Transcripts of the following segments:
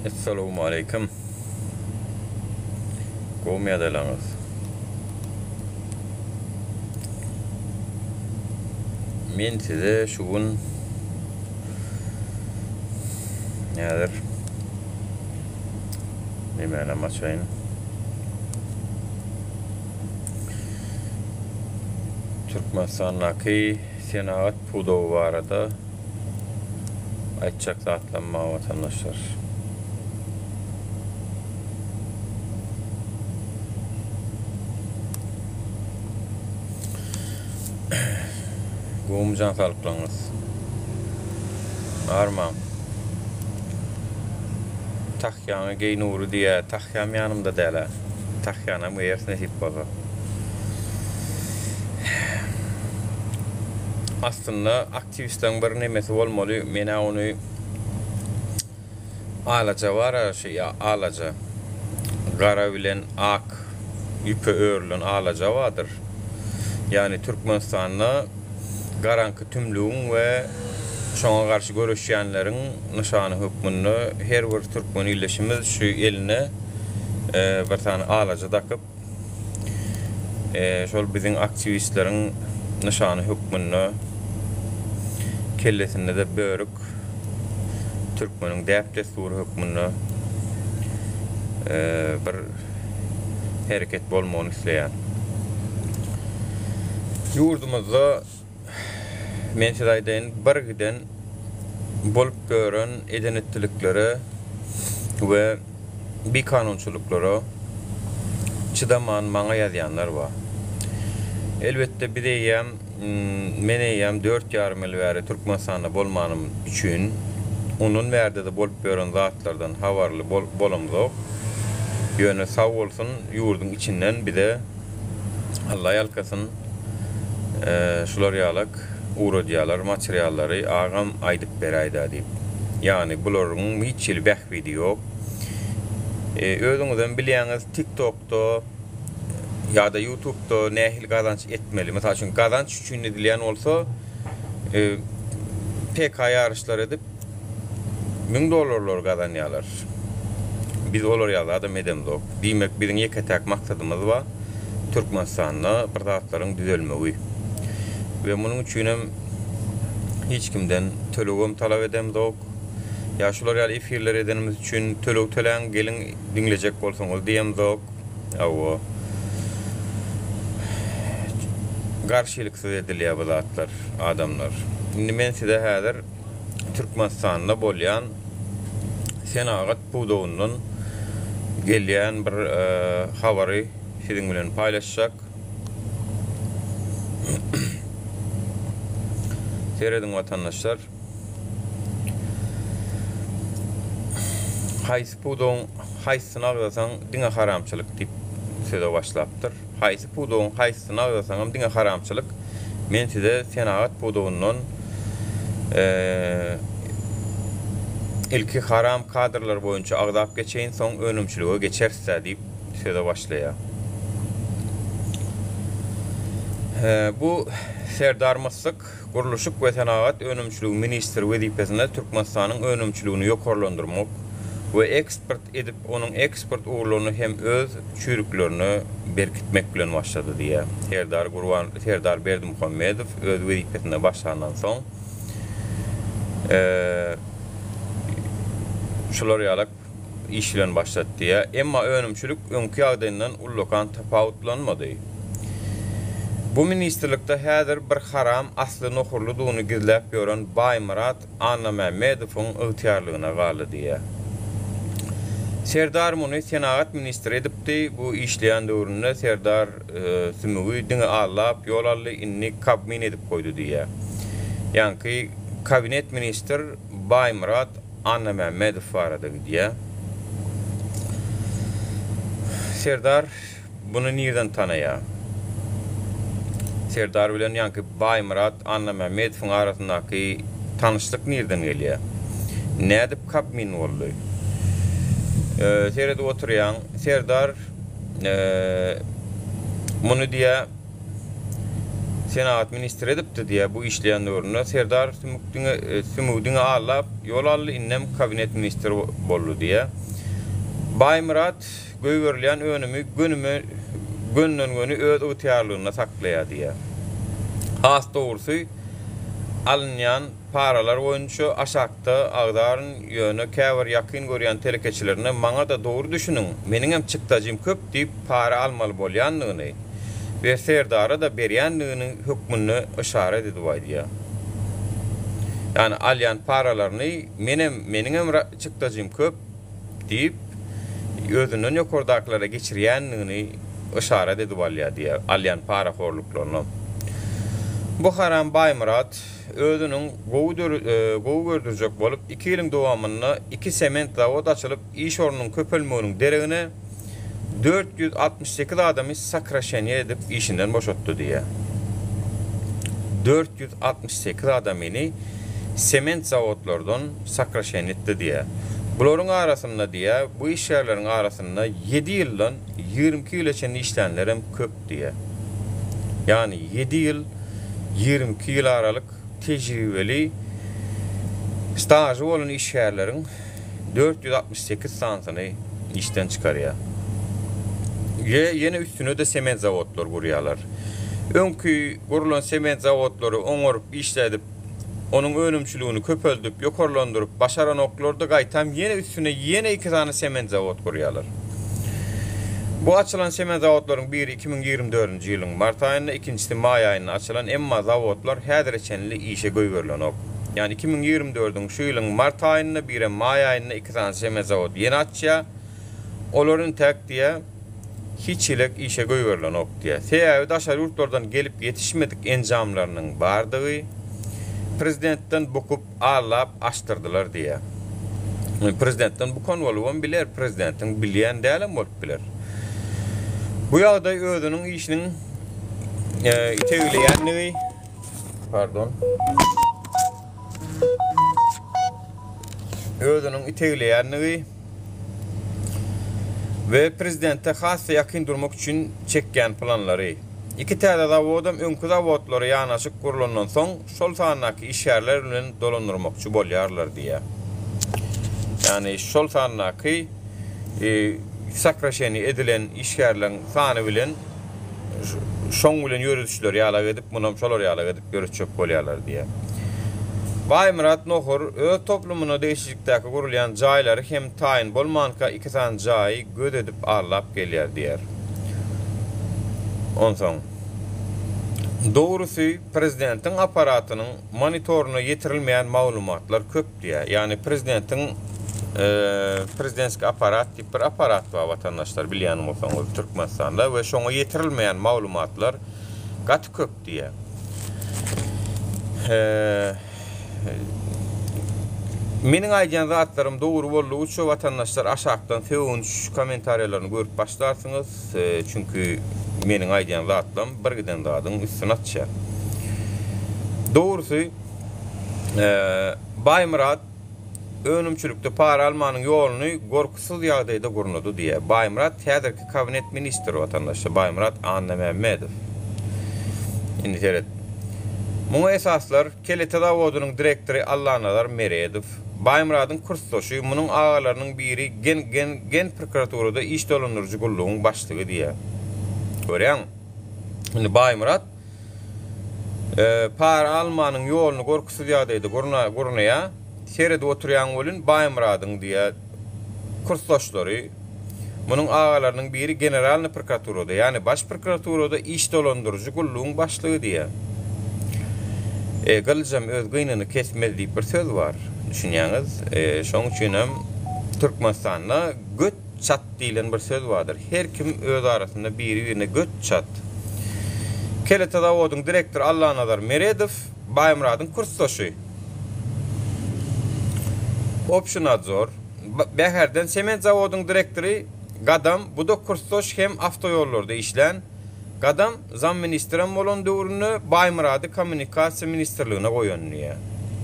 Essalawmaleýkim. Gowmy ýagdaýlaryňyz? Men size şu gün häzir nemänem açaýyn. Türkmenistandaky senagat pudagy barada aýtjak zatlarym bar watandaşlar. Gowmy jan saglyklaryňyz? Armaň. Tahýaňy geý Nury diýýä, tahýam ýanymda dälä. Tahýanam geýeris nesip bolsa. Aslynda aktiwistleriň bir nemesi bolmaly, menä ony alaja bar-a şu alaja. Gara bilen ak ýüpe örülen alaja bardyr. Ýagny Türkmenistanda garaňky tümlügiň we şoňa garşy göreşýänleriň nyşany hökmünde her bir türkmen ildeşimiz şu eline bir sany alaja dakyp, şol biziň aktiwistleriň nyşany hökmünde kellesinde-de börük, türkmeniň däp-dessury hökmünde bir hereket bolmagyny isleýän. Ýurdumyzda men size aýdaýyn, bir giden bolup ýören eden-etdiliklere we bikanunçylyklara çydaman maňa ýazýanlar bar. Elbetde biz eýýäm, men eýýäm 4,5 ýyl bäri Türkmenistanda bolmanym üçin, ondan bärde-de bolup ýören zatlardan habarly bolamzok. Ýöne sag bolsun ýurduň içinden bize Alla ýalkasyn şular ýalak ugradýalar materiallary agam aýdyp beräýdä diýip. Ýagny bularyň hiç hili bähbidi ýok. Özüňizem bilýäňiz tiktokda ýa-da ýutubda nähili gazanç etmeli. Mysal üçin gazanç üçin edilýän bolsa PK ýaryşlar edip 1000 dollarlar gazanýarlar. Biz olar ýaly adam edemzok. Diýmek biziň ýeke-täk maksadymyz bar, Türkmenistanda bir zatlaryň düzelmegi. We munuň üçinem hiç kimden tölegem talap edemzok. Ýa şular ýaly efirler edenimiz üçin töleg töläň, geliň diňlejek bolsaňyz diýemzok. Hawa. Garşylyksyz edilýär bu zatlar, adamlar. Indi men size häzir Türkmenistanda bolýan senagat pudagyndan gelýän bir habary siziň bilen paýlaşjak. Serediň watandaşlar. Haýsy pudagyň haýsysyny agzasaň diňe haramçylyk diýip söze başlapdyr. Haýsy pudagyň haýsysyny agzasaňam diňe haramçylyk. Men size senagat pudagyndan ilki haram kadrlar boýunça agzap geçeýin, soň önümçilige geçeris-dä diýip söze başlaýar. Bu Serdar Myssyk Gurluşyk we senagat önümçiligi ministri wezipesinde Türkmenistanyň önümçiligini ýokarlandyrmak we eksport edip onuň eksport ugurlaryny hem öz çüýrüklerine berkitmek bilen başlady diýýär. Serdar Gurban Serdar Berdimuhamedow öz wezipesinde başlandan soň şular ýalak iş bilen başlady diýýär. Emma önümçilik öňki ýagdaýyndan ullakan tapawutlanmady. Bu ministrlikde häzir bir haram asly nohurlydygyny gizläp ýören Baýmyrat Annamämmedowyň ygtyýarlygyna galdy diýýär. Serdar muny senagat ministri edipdi, bu işleýän döwründe Serdar sümügi diňe aldap ýol aldy, indi kabmin edip goýdy diýýär. Ýaňky kabinet ministr Baýmyrat Annamämmedow barada gidýär. Serdar Buny nirden tanaýar? Serdar bilen ýaňky Baýmyrat Annamämmedowyň arasyndaky tanyşlyk nirden gelýär? Nädip kabmin boldy? Seredip oturýaň, Serdar muny diýýär. Senagat ministri edipdi diýýär bu işleýän döwründe. Serdar sümük diňe sümügi diňe allap ýol aldy, indem kabinet ministri boldy diýýär. Baýmyrat goýberilýän önümi gönüme gönden-göni öz ygtyýarlygynda saklaýar diýýär. Has dogrusy, alynýan paralar boýunça aşakda agzaryn, ýöne käbir ýakyn görýän telekeçilerine maňa-da dogry düşüniň, meniňem çykdajym köp diýip para almaly bolýandygyny we Serdara-da berýändigini hökmünde yşarat edip aýdýar. Ýagny alýan paralaryny menem, meniňem çykdajym köp diýip, özünden ýokardakylara geçirýändigini yşarat edip alýar diýýär, alýan parahorluklaryny. Bu haram Baýmyrat özüniň gowy gowy gördürjek bolup, iki ýylyň dowamynda iki sement zawod açylyp, iş ornunyň köpelmeginiň deregine 468 adamy sokraşeniýe edip işinden boşatdy diýýär. 468 adamyny sement zawodlardan sokraşeniýe etdi diýýär. Bularyň arasynda diýýär, bu işgärleriň arasynda ýedi ýyldan 22 ýyla çenli işlänlerem köp diýýär. Ýagny ýedi ýyl, 22 ýyl aralyk tejribeli, stažy bolan işgärleriň 468 sanysyny işden çykarýar. We ýene üstüne-de sement zawodlary gurýarlar. Öňki gurlan sement zawodlary oňaryp işledip, onuň önümçiligini köpeldip, ýokarlandyryp başaranoklar-da gaýtam ýene üstüne ýene iki sany sement zawod gurýarlar. Bu açylan sement zawodlaryň biri 2024-nji ýylyň mart aýynda, ikinjisi maý aýynda açylan, emma zawodlar häzire çenli işe goýberilenok. Ýagny 2024-iň şu ýylyň mart aýynda, birem maý aýynda iki sany sement zawod ýene açýar. Olar intäk diýýär, hiç hilek işe goýberilenok diýýär. Sebäbi daşary ýurtlardan gelip ýetişmedik enjamlarynyň bardygy, prezidentden bukup, aldap açdyrdylar diýýär. Prezidentden bukan bolubam biler, prezidentiň bilýän dälem bolup biler. Bu ýagdaý özüniň işiniň itegleýändigi, pardon, özüniň itegleýändigi we prezidente has-da ýakyn durmak üçin çekýän planlary. Iki täze zawodam öňki zawodlara ýanaşyk gurlandan soň, şol sandaky işgärler bilen dolandyrmakçy bolýarlar diýýär. Ýagny şol sandaky sokraşeniýe edilen işgärleriň sany bilen şoň bilen ýöredişleri ýalak edip, munam şolar ýalak edip ýöretjek bolýarlar diýýär. Baýmyrat Nohur öz toplumyna degişlilikdäki gurulýan jaýlary hem taýyn bolmanka iki sany jaýy göz edip allap gelýär diýýär. Onsoň, dogrusy, prezidentiň apparatynyň monitoryna ýetirilmeýän maglumatlar köp diýýär. Ýagny prezidentiň prezidentskiý apparat diýip bir apparat bar watandaşlar bilýän bolsaňyz Türkmenistanda we şoňa ýetirilmeýän maglumatlar gaty köp diýýär. Meniň aýdýan zatlarym dogry boldugyça watandaşlar aşakdan sögünç kommentariýalaryny görüp başlarsyňyz. Çünki meniň aýdýan zatlam bir giden zadyň üstüni açýar. Dogrusy Baýmyrat önümçilikde para almanyň ýoluny gorkusyz ýagdaýda gurnady diýýär. Baýmyrat häzirki kabinet ministri watandaşlar. Baýmyrat Annamämmedow. Indi seret. Muňa esaslar Kelete zawodynyň direktory Allanazar Meredow, Baýmyradyň kursdaşy, munuň agalarynyň biri gen gen Genprokuraturada iş dolandyryjy gullugyň başlygy diýýär. Görýäňmi? Indi Baýmyrat para almanyň ýoluny gorkusyz ýagdaýda gurnaýar. Seredip oturýaň welin Baýmyradyň diýýär kursdaşlary, munuň agalarynyň biri Generalnyý prokuraturada, ýagny Baş prokuraturada iş dolandyryjy gullugyň başlygy diýýär. E, gylyjam öz gynyny kesmez diýip bir söz bar. Düşünýäňiz? E, şoň üçinem Türkmenistanda göt çat diýlen bir söz bardyr. Her kim öz arasynda biri-birine göt çat. Kelete zawodyň direktory Allanazar Meredow Baýmyradyň kursdaşy. Obşinadzor, Bäherden sement zawodyň direktory Gadam, bu-da kursdaş hem awtoýollarda işlän. Gadam zamministrem bolan döwründe Baýmyrady kommunikasiýa ministrligine goýan diýýär.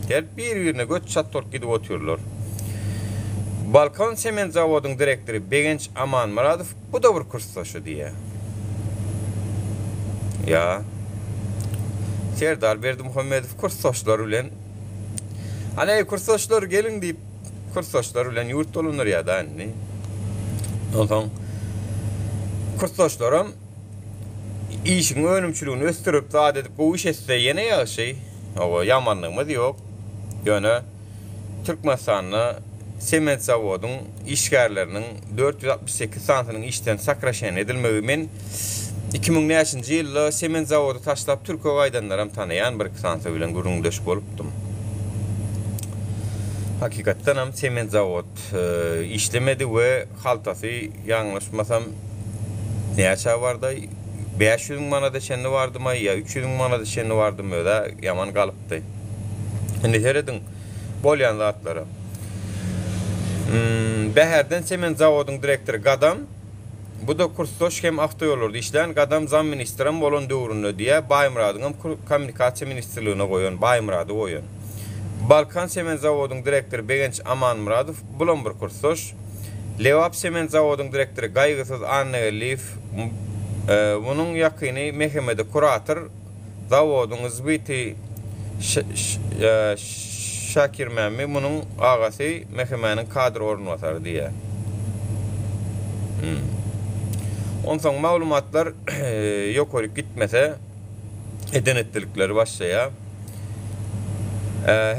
Gelip bir-birine göt çat bolup gidip otyrlar. Balkan sement zawodyň direktory Begenç Amanmyradow bu-da bir kursdaşy diýýär. Ýa. Serdar Berdimuhamedow kursdaşlar bilen Ana kursdaşlar geliň diýip kursdaşlar bilen ýurt dolandyrýar-da indi. Onsoň kursdaşlaram işiň önümçiligini ösdürip zat edip gowy iş etse ýene ýagşy. Hawa ýamanlygymyz ýok. Ýöne Türkmenistanda sement zawodyň işgärleriniň 468 sanysynyň işden sokraşeniýa edilmegi men 2000 näçinji ýylda sement zawody taşlap Türkiýe gaýdanlaram tanaýan bir iki sanysy bilen gürrüňdeş bolupdym. Hakykatdanam sement zawod işlemedi we haltasy ýalňyşmasam näçä bardaý 500 müň manada çenli bardymaý ýa 300 müň manada çenli bardymy özä ýaman galypdy. Indi serediň bolýan zatlara. Bäherden sement zawodyň direktory Gadam, bu-da kursdaş hem awtoýollarda işlän Gadam zam ministrem bolan döwründe diýýär, Baýmyradyňam kommunikasiýa ministrligine goýan, Baýmyrady goýan. Balkan sement zawodyň direktory Begenç Amanmyradow, bulam bir kursdaş. Lebap sement zawodyň direktory Gaýgysyz Annageldiýew, munuň ýakyny MHM-de kurator, Zawodyň zbyty Şakirmämmi munuň agasy MHM-niň kadr orunbasary diýýär. Onsoň maglumatlar ýokaryk gitmese eden-etdilikleri başlaýar.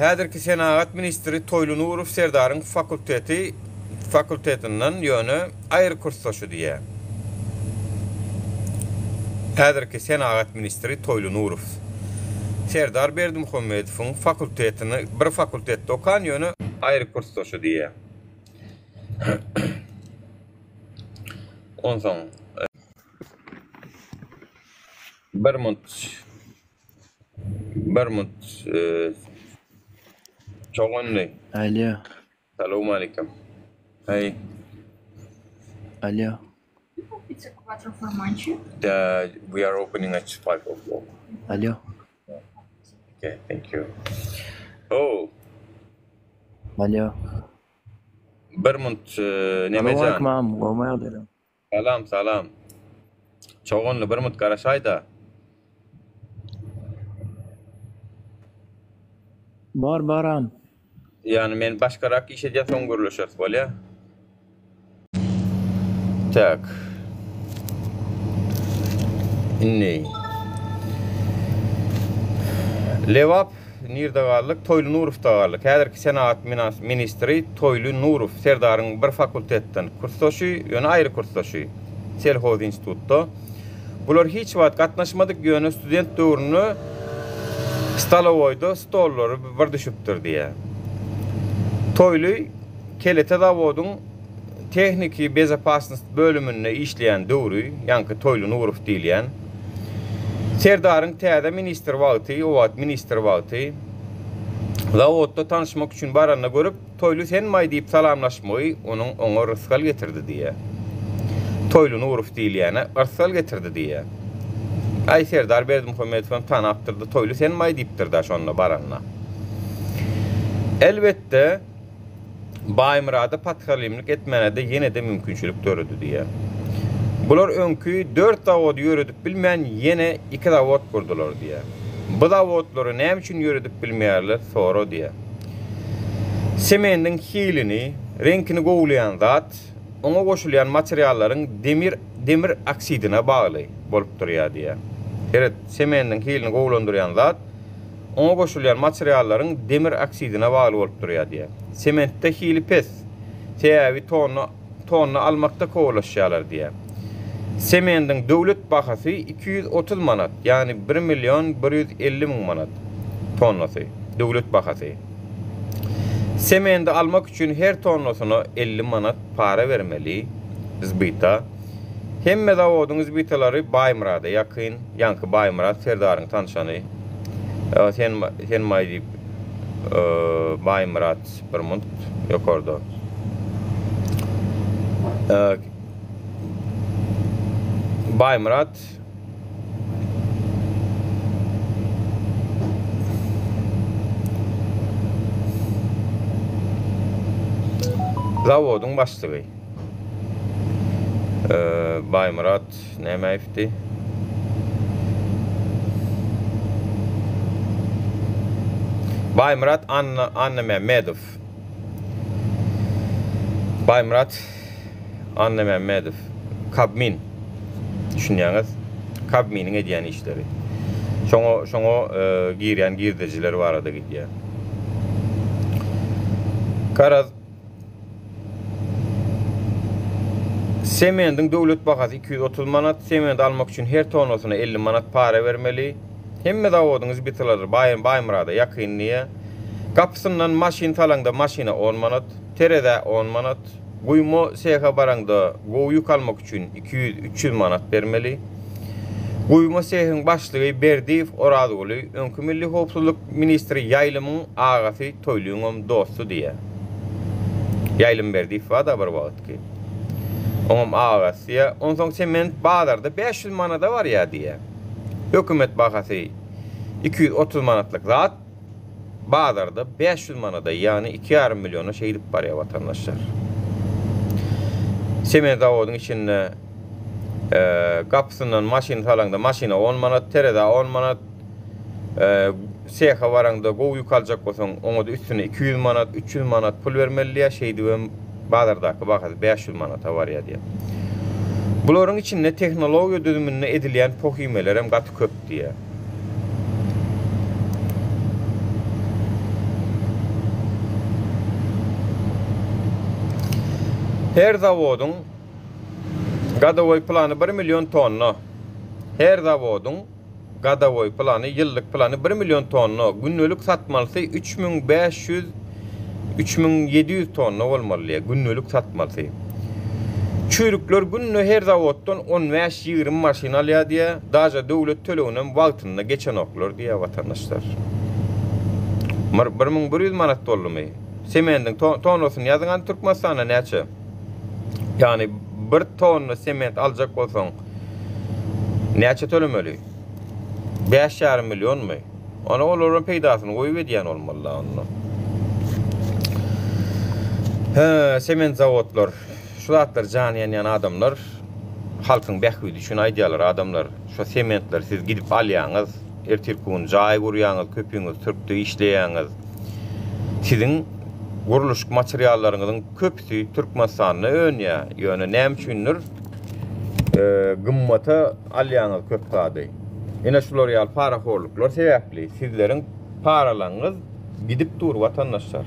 Häzirki senagat ministri Toýly Nurow Serdaryň fakulteti fakultetinden ýöne aýry kursdaşy diýýär. Häzirki senagat ministri Toýly Nurow. Serdar Berdimuhamedowyň fakultetini bir fakultetde okan ýöne aýry kursdaşy diýýär. Onsoň bir munt bir munt çoganly. Alýo. Salowmalikim. Hey. Alýo. Pizza quattro formaggi. The, we are opening at 5 o'clock. Alýo. Okay, thank you. Oh. Alýo. Bir munt e, Nemejan. Salowmalikim agam, gowmy ýagdaýlaň? Salam, salam. Çoganly bir munt garaşaýda. Bar bar agam. Ýani men başgarak iş edýän soň gürleşeris bolýa. Tak. Indi. Lebap nirde galdyk? Toýly Nurowda galdyk. Häzirki senagat ministri Toýly Nurow Serdaryň bir fakultetden kursdaşy, ýöne aýry kursdaşy. Selhozinstitutda. Bular hiç wagt gatnaşmadyk, ýöne student döwründe stolowoýda stollary bir düşüpdir diýýär. Toýly Kelete zawodyň tehniki bezopasnost bölüminde işleýän döwri, ýaňky Toýly Nurow diýilýän, Serdaryň täze ministr wagty, o wagt ministr wagty, zawodda tanyşmak üçin baranda görüp, Toýly senmaý diýip salamlaşmagy onuň oňa rysgal getirdi diýýär. Toýly Nurow diýilýäne yrsgal getirdi diýýär. Aý Serdar Berdimuhamedow hem tanapdyrdy Toýly senmaý diýipdir-dä şonda baranda. Elbetde Baýmyrada pathalymlyk etmänede ýene-de mümkinçilik döredi diýýär. Bular öňki dört zawody ýöredip bilmän ýene iki zawod gurdular diýýär. Bu zawodlary näme üçin ýöredip bilmeýärler sora diýýär. Semendiň hilini, reňkini gowulaýan zat, oňa goşulýan materiallaryň demir demir oksidine bagly bolup durýar diýýär. Seret, semendiň hilini gowulandyrýan zat, oňa goşulýan materiallaryň demir oksidine bagly bolup durýar diýýär. Sementde hili pes, sebäbi tonna tonna almakda kowalaşýarlar diýýär. Semendiň döwlet bahasy 230 manat, ýagny bir million 150 müň manat tonnasy, döwlet bahasy. Semendi almak üçin her tonnasyna 50 manat para bermeli, zbyta. Hemme zawodyň zbytalary Baýmyrada ýakyn, ýaňky Baýmyrat serdaryň tanşany. Sen sen maý diýip Baýmyrat bir munt ýokarda. Baýmyrat Zawodyň başlygy. Baýmyrat Nämäýewdi? Baýmyrat Anna Annamämmedow. Baýmyrat Annamämmedow. Kabmin. Düşünýäňiz? Kabminiň edýän işleri. Şoňa şoňa e, girýän girdejiler barada gidýär. Garaz Semendiň döwlet bahasy 230 manat, sement almak üçin her tonnasyna 50 manat para bermeli. Hemme zawodyň zbitalary Baýmyrada ýakyn diýýä. Gapysyndan maşyn salaňda maşyna on manat, terezä on manat, guýma sehe baraňda gowy ýük almak üçin 200, 300 manat bermeli. Guýma sehiň başlygy Berdiýew Orazguly öňki Milli howpsuzlyk ministri Ýaýlymyň agasy Toýlyňam dosty diýýä. Ýaýlym Berdiýew bar-da bir wagtky. Oňam agasy diýýä. Onsoň sement bazarda 500 manada barýa diýýä. Hökümet bahasy 230 manatlyk zat bazarda 500 manada, ýagny iki ýarym milliona şeýdip barýar watandaşlar. Sement zawodyň içinde gapysyndan maşyn salaňda maşyna 10 manat, terezä 10 manat, seha baraňda gowy ýük aljak bolsaň, oňa-da üstüne 200 manat, 300 manat pul bermeli diýýär, şeýdibem bazardaky bahasy 500 manata barýar diýýär. Bularyň içinde tehnologiýa düzüminde edilýän pohimelerem gaty köp diýýär. Her zawodyň gadowoý plany bir million tonna. Her zawodyň Gadawoý plany, ýyllyk plany bir million tonna, gündelik satmalysy 3500, 3700 tonna bolmaly diýýär, gündelik satmalysy. Çüýrükler günde her zawoddan on bäş-ýigrimi maşyn alýar diýýär, daže döwlet töleginem wagtynda geçenoklar diýýär watandaşlar. 1100 manat boldumy? Semendiň tonnasyny ýazyň hany Türkmenistanda näçe? Ýagny bir tonna sement aljak bolsaň näçe tölemeli? 5,5 millionmy? Ony olaryň peýdasyny goýup edýän bolmaly onda. He, sement zawodlar, şu zatlar jan ýanýan adamlar halkyň bähbidi üçin aýdýarlar adamlar. Şu sementleri siz gidip alýaňyz, ertirki gün jaý gurýaňyz, köpüňiz türkde işleýäňiz. Siziň gurluşyk materiallaryňyzyň köpüsi Türkmenistanda önýär. Ýöne näme üçindir gymmata alýaňyz köp zady. Ine şular ýaly parahorluklar sebäpli sizleriň paralaryňyz gidip dur watandaşlar.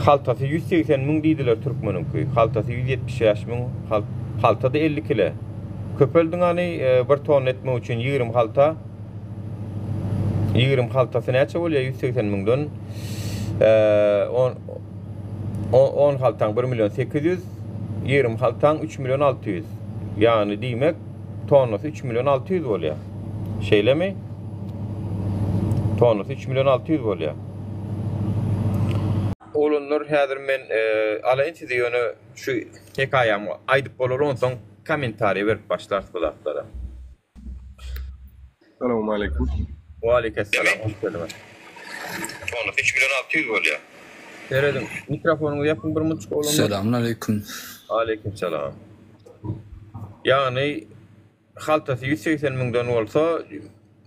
Haltasy 180 müň diýdiler türkmeniňki. Haltasy 175 müň. Halta-da 50 kile. Köpeldiň hany bir tonna etmek üçin 20 halta. 20 haltasy näçe bolýar 180 müňden? 10 10 haltaň 1 million 800, 20 haltaň 3 million 600. Ýagny diýmek tonnasy 3 million 600 bolýar. Şeýlemi? Tonnasy 3 million 600 bolýar. Oglanlar häzir men alaýyn sizi ýöne şu hekaýamy aýdyp bolar onsoň kommentariý berip başlarys bu zatlara. Salowmaleýkim. Waleýkesselam, hoş geldiňiz. Tonnasy 3 million 600 bolýar. Serediň, mikrofonyňyzy ýapyň bir munçuk oglanlar. Selamünaleýkum. Aleýkumsalam. Ýagny haltasy 180 müňden bolsa,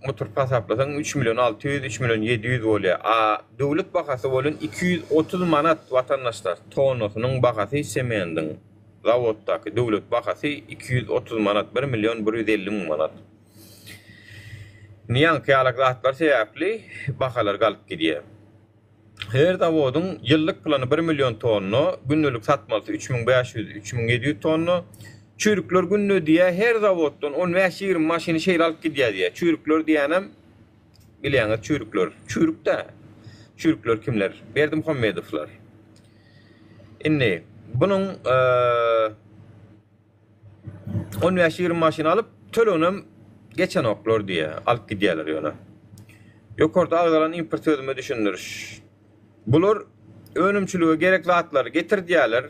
oturyp hasaplasaň 3 million 600, 3 million 700 bolýar. A döwlet bahasy bolan 230 manat watandaşlar, tonnasynyň bahasy semendiň. Zawoddaky döwlet bahasy 230 manat, 1 million 150 müň manat. Indi ýaňky ýalak zatlar sebäpli bahalar galyp gidýär. Her zawodyň ýyllyk plany 1 million tonna, gündelik satmalysy 3500, 3700 tonna. Çüýrükler günde diýýär, her zawoddan 15-20 maşyny şeýle alyp gidýär diýýär. Çüýrükler diýýänem bilýäňiz çüýrükler. Çüýrük-dä. Çüýrükler kimler? Berdimuhamedowlar. Indi bunuň 15-20 maşyn alyp, töleginem geçenoklar diýýär. Alyp gidýärler ýöne. Ýokarda agzalan import sözüme düşündiriş. Bular önümçilige gerek zatlary getirdýärler.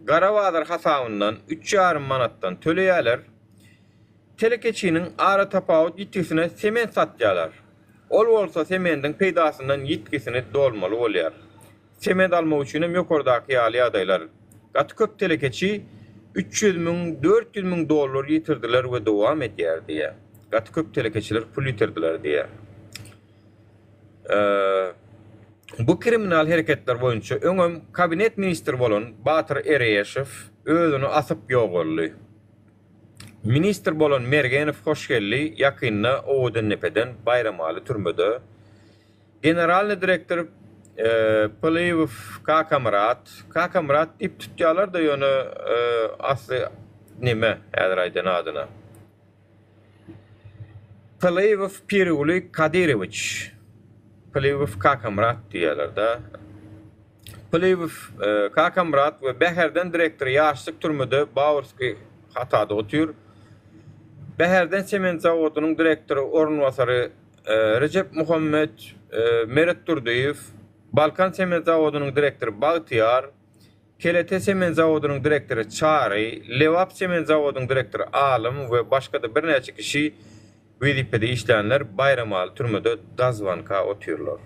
Gara bazar hasabyndan 3,5 manatdan töleýärler. Telekeçiniň aratapawut ýitgisine sement satýarlar. Ol bolsa semendiň peýdasyndan ýitgisini dolmaly bolýar. Sement almak üçin hem ýokardaky ýaly ýagdaýlar. Gaty köp telekeçi 300 müň, 400 müň dollar ýitirdiler we dowam edýär diýýär. Gaty köp telekeçiler pul ýitirdiler diýýär. Bu kriminal hereketler boýunça öňem kabinet ministri bolan Batyr Ereşow özüni asyp ýogaldy. Ministr bolan Mergenow Hoşgeldi ýakynda Owadandepeden Baýramaly türmede, generalnyý direktor Pylyýew Kakamyrat, Kakamyrat diýip tutýarlar-da ýöne asly neme häzir aýdan adyna. Pylyýew Pirguly Kadyrowiç, Pylyýew Kakamyrat diýýärler-de. Pylyýew Kakamyrat we Bäherden direktory Ýaşlyk türmede Bawrskiý hatada otyr. Bäherden sement zawodynyň direktory orunbasary Rejepmuhammet Meretdurdyýew, Balkan sement zawodynyň direktory Bagtyýar, Kelete sement zawodynyň direktory Çary, Lebap sement zawodynyň direktory Alym we başga-da birnäçe kişi wezipede işlänler Baýramaly türmede dazwanka otyrlar.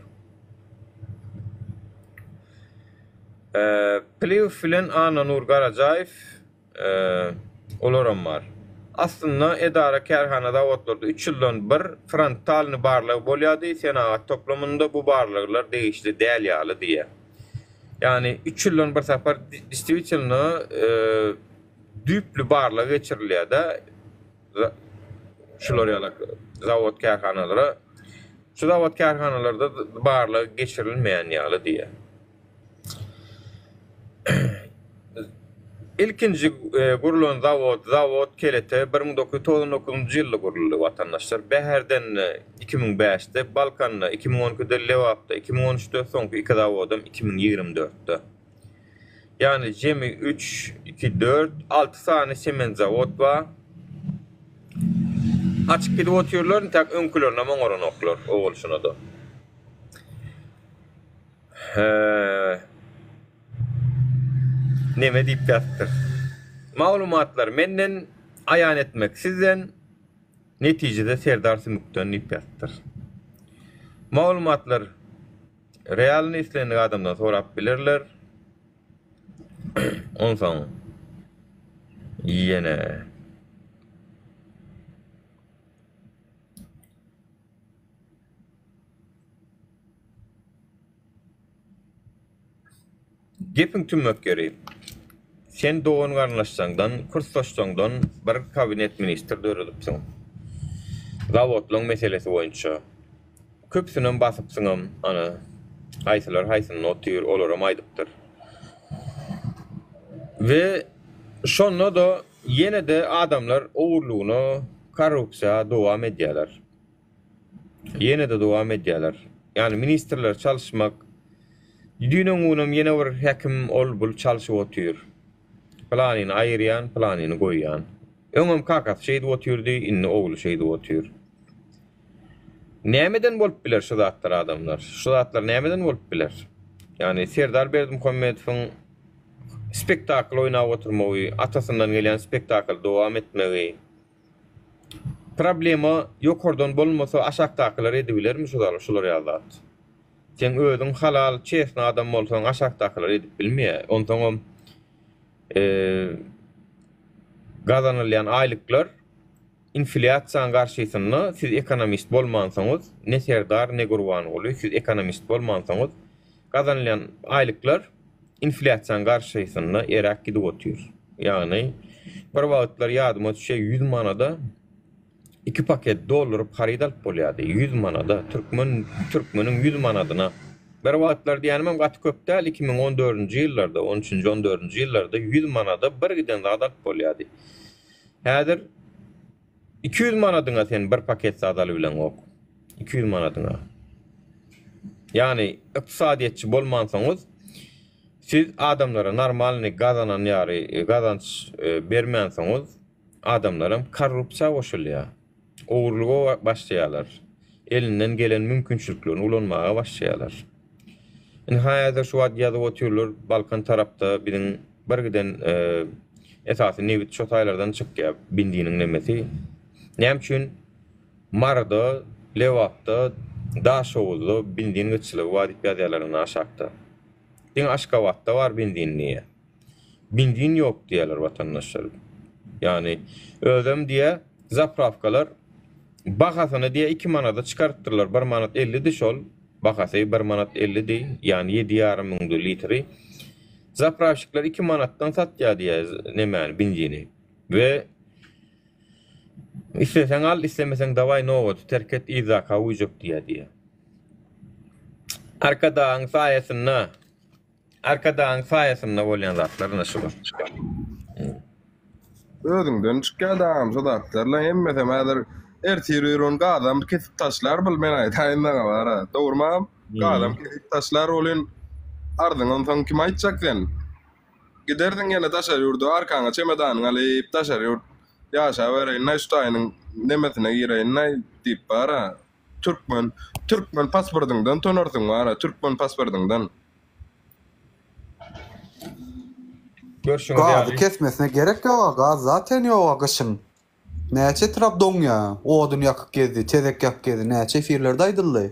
Plyýew bilen Annanur Garajaýew Olaram bar. Aslynda edara kärhana zawodlarda üç ýyldan bir frontalnyý barlag bolýady, senagat toplumynda bu barlaglar degişli däl ýaly diýýär. Ýagny üç ýyldan bir sapar distwitelno düýpli barlag geçirilýär-de şular ýaly zawod kärhanalara. Şu zawod kärhanalarda barlag geçirilmeýän ýaly diýýär. Ilkinji gurlan zawod, zawod Kelete 1999-njy ýylda guruldy watandaşlar. Bäherdende 2005-de, Balkanda 2012-de, Lebapda 2013-de, soňky iki zawodam 2024-de. Ýagny jemi üç, iki, dört, alty sany sement zawod bar. Açyk gidip otyrlar, intäk öňkülerinem oňaranoklar o bolşuna-da. Hä. Neme diýip ýazypdyr. Maglumatlar menden, aýan etmek sizden, netijede Serdar Sümükden diýip ýazypdyr. Maglumatlar realny islendik adamdan sorap bilerler. Onsoň ýene. Gepiň tümmek ýeri, sen dogan-garyndaşlaňdan, kursdaşlaňdan bir kabinet ministr döredipsiň. Zawodlaň meselesi boýunça. Köpüsinem basypsyňam, ana, haýsylar haýsynda otyr, olaram aýdypdyr. We şonda-da ýene-de adamlar ogurlygyna, korrupsiýa dowam edýärler. Ýene-de dowam edýärler. Ýagny ministrleri çalyşmak. Düýn-öňňunem ýene bir häkim ol-bul çalşyp otyr. Pylanyny aýyrýan, pylanyny goýýan. Öňem kakasy şeýdip otyrdy, indi ogly şeýdip otyr. Nämeden bolup biler şu zatlar adamlar? Şu zatlar nämeden bolup biler? Ýagny Serdar Berdimuhamedowyň spektakl oýnap oturmagy, atasyndan gelýän spektakly dowam etmegi, Problema ýokardan bolmasa aşakdakylar edibilermi şu şular ýaly zat? Seň özüň halal çesny adam bolsaň aşakdakylar edip bilmeýär. Onsoňam gazanylýan aýlyklar inflýasiýanyň garşysynda siz ekonomist bolmansoňyz ne Serdar ne Gurbanguly siz ekonomist bolmansoňyz Gazanylýan aýlyklar inflýasiýanyň garşysynda eräp gidip otyr. Ýagny, bir wagtlar ýadyma düşýär, 100 manada iki paket dolduryp haryt alyp bolýardy. 100 manada, türkmen türkmeniň 100 manadyna. Bir wagtlar diýenimem gaty köp däl, 2014-nji ýyllarda, 13-nji, 14-nji ýyllarda 100 manada bir giden zat alyp bolýardy. Häzir 200 manadyňa sen bir paket zat alybileňok. 200 manadyňa. Ýagny ykdysadyýetçi bolmansoňyz siz adamlara normalny gazanan ýary e, gazanç e, bermänsoňyz adamlaram korrupsiýa goşulýar. Ogurlyga başlaýarlar. Elinden gelen mümkinçiliklerini ulanmaga başlaýarlar. Ynha häzir şu wagt ýazyp otyrlar Balkan tarapda biziň bir giden e, esasy nebit şo taýlardan çykýar benziniň nemesi. Näme üçin Maryda, Lebapda, Daşoguzda benzin gytçylygy bar diýip ýazýarlar indi aşakda. Diňe Aşgabatda bar benzin diýýär. Benzin ýok diýýärler watandaşlar. Ýagny özem diýýär zaprawkalar bahasyny diýýär 2 manada çykarypdyrlar. 1 manat 50-di şol. Bahasy bir manat 50-di, ýagny 7,5 müňdi litri. Zaprawşikler 2 manatdan satýar diýýär nemäni, benzini. We isleseň al, islemeseň dawaý nobaty terk et, yzdaka guýjak diýýär diýýär. Arkadagyň saýasynda Arkadagyň saýasynda bolýan zatlar ine şular. Özüňden çykýar dagam şu zatlarla hemmesem häzir ertir birigün gazam kesip taşlar bul men aýdaýyn saňa bara dogrymy agam gazam kesip taşlar welin arzyňy onsoň kime aýtjak sen gidersiň ýene daşary ýurda arkaňa çemedanyňy alyp daşary ýurt ýaşabereýin-aý şu taýynyň nemesine gireýin-aý diýip bara Türkmen türkmen pasportyňdan tonarsyň bara türkmen pasportyňdan. Görşüňiz Gazy ýaly. kesmesine gerek ýoga gaz zaten ýoga gyşyn. Näçe etrap doňýa odun ýakyp gezdi tezek ýakyp gezdi näçe efirlerde aýdyldy.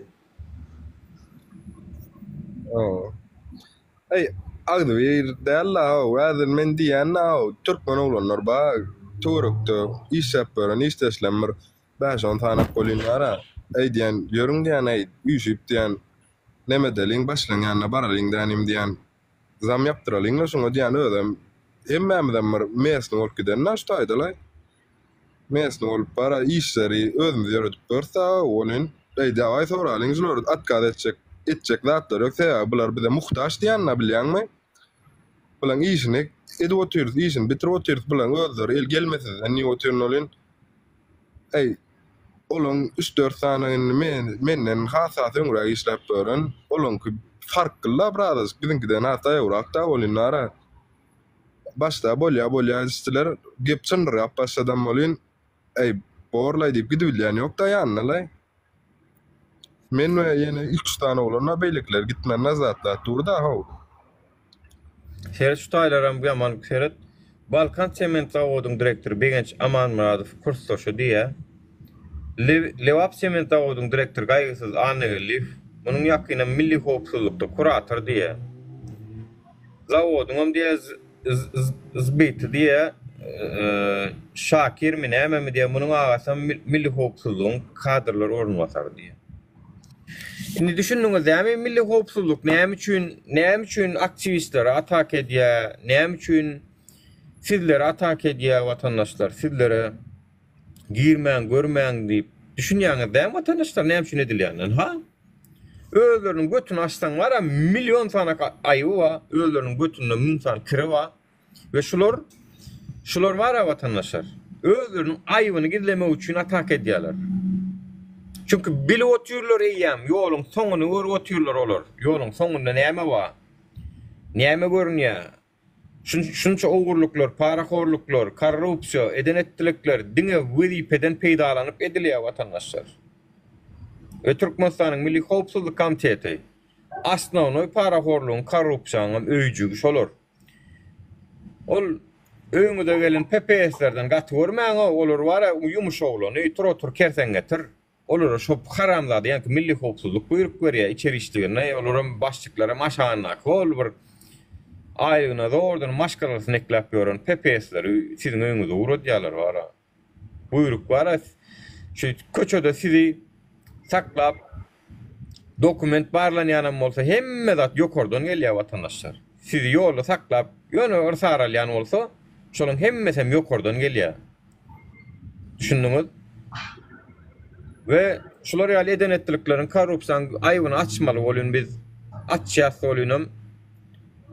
Hawa. Eý agzybir däl-la-ow häzir men diýýän-ä-ow türkmen oglanlar bar töwerekde işläp ýören işdeşlem bir Bäş-on sanak welin bar-a. Äý diýen, ýörüň diýen, äý, üýşüp diýen, neme edeliň, başlygyň ýanyna baralyň dänim diýen, zam ýapdyralyň-la şuňa diýen, özem hemmämizem bir mesny bolup giden-dä şu taýda-laý. Mesny bolup bar-a, işleri özümiz ýöredip ýörüs-ä welin, äý, dawaý soralyň şulary otkaz etjek, etjek zatlary ýok, sebäbi bular bize muhtaç diýen-dä, bilýäňmi? Bulaň işini edip otyrys, işini bitirip otyrys, bulaň özleri el gelmesizden diýip otyryn welin, Äý, olaň üç-dört sany indi men, menden has-has öňräk işläp ýören, olaňky farkly-la birazajyk, biziňkiden has daýawrak-da welin ara. Başda bolýa, bolýa edişdiler, gep çyndyrgap başladam welin, äý, bor-laý diýip gidibilýän ýok-da ýanyna-laý. Men we ýene üç sany oglan bar, beýlekiler gitmän nazat-zat dur-da, how. Seret şu taýlaram ýaman seret. Balkan sement zawodyň direktory Begenç Amanmyradow kursdaşy diýýä. Lebap sement zawodyň direktory Gaýgysyz Annageldiýew munuň ýakynam milli howpsuzlykda kurator diýýä. Zawodyňam diýýä zbyty diýýä Şakirmi nämemi diýýä munuň agasam milli howpsuzlygyň kadrlar orunbasary diýýä. Indi düşündiňiz dämi milli howpsuzlyk näme üçin näme üçin aktiwistlere ataka edýär, näme üçin sizlere ataka edýär watandaşlar, sizlere girmäň, görmäň diýip düşünýäňiz dämi watandaşlar näme üçin edilýänini ha? Özleriniň götüni açsaň bar-a million sany aýby bar, özleriniň götünde müň sany kiri bar. We şular şular bar-a watandaşlar, özleriniň aýbyny gizlemek üçin ataka edýärler. Çünki bilip otyrlar eýýäm, ýoluň soňuny görüp otyrlar olar. Ýoluň soňunda näme bar? Näme görünýär? Şunça ogurlyklar, parahorluklar, korrupsiýa, eden-etdilikler diňe wezipeden peýdalanyp edilýär watandaşlar. We Türkmenistanyň Milli howpsuzlyk komiteti osnownoý parahorlugyň, korrupsiýanyň öýjügi şolar. Ol öýüňize gelen PPS-lerden gaty görmäň-ow, olar bar-a ýumuş oglany, tur otur kersen getir. Olara şo haramzada ýaňky milli howpsuzlyk buýruk berýär, içeri işligine, olaram başlyklaram aşagyndaky ol bir aýlygyna zordan maşgalasyny ekläp ýören PPS-leri siziň öýüňize ugradýarlar bar-a. Buýruk bar-a, şu köçede sizi saklap Dokument barlanýanam bolsa hemme zat ýokardan gelýär watandaşlar. Sizi ýolda saklap ýöne bir saralýan bolsa şolaň hemmesem ýokardan gelýär. Düşündiňiz? We şular ýaly eden etdilikleriň korrupsiýanyň aýbyny açmaly bolýan biz açýas bolýanam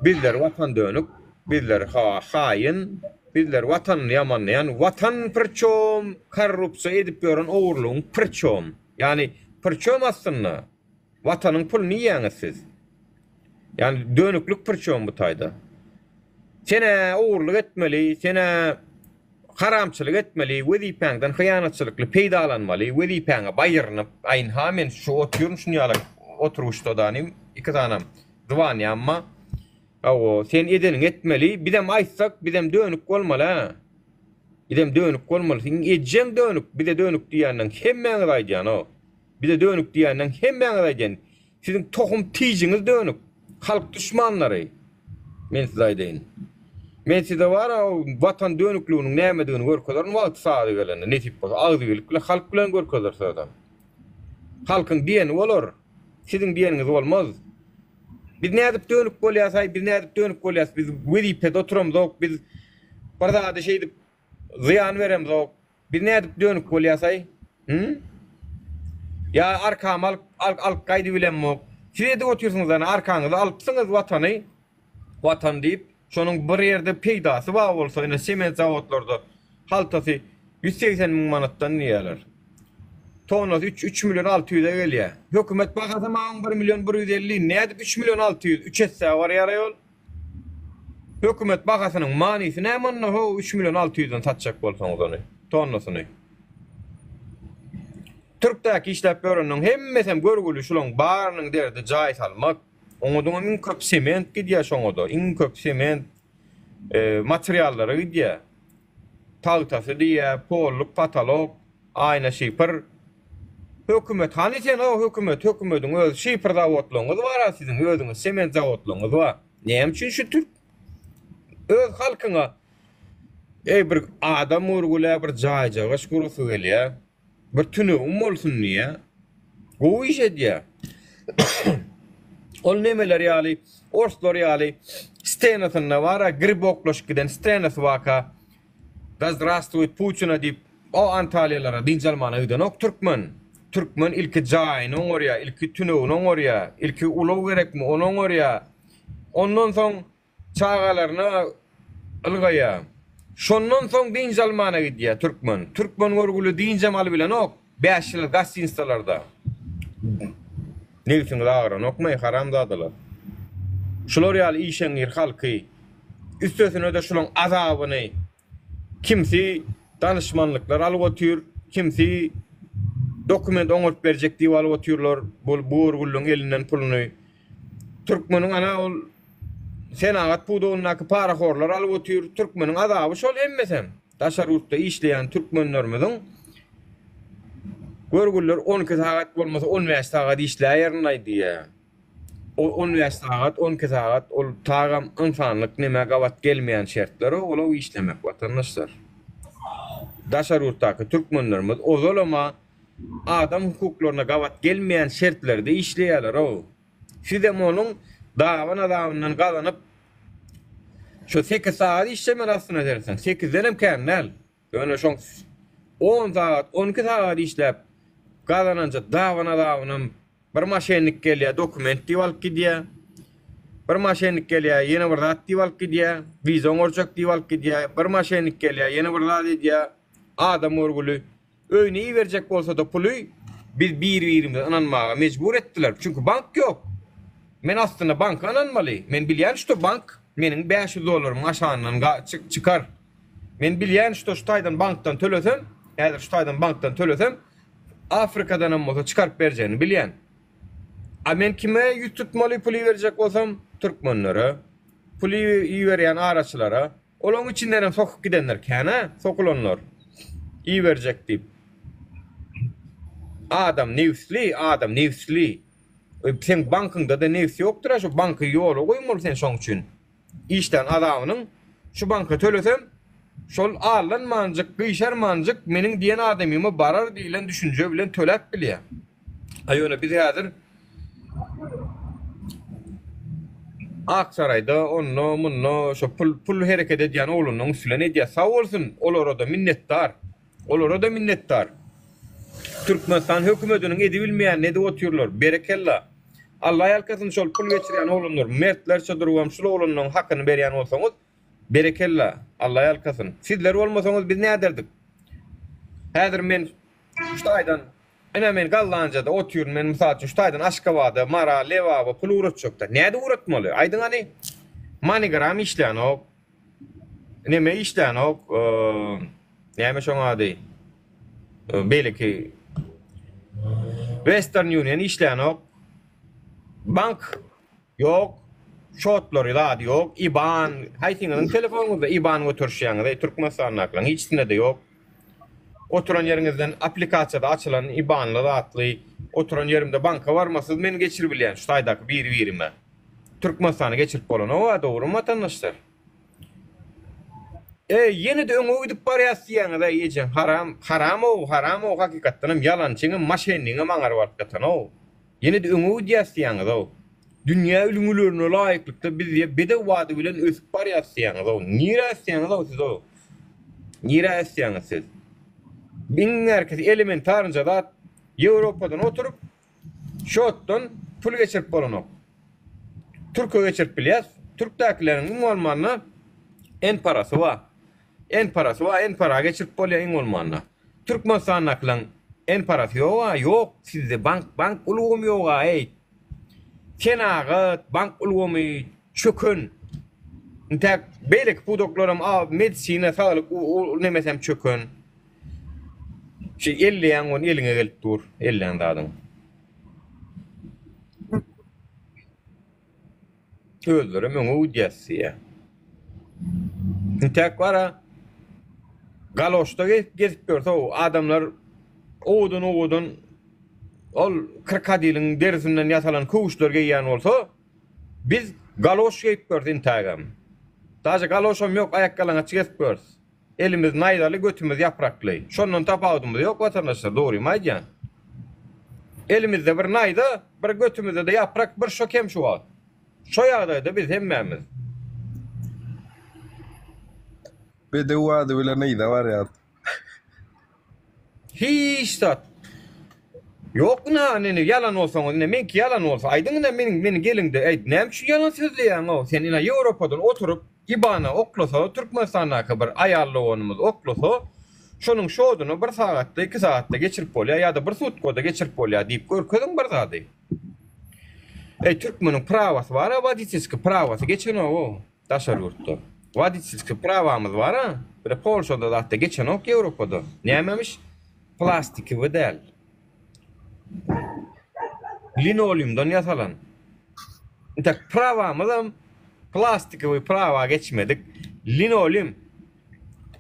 bizler watan dönük, bizler ha haýyn, bizler watanyny ýamanlaýan, watan prçom korrupsiýa edip ýören ogurlygyň prçom. Ýagny prçom aslynda watanyň puluny iýýäňiz siz. Ýagny dönüklik prçom bu taýda. Sen-ä ogurlyk etmeli, sen-ä haramçylyk etmeli, wezipäňden hyýanatçylykly peýdalanmaly, wezipäňe baýrynyp, aý ynha men şu otyryn şuny ýaly oturgyçda danym, iki sanam zwanýam bar. Hawa, sen edeniňi etmeli, bizem aýtsak, bizem dönük bolmaly-ä. Bizem dönük bolmaly. Seň ejeň dönük, bize dönük diýýänleň hemmäňiz aýdýan-ow. Bize dönük diýýänleň hemmäňiz aýdýan. Siziň tohum tijiňiz dönük. Halk duşmanlary. Men size aýdaýyn. Men size bar-a watan dönükliginiň nämedigini görkezerin wagty saady gelende, nesip bolsa. Agzybirlik bilen, halk bilen görkezeris özem. Halkyň diýeni bolar. Siziň diýeniňiz bolmaz. Biz nädip dönük bolýas-aý, biz nädip dönük bolýas, biz wezipede oturamzok, biz bir zady şeýdip zyýan beremzok. Biz nädip dönük bolýas-aý? Hü? Ýa arkamy alyp, alyp, alyp gaýdybilemok. Siz edip otyrsyňyz ana, arkaňyza alypsyňyz watany, watan diýip, şonuň bir ýerde peýdasy bar bolsa, ine sement zawodlarda haltasy 180 müň manatdan diýýärler. Tonnasy 3, 3 million 600-e gelýär. Hökümet bahasy maň 1 million 150, nädip 3 million 600, 3 essä barýar-aý ol? Hökümet bahasynyň manysy näme onda ho 3 million 600-den satjak bolsaňyz ony, tonnasyny. Türkdäki işläp ýörenleň hemmesem görgüli şulaň barynyň derdi jaý salmak. Oňadyňam iň köp sement gidýär şoňada, iň köp sement e, materiallara gidýär. Tagtasy diýýär, polluk, patolok, aýna şifr. Hökümet hany sen o hökümet, hökümediň öz şifr zawodlaryňyz bar-a siziň özüňiz sement zawodlaryňyz bar. Näme üçin şu türk öz halkyňa eý bir adam görgülä bir jaýjagaş gurasy gelýär. Bir tünegim bolsun diýýär. Gowy iş edýär. Ol nemeler ýaly, orslar ýaly stenasynda bar-a griboklaşyp giden stenasy barka Da zdrastwuýt Putina diýip o Antalýalara dynç almana gidenok türkmen. Türkmen ilki jaýyny oňarýar, ilki tünegini oňarýar, ilki ulag gerekmi ony oňarýar. Ondan soň çagalaryna ylgaýar. Şondan soň dynç almana gidýär türkmen. Türkmen görgüli dynjam alybilenok 5 ýyl gostinitsalarda. Nebsiňiz agyranokmy haramzadalar. Şular ýaly işeňňir halky, üstesine-de şulaň azabyny kimsi danyşmanlyklar alyp otyr, kimsi dokument oňaryp berjek diýip alyp otyrlar bu görgüliň elinden puluny. Türkmeniň ana ol senagat pudagyndaky parahorlar alyp otyr. Türkmeniň azaby şol hemmesem. Daşary ýurtda işleýän türkmenlerimiziň görgüliler 12 sagat bolmasa 15 sagat işläýerin-aý diýýär. O 15 sagat, 12 sagat ol tagam ynsanlyk nämä gabat gelmeýän şertler o ol işlemek watandaşlar. Daşary ýurtdaky türkmenlerimiz ozalam-a adam hukuklaryna gabat gelmeýän şertlerde işleýärler-ow. Sizem onuň daban azabyndan gazanyp şu 8 sagat işlemeli aslynda sertseň. 8-den hem kän däl. Ýöne şoň 10 sagat, 12 sagat işläp gazananja daban azabynam bir maşennik gelýär, dokument diýip alyp gidýär. Bir maşennik gelýär, ýene bir zat diýip alyp gidýär. Wiza oňarjak diýip alyp gidýär. Bir maşennik gelýär, ýene bir zat edýär. Adam görgüli. Öýüne iberjek bolsa-da puly biz bir-birimize ynanmaga mejbur etdiler. Çünki bank ýok. Men aslynda banka ynanmaly. Men bilýän şto bank meniň 500 dollarymyň aşagyndan çykar. Men bilýän şto şu taýdan bankdan tölesem, häzir şu taýdan bankdan tölesem, Afrikadanam bolsa çykaryp berjegini bilýän. A men kime ýüz tutmaly pul iberjek bolsam? Türkmenlere. Pul iberýän araçylara. Olaň içindenem sokup gidenler kän-ä, sokulanlar. Iberjek diýip. Adam nebisli, adam nebisli. Seň bankyňda-da nebis ýokdur-a, şu banky ýola goýmaly sen şoň üçin. Işlän azabynyň şu banka tölesem, şol aldanmanjyk, gyşarmanjyk meniň diýen adamyma barar diýlen düşünje bilen töläp bilýär. A ýöne biz häzir Ak saraýda onda munda şo pul pul hereket edýän oglanlaryň üsti bilen edýär. Sag bolsun olarada minnetdar. Olarada minnetdar. Türkmenistan hökümetiniň edibilmeýänini edip otyrlar. Berekella. Alla ýalkasyn şol pul geçirýän oglanlar mertlerçe durubam şul oglanlaryň hakyny berýän bolsaňyz berekella. Alla ýalkasyn. Sizler bolmasaňyz biz näderdik. Häzir men şu taýdan Ine men Gollandiýada otyryn, men mysal üçin şu taýdan Aşgabada, Mara, Lebaba pul ugratjakda. Nädip ugratmaly? Aýdyň hany. MoneyGram işlänok. Neme işlänok? Näme şoň ady? Beýleki Western Union işlänok. Bank ýok. Şotlary zady ýok. IBAN, haýsyňyzyň telefonyňyzda IBAN göterişýäňiz, eý Türkmenistandakylaryň hiçisinde-de ýok. Oturan ýeriňizden aplikasiýada açylan IBAN-ly zatly oturan ýerimde banka barmasyz men geçiribilýän şu taýdaky biri-birime. Türkmenistana geçirip bolanok-a dogrymy watandaşlar? Eý ýene-de öňe gidip barýas diýýäňiz-aý ejeň haram haram-ow haram-ow hakykatdanam ýalançyňam maşenniňem aňary baryp ýatanow. Ýene-de öňe gidýäs diýýäňiz-ow. Dünýä ülňülerine laýyklykda biz diýýä bedew bady bilen ösüp barýas diýýäňiz-ow. Nirä ösýäňiz-ow siz-ow? Nirä ösýäňiz siz? Iň bärkisi elementarnyja zat Ýewropadan oturyp şotdan pul geçirip bolanok. Türke geçirip bilýäs. Türkdäkileriň iň bolmanda en parasy bar. En parasy bar, en para geçirip bolýar iň bolmanda. Türkmenistandakylaň en parasy ýoga, ýok sizde bank bank ulgamy ýoga eý. Senagat, bank ulgamy çöken. Intäk beýleki pudaklaram a medisina, saglyk nemesem çöken. Şu elleýäň ony eliňe gelip dur, ellän zadyň. Özlerem öňe gidýäs diýýär. Intäk bara galoşda gezip ýörse o adamlar owadan owadan ol krokodiliň derisinden ýasalan köwüşler geýýän bolsa biz galoş geýip ýörüs intägem. Daže galoşam ýok aýakýalaňaç gezip ýörüs. Elimiz naýzaly götümiz ýaprakly. Şondan tapawudymyz ýok watandaşlar dogrymy aýdýan. Elimizde bir naýza bir götümizde-de ýaprak bir şo kem şu wagt. Şo ýagdaýda biz hemmämiz. Bedew ady bilen yza barýar. Hiç zat. Ýok ynha ine ýalan bolsaňyz ine meňki ýalan bolsa aýdyň ine meniň meni geliňde äýt näme üçin ýalan sözleýäňow sen ine Ýewropadan oturyp ibana oklasa Türkmenistandaky bir aýal doganymyz oklasa şonuň şoduny bir sagatda iki sagatda geçirip bolýar ýa-da bir sutkada geçirip bolýar diýip görkeziň bir zady. Eý türkmeniň prawasy bar-a woditelskiý prawasy geçenogow. Daşary ýurtda. Woditelskiý prawamyz bar-a, bir Polşada zatda geçenok Ýewropada. Nämemiş? Plastikiwi däl. Linoleumdan ýasalan. Intek prawamyzam plastikiwi prawa geçmedik. Linoleum.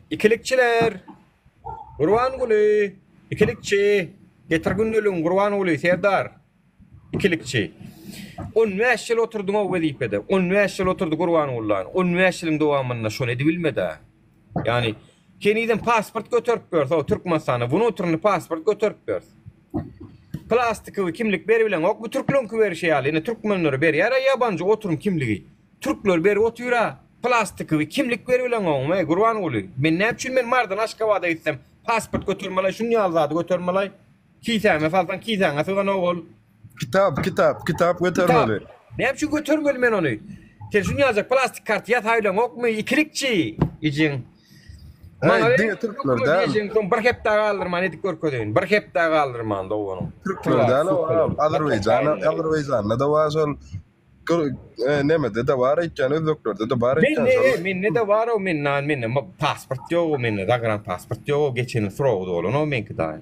Ikilikçiler! Gurbanguly! Ikilikçi! Getir gündeligiňi Gurbanguly, Serdar! Ikilikçi. On bäş ýyl oturdyň-ow wezipede. On bäş ýyl oturdy Gurbanguly. On bäş ýylyň dowamynda şony edibilmedi-ä. Ýagny, henizem pasport göterip ýörse, Türkmenistanda wnutrny pasport göterip ýörse. Plastikowy kimlik beribileňok, bu türkleňki berişi ýaly, ine türkmenlere berýär-ä ýabanjy oturum kimligi. Türkler berip otyr-a, plastikowy kimlik beribileňokmy, eý Gurbanguly? Men näme üçin men Marydan Aşgabada gitsem, pasport götermeli, şuny ýaly zady götermeli? Kisäňe salsaň kisäňe syganok ol. Kitap, kitap, kitap götermeli. Kitap. Näme üçin götermeli men ony? Sen şuny ýaljak plastik kart ýasaýlaňokmy? Ikilikçi. Ejeň. Maňa Eý, diňe türkler däl. Ejeň soň bir hepde galdyrman edip görkezeýin. Bir hepde galdyrman doganyň. Türkler däl o, Azerbaýjan, Azerbaýjanda-da bar şol. E, nemede-de bar ekeni, özbeklerde-de bar ekeni. Mende, mende-de bar o, mende, mende pasport ýok, mende zagran pasport ýok, geçen ýyl srogy dolan o meňki daýy.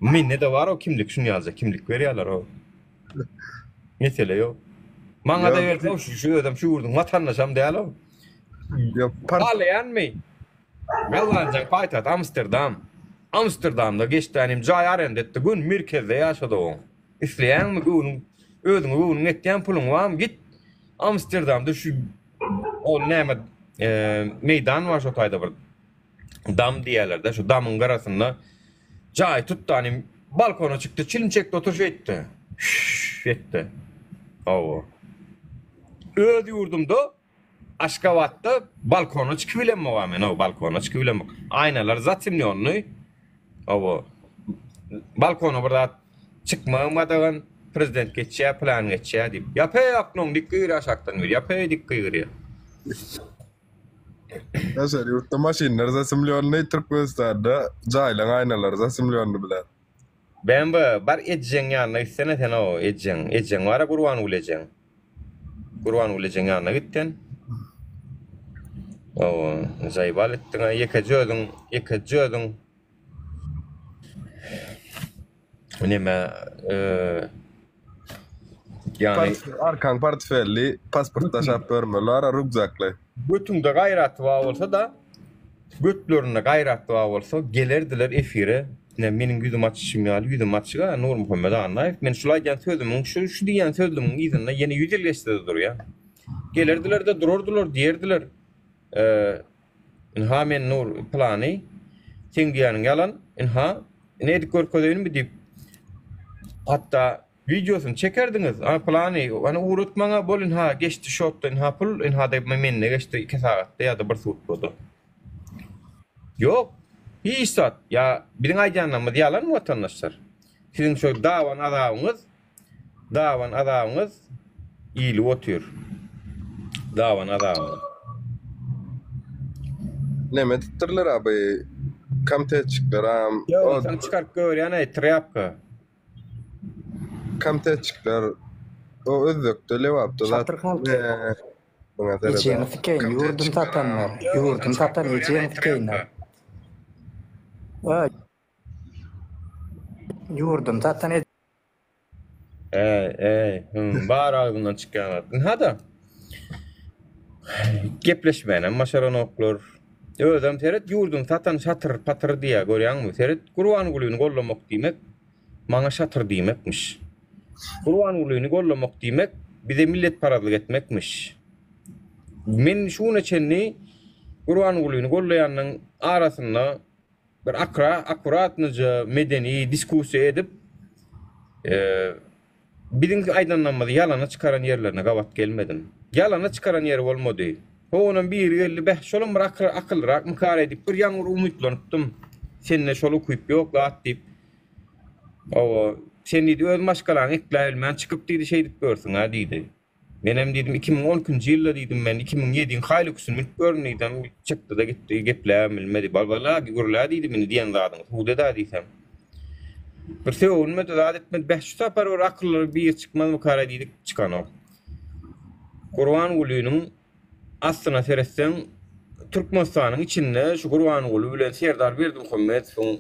Mende-de bar o kimlik, şuny ýalyja kimlik berýärler o. Mesele ýok. Maňa-da berse, şu, şu özem şu ýurduň watandaşam däl o. Ýok, Halaýanmy? Gollandiýanyň paýtagty Amsterdam. Amsterdamda geçdänim jaý arenda etdi, gün merkezde ýaşady o. Isleýäňmi göwnüň özüňe göwnüň etýän puluň barmy git Amsterdamda şu ol näme e, meýdan bar şo taýda bir dam diýýärler-de şu damyň gyrasynda jaý tutdy hani balkona çykdy çilim çekdi otur şeýtdi. Şşş etdi. Hawa. Öz ýurdumda Aşgabatda balkona çykyp bilemok men o balkona çykyp bilemok. Aýnalar zatemnýonnyý. Hawa. Balkona bir zat çykmagam gadagan. Prezident geçýär, plan geçýär diýip. Ýap-eý oknoň dik gygyrýar aşakdan biri. Ýap-eý dik gygyrýar. Daşary ýurtda maşynlar zatemnýonnyý, Türkmenistanda jaýlaň aýnalary zatemnýonnyý bilen. BMW, bar ejeň ýanyna gitsene sen o ejeň. Ejeň bar-a Gurbanguly ejeň. Gurbanguly ejeň ýanyna git sen. Hawa, zaýbal etdiň-ä, ýekeje özüň, ýekeje özüň. Neme, ýagny Arkaň portfelli, pasport daşap ýörmeli, ara rukzakly. Götüňde gaýraty bar bolsa-da, götlerinde gaýraty bar bolsa, gelerdiler efire. Ine, meniň ýüzüm açyşym ýaly, ýüzüm açyk-a, Nurmuhammet Annaýew. Men şul aýdýan sözümiň, şu, şu diýýän sözlümiň yzynda ýene ýüz ýyl geçse-de durýan. Gelerdiler-de durardylar, diýerdiler, Ynha men Nur pylany, seň diýýäniň ýalan, ynha, ine edip görkezeýinmi diýip, hatda. Wideosyny çekerdiňiz. A plany, hany ugrat maňa, bol ynha geçdi şotda ynha pul, ynha-da mende geçdi iki sagatda ýa-da bir sutkada. Ýok. Hiç zat. Ýa biziň aýdýanlarymyz ýalanmy watandaşlar? Siziň şo dawan azabyňyz, dawan azabyňyz iýlip otyr. Dawan azabyňyz. Neme edipdirler abi komitetçikler am. Ýok, sen çykaryp görýän-aý, trýapka. Komitetçikler o Özbekde, Lebapda zat. Şatyr halky. Muňa serede. Ejeňi sikeýin, ýurduny satanlar. Ýurduny satan ejeňi sikeýinler. Öý. Ýurduny satan ejeňi. Eý, eý, hüm, bar agzyndan çykýan zat. Ynha-da. Gepleşmänem başaranoklar. Özem seret ýurduny satan şatyr patyr diýýär görýäňmi? Seret Gurbangulyny gollamak diýmek maňa şatyr diýmekmiş. Gurbangulyny gollamak diýmek bize milletparazlyk etmekmiş. Men şu güne çenli Gurbangulyny gollaýanyň arasynda bir akra akkuratnyja medeni diskussiýa edip Biziň aýdanlarymyzy ýalana çykaran ýerlerine gabat gelmedim. Ýalana çykaran ýeri bolmady. Ho onam biri geldi, beh, şolam bir akyl, akyllyrakmykar-eý diýip, bir ýaňy bir umytlanypdym. Sende şol ukyp ýok zat diýip. Hawa, sen diýdi, öz maşgalaňy ekläbilmän çykyp diýdi, şeýdip ýörsüň-ä diýdi. Menem diýdim, 2012-nji ýylda diýdim men, 2007-iň Hilux-yny münüp gördüm diýdim, çykdy-da gitdi, gepläbem bilmedi. Bal-bala, gürle diýdi, indi diýen zadyňy subut ed-ä diýsem. Bir sögünmedi, zat etmedi. Beh, şu sapar bir akylly biri çykmazmykara diýdik, çykanok. Gurbangulynyň aslyna seretseň, Türkmenistanyň içinde şu Gurbanguly bilen Serdar Berdimuhamedowyň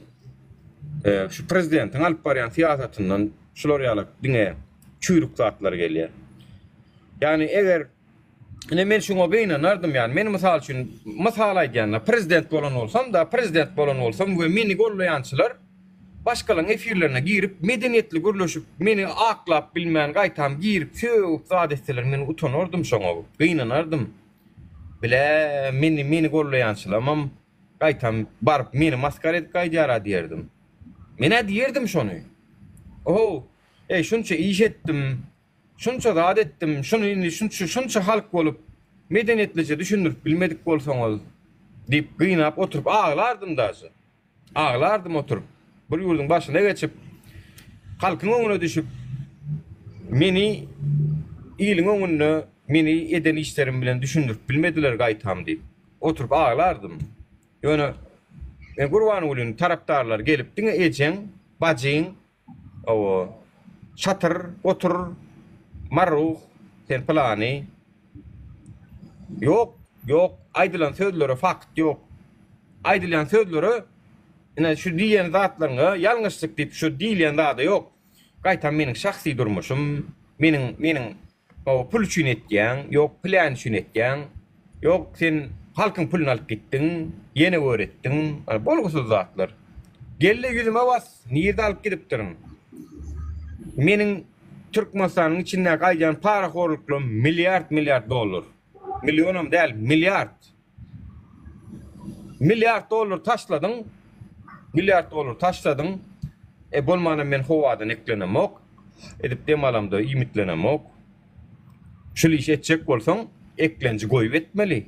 e, şu prezidentiň alyp barýan syýasatyndan şular ýaly diňe çüýrük zatlar gelýär. Ýagny eger ine men şuňa gynanardym ýagny men mysal üçin mysal aýdýanda prezident bolan bolsam da prezident bolan bolsam we meni gollaýançylar başgalaryň efirlerine girip medeniýetli gürleşip meni aklap bilmän gaýtam girip sögüp zat etseler men utanardym şoňa gynanardym. Bile meni meni gollaýançylamam gaýtam baryp meni maskara edip gaýdýara diýerdim. Men-ä diýerdim şony. Ohow, eý şunça iş etdim, şunça zat etdim, şuny indi şunça şunça halk bolup medeniýetlije düşündirip bilmedik bolsaňyz diýip gynap oturyp aglardym daže. Aglardym oturyp. Bir ýurduň başyna geçip, halkyň öňüne düşüp, meni iliň öňünde meni eden işlerim bilen düşündirip bilmediler gaýtam diýip, oturyp aglardym. Ýöne men Gurbangulynyň tarapdarlary gelip diňe ejeň, bajyň, owo, şatyr, otur, marruh, sen pylany. Ýok, ýok, aýdylan sözlere fakt ýok. Aýdylýan sözlere ine şu diýen zatlaryňa ýalňyşlyk diýip şu diýilýän zada ýok. Gaýtam meniň şahsy durmuşym, meniň meniň Hawa pul üçin etýäň, ýok plän üçin etýäň, ýok sen halkyň puluny alyp gitdiň, ýene gör etdiň, bolgusyz zatlar. Gelde ýüzüme bas, nirde alyp gidipdirin. Meniň Türkmenistanyň içindäki aýdýan parahorluklarym milliard milliard dollar. Millionam däl, milliard. Milliard dollar taşladyň, milliard dollar taşladyň. E bolmanam men howadan eklenemok. Edip dem alamda iýmitlenemok. Şul işi etjek bolsaň, eklenji goýup etmeli.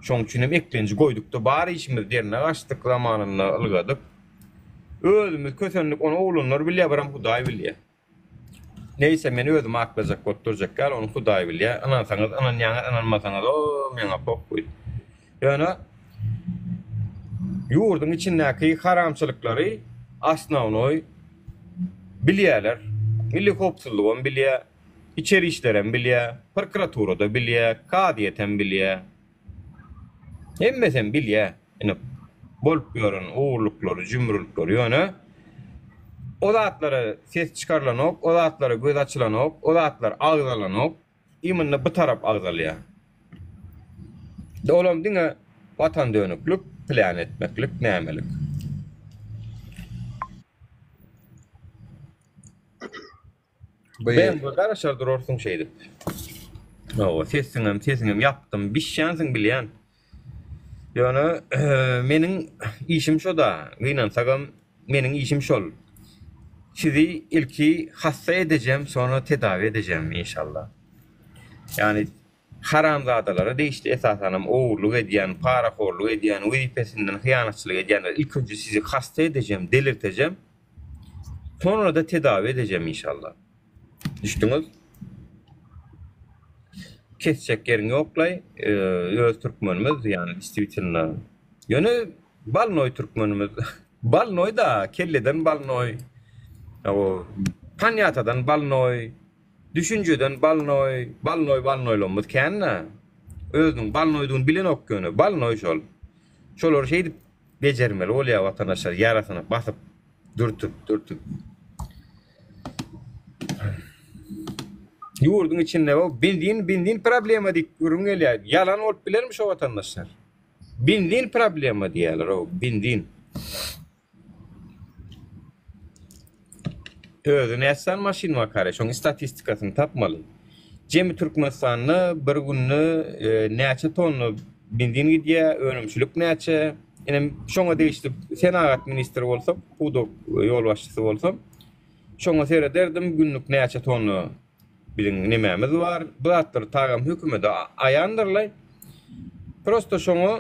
Şoň üçin hem eklenji goýdukda bar işimiz derine gaçdyk zamanynda ylgadyk. Özümiz kösendik, ony oglanlar bilýär, biram Hudaý bilýär. Neýse men özümi aklajak bolup durjak däl, ony Hudaý bilýär. Ynansaňyz ynanýaňyz, ynanmasaňyz o meňa pohhuý. Ýöne ýurduň içindäki haramçylyklary osnownoý bilýärler. Milli howpsuzlygam bilýär, içeri işlerem bilýär, prokuratura-da bilýär, kazyýetem bilýär. Hemmesem bilýär. Ine, bolup ýören ogurlyklary, jümrülikleri ýöne o zatlara ses çykarylanok, o zatlara göz açylanok, o zatlar agzalanok. Imенно bu tarap agzalýar. Olam diňe watan dönüklik, plan etmeklik, nämelik. BMW garaşar durarsyň şeýdip. Hawa, sesiňem, sesiňem ýapdym. Bişýänsiň bilýän. Ýöne meniň işim şo-da. Gynansagam meniň işim şol. Sizi ilki hassa edejem sonra tedawi edejem inşallah. Ýagny haramzadalara degişli esasanam ogurlyk edýän, parahorluk edýän, wezipesinden hyýanatçylyk edýänler ilk önje sizi hassa edejem, delirtejem. Sonra-da tedawi edejem inşallah. Düşdüňiz? Kesjek ýeriň ýoklaý, öz türkmenimiz, ýagny distwitelno. Ýöne balnoý türkmenimiz. Balnoý da, kelleden balnoý. O panýatadan balnoý, düşünjeden balnoý, balnoý balnoýlarymyz kän-de. Özüniň balnoýdygyny bilenok ýöne, balnoý şol. Şolary şeýdip bejermeli bolýar watandaşlar, ýarasyny basyp, dürtüp, dürtüp. Ýurduň içinde o benzin, benzin problema diýip gürrüň gelýär. Ýalan bolup bilermi şo watandaşlar? Benzin problema diýýärler o benzin. Özi näçe sany maşyn bar kare, şoň statistikasyny tapmaly. Jemi Türkmenistanda bir günde e, näçe tonna benzin gidýär, önümçilik näçe? Ine şoňa degişli senagat ministri bolsam, pudak ýolbaşçysy bolsam, şoňa serederdim günlük näçe tonna Biziň nemämiz bar? Bu zatlar tagam hökümede aýandyrlaý. Prosta şoňa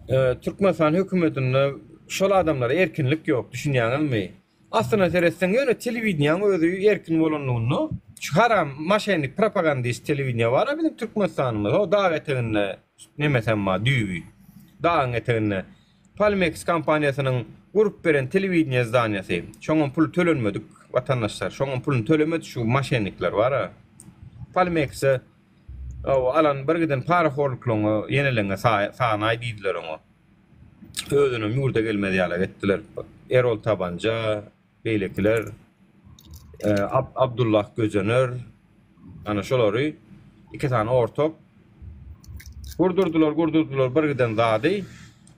e, Türkmenistan hökümetinde şol adamlara erkinlik ýok, düşünýäňizmi? Aslynda seretseň ýöne telewideniýäň özi erkin bolanlygynda şu haram maşennik propagandist telewideniýe bar-a biziň Türkmenistanymyzda o dag eteginde nemesem bar düýbi dagyň eteginde Palmex kompaniýasynyň gurup beren telewideniýe zdaniýasy. Şoňam puly tölenmedik watandaşlar. Şoňam puluny tölemedi şu maşennikler bar-a. Palmexe alan bir giden parahorluklaryňy ýeneleňe sanaý diýdiler oňa. Özünem ýurda gelmez ýalak etdiler. Erol Tabanja, beýlekiler, Abdullah Gözener, ana şolary iki sany ortak gurdurdylar, gurdurdylar bir giden zady,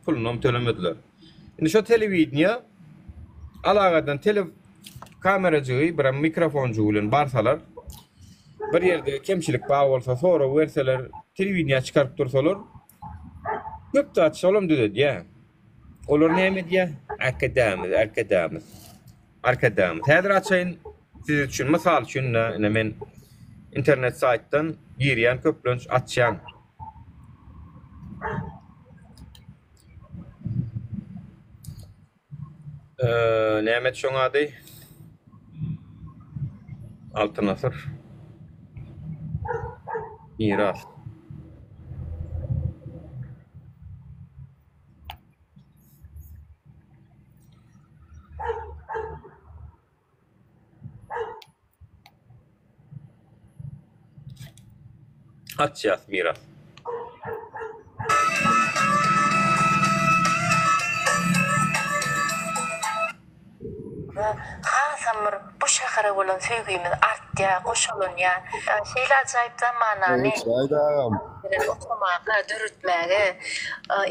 pulunam tölemediler. Indi şo telewideniýe alagadan tele kamerajygy, birem mikrofonjygy bilen barsalar, bir ýerde kemçilik bar bolsa sorag berseler, telewideniýä çykaryp dursalar, köp zat şolam düzedýär. Olar näme edýär? Arkadagymyz, Arkadagymyz. Arkadagymyz. Häzir açaýyn siz üçin mysal üçin ine men internet saýtdan girýän köplenç açýan. Eee, näme şoň ady? Altyn asyr. Miras. Açýas miras. Hasam bir bu şähere bolan söýgimiz artýar, goşalanýar. Şeýle ajaýyp zamanany bilen okamaga, döretmäge,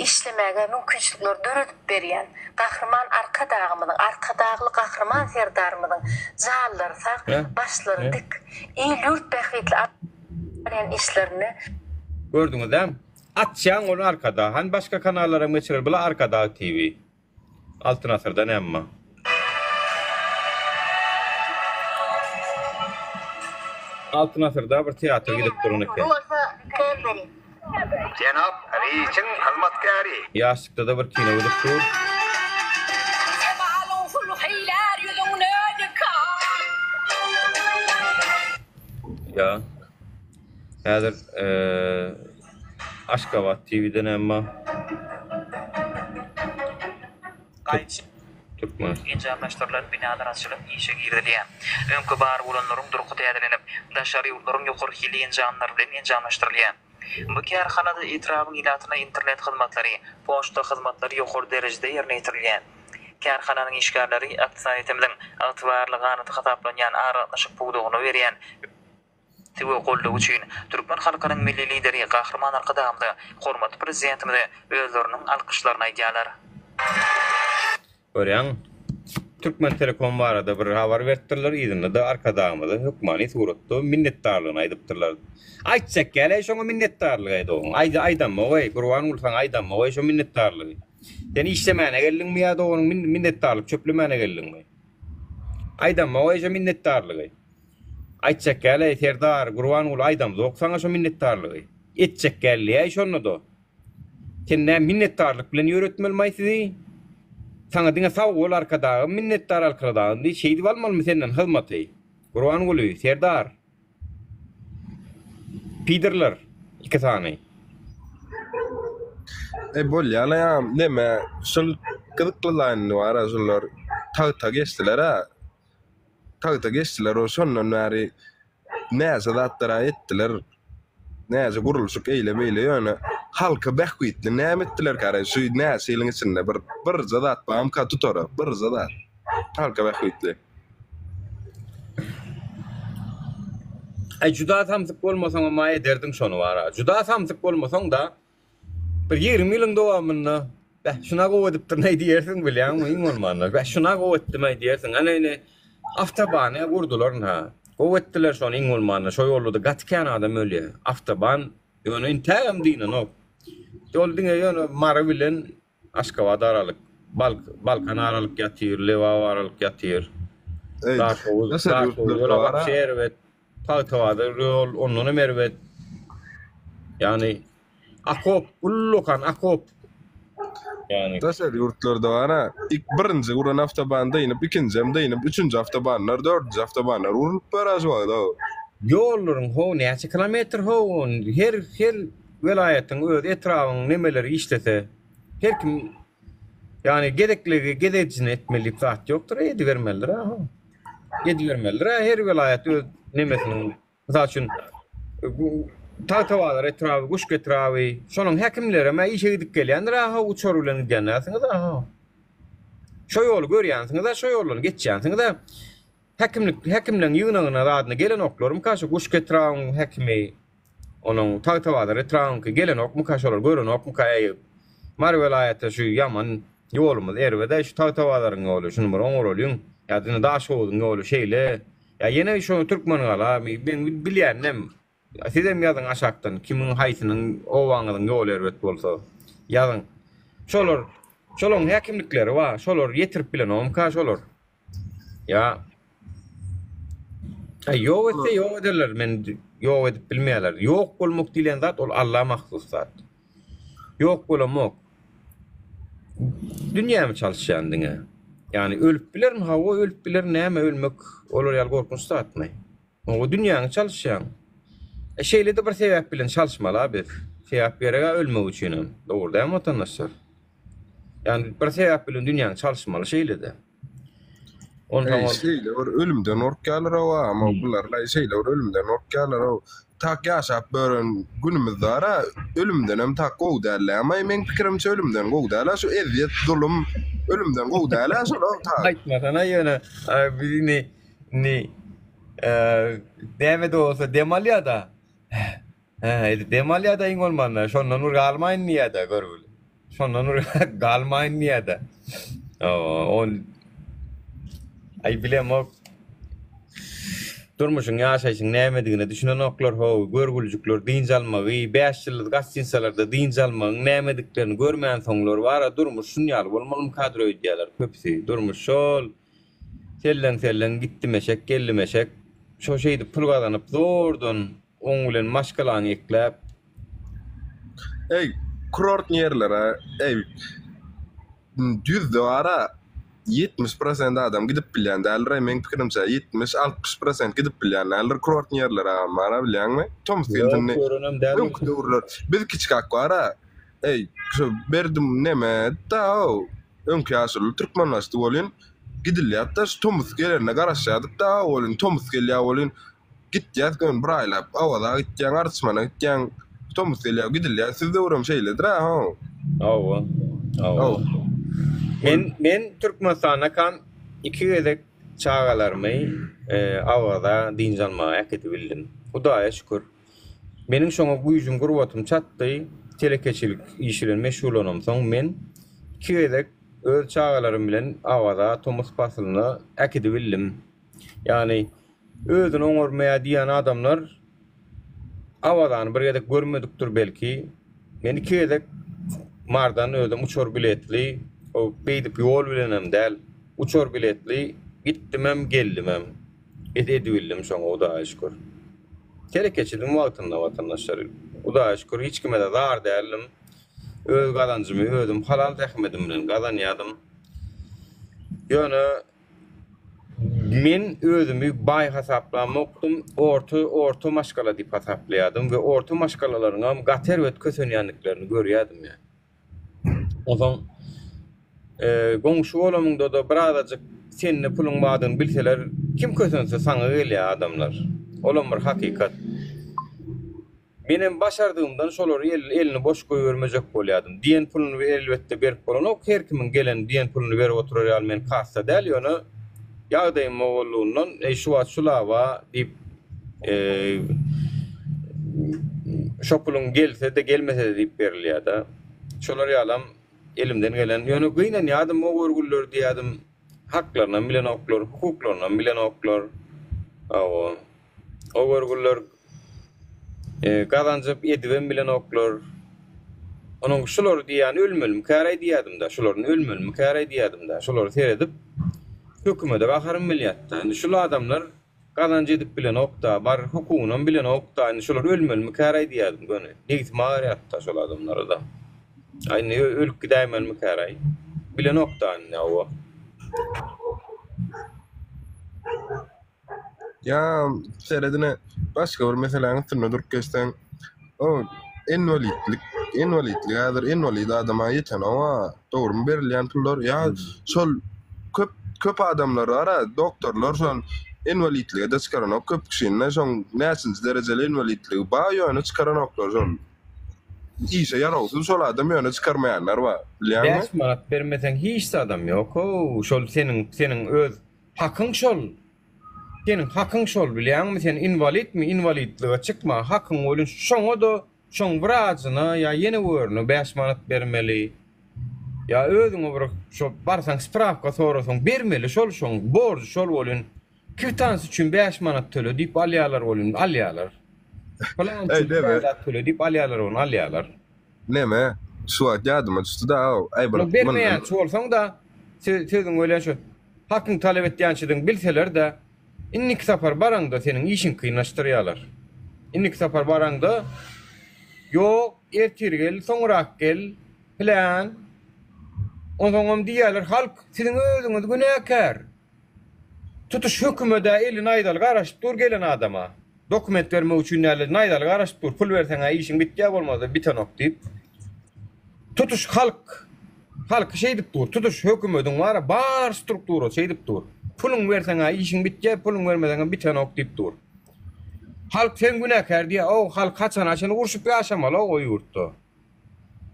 işlemäge mümkinçilikleri döredip berýän Gahryman Arkadagymyzyň, Arkadagly Gahryman Serdarymyzyň janlary sag, başlary dik, il-ýurt bähbitli alyp barýan işlerinde Gördüňiz dämi? Açýaň ony Arkadag. Hany başga kanallaram geçirer. Bula Arkadag TV. Altyn asyrda näme bar? Altyn asyrda bir teatr gidip duran eken. Bu bolsa Kemberry. Jenap Riçiň hyzmatkäri. Ýaşlykda-da bir kino gidip dur. Jemalyň sulh eýlär ýüzüňde dikan. Ýa. Häzir Aşgabat TV-de näme bar? Gaýçy. Türkmen. Enjamlaşdyrylan binalar açylyp, işe girizilýär. Öňki bar bolanlaryň durky täzelenip, daşary ýurtlaryň ýokary hilli enjamlary bilen enjamlaşdyrylýar. Bu kärhanada etrabyň ilatyna internet hyzmatlary, poçta hyzmatlary ýokary derejede ýerine ýetirilýär. Kärhananyň işgärleri ykdysadyýetimiziň ygtybarly ganaty hasaplanýan aragatnaşyk pudagyna berýän Ünsi we goldawy üçin türkmen halkynyň Milli Lideri Gahryman Arkadagymyza, hormatly Prezidentimize özleriniň alkyşlaryny aýdýarlar. Görýäň, Türkmentelekom barada bir habar beripdirler, yzynda-da Arkadagymyza hökmany suratda minnetdarlygyny aýdypdyrlar. Aýtjak ýaly-eý şoňa minnetdarlygy dogan. Aýda aýdamok-eý, Gurbanguly saňa aýdamok-eý şo minnetdarlygy. Sen işlemäne geldiňmi ýa doganyň minnetdarlyk çöplemäne geldiňmi? Aýdamok-aý şo minnetdarlygy. Aýtjak gäl-eý, Serdar, Gurbanguly aýdamzok saňa şo minnetdarlygy. Etjek gäldiäý şonda-da. Sen näme minnetdarlyk bilen ýöretmelimaý sizi? Saňa diňe sag bol Arkadagym, minnetdar Arkadagym diý, şeýdip almalymy senden hyzmaty? Gurbanguly, Serdar. Pidorlar iki sany. E bolýala ýa neme şul gyzyklyla indi bara şular tagta geçdiler-ä. Tagta geçdiler o şondan bäri näçe zatlar-a etdiler. Näçe gurluşyk eýle-beýle ýöne halka bähbitli näme etdilerkäre şu näçe ýylyň içinde bir birje zat barmyka tutara birje zat halka bähbitli. Aý juda samsyk bolmasaňam-a ederdiň şony bara. Juda samsyk bolmasaň-da bir 20 ýylyň dowamynda beh şuna gowy edipdirin-aý diýersiň bilýäňmi iň bolmanda. Beh şuna gowy etdim-aý diýersiň. Ana indi awtobany gurdular ynha. Gowy etdiler şony iň bolmanda. Şo ýolda-da gaty kän adam ölýär. Awtoban ýöne intägem dynanok. Ýol diňe ýöne Mary bilen Aşgabat aralyk, Balk, Balkan aralyk ýatyr, Lebap aralyk ýatyr. Eý, Daşoguz, daşary Daşoguz ýurtlarda ýola bar-a. wapşe erbet. Tagtabazar ýol ondanam erbet. Ýagny okop, ullakan okop. Ýagny Daşary ýurtlarda bar-a, ik birinji guran awtoban dynyp, ikinjem dynyp, üçünji awtobanlar, dördünji awtobanlar gurlup bar-a şu wagt-ow. Ýollaryň how näçe kilometr how, her her welaýatyň öz etrabyň nemeleri işlese Her kim ýagny gezekligi gezejini etmeli diýip zat ýokdur, edibermelidir a. Edibermelidir a her welaýat öz nemesiniň mysal üçin Tagtabazar etraby, Guşgy etraby, şonuň häkimlerem işe gidip gelýändir a uçar bilen gidýän dälsiňiz a. Şo ýoly görýänsiňiz a, şo ýoldan geçýänsiňiz a. Häkimlik häkimleň ýygnagyna zadyna gelenoklarmyka şu Guşgy etrabyň häkimi Onuň Tagtabazar etrabyňky gelenokmyka şolar görenokmyka eý Mary welaýaty şu ýaman ýolumyz erbed-äý şu Tagtabazaryň ýoly şuny bir oňaralyň ýa-da indi Daşhowuzyň ýoly şeýle ýa ýene şu Türkmengala meň bilýäninem sizem ýazyň aşakdan kimiň haýsynyň obaňyzyň ýoly erbet bolsa ýazyň şolar şolaň häkimlikleri bar şolar ýetirip bilenokmyka şolar Ýa Aý ýok etse ýok ederler men ýok edip bilmeýärler. Ýok bolmak diýlen zat ol Alla mahsus zat. Ýok bolamok. Dünýämi çalyşýan diňe. Ýagny ölüp bilerin hawa ölüp bilerin näme ölmek olar ýaly gorkunç zatmy? Oňa dünýäňi çalyşýaň. E şeýle-de bir sebäp bilen çalyşmaly-a biz. Sebäp gerek-ä ölmek üçinem. Dogry dälmi watandaşlar? Ýagny bir sebäp bilen dünýäňi çalyşmaly şeýle-de. Onsoň Eý, ol şeýle bir ölümden gorkýarlar-ow agam-ow bular-laý, şeýle bir ölümden gorkýarlar-ow. Tak ýaşap ýören günümiz bar-a, ölümdenem tak gowy däl-lämaý, meň pikirimçe ölümden gowy däl-ä şu ezýet, zulum ölümden gowy däl-ä şol-ow tak. Aýtmasana ýöne, biz indi Indi näme-de bolsa dem alýar-da. Hä, edip dem alýar-da iň bolmanda. Şondan bir galmaýyn diýýär-de görgüli. Şondan bir galmaýyn diýýär-de. Ol Aý bilemok. Durmuşyň, ýaşaýşyň nämedigine düşünenoklar how, görgülijikler dynç almagy, bäş ýyldyz gostinsalarda dynç almagyň nämediklerini görmänsoňlar bar-a durmuş şun ýaly bolmalymykadyr öýdýärler köpüsi. Durmuş şol Selleň-selleň gitdim eşek, geldim eşek. Şo şeýdip pul gazanyp zordan oň bilen maşgalaňy ekläp. Eý, kurortny ýerlere, eý, ýüzde bar-a, 70 prosent adam gidip bilýän däldir-aý, meň pikirimçe, 70, 60 prosent gidip bilýän däldir kurortny ýerlere agam bar-a, bilýäňmi? Tomus Ýok, geldi indi, görenem däldir. öňki döwürler, biz kiçikäk bar-a, eý, şo berdim neme da-ow, Öňki ýaşuly Türkmenbaşydy welin, gidilýärdi-de, şu tomus gelerine garaşýardyk-da, welin tomus gelýär welin, gitýäs göni bir aýlap, Awaza gitýäň, Arçmana gitýäň, tomus gelýär, gidilýär. Siz döwrem şeýledir-ä, how? Hawa, hawa. Men, men Türkmenistandakam iki gezek çagalarymy Awaza dynç almaga äkidibildim. Hudaýa şükür. Meniň şoňa güýjüm, gurbatym çatdy. Telekeçilik işi bilen meşgullanamsoň, men iki gezek öz çagalarym bilen Awaza tomus paslyna äkidibildim. Ýagny, özüni oňarmaýar diýýän adamlar Awazany bir gezek görmedikdir belki. Men iki gezek Mardan özüm uçar biletli, o beýdip ýol bilenem däl, uçar biletli. Gitdimem, geldimem. Et edibildim şoňa Hudaýa şükür. Telekeçidim wagtynda watandaşlar. Hudaýa şükür hiç kime-de zar däldim. Öz gazanjymy özüm halal zähmedim bilen gazanýadym. Ýöne men özümi baý hasaplamokdym, orta orta maşgala diýip hasaplaýadym we orta maşgalalaryňam gaty erbet kösenýändiklerini görýädim ýa. Onsoň goňşy bolamyňda-da birazajyk sende puluň bardygyny bilseler, kim kösense saňa gelýär adamlar. Olam bir hakykat. Menem başardygymdan şolary elini boş goýbermejek bolýardym. Diýen puluny elbetde berip bolanok, her kimiň gelen diýen puluny berip oturar ýaly men kassa däl, ýöne ýagdaýym boldugyndan, eý şu wagt şu laba diýip Şo puluň gelse-de, gelmese-de diýip berilýär-de. Şolar ýalam elimden gelen, ýöne gynanýardym o görgüliler diýýärdim, haklarynam bilenoklar, hukuklarynam bilenoklar. Hawa. O görgüliler gazanjyp edibem bilenoklar. Onuň şulary diýýän ölmelimikäraý diýýärdim-de, şularyny ölmelimikäraý diýýärdim-de, şulary seredip hökümede gaharym gelýärdi-de. Indi şul adamlar Gazanç edip bilenokda, bar hukugynam bilenokda, indi şolar ölmelimikäraý diýýärdim göni. Nebsim agyrýardy-da şol adamlara-da. Aý indi ölüp gidäýmelimikäraý. Bilenokda indi hawa. Ýa seredine başga bir meseläniň üstünde durup geçseň, o inwalidlik, inwalidlik häzir inwalid adama ýetenok-a, dogrymy berilýän pullar ýa şol köp köp adamlar bar-a doktorlar şol inwalidlige-de çykaranok köp kişini şoň näçinji derejeli inwalidligi bar ýöne çykaranoklar şol işe ýarawsyz şol adam ýöne çykarmaýanlar bar bilýäňmi? 5 manat bermeseň hiç zadam ýok-ow şol seniň seniň öz hakyň şol seniň hakyň şol bilýäňmi sen inwalidmi inwalidlige çykma hakyň welin şoňa-da Şoň wrajyna ýa ýene birine 5 manat bermeli. Ýa özüňe bir şo barsaň sprawka sorasaň bermeli şol şoň borjy şol bolyn. Kwitansiýa üçin 5 manat töle diýip alýarlar bolyn alýarlar. Pylan Eý üçin neme? pylan zat töle diýip alýarlar bolyn alýarlar. Neme? Şu wagt ýadyma düşdi-de aw. Aý bir Muny bermeýänçi bolsaň-da sözüň welin şu hakyň talap etýänçidigiňi bilseler-de Indiki sapar baraňda seniň işiňi kynlaşdyrýarlar. Indiki sapar baraňda, Ýok, ertir gel, soňrak gel, plan. Onsoňam diýýärler, halk, siziň özüňiz günäkär. Tutuş hökümed-ä eli naýzaly garaşyp dur gelen adama. Dokument bermek üçin däl-de, naýzaly garaşyp dur, pul berseň-ä işiň bitýär, bolmasa bitenok diýip. Tutuş halk halky şeýdip dur. Tutuş hökümediň bar bar strukturasy şeýdip dur. Puluň berseň-ä işiň bitýär, puluň bermeseňem bitenok diýip dur. Halk sen günäkär diýýär. O halk haçana çenli urşup ýaşamaly-ow o ýurtda.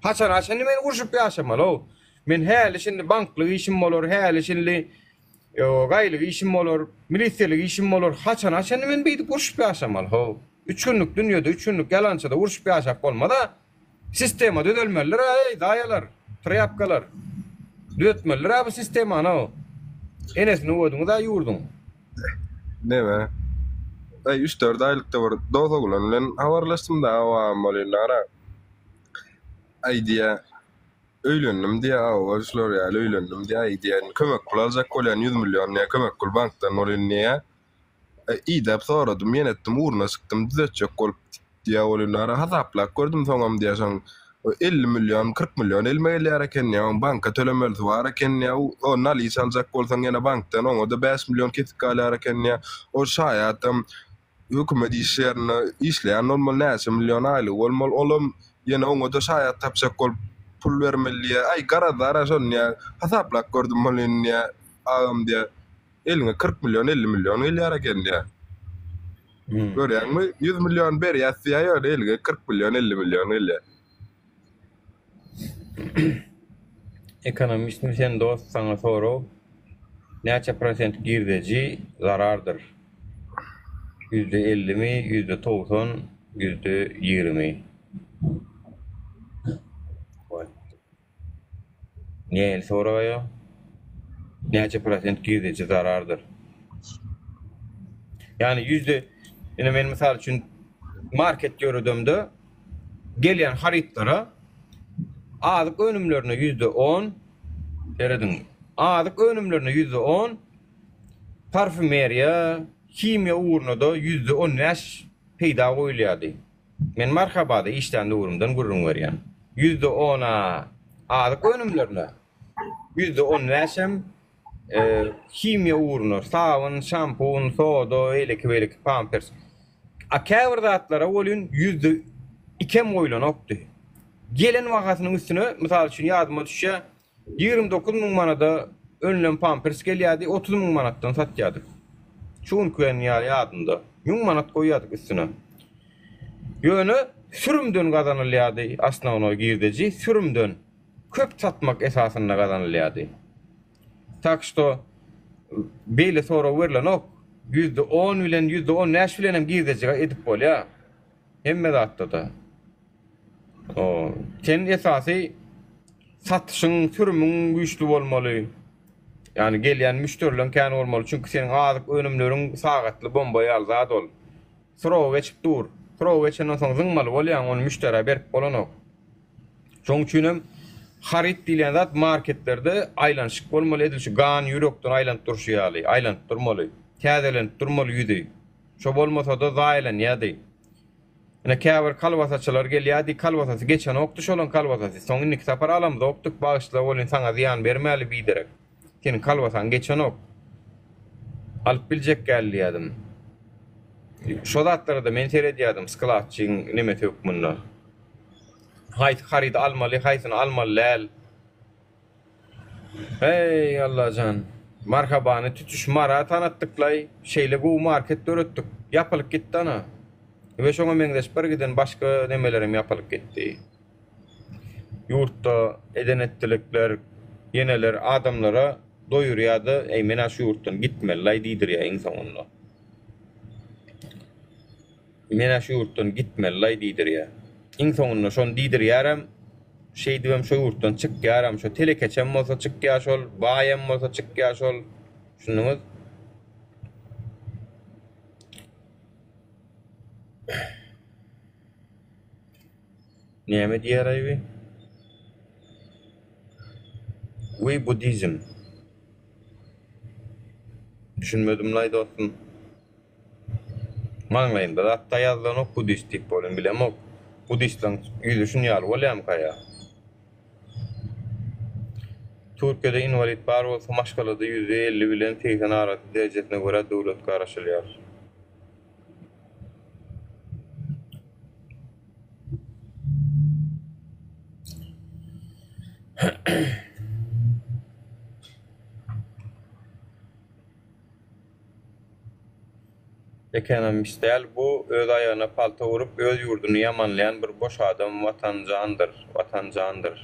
Haçana çenli men urşup ýaşamaly-ow. Men häli şindi banklyk işim bolar, häli şindi gaýlyk işim bolar, milisiýalyk işim bolar. Haçana çenli men beýdip urşup ýaşamaly-how. Üç günlük dünýede, üç günlük ýalançyda urşup ýaşap bolmaz-a. Sistema düzelmelidir-ä eý, zaýalar, trýapkalar. Düzetmelidir-ä bu sistemany-ow. Enesini öwediňiz-ä ýurduň. Neme? Aý, üç-dört aýlykda bir dos oglan bilen habarlaşdym-da, agam bolýanlara. Aý diýýä, öýlendim diýýä, hawa, şular ýaly öýlendim diýýä, aý diýýä, indi kömek pul aljak bolýan, ýüz million diýýä, kömek pul bankdan bolýan diýýä. Idäp soradym, ýene etdim, ugruna çykdym, düzetjek bolup diýýär welin, ara hasaplap gördüm soňam diýýär, şoň 50 million, 40 million elime gelýär eken diýýär, oň banka tölemelisi bar eken diýýär, o naliç aljak bolsaň ýene bankdan oňa-da 5 million kesik galýar eken diýýär. O şaýatam hökümet iş ýerinde işleýän bolmaly, näçe million aýlygy bolmaly, olam ýene oňa-da şaýat tapjak bolup pul bermeli diýýär. Aý, garaz, ara şony diýýär, hasaplap gördüm welin diýýär, agam diýýär. Eliňe 40 million 50 million gelýär eken diýýär. Görýäňmi? 100 million berýäs diýýär, ýöne eliňe 40 million 50 million gelýär. Ekonomistmi sen dost saňa sorag näçe prosent girdeji zarardyr ýüzde ellimi ýüzde 90 ýüzde 20. Nähili soraga ýa? Näçe prosent girdeji zarardyr? Ýagny ýüzde ine men mysal üçin market ýöredemde gelýän harytlara azyk önümlerine %10 serediň azyk önümlerine %10. Parfümeriýa, himiýa ugruna-da 15% peýda goýulýardy. Men Marhabada işlän döwrümden gürrüň berýän. Ýüzde on-a azyk önümlerine, ýüzde on bäşem himiýa ugruna, sabyn, şampun, soda, beýleki-beýleki, pampers. A käbir zatlara welin ýüzde ikem goýlanokdy. Gelen bahasynyň üstüne, mysal üçin, ýadyma düşýär, 29 müň manada önlen pampers gelýärdi, 30 müň manatdan satýardyk. Şu günki gün ýaly ýadymda. Müň manat goýýardyk üstüne. Ýöne sürümden gazanylýardy, osnownoý girdeji sürümden, köp satmak esasynda gazanylýardy. Tak şto beýle sorag berlenok. %10 bilen %15 bilen hem girdeji edip bolýar. Hemme zatda-da. O, sen esasy satyşyň, sürümiň güýçli bolmaly. Ýagny gelýän müşderileň kän bolmaly. Çünki seniň azyk önümleriň sagatly bomba ýaly zat ol. Srogy geçip dur. Srogy geçenden soň zyňmaly bolýaň, ony müşderä berip bolanok. Şonuň üçin hem haryt diýilýän zat marketlerde aýlanyşyk bolmaly, edil şu gan ýürekden aýlanyp durşy ýaly, aýlanyp durmaly. Täzelenip durmaly ýüzi. Şo bolmasa-da zaýalanýardy. Ine käbir kolbasaçylar gelýärdi, kolbasasy geçenokdy şolaň kolbasasy. Soň indiki sapar alamzokdyk, bagyşla welin saňa zyýan bermäli biderek. Seniň kolbasaň geçenok. Alyp biljek däl diýýärdim. Şo zatlara-da men seredýärdim skladçyň nemesi hökmünde. Haýsy harydy almaly, haýsyny almaly däl. Heý Allajan. Marhabany tutuş Mara tanatdyklaý. Şeýle gowy market döretdik. Ýapylyp gitdi ana. We şoňa meňzeş bir giden başga nemelerem ýapylyp gitdi. Ýurtda eden-etdilikler ýeneler adamlara doýurýa-da, eý men-ä şu ýurtdan gitmelilaý diýdirýä iň soňunda. Men-ä şu ýurtdan gitmelilaý diýdirýär. Iň soňunda şony diýdirýärem, şeýdibem şo ýurtdan çykýaram. Şo telekeçem bolsa çykýar şol, baýam bolsa çykýar şol. Düşündiňiz? Näme diýýär-aý bi? We buddizm. Düşünmedim-laý dostum. Maňlaýynda zatda ýazylanok budist diýip bolyn bilemok. Budistleň ýüzi şun ýaly bolýamyka ýa? Türkiýede inwalid bar bolsa maşgalada 50% bilen 80 arasy derejesine görä döwlet garaşylýar. Ekonomist däl bu öz aýagyna palta urup öz ýurduny ýamanlaýan bir boş adam watanjandyr watanjandyr.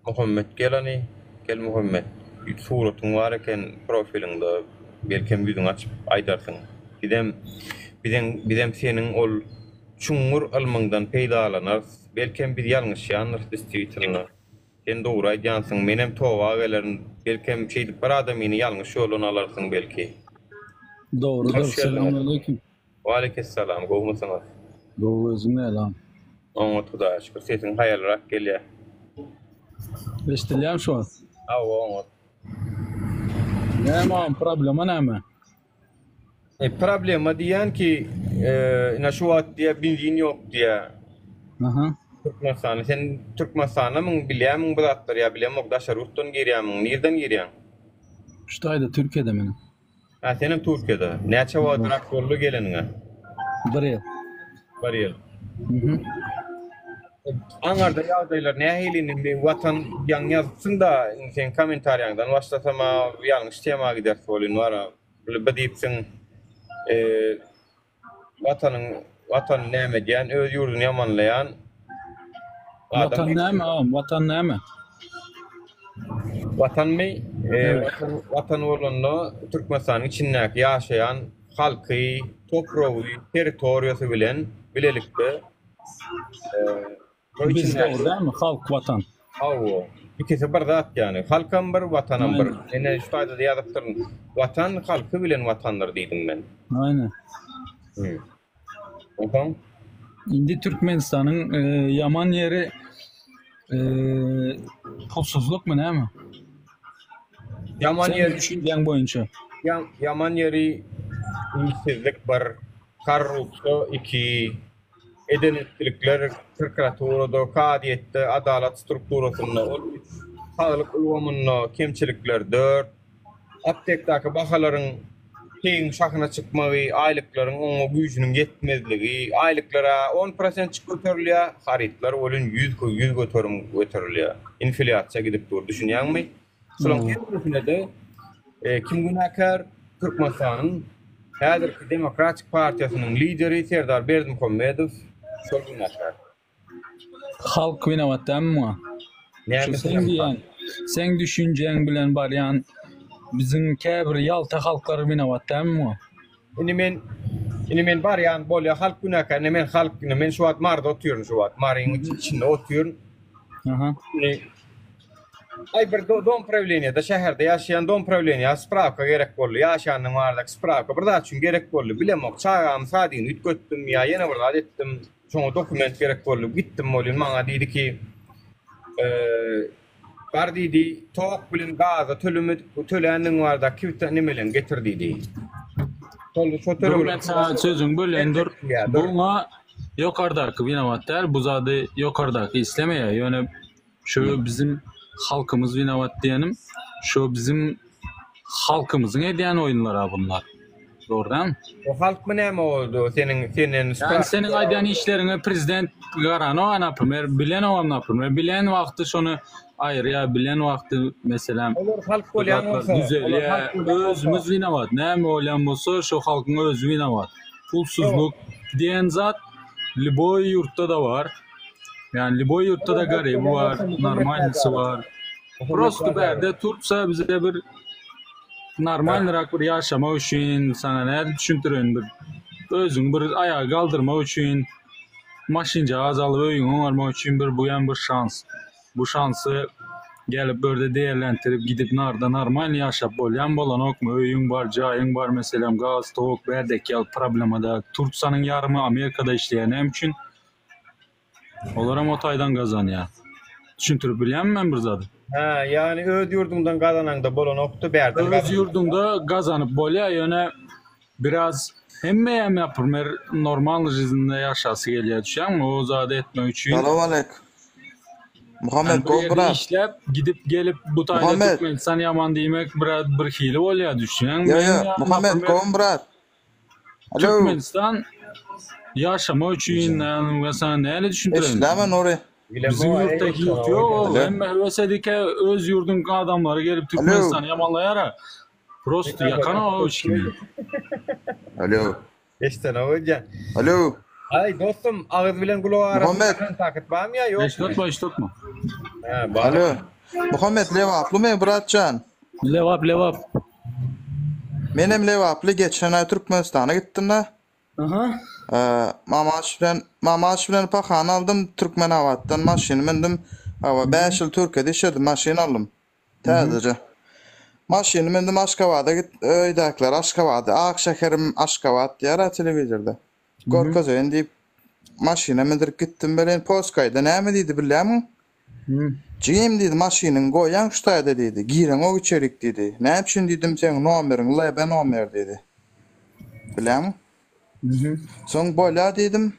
Muhammet gel hany gel Muhammet suratyň bar eken profiliňde belkem ýüzüňi açyp aýdarsyň bizem bizem bizem seniň ol çuňňur ylmyňdan peýdalanarys belkem biz ýalňyşýandyrys distwitelno. Sen dogry aýdýansyň, menem toba gelerin, belkem şeýdip bir adamyny ýalňyş ýoldan alarsyň belki. Dogrudyr, Hoş geldiňiz. Salamaleýkim. Waleýkessalam, gowmysyňyz? Gowy özüň nälam? Oňat Hudaýa şükür, sesiň haýalrak gelýär. Eşidilýärmi şu wagt? Hawa oňat. Näme agam problema näme? E, problema diýýän ki, e, ine şu wagt diýýär benzin ýok diýýär. Aha. Türkmenistanda sen Türkmenistandamyň bilýärmiň bu zatlary ýa bilemok daşary ýurtdan girýärmiň nirden girýäň? Şu taýda Türkiýede menem. Ha senem Türkiýede. Näçe wagtrak boldy geleniňe? Bir ýyl. Bir ýyl. Mhm. Aňarda ýagdaýlar nähili indi men watan ýaňy ýazypsyň-da indi seň kommentariýaňdan başlasam-a ýalňyş tema gideris welin bar-a bir diýipsiň watanyň watany näme edýän öz ýurduny ýamanlaýan adam Watan näme agam watan näme? Watanmy? Watan watan bolanda Türkmenistanyň içindäki ýaşaýan halky, topragy, territoriýasy bilen bilelikde Biz dogry dälmi? Halk watan. Hawa. Ikisi bir zat ýany. Halkam bir, watanam bir. Ine şu taýda-da ýazypdyryn. Watan halky bilen watandyr diýdim men. Aýna. Onsoň? Indi Türkmenistanyň ýaman ýeri pulsuzlykmy näme? Ýaman Seň ýeri düşünjäň boýunça. Ýaman ýeri işsizlik bir, korrupsiýa iki, eden-etdilikler prokuraturada, kazyýetde, adalat strukturasynda ol üç, saglyk ulgamynda kemçilikler dört, aptekdaky bahalaryň peýiň şahyna çykmagy, aýlyklaryň oňa güýjüniň ýetmezligi, aýlyklar-a on prosentjik göterilýär, harytlar welin 100% göterilýär. Inflýasiýa gidip dur, düşünýäňmi? Şolaryň hemmesine-de kim günäkär? Türkmenistanyň häzirki Demokratik partiýasynyň lideri Serdar Berdimuhamedow şol günäkär. Halk winawat dälmi muňa? Şu seň diýýän, seň düşünjäň bilen barýan biziň käbir ýalta halklar winawat dälmi muňa? Indi men indi men barýan bolýa halk günäkär indi men halk indi men şu wagt Maryda otyryn şu wagt Maryň içinde otyryn. Aha. Indi Aý bir dom prawleniýada şäherde ýaşaýan dom prawleniýa sprawka gerek boldy ýaşanyň baradaky sprawka bir zat üçin gerek boldy bilemok çagamy sadygyny üýtgetdim ýa ýene bir zat etdim şoňa dokument gerek boldy gitdim welin maňa diýdi ki bar diýdi tok bilen gaza tölemedik töländigiň baradaky kibita nemeleňi getir diýdi şol şo Dur men saňa sözüňi bölýän dur buňa ýokardaky winawat däl bu zady ýokardaky islemeýär ýöne Şu bizim halkymyz winawat diýenim şu bizim halkymyzyň edýän oýunlara bunlar. Dogry dälmi? O halkmy näme boldy seniň senden Ýani seniň aýdýan işleriňe prezident garanok naprimer bilenogam naprimer bilen wagty şony aýyrýar bilen wagty meselem Olar halk bolýan bolsa düzelýär özümiz winawat näme bolýan bolsa şo halkyň özi winawat pulsuzlyk diýen zat lýuboý ýurtda-da bar Ýani lýuboý ýurtda-da garyby bar, normalnysy bar. Prosto bärde Turksiýa bize bir normalnyrak bir ýaşamak üçin, saňa nädip düşündireýin bir özüňi bir aýaga galdyrmak üçin, maşynjagaz alyp öýüňi oňarmak üçin bir buýam bir şans. Bu şansy gelip bu ýerde değerlendirip gidip narda normalny ýaşap bolýamy bolanokmy öýüň bar jaýyň bar meselem gaz tok bärdeki ýaly problema däl. Turksiýanyň ýarymy Amerikada işleýär näme üçin? Olaram o taýdan gazanýar. Düşündirip bilýärmi men bir zady? Hä, ýagny öz ýurduňdan gazanaňda bolanokdy, bärden Öz gazanaňda. ýurduňda gazanyp bolýar, ýöne biraz hemmeýem naprimer normalny žiznde ýaşasy gelýär, düşýäňmi? O zady etmek üçin Salowalek. ýani Muhammet bir gowy ýerde brat. işläp, gidip gelip bu taýda Muhammet. Türkmenistan ýaman diýmek biraz birhili bolýar, düşýäňmi? Ýo Men ýo ýaly Muhammet naprimer gowymy brat. Alo. Türkmenistan ýaşamak üçin men sana näle düşündireýin? Eşitläme Nury. Biziň ýurtda ýurt ýok, Alo. hemme höwes edike öz ýurduň adamlary gelip Türkmenistany ýamanlaýara. Prosto ýakanok hiç kimi. Alo. Eşitene öýdýän. Alo. Aý dostum agyz bilen gulak arasynda Muhammet. kontakt barmy ýa ýokmy? Eşitotma eşitotma. Hä bar. Alo. Muhammet Lebaplymy bratjan? Lebap Lebap. Menem Lebaply geçen aý Türkmenistana gitdim-de. Aha. Mamaş bilen Mamaş bilen pahany aldym Türkmenabatdan maşyn mündüm. Hawa 5 ýyl Türkiýede işledim maşyn aldym. Täzeje. Maşyny mündüm Aşgabada git öýdäkiler Aşgabady ak şäherim Aşgabat diýýär-ä telewizorda. Görkezeýin diýip maşyna mündürip gitdim welin poskaýda näme diýdi bilýärmiň? Jigim diýdi, maşynyňy goýaň şu taýda diýdi, gireňok içerik diýdi. Näme üçin diýdim, seň nomeriň LB nomer diýdi. Bilýäňmi? Soň bolýa diýdim.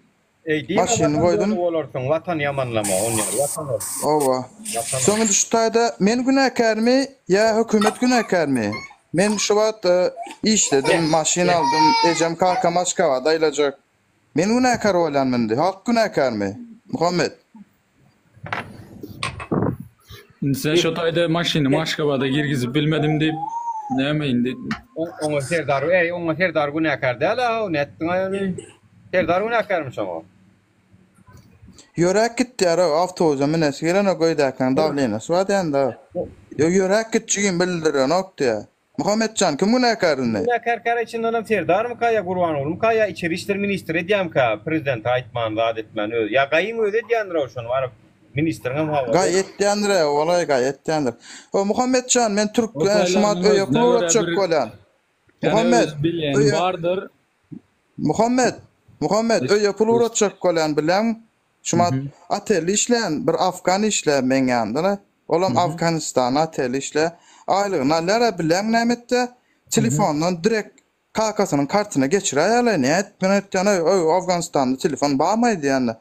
Eý diýme Maşynyny watan goýdum. döli bolarsyň, watan ýamanlama onýaly watan ol. Hawa. Watan ol. Soň indi şu taýda men günäkärmi ýa hökümet günäkärmi? Men şu wagt işledim, maşyn aldym, ejem kakam Aşgabada aýlajak. Men günäkär bolýanmy indi? Halk günäkärmi? Muhammet. Indi sen şo taýda maşynymy Aşgabada girgizip bilmedim diýip, näme indi? Oňa Serdar, eý, oňa Serdar günäkär däl-a, nätdiň-aý ony? Serdar günäkärmi şoňa? Ýöräp gitýär-ow, awtobusa münesi gelenok öýdäkiniň dawlenýasy bar diýende. Ýok, ýöräp git jigim bildirenok diýýär. Muhammetjan kim günäkär indi? Günäkär käre çyndanam Serdarmyka ýa Gurbangullymyka ýa içeri işler ministri edýämika prezidente aýtman zat etmän özi ýa Gaýyň özi edýändirow şony baryp ministriňem habary Gaý etýändir walaý gaý etýändir. O Muhammetjan men türk şumat öýe pul ugratjak bolýan. Muhammet öýe bardyr. Muhammet Muhammet öýe pul ugratjak bolýan bilýäňmi? Şumat otelde işleýän bir afgan işleýär meň ýanymda. Olam Afganistanda otelde işleýär. Aýlygyny alýar-a, bilýäňmi näme etýär? Telefondan direkt kakasynyň kartyna geçiräýýärler, nädip men aýtýan, öý, öý, Owganystanda telefon barmaý diýýän-de.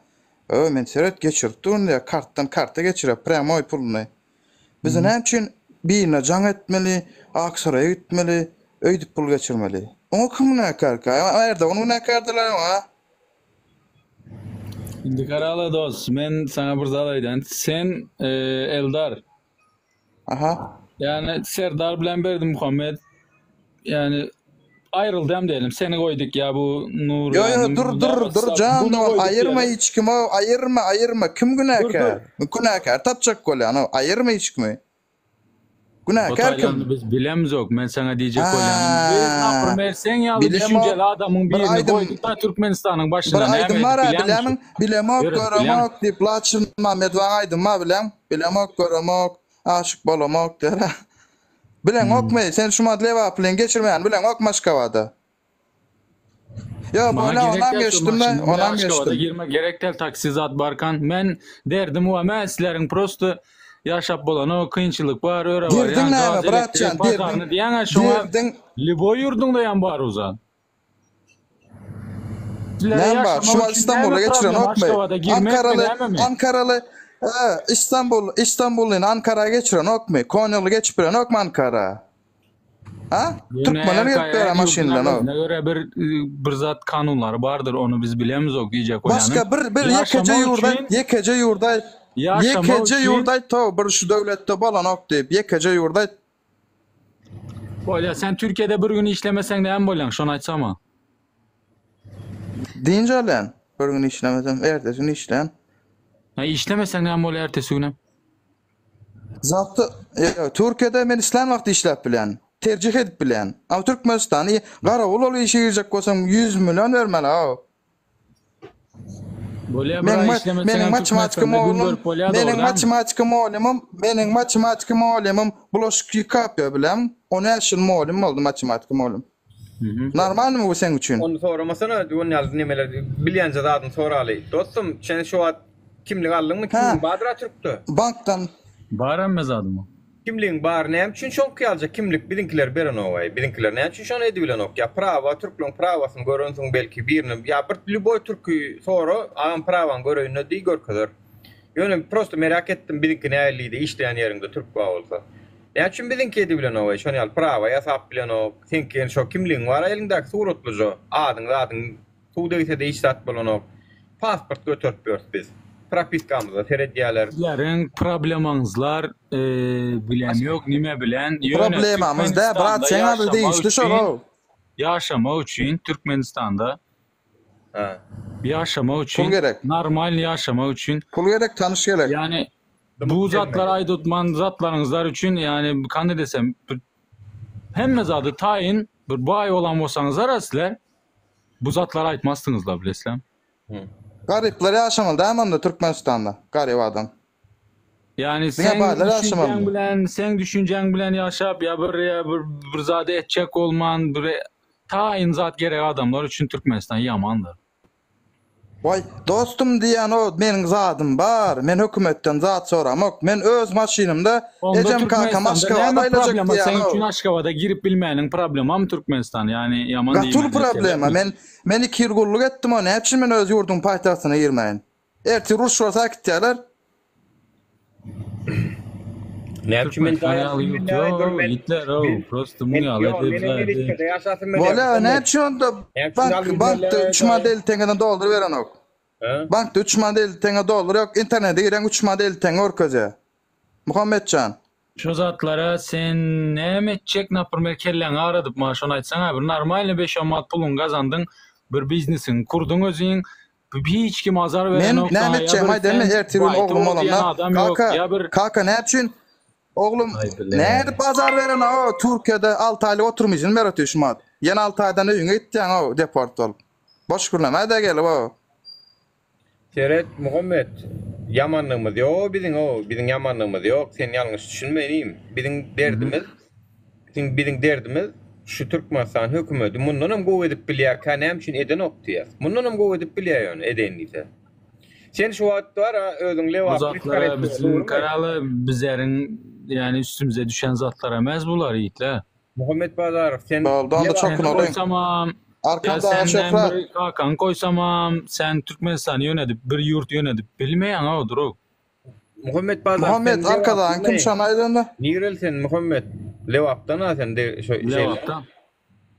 Öý, men seret geçirip durun diýýär, kartdan karta geçirýär, prýamoý puluny. Bize näme üçin birine jaň etmeli, Aksaraýa gitmeli, öýdüp pul geçirmeli? Oňa kim günäkärkä? Erdogan günäkärdirler oňa. Indi garala dos, men saňa bir zat aýdaýyn. Sen Eldar. Aha. Ýani Serdar bilen Berdimuhamet ýani aýryldy hem diýelim. Seni goýduk ýa bu Nur. Ýo ýo dur dur dur jan dogan aýyrma hiç kimi aýyrma aýyrma kim günäkär? Günäkär tapjak bolýan aýyrma hiç kimi. Günäkär kim? Biz bilemzok. Men saňa diýjek bolýanym. Biz naprimer sen ýaly düşünjeli adamyň birini goýduk-da Türkmenistanyň başyna näme edip bilýäňmi? Bir aýdym bar-a bilýämiň? Bilemok, göremok diýip Laçyn Mamedowaň aýdymy bar bilýäň? Bilemok, göremok, aşyk bolamok diýer-ä. Bileňokmy? Sen şumat Lebaplyny geçirmäni bileňokmy Aşgabada? Ýok, Maňa bolýa, gerek onam däl şu geçdim-le, maşynyň bile onam Aşgabada geçdim. girme gerek däl taksi zat barkan. Men derdim wa mä sizleriň prosto ýaşap bolanok, kynçylyk bar, öre Derdiň barýan, näme, gaz, brat jan, elektrik, derdiň, bazarny diýýäň-ä şoňa derdiň lýuboý ýurduňda ýam bar o zat. Sizlere näme bar? ýaşamak Şu wagt üçin Istanbula näme problema geçirenokmy? Aşgabada girmekmi Ankaraly, nämemi? Ankaraly, e, Istanbul, Istanbullyny Ankara geçirenokmy? Konýaly geçip bilenokmy Ankara? Ha? Türkmenler gelip bera maşyn bilen o. Ne göre bir bir zat kanunlary bardyr, ony biz bilemizok diýjek bolýanym. Başga bir bir ýekeje ýurda, ýekeje ýurda, ýekeje ýurda aýt bir şu döwletde bolanok diýip, ýekeje ýurda aýt. Bolýa, sen Türkiýede bir gün işlemeseň näme bolýaň, şony aýtsama. Dynç alýan, bir gün işlemesem, ertesi gün işleýän. Ha işlemeseň näme bolýar ertesi günem? Zatda Türkiýede men islän wagty işläp bilýän. Terjih edip bilýän. A Türkmenistany garawul bolup işe girjek bolsaň 100 million bermeli a. Bolýa bir aý işlemeseň Meniň matematika mugallymym, meniň matematika mugallymym, meniň matematika mugallymym bulaşyk ýykap ýör bileň. 15 ýyl mugallym boldy matematika mugallym. Normalnymy bu seň üçin? Ony soramasana, ony ýaly nemeler bilýänje zadyny soraly. Dostum, sen şu wagt kimlik aldyňmy? Kimligiň bardyr-a türkde? Bankdan. Bar hemme zadym. Kimligiň bar, näme üçin şoňky ýalyja kimlik biziňkiler berenogaý? Biziňkiler näme üçin şony edibilenok? Ýa prawa, türkleriň prawasyny görensiň belki birini, ýa bir lýuboý türki sora, agam prawaňy göreýin-de diý görkezer. Ýöne prosto merak etdim biziňki nähili işleýän ýeriňde türk bar bolsa. Näme üçin biziňki edibilenok eý şony ýaly prawa ýasap bilenok seňki ýene şo kimligiň bar eliňdäki suratlyja adyň zadyň suw degsede hiç zat bolanok pasport göterip ýörüs biz propiskamyza seredýäler. Sizleriň problemaňyzlar bilem ýok nime bilen ýöne Problemamyz dä brat Türkmenistanda seň adyň ýaşamak degişli şol üçin ow. ýaşamak üçin Türkmenistanda Ýaşamak Pul üçin, gerek. normal ýaşamak üçin. Pul gerek, tanyş gerek. Ýani bu zatlary aýdytman zatlaryňyzlar üçin, ýani kany desem, bir hemme zady taýyn bir baý bolan bolsaňyzlar sizler bu zatlary aýtmazsyňyzlar bilesizlermi? Garyplar ýaşamaly dämi onda Türkmenistanda? Garyp adam. Ýani Diňe seň baýlar düşünjäň ýaşamalymy? bilen, seň düşünjäň bilen ýaşap ýa bir ýa bir bir zady etjek bolman bir taýyn zat gerek adamlar üçin Türkmenistan ýamandyr. Waý, dostum diýýän o meniň zadym bar, men hökümetden zat soramok, men öz maşynymda Onda ejem kakam Türkmenistanda Aşgabada näme aýlajak problema diýýän seň o. üçin Aşgabada girip bilmäniň problemamy Türkmenistan ýani ýaman Gaty uly diýmän problema, men men iki ýyl gulluk etdim o näme üçin men öz ýurduň paýtagtyna girmäýin. Ertir uruş bolsa äkitýärler. Näme üçin men Türkmenistan ýaly ýurt ýok, itler ow, prosto muň ýaly edip Bolýa, näme üçin onda bank bankda 3 manat 50 teňňeden dollar berenok. Bankda 3 manat 50 teňňe dollar ýok, internete gireň 3 manat 50 teňňe görkezýär. Muhammetjan. Şo zatlara sen näme etjek naprmer kelläňi agradyp maňa şony aýtsaňa bir normalny beş on manat puluňy gazandyň bir biznesiňi kurduň özüň hiç kim azar Men berenok näme saňa ýa etjegimi bir aýdaýynmy sen ertir gün baýty oglum bol diýen bolanda adam ýok kaka ýa bir kaka näme üçin oglum Aý bile. nädip azar berenok Türkiýede 6 aýlyk oturum izin ber otyr şumat ýene 6 aýdan öýüňe gitýäň o deport bolup boş gürleme-de gelip o. Seret Muhammet, ýamanlygymyz ýog biziň-ow, biziň ýamanlygymyz ýok, sen ýalňyş düşünme inim. Biziň derdimiz, biziň biziň derdimiz şu Türkmenistan hökümeti mundanam gowy edip bilýärkä näme üçin edenok diýýäs. Mundanam gowy edip bilýär ýöne edeýin diýse. Sen şu wagt bar-a özüň Bu Lebaply zatlara biziň kanaly bizeriň. ýani üstümize düşen zatlar emez bular ýigitler. Muhammet Bazarow sen Boldy onda Seni çokunalyň. goýsamam, ýa Arkadag senden şöhrat. bir kakaňy goýsamam, sen Türkmenistany ýönedip, bir ýurt ýönedip bilmeýäň-ow, drug. Muhammet Bazarow sen Muhammet Arkadagyň kim Lebaplymy? şony aýdanda? Nireli sen Muhammet? Lebapdan-a sen de şo şeýle. Lebapdan.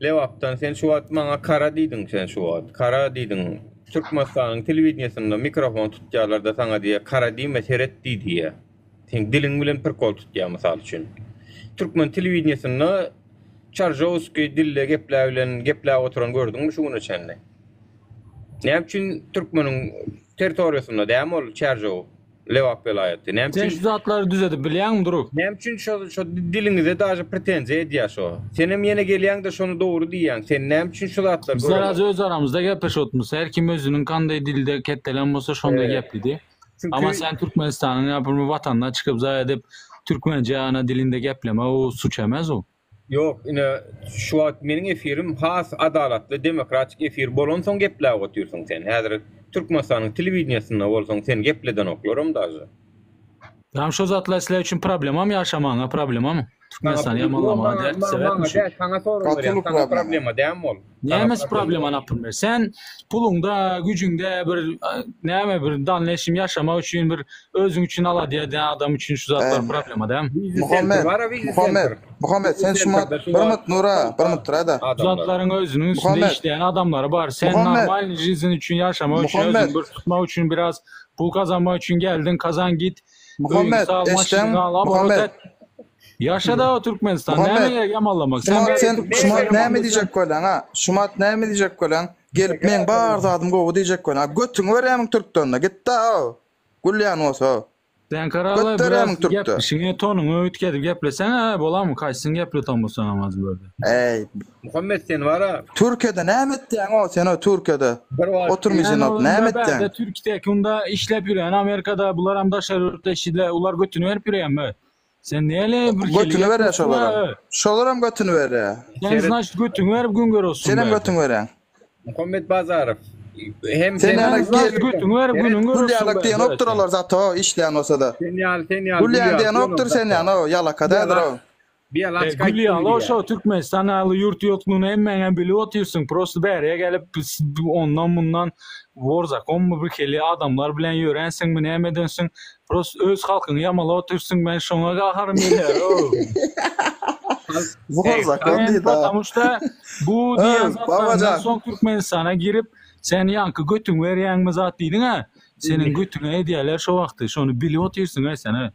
Lebapdan sen şu wagt maňa kara diýdiň sen şu wagt. Kara diýdiň. Türkmenistanyň telewideniýesinde mikrofon tutýarlar-da saňa diýýär, kara diýme seret diý diýýär. Seň diliň bilen prikol tutýar mysal üçin. Türkmen telewideniýesinde çarjowskiý dilde gepläp bilen gepläp oturan gördüňmi şu güne çenli? Näme üçin türkmeniň territoriýasynda dämi ol Çärjew, Lebap welaýaty? Näme Sen üçin şu zatlary düzedip bilýäňmi drug? Näme üçin şo şo diliňize daže pretenziýa edýär şo? Senem ýene gelýäňde şony dogry diýýäň. Sen näme üçin şu zatlary Bizler göreňok? az öz aramyzda gepleşip otmyz. Her kim özüniň kanday dilde ketdelen bolsa şonda geplidi. Ama Çünki sen Türkmenistanyň ýa bir watanyna çykyp zaý edip türkmençe ana dilinde gepleme o suç emez o. Ýok, ine, şu wagt meniň efirim has adalatly, demokratik efir bolansoň gepläp otyrsyň sen. Häzir Türkmenistanyň telewideniýesinde bolsaň seni gepledenoklaram daže. Tamam şo zatlar sizler üçin problemamy ýaşamagyňa problemamy? Saňa Türkmenistany ýok, ýamanlamaga maňa dert maňa sebäpmi maňa şu? däl, saňa sorag Gaty berýän, uly saňa problema. problema dämi ol? Saňa Nämesi problema. problema naprimýer? Sen puluňda, güjüňde bir näme bir dalneşim ýaşamak üçin bir özüň üçin alada edýän adam üçin şu zatlar Eý, problema dämi? Wizi sentr Muhammet, bar-a wizi Muhammet, sentr. Muhammet Wizi sen şumat sentrde şu bir wagt minut Nura, bir minut dur-da. Şu adamlar. zatlaryň özüniň üstünde Muhammet, işleýän adamlary bar. Sen Muhammet, normal jizn üçin ýaşamak üçin özüň Muhammet, bir tutmak üçin biraz pul kazanmak üçin geldiň kazan git öýüňi Muhammet, sal maşynyňy eşdeň, al aborot Muhammet, et. Ýaşa-da o Türkmenistan. Näme Muhammet, gerek ýamanlamak? Sen şumat bäri sen Türkmenistany şumat näme ýamanlasaň. diýjek bolýaň ha? Şumat näme diýjek bolýaň? Gelip meň bar zadym gowy diýjek bolýaň. Götüňi berýämiň türkden-de. Git-dä-ow. Gülýän bolsa. Sen kararla Göt biraz berýämiň türkde. gepleşiňi, tonuňy üýtgedip gepleseň-ä bolarmy? Kaýsyny gepletan bolsaňam az börde. Eý. Muhammet sen bara. Türkiýede näme etýäň-ow sen-ow Türkiýede? Bir wagt. Oturmyşyn Sen ot onda näme bärde etýäň? Türkdäki unda işläp ýören Amerikada bularam daşary ýurtda işle ular götüni berip ýörýänmi? Sen näle bir hili Götüni berýär gepleşme. şolaram. Şolaram götüni berýär. Sen Seret. znaçt götüňi berip gün görüpsiň Senem bärde. götüňi berýäň. Muhammet Bazarow hem Sen sen ýaly Sen znaçt gel götüňi berip Seret. günüň gül görüpsiň ýalak bärde diýenokdyr sen. olar zat o işleýän bolsa-da. Sen ýaly sen ýaly Gül gül ýaly ýaly diýenokdyr sen diýenok ýaly o ýalaka däldir o. Bialaç E, gül gaýtdym ýaly diýýär. şo Türkmenistan ýaly ýurt ýoklugyny hemmäňem bilip otyrsyň. Prosto bäriye gelip ondan mundan wor zakonmy bir hili adamlar bilen ýörensiňmi näme edensiň. Prosto öz halkyňy ýamalap otyrsyň men şoňa gaharym gelýär. Wor zakon Sen diýdi. потому что bu diýen Öý, zatlardan babajan. soň Türkmenistana girip sen ýaňky götüňi berýäňmi zat diýdiň-ä. Seniň götüňe edýärler şo wagty. Şony bilip otyrsyň-a sen-ä.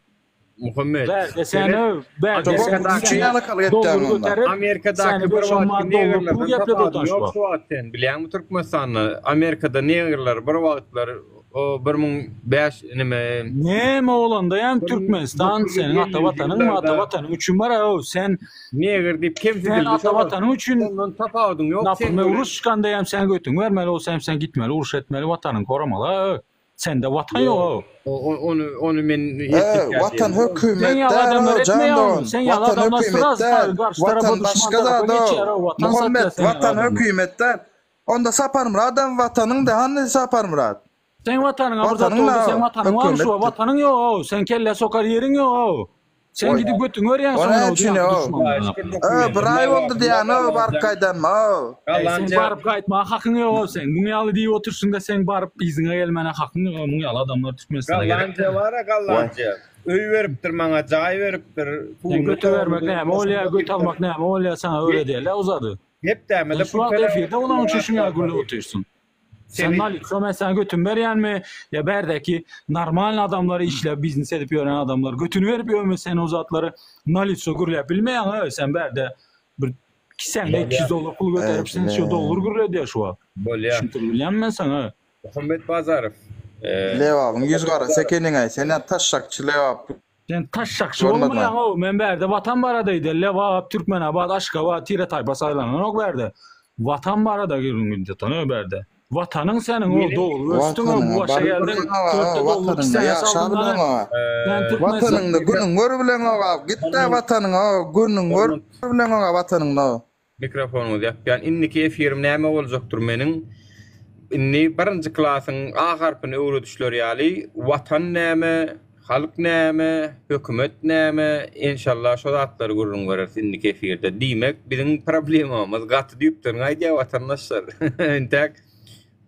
Muhammet. Bärde sen öw, bärde sen Üçin ýalakalyk etýäň dollar onda. göterip, Amerikadaky seni bir bir şo wagtky manat dollar pul negrlerden gepledip tapawudy otan şu ýok wagt. şu wagt sen bilýäňmi Türkmenistanda Amerikada negrler bir wagtlar o 1005 nime Näme bolanda ýam Türkmenistan seniň ata 1950-nji watanyňmy ata ýyllarda watanyň üçin bar öw sen negr diýip sen kemsidildi ata şolar. watanyň üçin Ondan tapawudyň ýok sen naprimýer bilen. uruş çykanda ýam sen götüňi bermeli bolsa hem sen gitmeli uruş etmeli watanyňy koramaly öw. Sende watan ýok. Ony ony men Eee, watan hökümet Sen ýaly däl adamlar o jan etmeýär dogan. ony. Sen ýaly Watan adamlar hökümet sraz däl. garşy tarapa Watan duşman başga tarapa zat o. geçýär o watan satýar Muhammet sen ýaly watan adamlar. hökümet däl. Onda Saparmyradam watanyň da hany Saparmyrat? Seň watanyňa bir zat Watanyň boldy na seň watanyň barmy şu hökümetdir. watanyň ýok seň kellä sokar ýeriň ýok. Sen Oý. gidip götüňi örýäň O soňra näme o üçin dünýäniň o? duşmanyna. Ö, bir aý boldy diýýän o baryp gaýdanyma o. Eý, seň baryp gaýtmaga hakyň ýok-ow seň. Muň ýaly diýip otyrsyň-da seň baryp yzyňa gelmäne hakyň ýok-ow. Muň ýaly adamlar Türkmenistana gerek Gallandiýa däl. bar-a Gallandiýa. Öý beripdir maňa, jaý beripdir. Sen göte bermek näme bolýa, göt almak näme bolýa saňa öwredýärler o zady. Hepdäme-de Sen şu wagt efirde bolanyň üçin şuň ýaly gürläp otyrsyň. Sen nalitso men saňa götümi berýänmi ýa bärdäki normalny adamlar işläp biznes edip ýören adamlar götüni berip ýörmi sen o zatlary nalitso gürläp bilmeýäň sen bärde bir kisäňde 200 dollar pul göterip sen şu dollar gürledýär şu wagt. Bolýar. Düşündirip bilýänmi men saňa? Muhammet Bazarow. Lebabyň ýüz garasy ekeniňaý sen ýa taşşakçy Lebap. Sen taşşakçy bolmaýaň-ow, men bärde watan barada aýdýan, Lebap, Türkmenabat, Aşgabat, tire-taýpa saýlananok bärde. Watan barada gürrüň gidýär bärde. Watanyň seniň-ow, dogrup ösdüň-ow, bu başa geldiň, törtde dogrup kisäňe saldyň Sen Türkmenistan. Watanyňda günüň gör bileňok-a, git-dä watanyňa-ow, günüň gör bileňok-a watanyňda-ow. Mikrofonyňyzy ýapýan. Indiki efirim näme boljakdyr meniň? Indi birinji klasyň A harpyny öwredişleri ýaly, Watan näme? Halk näme, hökümet näme, enşalla şo zatlary gürrüň bereris indiki efirde. Diýmek, biziň problemamyz gaty düýpden gaýdýar watandaşlar. Entäk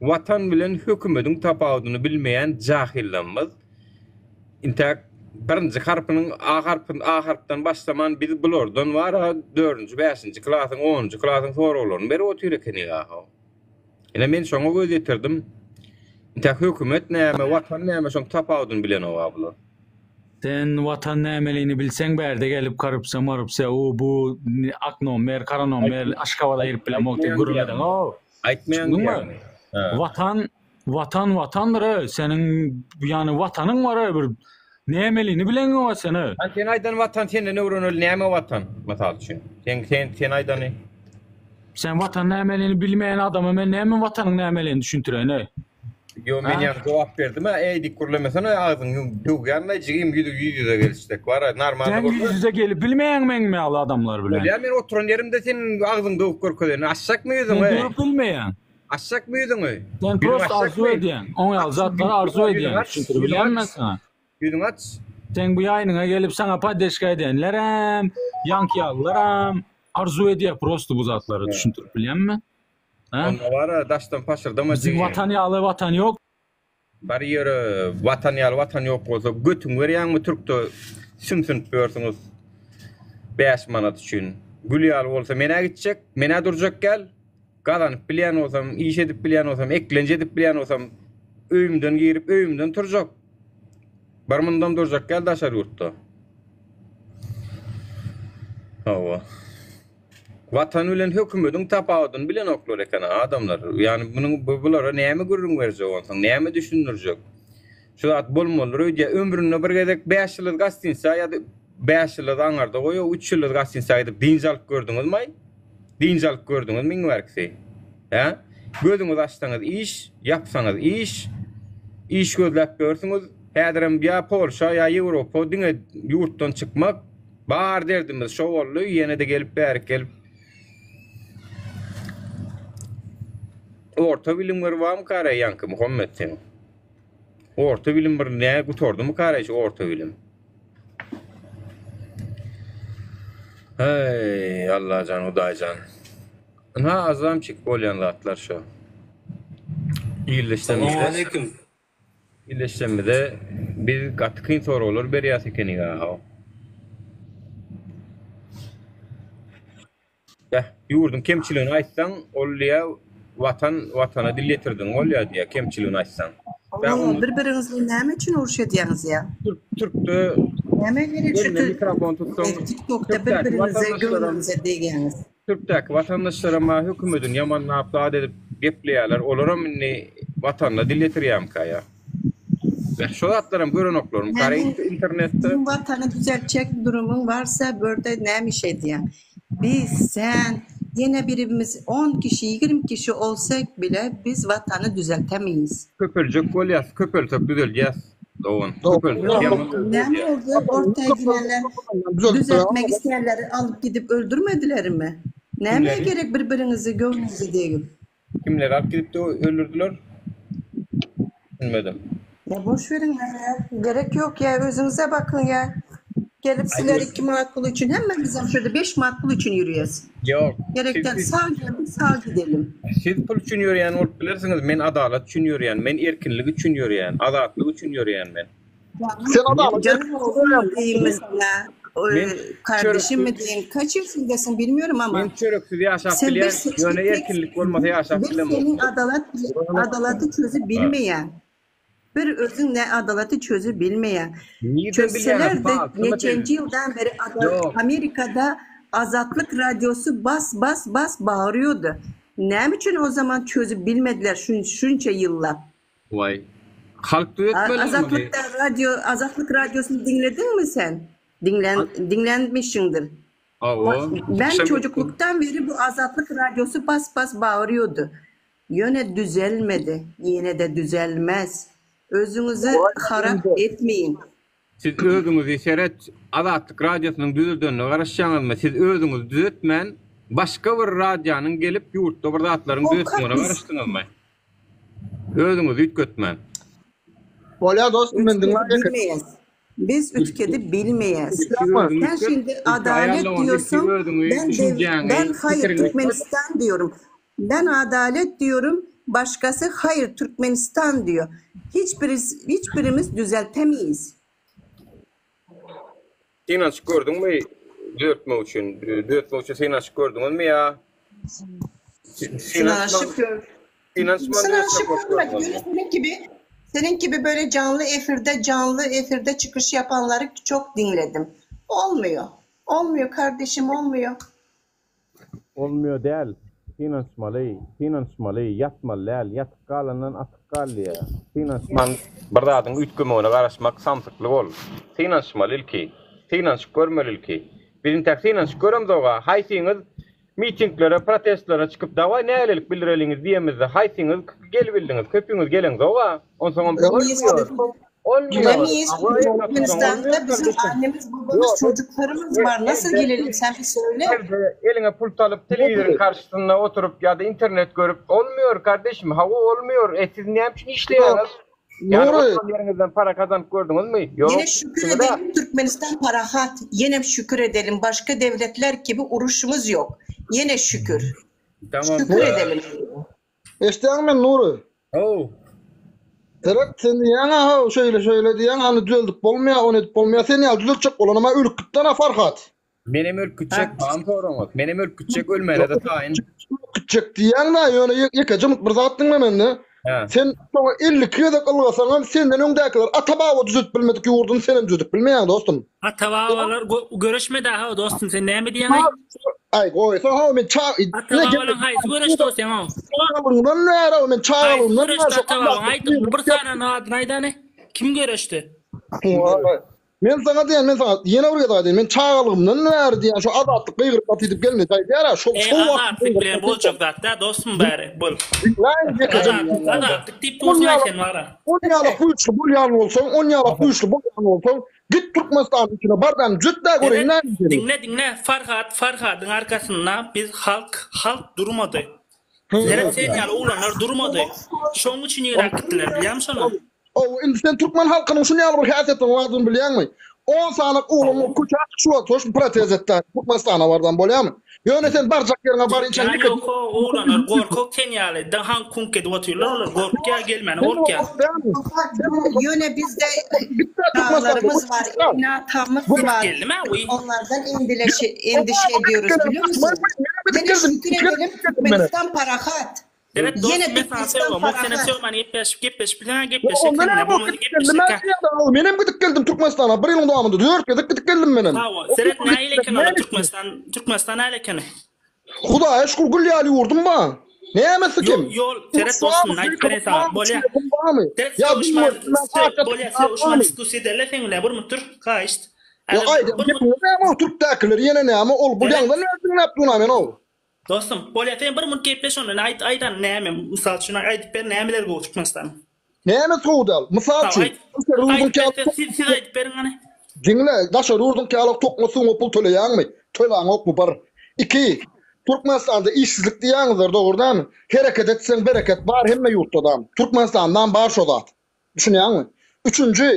Watan bilen hökümediň tapawudyny bilmeýän jahyllarymyz intäk birinji harpynyň A harpyn A harpdan başlaman biz bulardan bara dördünji bäşinji klasyň onunjy klasyň soraglaryny berip otyr ekenigahow. Ine men şoňa göz ýetirdim. Intäk hökümet näme watan näme şoň tapawudyny bilenoga bular. Sen watan nämeligini bilseň bärde gelip korrupsiýa morupsiýa u bu ak nomer kara nomer Aşgabada girip bilemok diýip gürrüň edeňok. Aýtmaýaň diýýäňmi? Watan, watan watandyr-a, seniň ýany watanyň bar-a bir nämeligini bileňok-a sen-a. Hany sen aýdan watan senden öwreneli näme watan mysal üçin? Sen sen sen aýdany. Sen watan nämeligini bilmeýän adama men näme watanyň nämeligini düşüntireýin-eý? Ýo men ýaňy jogap berdim-ä, eý diýip gürlemesene agzyňy döwýän-le jigim ýüz ýüz ýüze gelişsek bar-a normalny Sen ýüz ýüze gelip bilmeýäň meň ýaly adamlar bilen. Bolýa men oturan ýerimde seniň agzyňy döwüp görkezeýin açjakmy ýüzüňi Sen döwüp bilmeýäň. Açjakmy ýüzüňi? Sen prosta arzuw edýäň. Oň ýaly zatlary arzuw edýäň. Düşündirip bilýänmi men saňa? Ýüzüňi aç. Seň bu ýaýynyňa gelip saňa poddeşka edenlerem, ýaňky ýalylaram arzuw edýär prosta bu zatlary düşündirip bilýänmi? Hä? Onda bar-a daşdan paşyrdama Biziň jigim. watan ýaly watan ýok. Bar ýöre watan ýaly watan ýok bolsa götüňi berýäňmi türkde sümsünip ýörsüňiz 5 manat üçin. Gül ýaly bolsa menä gitjek, menä durjak gel. Gazanyp bilýän bolsam, iş edip bilýän bolsam, eklenç edip bilýän bolsam öýümden girip öýümden turjak. Bir mundam durjak gel daşary ýurtda. Hawa. Watan bilen hökümediň tapawudyny bilenoklar eken adamlar. Ýagny munuň bulara näme gürrüň berjek onsoň, näme düşündirjek? Şu zat bolmalydyr öýdýär. Ömründe bir gezek 5 ýyldyz gostinisa ýa-da 5 ýyldyz aňarda goýup, 3 ýyldyz gostinisa gidip dynç alyp gördüňizmi? Dynç alyp gördüňizmi iň bärkisi? Hä? Gözüňizi açsaňyz iş, ýapsaňyz iş. Iş gözläp ýörsüňiz. Häzirem ýa Polşa, ýa Ýewropa diňe ýurtdan çykmak. Bar derdimiz şo boldy, ýene-de gelip bärik gelip Orta bilim bir barmykara ýaňky Muhammet seň? Orta bilim bir nä gutardymykara şu orta bilim? Heý, Allajan, Hudaýjan. Ynha azamçyk bolýan zatlar şo. Illeşsemizde. Salowmaleýkim. Illeşsemizde biz gaty kyn soraglar berýäs ekeniga-how. Beh, ýurduň kemçiligini aýtsaň, ol diýýär, Watan, Watana dil ýetirdiň bolýar diýýär, kemçiligini aýtsaň. Beh, Ooo, onda bir-biriňiz bilen näme üçin uruş edýäňiz ýa? Türk, türkde Näme gerek şu eline mikrofon tutsaň, TikTokda türkdäki bir-biriňize watandaşlaram göwnüňize degýäňiz? Türkdäki watandaşlaram-a hökümedini ýamanlap zat edip gepleýärler, olaram indi Watanyna dil ýetirýärmikä ýa? Beh, şo zatlaram görenoklarmy Näme kara internetde? Siziň Watany düzeltjek durumyň barsa börde näme iş edýäň? Biz, sen, ýene birimiz on kişi, ýigrim kişi olsak bile biz Watany düzeltemeýis. Köpeljek bolýas, köpelsek düzeldýäs dogan. Köpelsek ýaman Näme boldy? Orta girenler düzeltmek isleýänleri alyp gidip öldürmedilermi? Nämä gerek bir biriňizi göwnüňize degip? Kimleri alyp gidip öldürdiler? Düşünmedim. Ya boş veriň ya. Gerek yok ya. Özüňize bakyn ya. Gelip sizler 2 manat pul üçin hemmemizem şurada 5 manat pul üçin ýürýäs. Ýok. Gerekden sag geldik sag gidelim. Siz pul üçin ýörýän bolup bilersiňiz, men adalat üçin ýörýän, men erkinlik üçin ýörýän, azatlyk üçin ýörýän men. Sen adalat Canım oğlum mu diyeyim mesela, Men kardeşim mi diyeyim, kaç yaşındasın bilmiyorum ama. Men çöreksiz ýaşap Sen bir bilýän, se- ýöne tek- erkinlik bolmasa ýaşap bir bilemok. senin adalat adalaty çözüp bilmeýän. Bir özüň ne adalaty çözüp bilmeýän. Nirden bilýäňiz, Çözseler de palçymy siz? neçenji ýyldan beri adalat Ýok. Amerikada Azatlyk radiosy bas bas bas bagyrýordy. Näme üçin o zaman çözüp bilmediler şun şunça ýyllap? Waý. Halk düzetmeli muny. Azatlykda radio Azatlyk radiosyny diňlediňmi sen? Diňlän diňlänmişiňdir. Hawa. Ben çocukluktan beri bu Azatlyk radiosy bas bas bagyrýordy. Ýöne düzelmedi, ýene-de düzelmez. Özüňizi harap etmeýiň. Siz özüňizi seret Azatlyk radiosynyň düzeldenine garaşýaňyzmy? Siz özüňizi düzetmän başga bir radionyň gelip ýurtda bir zatlaryň düzetmegine garaşdyňyzmy? Özüňizi üýtgetmän. Bolýar dostum men diňläp Bilmeýäs. Biz ütkedi bilmeýäs. Sen şimdi adalet diyorsun, ben dev, ben hayır Türkmenistan diyorum. Ben adalet diyorum, başkası hayır Türkmenistan diyor. Hiçbiriz, hiçbirimiz düzeltemeyiz. Synanyşyp gördüňmi düzeltmek üçin? Düzeltmek üçin synanyşyp gördüňizmi ýa? Synanyşyp gör. Synanyşman Synanyşyp görmedik. Yine senin gibi senin gibi böyle canlı efirde canlı efirde çıkış yapanları çok dinledim. Olmuyor. Olmuyor kardeşim olmuyor. Olmuyor däl. Synanyşmaly, synanyşmaly, ýatmaly däl, ýatyp galandan atyp gal diýýär. Synanyşman bir zadyň üýtgemegine garaşmak samsyklyk ol. Synanyşmaly ilki. Synanyşyp görmeli ilki. Biz intäk synanyşyp göremzog-a. Haýsyňyz mitinglere, protestlere çykyp dawaý nägilelik bildireliňiz diýemizde haýsyňyz gelibildiňiz? Köpüňiz geleňzog-a. Onsoňam bolmuýar. Olmuyor. Bilemeyiz. Türkmenistan'da bizim annemiz, babamız, çocuklarımız var. Nasıl gelelim sen bir söyle. Evde eliňe pult alyp telewizoryň karşysynda oturyp ýa-da internet görüp olmuyor kardeşim hawa olmuyor. E siz näme üçin işleýäňiz? Ýani oturan ýeriňizden para gazanyp gördüňizmi? Ýok. Yine şükür edelim Türkmenistan parahat. Yine şükür edelim. Başka devletler gibi uruşumuz yok. Yine şükür. Tamam. Şükür edelim. Eşidýäňmi meni Nury? How. Seret sen diýýäň-ä how şeýle şeýle diýýäň hany düzeldip bolmaýar ony edip bolmaýar sen ýaly düzeltjek bolanam-a ölüp gitdana Farhat. Menem ölüp gitjek bamy soraňyz. Menem ölüp gitjek ölmäne-de taýyn. Ölüp gitjek diýýäň-dä ýöne ýekeje mugt bir zat diňle mende. Sen şoňa 52 gezek ylgasaňam senden öňdäkiler ata-baba düzetip bilmedik ýurduny senem düzedip bilmeýäň dostum. Ata-babalar göreşmedi how dostum sen näme diýýäň-aý? Aý goýsa how men ça Ata-babalaň haýsy göreşdi o seň how? Çagalygymdan bäri how men çagalygymdan bäri. Haýsy göreşdi ata-babaň aýt bir sanyny adyny aýdany kim göreşdi? Men saňa diýen men saňa ýene bir gezek aýdaýyn men çagalygymdan bäri diýen şu azatlyk gygyryp gaty diýip gelneje aýdýara şol şol wagt azatlyk bilen boljak zat däl dostum bäri bul. Azatlyk diýip dursuň sen wara. On ýalak güýçli bolýan bolsaň on ýalak güýçli bolýan bolsaň Git Türkmenistanyň içine bar däni jütdä göreýin näme seni. Diňle diňle Farhat Farhadyň arkasynda biz halk halk durmady. Seret sen ýaly oglanlar durmady. Şoň üçin ýygrap gitdiler bilýäňmi şony? Ow indi sen türkmen halkynyň şuny ýaly bir häsiýetiniň bardygyny bilýäňmi? On sany oglan köçä çyk şu wagt hoş protez etdä Türkmenistana bardan bolýamy? Ýöne sen barjak ýeriňe barynçaň ýeke Ýok oglanlar gorkak sen ýaly da haňk huňk edip otyrlar olar gorkýar gelmäne gorkýar. Ýöne bizde çagalarymyz bar, ene atamyz bar. Onlardan endişe ediyoruz biliyor musun? Ýene şükür edelim Türkmenistan parahat. Seret Ýene dostum men saňa Türkmenistan sögemok senem parahat. sögmän gepleşip gepleşip bilseň gepleşek Onda seninle näme bolmasa gidip geldim gepleşek ben Menem gidip geldim Türkmenistana bir ýylyň dowamynda 4 gezek gidip geldim menem. Hawa seret nähili eken olar Türkmenistan Türkmenistan nähili ekeni. Hudaýa şükür gül ýaly ýurdum bar. Nämesi kem? Ýol seret dostum aýdyp bereýin saňa bolýa. Seret sögüşmän bolýa sögüşmän diskussiýa edeli seň bilen bir minut dur haýyşt. Ýa aýdýan gepiňiz näme o türkdäkiler ýene näme ol bu ýaňdan näme diňläp durna men ow. Dostum, bolýa sen bir munt gepleş onda aýt aýdan näme mysal üçin aýdyp ber nämeler gowy Türkmenistanyň. Näme gowy däl? Mysal üçin, daşary ýurduň kä siz siz aýdyp beriň hany. Diňle, daşary ýurduň kälik tokma suwuňa pul töleýäňmi? Töläňokmy bir. Iki, Türkmenistanda işsizlik diýýäňizler dogry dälmi? Hereket etseň bereket bar hemme ýurtdadam. Türkmenistandam bar şo zat. Düşünýäňmi? Üçünji,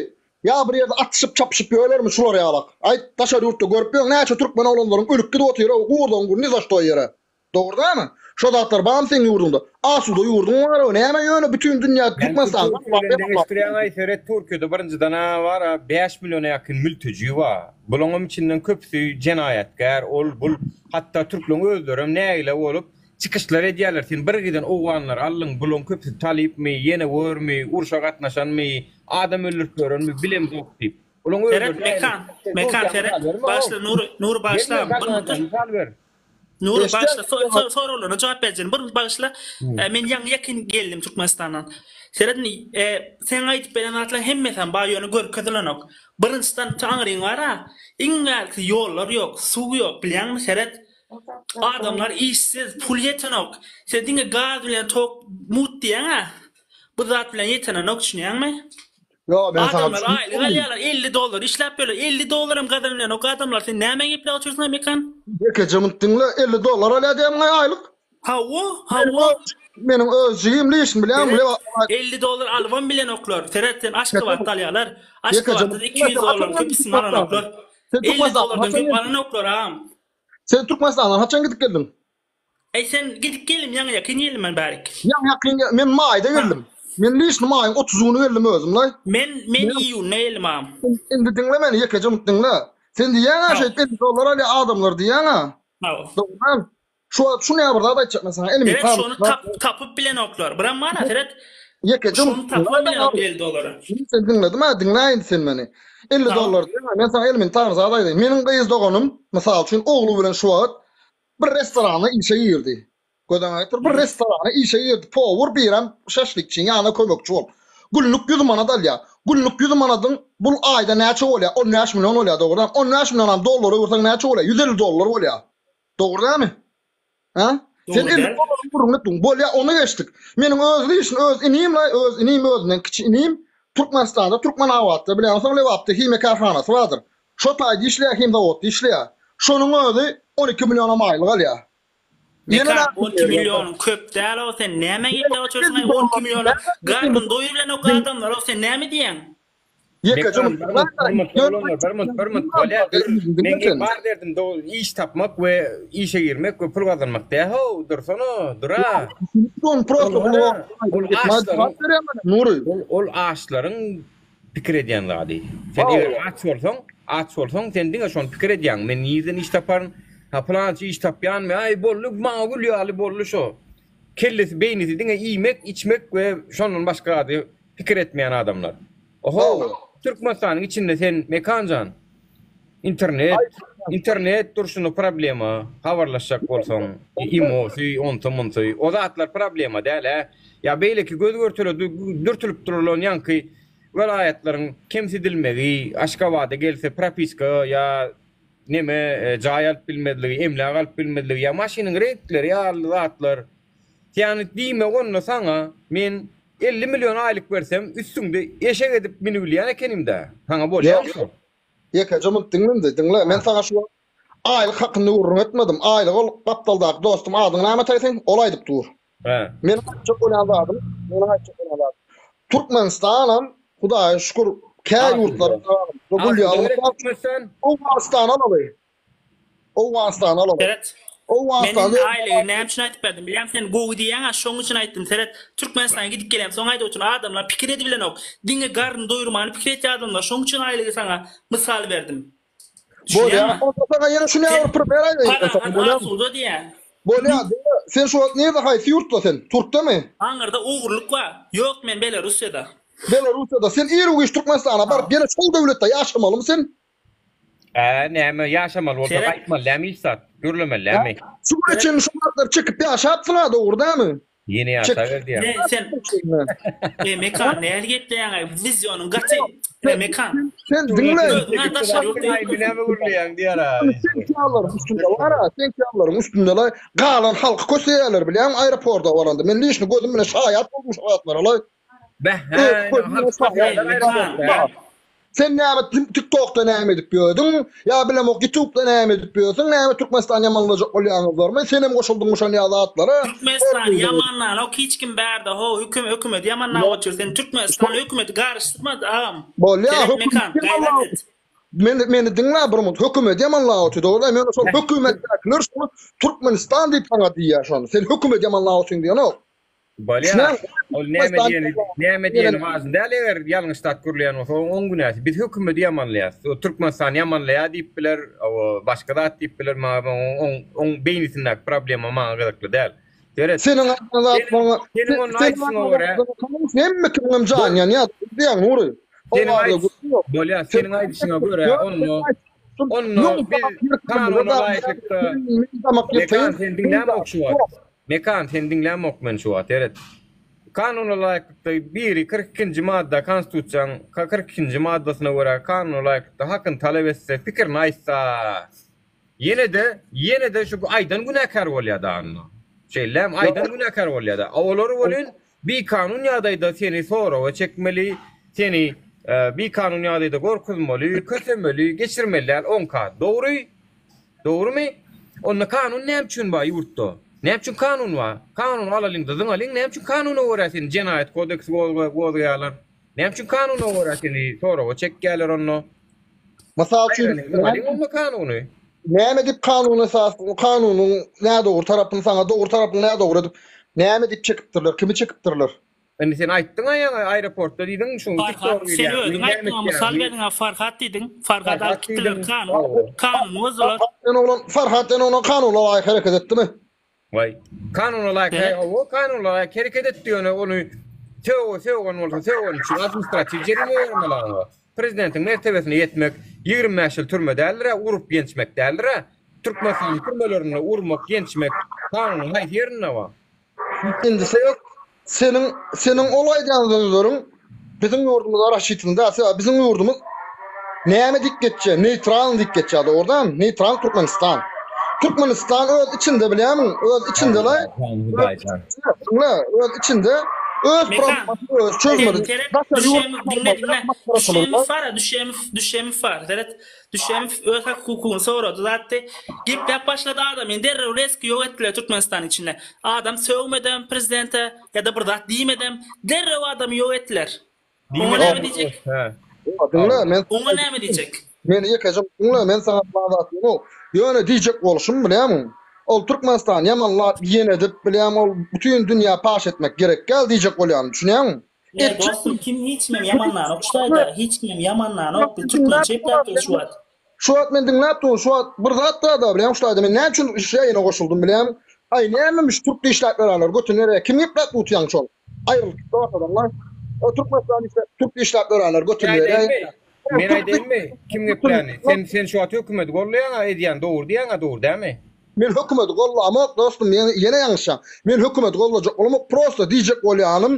ýa bir ýerde atyşyp çapyşyp ýörlermi şular ýalak? Aýt, daşary ýurtda görüp ýöň näçe türkmen oglanlaryň ölüp gidip otyr-ow, gurdagyň gurny zaştoý ýere. Dogry dälmi? Şo zatlar barmy seň ýurduňda? Asuda ýurduň bar-ow, näme ýöne bütin dünýä Türkmenistanda Türkiýe bilen deňeşdirýäň-aý, seret Türkiýede birinjiden-ä bar-a bäş milliona ýakyn mülteji bar. Bulaňam içinden köpüsi jenaýatkär, ol, bul, hatda türkleriň özlerem nägile bolup, Çykyşlar edýärler sen bir giden owganlary aldyň bulaň köpüsi talypmy ýene görmi urşa gatnaşanmy adam öldürip ýörenmi bilemzok diýip bulaň Seret özleri Mekan Mekan seret bagyşla Nury Nury bagyşla bir minut dur mysal ber. Nury bagyşla soraglaryna jogap berjegin bir minut bagyşla men ýaňy ýakyn geldim Türkmenistandan seret indi seň aýdyp beren zatlaň hemmesem bar ýöne görkezilenok birinjiden aňryň bara iň bärkisi ýollar ýok suw ýok bilýäňmi seret Adamlar işsiz, pul ýetenok. Sen diňe gaz bilen tok mut diýýäň-ä. Bu zat bilen ýetenenok düşünýäňmi? Ýok, men saňa Adamlar aýlyk alýarlar, 50 dollar işläp ýörler. 50 dollar hem gazanyp bilenok adamlar. Sen nämä gepläp otyrsyň Mekan? Ýekeje munt diňle, 50 dollar alýar diýýämiň aýlyk? Hawa, hawa. Meniň öz jigim lişni bilýäňmi? Seret, 50 dollar alybam bilenoklar. Seret sen Aşgabatda alýarlar. Aşgabatda 200 dollaryň köpüsini alanoklar. 50 dollardan köp alanoklar agam. Sen Türkmenistandan haçan gidip geldiň? Eý sen gidip geldim ýaňy ýakyn geldim men bärik. Ýaňy ýakyn gel men maýda geldim. Men lişni maýyň 30 güni geldim özüm-laý. Men men iýunda geldim agam. Indi diňle meni ýekeje minut diňle. Sen diýýäň-ä şeýdip 50 dollar alýar adamlar diýýäň-ä. Hawa. Dogry. Şu wagt şuny ýa bir zat aýtjak men saňa Seret şony tap tapyp bilenoklar. Biram mana seret. Ýekeje Şony tapyp bilenok 50 dollary. Sen diňledim-ä diňläý indi sen meni. 50 dollar diýýäň-ä men saňa elementar zat aýdaýyn. Meniň gyz doganym mysal üçin ogly bilen şu wagt Bir restorana işe girdi. Göz öňüne getir, bir restorana işe girdi. Powur birem şaşlikçiň ýanyna kömekçi bolup. Günlük 100 manat alýar. Günlük 100 manadyň bul aýda näçe bolýar? 15 million bolýar, dogry dälmi? 15 millionam dollara öwürseň näçe bolýar? 150 dollar bolýar. Dogry dälmi? Hä? Sen 50 dollaryň gürrüňini etdiň. Bolýar, ony geçdik. Meniň öz lişni öz inim-laý, öz inim özünden kiçi inim Türkmenistanda, Türkmenabatda, bilýäňsoň Lebapda himiýa kärhanasy bardyr. Şo taýda işleýär, himzawodda işleýär. Şonuň özi 12 millionam aýlyk alýar. Ýene Mekan, 12 millionyň köp däl-ow, sen näme gepläp otyrsyň-aý, 12 milliona garnyny doýurybilenok adamlar-ow, sen näme diýýäň? Ýekeje Mekan, bir munt, bir munt, oglanlar, bir munt, bir munt, bolýar, dur. Meň gep bar derdim, dogry, iş tapmak we işe girmek we pul gazanmak däl-how, dursana, dur-a. Ol açlaryň, ol açlaryň pikir edýän zady. Sen eger aç bolsaň, aç bolsaň, sen diňe şony pikir edýäň, men nirden iş taparyn, ha pylança iş tapýanmy, aý boldy, maňa gül ýaly boldy şo. Kellesi, beýnisi diňe iýmek, içmek we şondan başga zady pikir etmeýän adamlar. Oho, Türkmenistanyň içinde sen Mekanjan, internet, internet durşuna problema, habarlaşjak bolsaň, imosy, onsy-munsy, o zatlar problema däl-ä. Ýa beýleki göz-görtele dürtülip durulan ýaňky welaýatlaryň kemsidilmegi, Aşgabada gelse propiska ýa neme jaý alyp bilmezligi, emläk alyp bilmezligi ýa maşynyň reňkleri ýaly zatlar. Ýagny diýmek onda saňa men 50 million aýlyk bersem üstüňde eşek edip münübilýän ekenim-dä. Saňa bolýarmy şol? Ýekeje munt diňle indi, diňle. Men saňa şu wagt aýlyk hakynda gürrüň etmedim. Aýlygy ol gapdaldaky dostum adyňy näme ataýsyň? Ol aýdyp dur. Hä. Meniň aýtjak bolýan zadym, meniň aýtjak bolýan zadym. Türkmenistanam Hudaýa şükür kä ýurtlara gül ýaly. Owganystany alaly. Owganystany alaly. Seret. Owganystanda Men indi aýlygy näme üçin aýdyp berdim bilýäňmi sen gowy diýýäňä şoň üçin aýtdym seret Türkmenistana gidip gelem soň aýdyp otyryn adamlar pikir edibilenok diňe garny doýurmany pikir etýär adamlar şoň üçin aýlygy saňa mysal berdim Bolýar. Düşünýäňmi? Onda saňa ýene şuny Sen bir primer aýdaýyn. parahat Bolýarmy? asuda diýýäň. Bolýar. Diňle, sen şu wagt nirde haýsy ýurtda sen? Türkdemi? Aňyrda ogurlyk bar. Ýok men Belarussiýada. Belarussiýada. Sen iru-giç Türkmenistana baryp ýene şol döwletde ýaşamalymy sen? Ä, näme, ýaşamaly bolsa Seret. gaýtmaly dämi hiç zat? Gürlemeli dämi? Şu güne çenli şu zatlary çekip ýaşapsyň-a dogry dämi? Ýene ýaşaber diýýän. Ne sen E Mekan näl gepleýäňaý wizionyň gaty E Mekan. Sen diňle. Özüňä daşary ýurtda Aý näme gürleýäň diýer-a. Sen kyýallaryň üstünde bar-a, sen kyýallaryň üstünde la galan halky köseýärler bilýäňmi aeroporda baranda. Men lişni gözüm bilen şaýat boldum şu zatlara la. Beh, hä, indi halky köseýärler aeroportda. Sen näme TikTokda näme edip ýördüň? Ýa bilemok YouTubeda näme edip ýörsüň? Näme Türkmenistany ýamanlajak bolýaňyzlarmy? Senem goşuldyňmy şon ýaly zatlara? Türkmenistany ýamanlanok hiç kim bärde ho hüküm hökümeti ýamanlap otyr sen Türkmenistan hökümeti garyşdyrma agam. Bolýa Seret Mekan gaýrat et. Meni meni diňle bir minut hökümeti ýamanlap otyr dogry men şol hökümetdäkiler şony Türkmenistan diýip saňa diýýär şony sen hökümeti ýamanlap otyň diýenok. Bolýar. Ol näme diýeni, näme diýeni wažny däl, eger ýalňyş zat gürleýän bolsa, o oň günäsi. Biz hökümeti ýamanlaýas. O Türkmenistany ýamanlaýar diýip biler, o başga zat diýip biler, maňa oň oň beýnisindäki problema maňa gyzykly däl. Seret. Seniň aýtýan zatlaryňa, Seniň onda aýdyşyňa görä. Hemme kimiňem jany ýanýar, diýýäň Nury. Seniň aýdyş, bolýar, seniň aýdyşyňa görä onda onda biz kanuna laýyklykda Mekan sen diňlämok şu wagt. Mekan seni diňlämok men şu wagt seret. Kanuna laýyklykda biri 42 nji madda konstitusiýaň 42 nji maddasyna görä kanuna laýyklykda hakyny talap etse pikirini aýtsa ýene-de ýene-de şu aýdan günäkär bolýada onda. Şeýle dämi aýdan günäkär bolýada. A olar welin bikanun ýagdaýda seni soraga çekmeli seni bikanun ýagdaýda gorkuzmaly kösemeli geçirmeli däl oňka dogry Dogrymy? Onda kanun näme üçin bar ýurtda? Näme üçin kanun bar? Kanuny alalyň-da zyňalyň, näme üçin kanuna görä seni jenaýat kodeksi gozgaýarlar? Näme üçin kanuna görä seni soraga çekýärler onda? Mysal üçin, Zyňalyň onda kanuny. Näme diýip kanun esas, kanunyň nädogry tarapyny saňa dogry tarapyny nädogry edip, näme diýip çekipdirler, kimi çekipdirler? Indi sen aýtdyň-a ýaňy aeroportda diýdiň, şuň Farhat, sen özüň aýtdyň-a, mysal berdiň-a, Farhat diýdiň. Farhat alyp gitdiler, kanun, kanuny bozdular. Farhat diýen oglan, Farhat diýen oglan kanuna laýyk hereket etdimi? Waý. Kanuna laýyk, he, hawa, kanuna laýyk hereket etdi, ýöne ony sög, sögen bolsa sögeni üçin administratiw jerime bermeli oňa. Prezidentiň mertebesine ýetmek 25 ýyl türme däldir-ä, urup ýençmek däldir-ä. Türkmenistanyň türmelerinde urmak, ýençmek kanunyň haýsy ýerinde bar? Indi sebäp seniň seniň ol aýdýan sözleriň biziň ýurdumyza raşitini däl. Sebäbi biziň ýurdumyz näme diýip geçýär? Neýtral diýip geçýär, dogry dälmi? Neýtral Türkmenistan. Türkmenistan öz içinde bilýärmiň? Öz içinde la. Diňle, öz içinde öz problemasyny öz çözmeli. Daşary ýurt diňle diňle. Düşemow bar, Düşemow, Düşemow bar. Seret, Düşemow öz hak hukugyny sorady zatdy. Gepläp başlady adam indi derrew reski ýok etdiler Türkmenistanyň içinde. Adam sögmedem prezidente ýa-da bir zat diýmedem derrew adamy ýok etdiler. Oňa näme diýjek? Diňle men Oňa näme diýjek? Men ýekeje diňle men saňa bir zat diýemok. Ýöne diýjek bolşum bilýärmiň? Ol Türkmenistan ýamanlap ýene edip bilýärmiň ol bütin dünýä paş etmek gerek däl diýjek bolýanym düşünýäňmi? Ey dostum kim hiç kimem ýamanlanok şu taýda hiç kimem ýamanlanok biz türkmençe gepläp durus şu wagt. Şu wagt men diňläp durun şu wagt bir zat barda bilýäňmi şu taýda men näme üçin şu ýaýyna goşuldym bilýäňmi aý nämemiş türkde işläp ýörenler götüni bereýä kim gepläp utýaň şol aýrylyp gitdi ortadan laý o türkmenistan işläp türkde işläp ýörenler götüni bereýä Men aýdaýynmy kim gepläni sen sen şu wagt hökümeti gollaýaňa edýän dogry diýýäňa dogry dämi. Men hökümeti gollamok dostum ýene ýalňyşýaň. Men hökümeti gollajak bolamok prosta diýjek bolýanym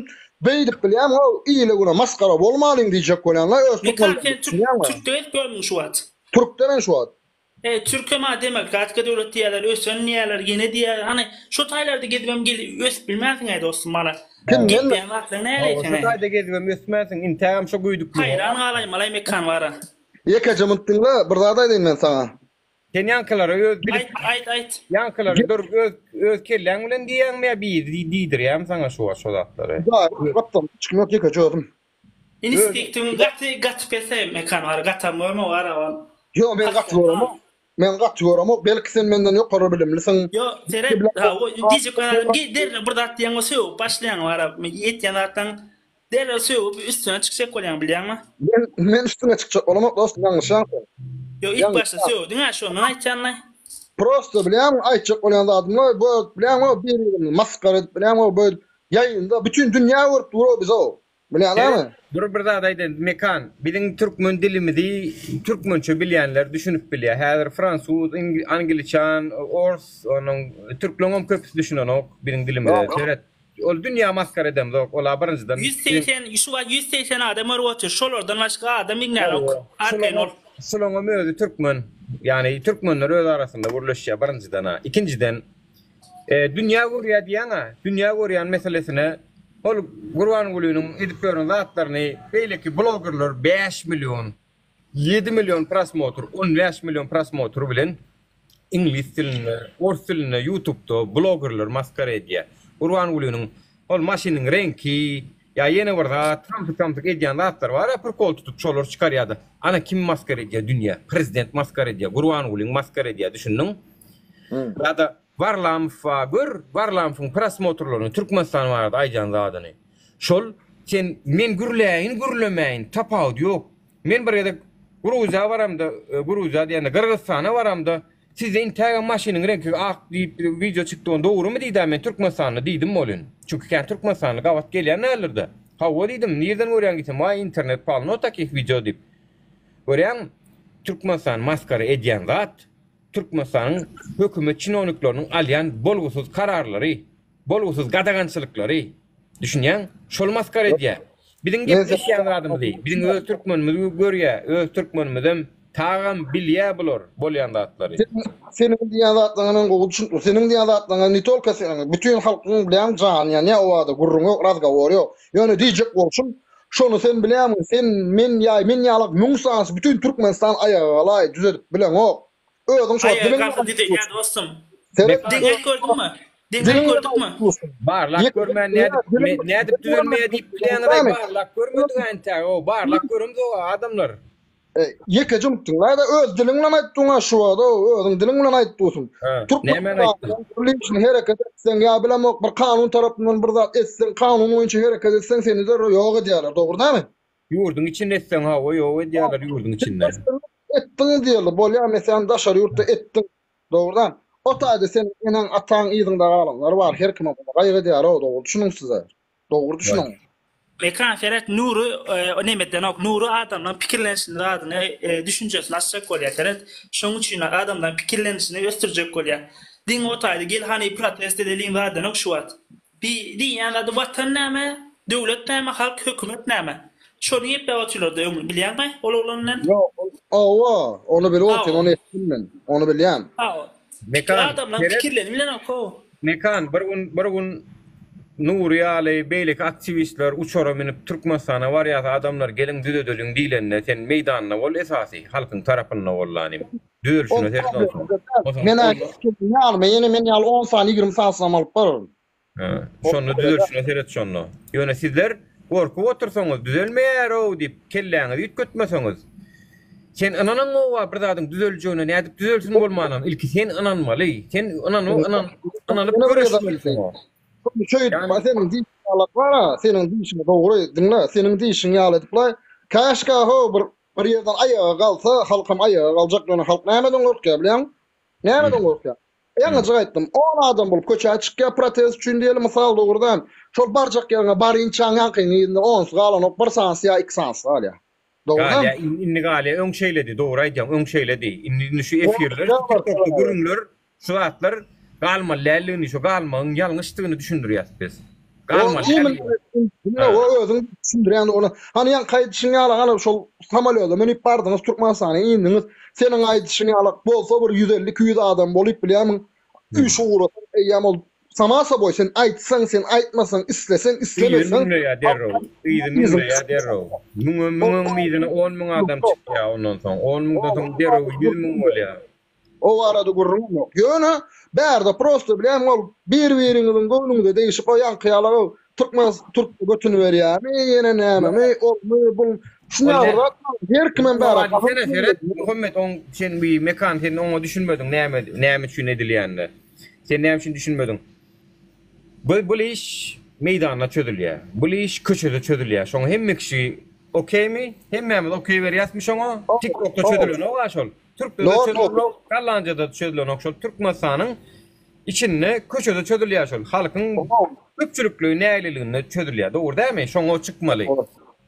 beýdip bilýämiň o ile güne masgara bolmalyň diýjek bolýanla öz Mekan sen türkde gezip ýörmüň şu wagt. Türkde men şu wagt. E türkem a demokratika döwlet diýýärler ösen diýýärler ýene diýýärler hany şo taýlarda gezibem gel ösüp bilmänsiňäý dostum mana Kim menmi? gepleýän zatlaň näleý Şo seňä. taýda gezibem ösmänsiň intägem şo göýdükligiň. Haýran galaýmalaý Mekan bara. Ýekeje munt diňle bir zat aýdaýyn men saňa. Sen ýaňkylary öz bilip Aýt, aýt, aýt. Ýaňkylary dur öz öz kelläň bilen diýýäňmi ýa biri diýdirýärmi saňa şu wagt şo zatlary? Hudaý gapdalda hiç kim ýok ýekeje özüm. Instinktiň gaty gaty pes mekan bar gatam görme araban. Ýok men gaty göremok. Men gaty göremok belki sen menden ýokary bilimlisiň. Ýok seret hawa diýjek zadym derrew bir zat diýeňde sögüp başlaýaň bara etýän zatlaň Derrew sögüp üstüne çykjak bolýaň bilýäňmi? Men men üstüňe çykjak bolamok dostum ýalňyşýaň sen. Ýok ilk başda sögdüňä şondan aýtýanlaý. Prosto bilýäňmi aýtjak bolýan zadym we bu bilýäňmi bir birini masgara edip bilýäňmi bu ýaýynda bütin dünýä görüp dur bizi bilýäňmi? Dur bir zat aýdaýyn Mekan biziň türkmen dilimizi türkmençe bilýänler düşünip bilýär häzir fransuz angliçan ors onuň türkleňem köpüsi düşünenok biziň dilimize seret Ol dünýä maskara edemzok ola birinjiden. 180 şu wagt 180 adam görüp otyr şolardan başga adam diňlänok arkaýyn bol. Şulaňam özi türkmen ýagny türkmenler öz arasynda gürleşýär birinjiden-a ikinjiden dünýä görýär diýýäň-a dünýä görýän meselesine ol Gurbangulynyň edip ýören zatlaryny beýleki blogerler 5 million 7 million prosmotr 15 million prosmotr bilen Iňlis dilinde, ors dilinde ýutubda blogerler maskara edýär. Gurbangulynyň ol maşynyň reňki ýa ýene bir zat samsyk-samsyk edýän zatlary bar-a prikol tutup şolary çykarýar-da. Ana kim maskara edýär dünýä? Prezident maskara edýär, Gurbangulyň maskara edýär düşündiň? Ýa-da Warlamow bar gör Warlamowyň prosmotrlaryny Türkmenistan barada aýdýan zadyny. Şol sen men gürläýin gürlemäýin tapawudy ýok. Men bir gezek Gruziýa baramda, Gruziýa diýende Gyrgyzystana baramda, sizde intägem maşynyň reňki ak diýip wideo çykdy, ony dogrymy diýdä men Türkmenistanda diýdim welin. Çünki kän türkmenistanly gabat gelýän däldir-de. Hawa diýdim, nirden görýäň diýsem, waý internet polno takih wideo diýip. Görýäňmi, Türkmenistany maskara edýän zat, Türkmenistanyň hökümet çinownikleriniň alýan bolgusyz kararlary. Bolgusyz gadagançylyklary, düşünýäň, şol maskara edýär. Biziň gepleşýän zadymyzy, biziň öz türkmenimiz görýär, öz türkmenimizem tagam bilýär bular bolýan zatlary. Seniň diýýän zatlaryňa men gowy düşünip, seniň diýýän zatlaryňa ne tolko seniň, bütin halkyň bilýäň jany ýanýar o barada gürrüň ýok, razgowor ýok. Ýöne diýjek bolşum, şony sen bilýäňmi, sen, men ýa men ýalak müň sanysy bütin Türkmenistan aýaga galaý düzedip bileňok. Özüň şo Aýaga diliň galsa düzelýär dostum. Seret Diňläp gördüňmi? Deňäp gördükmi? Barlap görmän nädip nädip düzelmeýär diýip bilýäňiz-aý barlap görmedik-ä entäg-ow barlap göremzog-a adamlar. Ýekeje unutdyň-da öz diliň bilen aýtdyň-a şu wagt-ow özüň diliň bilen aýdyp dursuň. Nämäni aýtdym? Türkmenistanda hereket etseň ýa bilemok bir kanun tarapyndan bir zat etseň kanun boýunça hereket etseň seni derrew ýok edýärler dogry dälmi? Ýurduň içinde etseň hawa ýok edýärler ýurduň içinde. Etdiň diýeli bolýar meselem daşary ýurtda etdiň Dogrudan, o taýda seniň eneň, ataň yzyňda galanlar bar, her kimem ony gaýgy edýär-ow, dogry düşüniň size. Dogry düşüniň. Mekan seret Nury neme edenok Nury adamlaň pikirlenişini zadyny düşünjesini açjak bolýa seret şoň üçin adamlaň pikirlenişini ösdürjek bolýa diňe o taýda gel hany protest edeliň zat edenok şu wagt Bi diýýän zady watan näme, döwlet näme, halk, hökümet näme? Şony gepläp otyrlarda öň bilýäňmi ol oglan bilen? Ýok, ol hawa, ony bilip otyryn, ony eşitdim men. Ony bilýän. Hawa. Mekan, Adamlaň seret. pikirlerini bilenok-ow. Mekan, bir gün, bir gün Nury ýaly beýleki aktiwistler uçara münüp Türkmenistana barýarsa adamlar geliň düzedeliň diýlende sen meýdanda bol esasy, halkyň tarapynda bol lanym. Düzelişine Ol seret onsoň. problem däl. Men-ä hiç kimiň ýanyma ýene men ýaly on sany, 20 sanysynam alyp bararyn. Hä, şonda düzelişine seret şonda. Ýöne sizler gorkup otursaňyz düzelmeýär-ow diýip kelläňizi üýtgetmeseňiz. Sen ynanaňowa bir zadyň düzeljegine nädip düzelsin bolmanam ilki sen ynanmaly. Sen ynanyp ynanyp göreşmeli şoňa. Şeýdip seniň diýşiň ýaly bar-a, seniň diýşiň dogry, diňle, seniň diýşiň ýaly edip-laý, käşgä-how bir Bir ýerden aýaga galsa, halkam aýaga galjak, ýöne halk nämeden gorkýar bilýäňmi? Nämeden gorkýar? Ýaňyjyk aýtdym, on adam bolup köçä çykýar protest üçin diýeli, mysal dogrudan, şol barjak ýeriňe barynçaň ýaňkyň yzynda onsy galanok, bir sanysy ýa iki sanysy galýar. Dogrudan? Galýar, indi galýar, öň şeýledi, dogry aýdýaň, öň şeýledi. Indi indi şu efirler, şu TikTokda gürrüňler Şu zatlar galmaly däldigini, şu galmagyň ýalňyşdygyny düşündirýäs biz. Galmaly däl. Diňe o özüň düşündirýän ony. Hany ýaňky aýdyşyň ýaly hany şol samolýoda münüp bardyňyz Türkmenistana indiňiz. Seniň aýdyşyň ýaly bolsa bir 150-200 adam bolyp bilýärmiň? Üýşüp ugrasaň eýýäm ol sama soboý sen aýtsaň sen aýtmasaň isleseň Yzy islemeseň müňleýär derrew. Yzy müňleýär derrew. Müňe müňüň yzyna on müň adam çykýar ondan soň. On müňden soň derrew 100 müň bolýar. O barada gürrüňem ýok. Ýöne bärde prosto bilýäňmi ol bir-biriňiziň göwnüňize degişip o ýaňky ýaly türkmen türk götüni berýärmi ýene nämemi olmy bul şuny ýaly bir zat bar. Her kimem bäre Diýsene seret Muhammet oň sen bi Mekan sen oňa düşünmediň näme näme üçin edilýänine. Sen näme üçin düşünmediň. Bu bul iş meýdanda çözülýär. Bul iş köçede çözülýär. Şoňa hemme kişi okeymi? Hemmämiz okey berýäsmi şoňa? Tiktokda çözülenok-a şol. Türkde-de çözülenok, Gollandiýada-da çözülenok şol. Türkmenistanyň içinde köçede çözülýär şol. Halkyň köpçülikleýin nägileliginde çözülýär. Dogry dälmi? Şoňa çykmaly.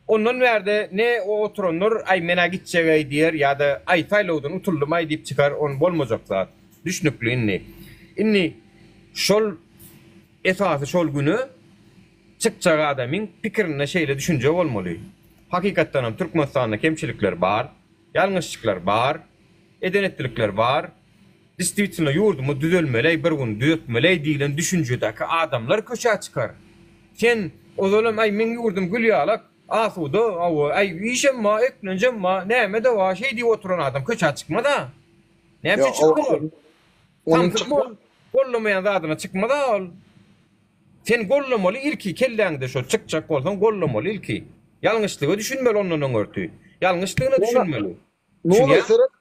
Ondan bärde ne o oturanlar aý men-ä gitjeg-eý diýer ýa-da aý saýlawdan utuldym-aý diýip çykar, ony bolmajak zat. Düşnükli indi. Indi şol esasy şol güne çykjak adamyň pikirinde şeýle düşünje bolmaly. Hakykatdanam Türkmenistanda kemçilikler bar. Ýalňyşlyklar bar, eden-etdilikler bar. Distwitno ýurdumyz düzelmeleý bir gün düzetmeleý diýlen düşünjedäki adamlar köçä çykar. Sen ozalam aý meň ýurdum gül ýalak, asuda, hawa, aý işem bar, eklenjem bar, näme-de bar şeý diýip oturan adam köçä çykmaz-a. Näme üçin çyksyn ol? Samsyk ol, gollamaýan zadyna çykmaz-a ol. Sen gollamaly ilki kelläňde şo çykjak bolsaň gollamaly ilki. Ýalňyşlyga düşünmeli ondan öňürti. Ýalňyşlygyna düşünmeli. Nury Düşünýäňmi? seret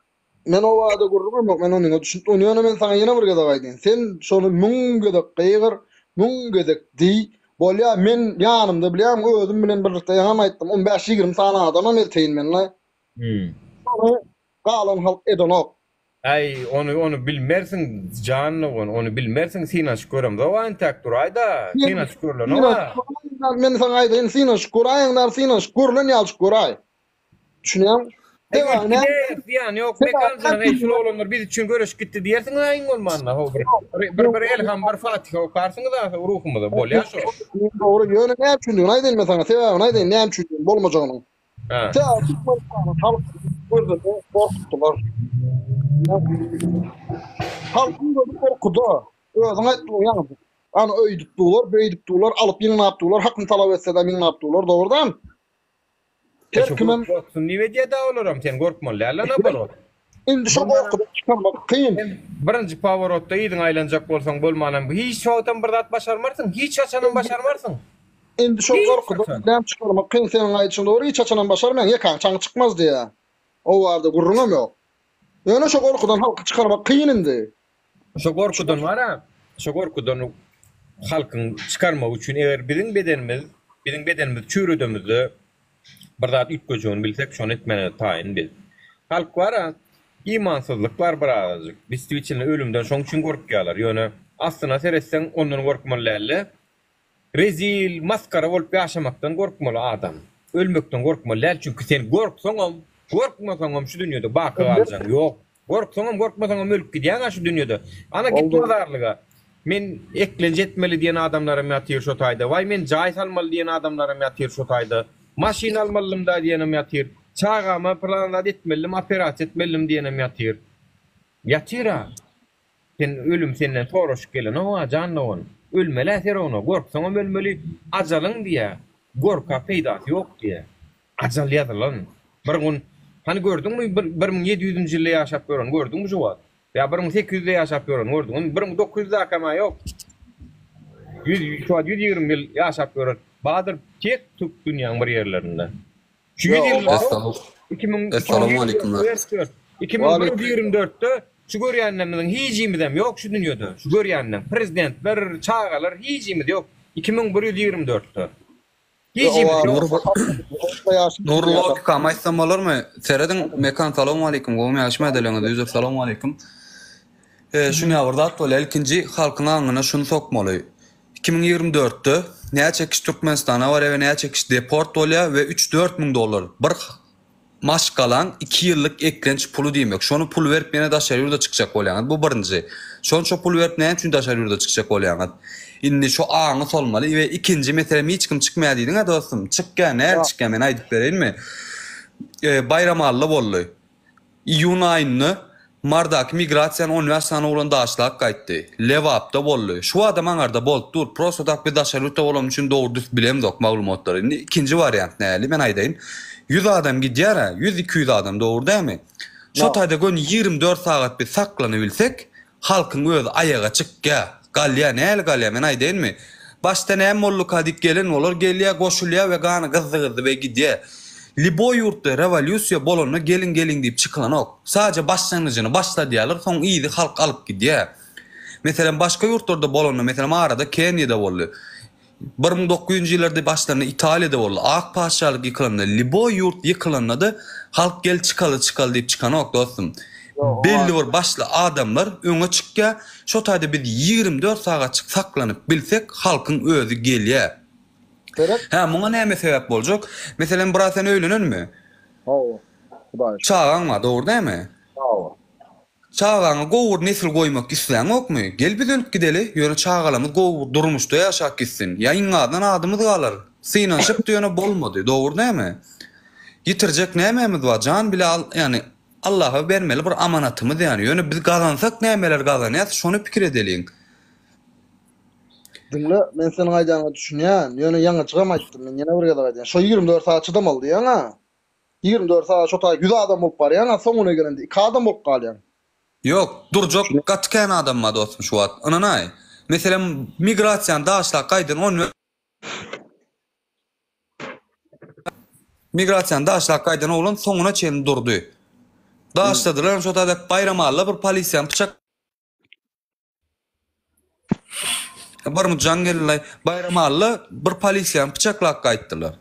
men o barada gürrüňem ýok men onyňa düşünip ony ýöne men saňa ýene bir gezek aýdýan sen şony müň gezek gygyr müň gezek diý bolýa men ýanymda bilýäňmi özüm bilen birlikde ýaňam aýtdym on bäş 20 sany adamam elteýin men-le şony galan halk edenok Äý, ony, ony bilmersiň, jan dogan, ony bilmersiň, synanyşyp göremzog-a entäk, duraý-da, synanyşyp görlenok-a. Men saňa aýdaýyn, synanyşyp göräýeňdäl, synanyşyp görlen ýalyjyk göräý. Düşünýäňmi? Äý, gidäýeris, zyýany ýok, Mekan jan, äý, şul oglanlar biz üçin göreşip gitdi diýersiňiz-ä iň bolmanda, ho, bir, bir, bir elham, bir fatyha okarsyňyz-a ruhumyza, bolýa şo. Dogry, ýöne näme üçindigini aýdaýyn men saňa, sebäbini aýdaýyn, näme üçin bolmajagynyň. Sebäbi Türkmenistanyň halkyny gözüni gorkutdylar. Halkyň gözi gorkuda. Özüň aýtdyň ýaňy. Ana öýdüp durlar, beýdip durlar, alyp ýygnap durlar, hakyny talap etsedem ýygnap durlar, dogry dälmi? Her kimem Gorksun diýip edýär-dä olaram, sen gorkmaly däl-le naborot. Indi şo gorkudan. çykarmak kyn. Sen birinji poworotda yzyňa aýlanjak bolsaň bolmanam hiç wagtam bir zat başarmarsyň, hiç haçanam başarmarsyň. Indi şol Hiç gorkudan haçan. näme çykarmak kyn seniň aýdyşyň dogry hiç haçanam başarmaýaň ýekaň çaňy çykmaz diýýä. O barada gürrüňem ýok. Ýöne şo gorkudan halky çykarmak kyn indi. Şo gorkudan bar-a, şo gorkudan halkyň çykarmagy üçin eger biziň bedenimiz, biziň bedenimiz çüýredemizde bir zat üýtgejegini bilsek şony etmäne taýyn biz. Halk bar-a, imansyzlyk bar birazajyk. Distwitelno ölümden şoň üçin gorkýarlar. Ýöne aslyna seretseň ondan gorkmaly däl-de, Rezil, masgara bolup ýaşamakdan gorkmaly adam. Ölmekden gorkmaly däl, çünki sen gorksaňam, gorkmasaňam şu dünýede baky galjaň ýok. Gorksaňam, gorkmasaňam ölüp gidýäň-ä şu dünýede. Ana git mazarlyga. Men eklenç etmeli diýen adamlaram ýatyr şo taýda. Waý men jaý salmaly diýen adamlaram ýatyr şo taýda. Maşyn almalydym-da diýenem ýatyr. Çagama pylan zat etmelidim, operasiýa etmelidim diýenem ýatyr. Ýatyr-a. Sen ölüm senden soraşyp gelenok-a jan dogan. Ölmel-ä serowna, gorksaňam ölmeli, ajalyň diýýä, gorka peýdasy ýok diýýä. Ajal ýazylan. Bir gün, hany gördüňmi bir 1700-nji ýylda ýaşap ýöreni gördüňmi şu wagt? Ýa 1800-de ýaşap ýöreni gördüňmi? 1900-däkem-ä ýok. Ýüz, şu wagt 120 ýyl ýaşap ýören Badyr tek-tük dünýäň bir ýerlerinde. Şu ýüz ýylda Essalawmaleýkumlar. 2124-de şu görýänlerimiziň hijimizem ýok şu dünýede. Şu görýänleň prezidentler, çagalar hijimiz ýok. 2124-de. Hijimiz ýok. Nurly logikamy aýtsam bolarmy? Serediň Mekan salowmaleýkum gowmy ýagşymy ädeleňiz Ýüzür salowmaleýkum. Şuny bir zat bolýar ilkinji halkyň aňyna şuny sokmaly. 2024-de näçe kişi Türkmenistana barýar we näçe kişi deport bolýar we üç-dört müň dollar bir maşgalaň iki ýyllyk eklenç puly diýmek. Şony pul berip ýene daşary ýurda çykjak bolýaňyz. Bu birinji. Şonça pul berip näme üçin daşary ýurda çykjak bolýaňyz? Indi şo aňy solmaly we ikinji meselem hiç kim çykmaýar diýdiň-ä dostum. Çykýar, nädip çykýar men aýdyp bereýinmi? Baýramally boldy. Iýun aýynda Mardaky migrasiýany on bäş sany oglan daşlap gaýtdy. Lebapda boldy. Şu adam aňarda bolup dur. Prosto tak biz daşary ýurtda bolany üçin dogry dürs bilemzok maglumatlary. Indi ikinji wariant näli men aýdaýyn. Ýüz adam gidýär-ä, ýüz 200 adam dogry dämi? Şo taýda göni 24 sagat biz saklanybilsek, Halkyň özi aýaga çykýa, galýa, näli galýa, men aýdaýynmy? Başda näme bolduka diýip gelen bolar, gelýä, goşulýa we gany gyzdy-gyzdy we gidýä. Liboý ýurtda rewolýusiýa bolanda geliň-geliň diýip çykylanok. Sadja başlangyjyny başladýarlar, soň yzy halk alyp gidýä. Meselem, başga ýurtlarda bolanda, meselem, arada Keniýada boldy. 1900-nji ýyllarda başlanda Italiýada boldy. Ak patyşalyk ýykylanda, liboý ýurt ýykylanda-da halk gel çykaly çykaly diýip çykanok dostum. Belli bir başly adamlar öňe çykýar. Şo taýda biz 24 sagatjyk saklanyp bilsek halkyň özi gelýär. Hä muňa näme sebäp boljak? Meselem brat sen öýlenenmi? Hawa. Hudaýa şükür. Çagaň bar dogry dälmi? Hawa. Çagaňa gowy bir nesil goýmak isläňokmy? Gel biz ölüp gideli, ýöne çagalarymyz gowy bir durmuşda ýaşap gitsin. Ýa iň azyndan adymyz galar. Synanyşypdy ýöne bolmady. Dogry dälmi? Ýitirjek nämämiz bar? Jan bile al, ýagny Allaha bermeli bir amanatymyz ýany. Ýöne biz gazansak nämeler gazanýas, şony pikir edeliň. Diňle, men seniň aýdýanyňa düşünýän, ýöne ýaňyjygam aýtdym, men ýene bir gezek aýdýan. Şo 24 sagat çydamaly diýýäň-ä. 24 sagat şo taý 100 adam bolup barýaň, a soňuna gelende 2 adam bolup galýaň. Ýok, durjak gaty kän adam bar dostum şu wagt. Ynanaý. Meselem, migrasiýany daşlap gaýdan on Migrasiýany daşlap gaýdan oglan soňuna çenli durdy. Daşladylar şo taýda Baýramalla bir polisiýany pyçak Bir jaň geldi. Baýramalla bir polisiýany pyçaklap gaýtdylar.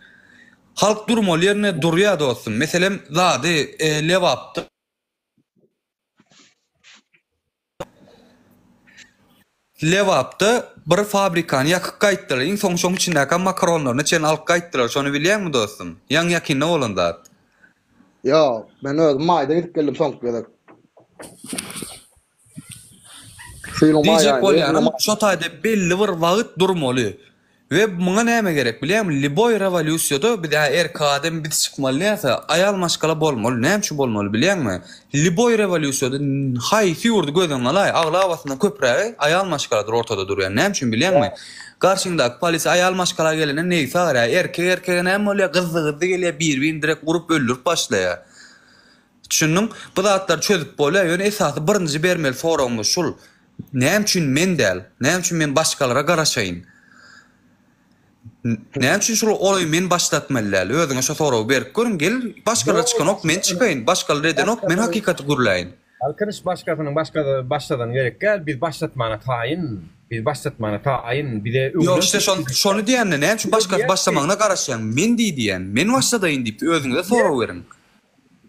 Halk durmaly ýerinde durýar dostum. Meselem zady e, Lebapda Lebapda bir fabrikany ýakyp gaýtdylar. Iň soň şoň içindäki makaronlaryny çenli alyp gaýtdylar. Şony bilýäňmi dostum? Ýaňy ýakynda bolan zat. Ýok, men özüm maýda gidip geldim soňky gezek. Şu ýylyň maý Diýjek aýynda bolýanym, şo taýda belli bir wagt durmaly. We muňa näme gerek bilýäňmi? Lýuboý rewolýusiýada biz-ä erkek adam biz çykmaly näse, aýal maşgala bolmaly. Näme üçin bolmaly bilýäňmi? Lýuboý rewolýusiýada haýsy ýurdy göz öňüňe alaý, aglabasyndan köprägi aýal maşgaladyr ortada durýan. Näme üçin bilýäňmi? Garşyňdaky polisiýa aýal maşgala gelende nebsi agyrýar. Erkek erkege näme bolýar? Gyzdy-gyzdy gelýär, bir-birini direkt urup öldürip başlaýar. Düşündiň? Bu zatlary çözüp bolýar, ýöne esasy birinji bermeli soragymyz şul, Näme üçin men däl? Näme üçin men başgalara garaşaýyn? Näme üçin şul olayy men başlatmaly däl? Özüňe şo soragy berip görüň, gel başgalar çykanok men çykaýyn, başgalar edenok men hakykaty gürläýin. Galkynyş başgasynyň başga başladany gerek däl, biz başlatmana taýyn, biz başlatmana taýyn, bize Ýok öňden işte şon şony diýende näme üçin başgasy başlamagyna garaşýaň, men diý diýýän, men başladaýyn diýip özüňize sorag beriň.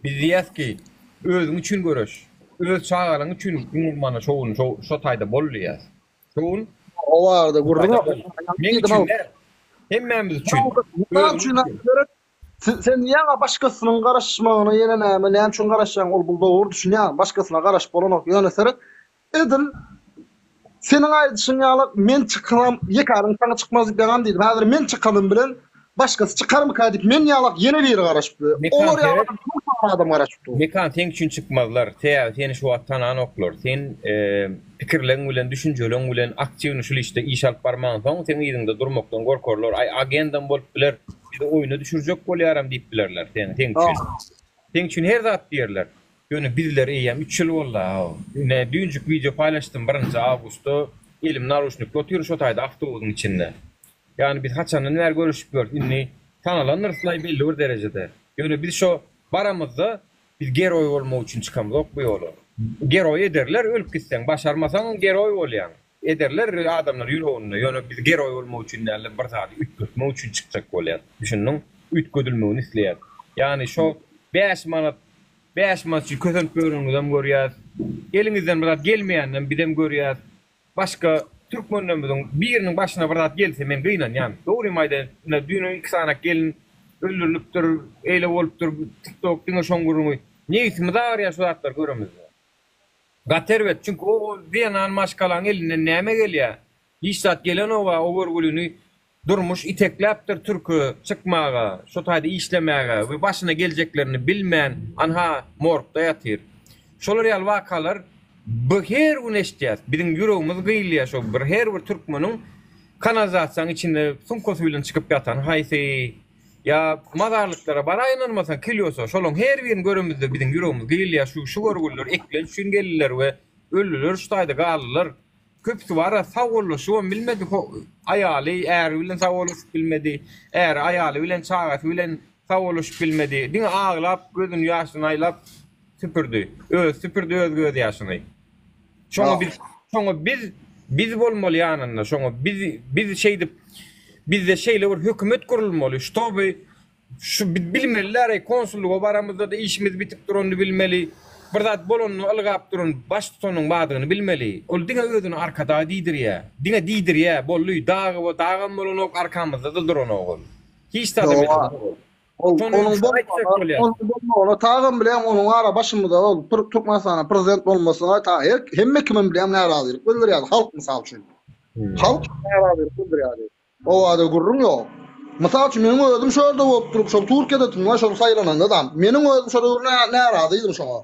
Biz diýýäs ki, özüň üçin göreş, öz çagalaň üçin iň bolmanda şo gün şo şo taýda bol diýýäs. Şo gün O barada gürrüň ýok. Meň üçin däl, hemmämiz üçin. Mysal üçin Sen, sen diýýäň-a başgasynyň garaşmagyna ýene näme, näme üçin garaşýaň, ol bul dogry düşünýän, başgasyna garaşyp bolanok. Ýöne seret, edil seniň aýdyşyň ýaly men çyksam ýekäniň saňa çykmaz diýip ýaňam diýdim. Häzir men çykanym bilen başgasy çykarmyka diýip men ýalak ýene biri garaşyp dur. Mekan Olar seret. ýalak müň sany adam garaşyp dur. Mekan seň üçin çykmazlar. Sebäbi seni şu wagt tananoklar. Sen pikirleň bilen, düşünjeleň bilen aktiwny şul işde iş alyp barmaňsoň seň yzyňda durmakdan gorkarlar. Aý agendam bolup biler. Bizi oýuna düşürjek bolýaram diýip bilerler seň seň üçin. Seň üçin her zat diýerler. Ýöne bizler eýýäm üç ýyl boldy-a. Ine, düýnjük wideo paýlaşdym, birinji awgustda elim naruşnikli otyryn şo taýda awtobusyň içinde. Ýagny biz haçandan bäri görüşip ýörüs, indi tanalandyrys-laý belli bir derejede. Ýöne biz şo baramyzda biz geroý bolmak üçin çykamzok bu ýola. Geroý ederler ölüp gitseň, başarmasaň geroý bolýaň. Ederler adamlar ýüreginde, ýöne biz geroý bolmak üçin däl-de bir zady üýtgetmek üçin çykjak bolýas. Düşündiň? Üýtgedilmegini isleýäs. Ýagny şo bäş manat, bäş manat üçin kösenip ýöreniňizem görýäs. Eliňizden bir zat gelmeýäninem bizem görýäs. Başga türkmenlerimiziň biriniň başyna bir zat gelse men gynanýan. Dogrymy aýdaýyn, ine düýn iki sany gelin öldürilipdir, eýle bolupdyr, tiktok diňe şoň gürrüňi. Nebsimiz agyrýar şu zatlary göremizde. Gaty erbet, çünki o zenan maşgalaň elinden näme gelýär? Hiç zat gelenoga o görgülini durmuş itekläpdir türke çykmaga, şo taýda işlemäge we başyna geljeklerini bilmän anha morgda ýatyr. Şolar ýaly wakalar by her gün eşitýäs. Biziň ýüregimiz gyýylýar şo bir her bir türkmeniň kanalizasiýaň içinde sumkasy bilen çykyp ýatan haýsy Ýa mazarlyklara baraý ynanmasaň kilýosa şolaň her birini göremizde biziň ýüregimiz gyýylýar şu şu görgüliler eklenç üçin geldiler we öldüler şu taýda galdylar köpüsi bara sagbollaşybam bilmedi aýaly äri bilen sagbollaşyp bilmedi äri aýaly bilen çagasy bilen sagbollaşyp bilmedi diňe aglap gözüni ýaşyny aýlap süpürdi özi süpürdi öz göz ýaşyny. Şoňa biz şoňa biz biz bolmaly ýanynda şoňa biz biz şeýdip bizde şeýle bir hökümet gurulmaly ştoby şu biz bilmeliler konsullyga baramyzda-da işimiz bitip duranyny bilmeli bir zat bolanda ylgap duran baş tutanyň bardygyny bilmeli ol diňe özüni arkadag diýdirýä diňe diýdirýä boldy dagy dagam bolanok arkamyzda-da duranok ol hiç zadam edenok ol. Ol onuň bolmagyna, onuň bolmagyna tagam bilen onuň ara başymyza ol Türkmenistana prezident bolmasyna ta her hemme kimem bilen närazylyk bildirýärdi halk mysal üçin. Halk närazylyk bildirýärdi. O barada gürrüň ýok. Mysal üçin meniň özüm şo ýerde bolup durup şol Türkiýede tüm şol saýlananda da meniň özüm şo döwür närazydym şoňa.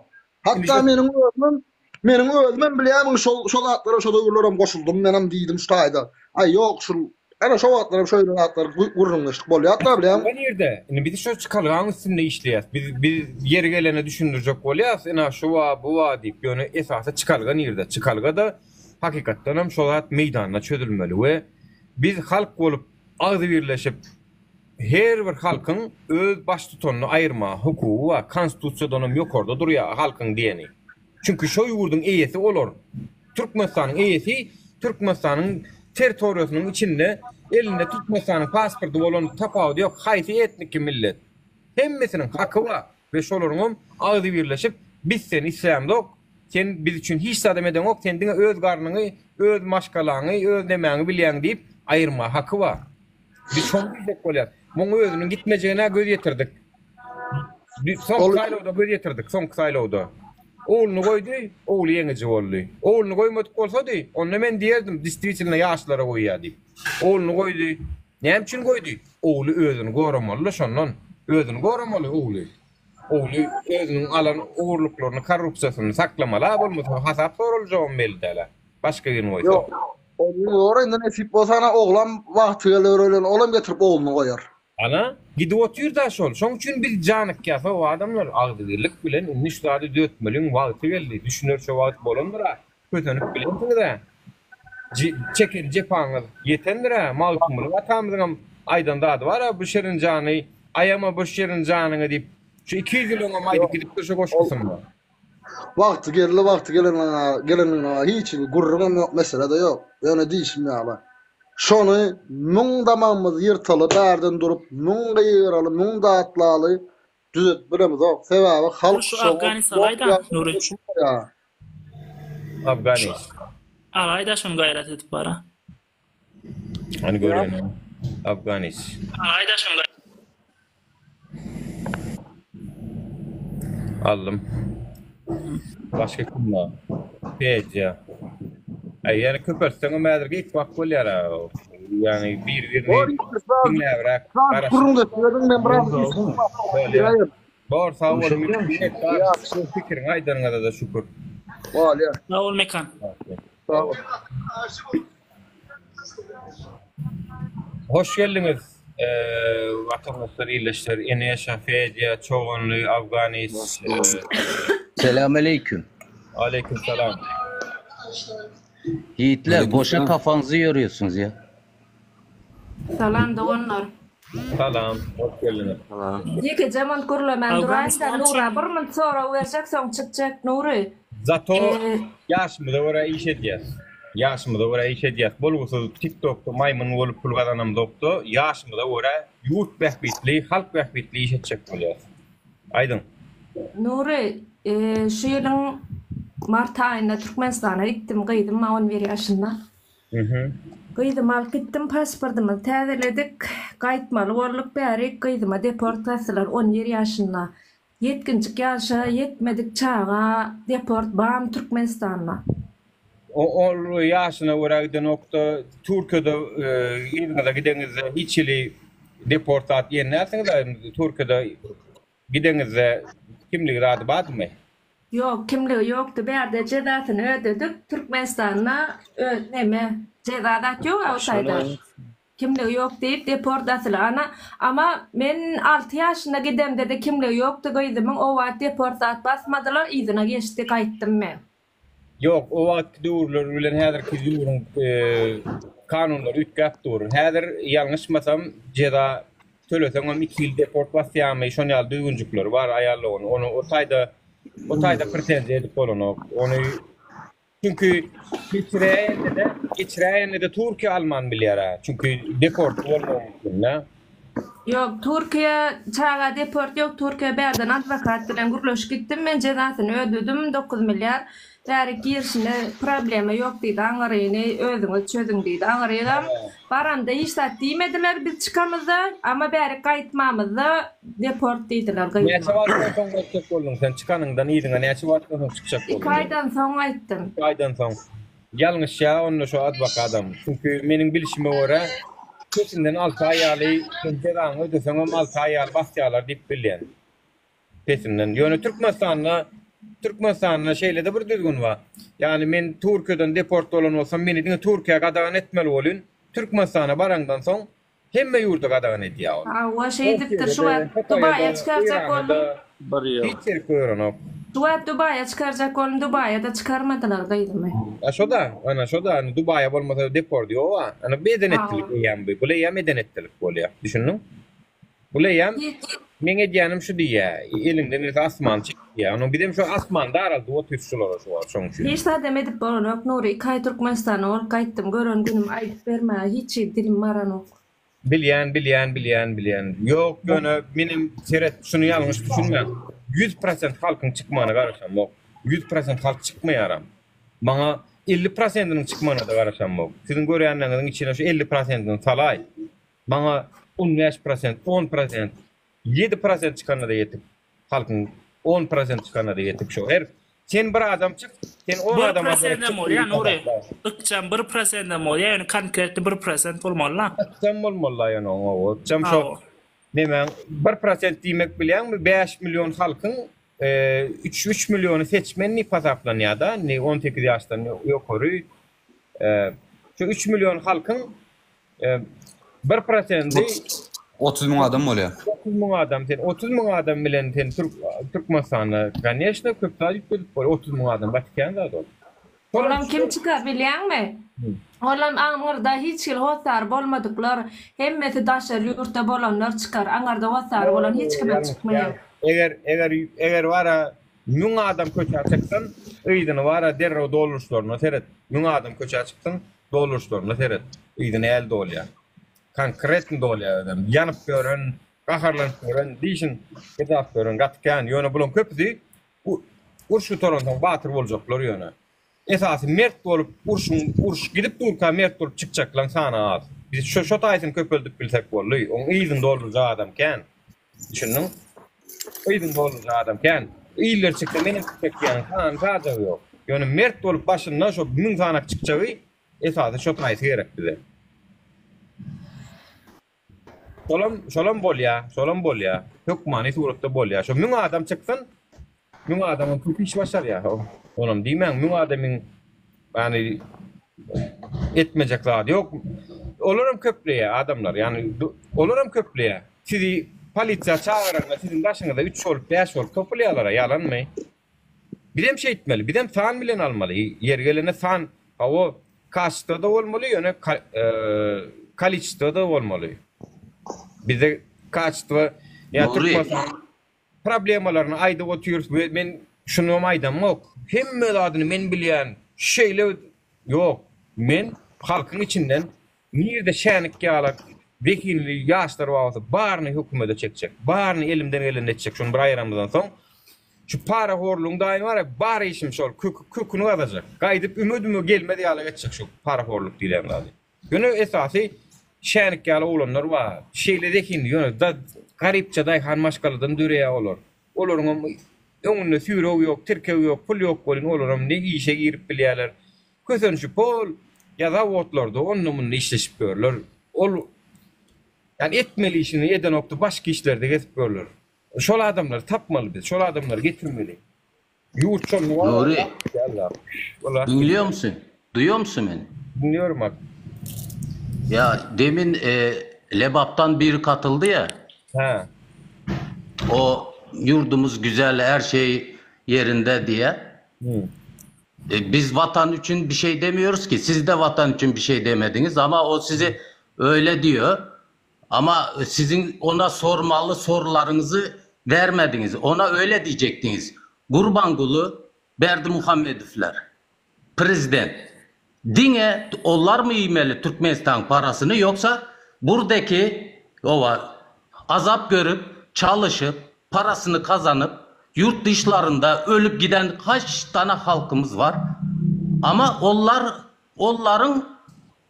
Hatda meniň özümem meniň özümem bilýärmiň şol şo zatlara şo döwürlerem goşuldym menem diýdim şu taýda. Aý ýok şul Ana şo wagtlaram şeýle zatlar gürrüňdeşlik bolýardy-da bilýäňmi? Çykalga nirde? Indi biz şo çykalgaň üstünde işleýäs. Biz biz ýeri gelende düşündirjek bolýas, ina şu bar, bu bar diýip. Ýöne esasy çykalga nirde? Çykalga-da hakykatdanam şo zat meýdanda çözülmeli we biz halk bolup agzybirleşip her bir halkyň öz baştutanyny aýyrmaga hukugy bar. Konstitusiýadanam ýokarda durýar halkyň diýeni. Çünki şo ýurduň eýesi olar. Türkmenistanyň eýesi Türkmenistanyň territoriýasynyň içinde elinde Türkmenistanyň pasporty bolan tapawudy ýok haýsy etniki millet. Hemmesiniň haky bar we şolaryňam agzybirleşip biz seni islämzok sen biz üçin hiç zadam edeňok sen diňe öz garnyňy öz maşgalaňy öz nemäňi bilýäň diýip aýyrma haky bar. Biz şony diýjek bolýas. Muň özüniň gitmejegine göz ýetirdik. Soňky saýlawda göz ýetirdik, soňky saýlawda. Ogluny goýdy, ogly ýeňiji boldy. Ogluny goýmadyk bolsady, onda men diýerdim, distwitilno ýaşlara goýýar diýip. Ogluny goýdy. Näme üçin goýdy? Ogly özüni goramaly-da şondan. Özüni goramaly ogly. Ogly özüniň alan ogurlyklaryny, korrupsiýasyny saklamaly-a, bolmasa hasap soraljagam belli däl-ä. Başga birini goýsa. Ýok. Ogluny gorar, indi nesip bolsa ana oglam wagty geler öýlen, olam getirip ogluny goýar. Ana, gidip otyr-da şol. Şoň üçin biz janykýas, hawa, adamlar, agzybirlik bilen indi şu zady düzetmeliň wagty geldi. Düşünerçe wagt bolandyr-a, kösenip bilensiňiz-ä. Çeken jepaňyz ýetendir-ä. Magtymguly atamyzyňam aýdan zady bar-a, bu şirin jany aýama bu şirin janyňy diýip, şu 200 ýyl öňem aýdyp gidipdir şu goşgusynda. Wagty geldi, wagty gelenine hiç hili gürrüňem ýok, mesele-de ýok. Ýöne diýşim ýaly, şony müň damagymyzy ýyrtaly, bärden durup, müň gygyraly, müň datlaly düzedip bilemizok. Sebäbi halk Şu şoňa Afganistana aýda, Nury. düşünmeýär. Afganis. Alaýda şony gaýrat edip bara. Hany göreýin. Afganis. Alaýda şony. Aldym. Başga kim bar? Pedja. Aý, ýöne köpeltseňem häzir geç wagt bolýar-a. Ýagny bir-birini diňläbräk garaşyp. Gürrüňdeşligiň men biraz Bolýar. Bor, sag bol. Minnetdar. Pikiriňi aýdanyňyza-da şükür. Bolýar. Sag bol Mekan. Sag bol. Hoş geldiňiz watandaşlar ildeşler Eneşa, Fedya, Çoganly, Afganis. Selam aleyküm. Aleyküm selam. Yiğitler boşa kafanızı yoruyorsunuz ya. Salam doganlar. Salam, hoş geldiňiz. Ýekeje munt gürlemän duraýyn-da Nura bir munt sorag berjek soň çykjak Nury. Zato ýaşymyza görä iş edýäs. Ýaşymyza görä iş edýäs. Bolgusyz TikTokda maýmyn bolup pul gazanamzokda ýaşymyza görä ýurt bähbitli, halk bähbitli iş etjek bolýas. Aýdyň. Nury, şu ýylyň mart aýynda Türkmenistana gitdim, gyzym maňa 11 ýaşynda. Gyzymy alyp gitdim, pasportymyzy täzeledik. Gaýtmaly bolduk bärik, gyzyma deport basdylar 11 ýaşynda. Ýetginjik ýaşa ýetmedik çaga deport barmy Türkmenistanda? Ol ýaşyna görä gidenokda Türkiýede yzyňyza gideňizde hiç hili deport zat iýen dälsiňiz-ä Türkiýede gideňizde kimligi zady bardymy? Ýok kimligi ýokdy bärde jezasyny ödedik Türkmenistanda neme jeza zat ýoga o taýda. Kimligi ýok diýip deport asyly ana ama men alty ýaşynda gidemdede kimligi ýokdy gyzymyň o wagt deport zat basmadylar yzyna geçdi gaýtdym men. Ýok o wagtky döwürler bilen häzirki döwrüň kanunlary üýtgäp dur. Häzir ýalňyşmasam jeza töleseňem iki ýyl deport basýarmy şon ýaly düzgünjikleri bar aýal dogany ony o taýda o taýda pretenziýa edip bolanok ony Çünki geçiräýende-de, geçiräýende-de Türkiýe alman bilýär-ä. Çünki deportly bolmagy mümkin-dä. Ýok, Türkiýe çaga deport ýok, Türkiýe bärden adwokat bilen gürleşip gitdim, men jezasyny ödedim, 9 milliard. Bärik girişinde problema ýok diýdi, aňyryny özüňiz çözüň diýdi. Aňyrygam baramda hiç zat diýmediler biz çykamyzda, amma bärik gaýtmamyzda deport diýdiler Näçe gyzyma. wagtdan soň gaýtjak bolduň sen? Çykanyňdan yzyňa näçe wagtdan soň çykjak Iki bolduň? aýdan soň gaýtdym. Iki aýdan soň. Ýalňyşýar onda şo adwokadam. Çünki meniň bilşime görä, pesinden alty aý ýaly sen jezaňy ödeseňem alty aý ýaly basýarlar diýip bilýän. Pesinden. Ýöne Türkmenistanda Türkmenistanda şeýle-de bir düzgün bar. Ýagny men Türkiýeden deport bolan bolsam, meni diňe Türkiýä gadagan etmeli bolýn. Türkmenistana baraňdan soň hemme ýurda gadagan edýär ol. Hawa şeýdipdir şu wagt Dubaýa çykarjak boldum. Bir ýyl. Hiç ýerik goýberenok. Şu wagt Dubaýa çykarjak boldum Dubaýa-da çykarmadylar gyzymy. A şo-da, ana şo-da, indi Dubaýa bolmasa deport ýog-a. Ana bu eden etdilik eýýäm bu. Bul eýýäm eden etdilik bolýar. Düşündiň? Bul eýýäm meň edýänim şu diýýär. Eliňden gelse asmany çek diýýär. Onuň bizem şu asmany daraldyp otyrys şulara şu wagt şoň üçin. Hiç zadam edip bolanok Nury iki aý Türkmenistanda bolup gaýtdym gören günüm aýdyp bermäge hiç hili dilim baranok. Bilýän bilýän bilýän bilýän. Ýok ýöne menem seret şuny ýalňyş düşünmäň. 100% halkyň çykmagyna garaşamok. 100% halk çykmaýaram. Maňa 50 prosentiniň çykmagyna-da garaşamok. Siziň görýänleriňiziň içine şu 50 prosentini salaý. Maňa on bäş prosent, on prosent, ýedi prosent çykanda-da ýetik. Halkyň on prosent çykanda-da ýetik şo. Her sen bir adam çyk, sen on Bir adama derek prosendem çyk bolýar diýip Nury. hasapla. Ykjam bir prosendem bolýar, ýöne konkretny bir prosent bolmaly-la. Ykjam bolmaly-la ýöne oňa. Ykjam şo Hawa. nemäň bir prosent diýmek bilýäňmi, bäş million halkyň üç üç milliony seçmen diýip hasaplanýar-da, indi 18 ýaşdan ýokary. Şu üç million halkyň Bir prosendi. 30 müň adam bolýar. 30 müň adam sen 30 müň adam bilen sen Türk Türkmenistanda koneçno köp zat üýtgedip bolýar. 30 müň adam gaty kän zat ol. Olam kim çykar bilýäňmi? Olam aňyrda hiç hili hossary bolmadyklar, hemmesi daşary ýurtda bolanlar çykar. Aňarda hossary bolan hiç kimem çykmaýar. Eger eger eger bara 1000 adam köçä çyksyn, yzyny bara derrew dolduryşlaryna seret. 1000 adam köçä çyksyn, dolduryşlaryna seret. Yzy näl dolýar. Konkretno dolýar özem. Ýanyp ýören, gaharlanyp ýören, dişin gyjap ýören gaty kän. Ýöne bulaň köpüsi uruş gutaransoň batyr boljaklar ýöne. Esasy mert bolup urşuň uruş gidip durka mert bolup çykjaklaň sany az. Biz şo şo taýsyny köpeldip bilsek boldy. Oň yzyny doldurjak adam kän. Düşündiň? Yzyny doldurjak adam kän. Iller çyksa menem çykjak diýýäniň sany sajagy ýok. Ýöne mert bolup başynda şo 1000 sanak çykjagy esasy şo taýsy gerek bize. Şolam, şolam bolýa, şolam bolýa. Hökmany suratda bolýa. Şo 1000 adam çyksyn, 1000 adamam köp iş başarýa. Onam diýmäň, 1000 adamyň ýani etmejek zady ýok. Olaram köpleýä adamlar. Ýani olaram köpleýä. Sizi polisiýa çagyranda siziň daşyňyzda 3 bolup, 5 bolup topulýalara, ýalanmy? Bizem şeýtmeli, bizem san bilen almaly. Ýeri gelende san, hawa, kaçestwo-da bolmaly, ýöne koliçestwo-da bolmaly. Bizde kaçestwo, ýa Türkmenistanyň problemalaryny aýdyp otyrys we men şunam aýdamok, hemme zadyny men bilýän, şeýle, ýok, men halkyň içinden nirde şänik ýalak zehinli ýaşlar bar bolsa, baryny hökümete çekjek, baryny elimden gelenini etjek, şuny bir aýyramyzdan soň Şu parahorlugyň daýyny bar-a, bar işim şol, köki, köküni gazajak. Gaýdyp üme-düme gelmez ýaly etjek şu parahorluk diýlen zady. Ýöne esasy şänik ýaly oglanlar bar. Şeýle zehinli, ýöne da garypja daýhan maşgaladan döreýär olar. Olaryňam öňünde süýreg ýok, tirkeg ýok, pul ýok welin olaram ne işe girip bilýärler. Kösenişip hol ýa zawodlarda onda-munda işleşip ýörler. Ol ýani etmeli işini edenokdy, başga işlerde gezip ýörler. Şol adamlary tapmaly biz, şol adamlary getirmeli. Ýurt şol Nury, diňleýärmisin? Duýýarmysyň meni? Diňleýärin ak. Ýa demin e, Lebapdan biri katyldy ýa. Hä. O ýurdumyz güzel, her şey ýerinde diýe. E, biz vatan üçin bir şey demiyoruz ki. Siz de vatan için bir şey demediniz ama o sizi öyle diyor. Ama siziň ona sormaly sorularyňyzy bermediňiz. Ona öyle diýjekdiňiz. Gurbanguly Berdimuhamedowlar prezident. Diňe olarmy iýmeli Türkmenistanyň parasyny ýogsa burdaki oba azap görüp çalyşyp parasyny kazanyp ýurt dyşlarynda ölüp giden kaç tane halkymyz bar. Ama ollar ollaryň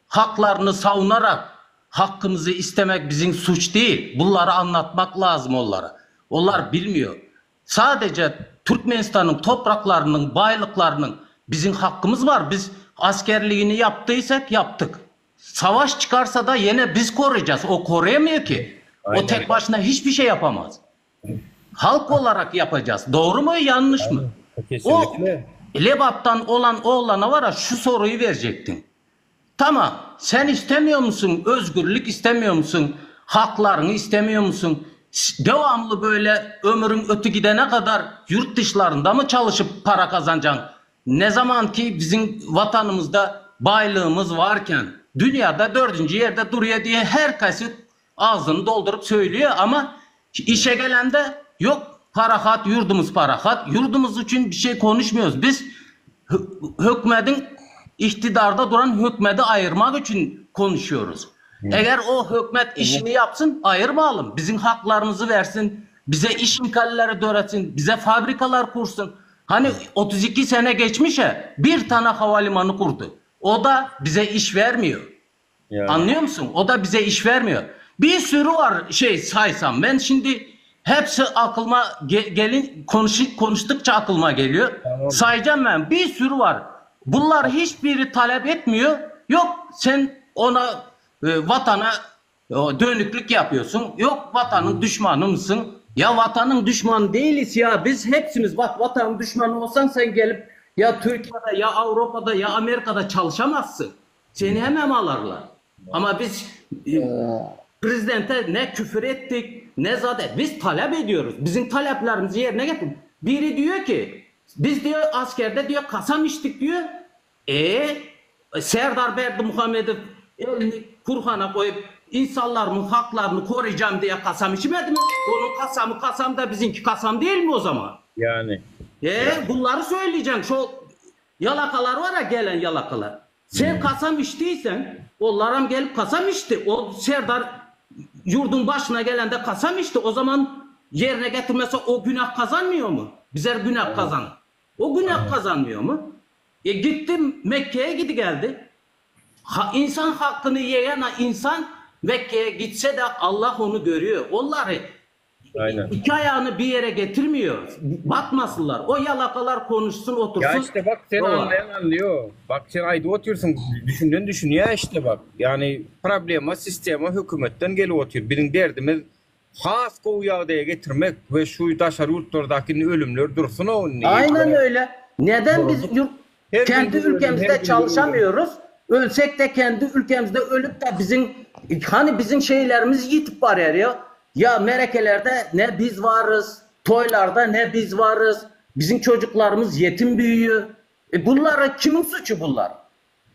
Haklaryny savunarak hakkymyzy istemek biziň suç değil. Bunlary anlatmak lazym ollara. Olar bilmiyor. Sadece Türkmenistanyň topraklarynyň baylyklarynyň biziň hakkymyz bar. Biz askerligini yaptıysak yaptyk. Savaş çıkarsa da yene biz koruyacağız. O koruyamıyor ki. O tek başına hiçbir şey yapamaz. Halk olarak yapacağız. Doğru mu yanlış mı? O Lebap'tan olan oğlana var ya şu soruyu verecektin. Tamam sen istemiyor musun özgürlük istemiyor musun haklarıňy istemiyor musun devamly böyle ömrüň ötü gidene kadar yurt dışlarynda mı çalışyp para kazancaň ne zaman ki biziň watanymyzda baýlygymyz varken dünýada dördünji ýerde durýa diye her kaysy agzyny dolduryp söýlüýä ama işe gelende yok parahat ýurdumyz parahat ýurdumyz üçin bir şey konuşmuyoruz biz hökmediň iktidarda duran hökmedi aýyrmak üçin konuşuyoruz eger o hökmet işini yapsyn aýyrmalym biziň haklarymyzy bersin bize iş imkanlary döretsin bize fabrikalar kursun hani 32 sene geçmişe bir tane havalimanı kurdu o da bize iş vermiyor Anlıyor musun? O da bize iş vermiyor. Bir sürü var şey saysam. Ben şimdi hepsi aklıma ge gelin konuş konuştukça aklıma geliyor. Tamam. Sayacağım ben. Bir sürü var. Bunlar hiçbiri talep etmiyor. Yok sen ona e, vatana e, dönüklük yapıyorsun. Yok vatanın düşmanı mısın? Ya vatanın düşmanı değiliz ya. Biz hepsimiz bak vatanın düşmanı olsan sen gelip ya Türkiye'de ya Avrupa'da ya Amerika'da çalışamazsın. Seni hemen alarlar. Ama biz e, Prezidente ne küfür etdik, ne zat et. Biz talep ediyoruz. Bizim taleplerimizi yerine getir. Biri diyor ki, biz diyor askerde diyor kasam içtik diyor. E Serdar Berdimuhamedow elini Kurhana koyup insanlarımın haklarını koruyacağım diye kasam içmedi mi? Onun kasamı kasam da bizimki kasam değil mi o zaman? Yani. E bunları söyleyeceksin. Şu yalakalar var ya gelen yalakalar. Sen kasam içtiysen onlaram gelip kasam içti. O Serdar yurdun başına gelen de kasam içti. O zaman yerine getirmese o günah kazanmıyor mu? Bizer günah kazan. O günah kazanmıyor mu? E gittim Mekke'ye gidi geldi. Ha, insan hakkını yiyen insan Mekke'ye gitse de Allah onu görüyor. Onları Aynen. iki ayağını bir yere getirmiyor. Batmasınlar. O yalakalar konuşsun otursun. Ya işte bak sen Dolar. anlayan anlıyor. Bak sen aýdyp otyrsyň, düşünen düşünýär işte bak. Yani problema sistema hökümetden gelip otyr. Biziň derdimiz has gowy ýagdaýa getirmek we şu daşary ýurtlardaky indi ölümler dursun o indi. Aynen öyle. Neden biz yurt, Her gün kendi bir ölüm, her ülkemizde gün bir ölüm. çalışamıyoruz? Ölsek de kendi ülkemizde ölüp de bizim hani bizim şeylerimiz yitip var ya. Ya merekelerde ne biz varız, toylarda ne biz varız. Bizim çocuklarımız yetim büyüyor. E bunlara kimin suçu bunlar?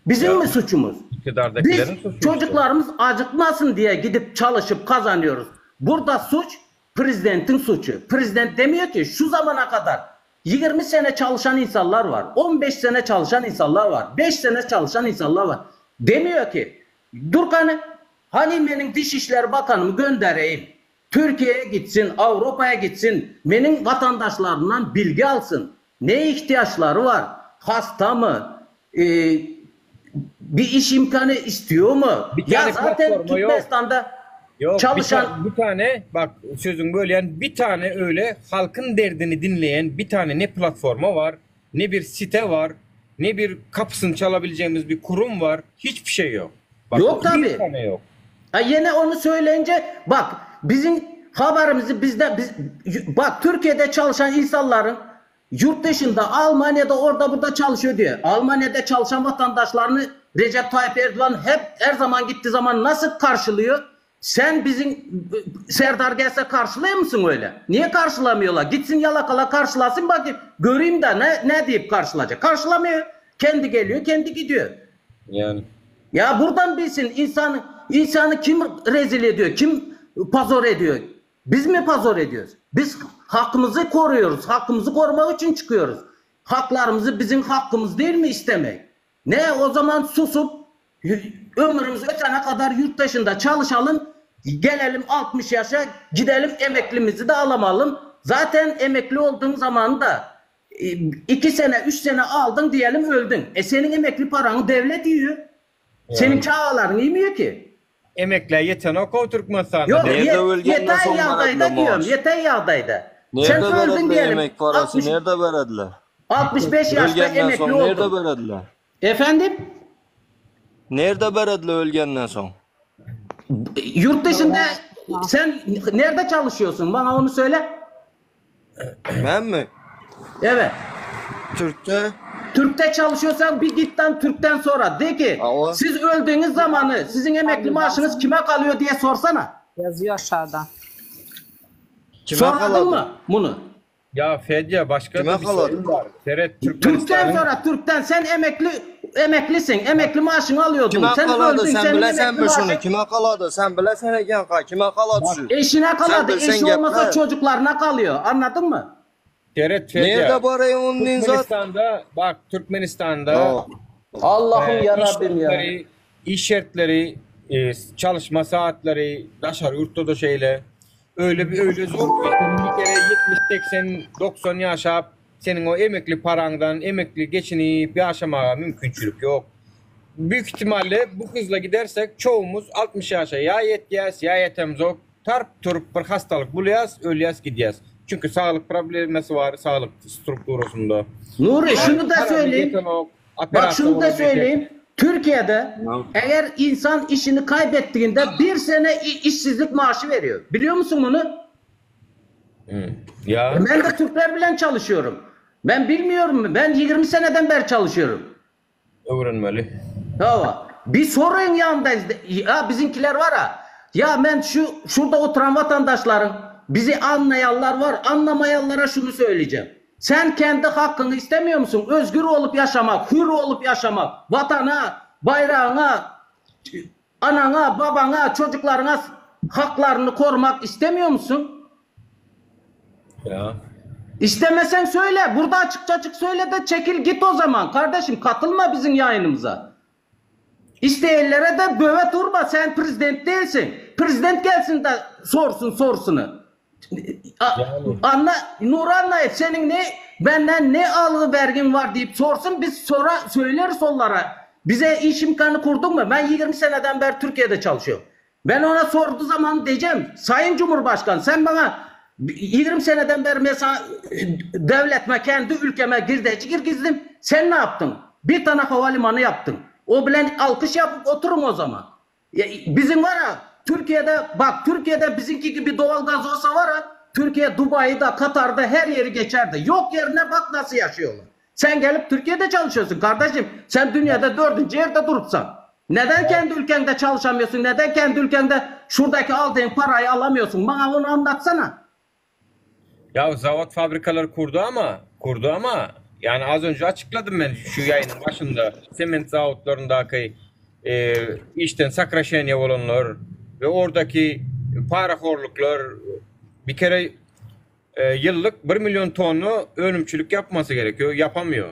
Bizim Ya, mi suçumuz? Biz İktidardakilerin suçu işte. çocuklarımız acıkmasın diye gidip çalışıp kazanıyoruz. Burada suç prezidentin suçu. Prezident demiyor ki şu zamana kadar 20 sene çalışan insanlar var. 15 sene çalışan insanlar var. 5 sene çalışan insanlar var. Demiyor ki dur hani, hani benim Dışişleri Bakanımı göndereyim. Türkiye'ye gitsin, Avrupa'ya gitsin. Benim vatandaşlarından bilgi alsın. Neye ihtiyaçları var? Hasta mı? Ee, bir iş imkanı istiyor mu? Bir Ya tane zaten platforma yok. Türkmenistan'da Yok bir, çalışan ta- bir tane bak sözün bölýän bir tane öyle halkın derdini dinleyen bir tane ne platforma var ne bir site var ne bir kapısını çalabileceğimiz bir kurum var hiçbir şey yok. Bak yok bir tabii. tane yok. Ha yine onu söyleyince bak bizim haberimizi bizde biz, bak Türkiye'de çalışan insanların yurt dışında Almanya'da orada burada çalışıyor diye. Almanya'da çalışan vatandaşlarını Recep Tayyip Erdoğan hep her zaman gittiği zaman nasıl karşılıyor? Sen bizim Serdar gelse karşılıyor musun öyle? Niye karşılamıyorlar? Gitsin yalakala karşılasın bakayım. Göreyim de ne, ne deyip karşılayacak? Karşılamıyor. Kendi geliyor, kendi gidiyor. Yani. Ya buradan bilsin insanı insanı kim rezil ediyor? Kim pazor ediyor? Biz mi pazor ediyoruz? Biz hakkımızı koruyoruz. Hakkımızı korumak için çıkıyoruz. Haklarımızı bizim hakkımız değil mi istemek? Ne o zaman susup ömrümüz ötene kadar yurt dışında çalışalım. Gelelim 60 yaşa gidelim emeklimizi de alamalım. Zaten emekli olduğun zaman da 2 sene 3 sene aldın diyelim öldün. E senin emekli paranı devlet yiyor. Senin Yani. çağaların yemiyor ki. Emekliye yetenok o Türkmenistan'da. Yok Devlet- ye, Nerede ölgenden yeter soň ýagdaýda berediler diyorum. maaş? Yeter ýagdaýda. Sen Nerede öldün berediler diyelim. yemek parası? 60 Nerede berediler? 65 yaşta Ölgenden emekli soň nerede oldun. berediler? Efendim? Nerede berediler ölgenden soň? Yurt dışında sen nerede çalışıyorsun? Bana onu söyle. Ben mi? Evet. Türk'te. Türk'te çalışıyorsan bir git lan Türk'ten sonra. De ki Aa, siz öldüğünüz zamanı sizin emekli maaşınız kime kalıyor diye sorsana. Yazıyor aşağıda. Kime Sormadın kaladı? mı bunu? Ya Fedya başka Kime da bir kaladı? sorun var. Seret Türk'ten Türkmenistan'ın sonra Türk'ten sen emekli emeklisin. Emekli maaşını alıyordun. Kime Sen kaladı? öldün Sen senin bilesen emekli mi şunu? maaşın Kime kaladı? Sen bilesen eken ka. Kime kaladı şu? eşine Sen kaladı. bilsen Eşi olmasa gepler. çocuklarına kalıyor. Anladın mı? Seret Fedya Nerede barayı onun zat? Türkmenistan'da bak Türkmenistan'da Ya. Allah'ım e, ya iş Rabbim ya. şartları, iş şartları, e, çalışma saatleri, daşary ýurtda da şeýle. Öyle bir öyle zor ki senin bir kere 70 80 90 ýaşap seniň o emekli paraňdan emekli geçinip ýaşamaga mümkinçilik ýok. Büyük ihtimalle bu hızla gidersek çoğumuz 60 yaşa ya yetýäs ya ýetemzok. Tarp turup bir hastalyk bulýas, ölýäs gidýäs. Çünki saglyk problemesi bar, saglyk strukturasynda. Nuri Yani şunu da paramız söyleyeyim. ýetenok, Bak operasiýa şunu da bolabiljek. söyleyeyim. Türkiye'de eğer insan işini kaybettiğinde bir sene i- işsizlik maaşı veriyor. Biliyor musun bunu? Ya. E Ben de Türkler bilen çalışıyorum. Ben bilmiyorum. Ben 20 seneden beri çalışıyorum. Öwrenmeli. Tamam. Bir sorun yanında. Ya bizimkiler var ha. Ya men şu şurada oturan vatandaşlaryň bizi anlaýanlar bar, anlamaýanlara şuny söýleyeceğim. Sen kendi hakkyňy istemiyor musun? Özgür bolup yaşamak, hür bolup yaşamak, vatana, bayragyňa, anaňa, babaňa, çocuklaryňa haklaryny korumak istemiyor musun? Ya. İstemesen söyle. Burada açıkça açık söyle de çekil git o zaman. Kardeşim katılma bizim yayınımıza. İsteyenlere de bövet urma. Sen prezident değilsin. Prezident gelsin de sorsun sorusunu. Anla, Nuri Annayev senin ne benden ne algı vergin var deyip sorsun biz sonra söyleriz onlara. Bize iş imkanı kurdun mu? Ben 20 seneden beri Türkiye'de çalışıyorum. Ben ona sorduğu zaman diyeceğim Sayın Cumhurbaşkanı sen bana 20 seneden beri mesela devletime kendi ülkeme girdeci girgizdim. Sen ne yaptın? Bir tane havalimanı yaptın. O bilen alkış yapıp oturun o zaman. Ya, bizim var ya Türkiye'de bak Türkiye'de bizimki gibi doğal gaz olsa var ya Türkiye Dubai'de Katar'da her yeri geçerdi. Yok yerine bak nasıl yaşıyorlar. Sen gelip Türkiye'de çalışıyorsun kardeşim. Sen dünyada dördüncü yerde durupsan. Neden kendi ülkende çalışamıyorsun? Neden kendi ülkende şuradaki aldığın parayı alamıyorsun? Bana onu anlatsana. Ya zavod fabrikalar kurdu ama kurdu ama yani az önce açıkladım ben şu yayının başında sement zavodlarındaki e, işten sakraşeniye olanlar ve oradaki parahorluklar bir kere e, yıllık 1 milyon tonu önümçülük yapması gerekiyor. Yapamıyor.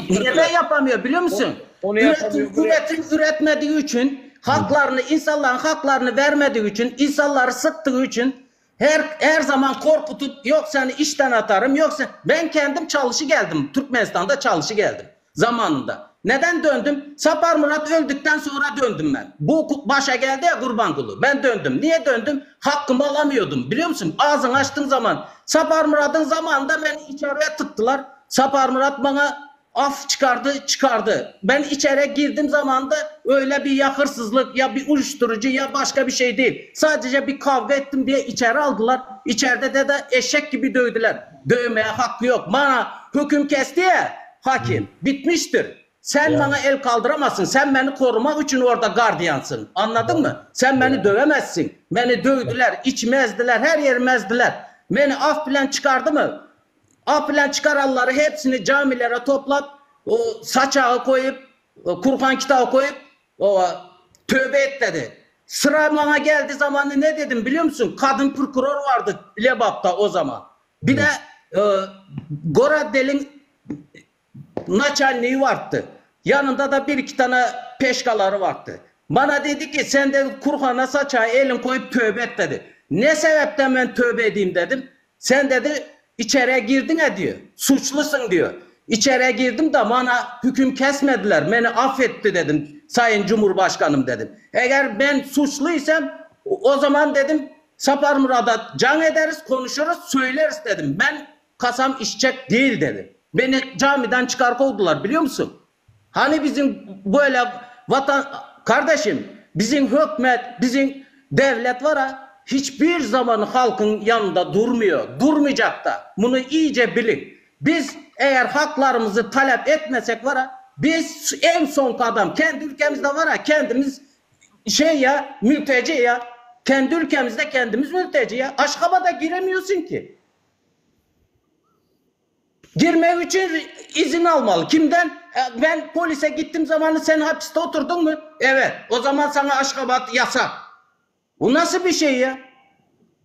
Neden yapamıyor biliyor musun? Onu üretim, yapamıyor, bunu üretim üretmediği için, haklarını, insanların haklarını vermediği için, insanları sıktığı için her her zaman korkutup yok seni işten atarım, yok sen... Ben kendim çalışı geldim. Türkmenistan'da çalışı geldim zamanında. Neden döndüm? Sapar Murat öldükten sonra döndüm ben. Bu başa geldi ya Kurbankulu. Ben döndüm. Niye döndüm? Hakkımı alamıyordum. Biliyor musun? Ağzını açtığım zaman Sapar Murat'ın zamanında beni içeriye tıktılar. Sapar Murat bana af çıkardı, çıkardı. Ben içeri girdim zamanda öyle bir ya hırsızlık ya bir uyuşturucu ya başka bir şey değil. Sadece bir kavga ettim diye içeri aldılar. İçeride de de eşek gibi dövdüler. Dövmeye hakkı yok. Bana hüküm kesti ya hakim. Bitmiştir. Sen bana el kaldıramazsın. Sen beni korumak için orada gardiyansın. Anladın mı? Sen beni dövemezsin. Beni dövdüler, içimi ezdiler, her yerimi ezdiler. Beni af bilen çıkardı mı? Af bilen çıkaranları hepsini camilere toplat, o saçağı koyup, Kur'an kitabı koyup, o tövbe et dedi. Sıra bana geldi zamanı ne dedim biliyor musun? Kadın prokurör vardı Lebap'ta o zaman. Bir de e, Goradel'in naçalniği vardı. Yanında da bir iki tane peşkaları vardı. Bana dedi ki sen de Kur'an'a saçağı elin koyup tövbe et dedi. Ne sebepten ben tövbe edeyim dedim. Sen dedi içeriye girdin ya diyor. Suçlusun diyor. İçeriye girdim de bana hüküm kesmediler. Beni affetti dedim. Sayın Cumhurbaşkanım dedim. Eğer ben suçluysam o zaman dedim Sapar Murat'a can ederiz, konuşuruz, söyleriz dedim. Ben kasam içecek değil dedim. Beni camiden çıkar kovdular biliyor musun? Hani bizim böyle vatan kardeşim bizim hükümet, bizim devlet var ha hiçbir zaman halkın yanında durmuyor. Durmayacak da. Bunu iyice bilin. Biz eğer haklarımızı talep etmesek var ha biz en son adam kendi ülkemizde var ha kendimiz şey ya mülteci ya. Kendi ülkemizde kendimiz mülteci ya. Aşkabat'a giremiyorsun ki. Girmek için izin almalı. Kimden? E, Ben polise gittim zamanı sen hapiste oturdun mu? Evet. O zaman sana Aşkabat yasak. Bu nasıl bir şey ya?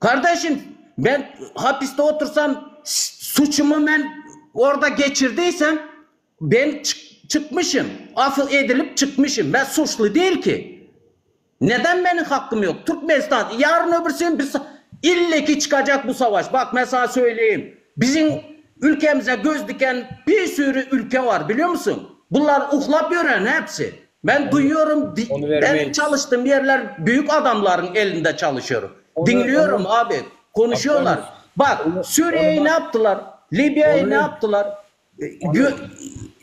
Kardeşim ben hapiste otursam suçumu ben orada geçirdiysem ben çık- çıkmışım. Af edilip çıkmışım. Ben suçlu değil ki. Neden benim hakkım yok? Türkmenistan yarın öbürsü gün bir ille ki çıkacak bu savaş. Bak mesela söyleyeyim. Bizim ülkemize göz diken bir sürü ülke var biliyor musun? Bunlar uhlap yören hepsi. Ben duyuyorum. Onu Ben çalıştığım yerler büyük adamların elinde çalışıyorum. Onu- Dinliyorum onu- abi. Konuşuyorlar. Onu- Bak Suriye'yi onu- ne yaptılar? Libya'yı Onu- ne yaptılar? Gö-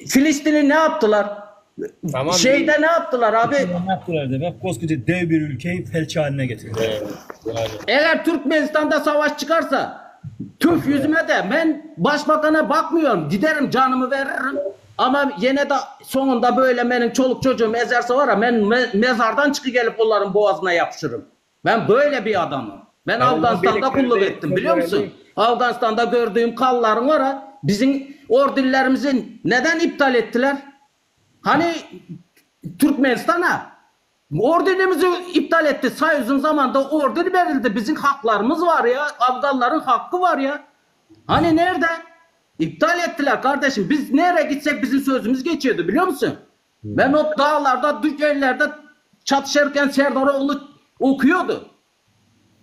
Filistin'i ne yaptılar? Tamam. Şeyde ne yaptılar abi? Ne yaptılar demek? Koskoca dev bir ülkeyi felç haline getirdiler. Yani. Eğer Türkmenistan'da savaş çıkarsa tüf yüzüme de ben başbakana bakmıyorum. Giderim canımı veririm. Ama yine de sonunda böyle benim çoluk çocuğum ezerse var ya ben me- mezardan çıkı gelip onların boğazına yapışırım. Ben böyle bir adamım. Ben Afganistan'da kulluk ettim biliyor musun? Afganistan'da gördüğüm kanların var ha, bizim ordillerimizi neden iptal ettiler? Hani Türkmenistan'a ordinimizi iptal etti. Soyuz'un zamanında ordin verildi. Bizim haklarımız var ya. Afganların hakkı var ya. Hani nerede? İptal ettiler kardeşim. Biz nereye gitsek bizim sözümüz geçiyordu biliyor musun? Ben o dağlarda, dükkellerde çatışırken Serdaroğlu okuyordu.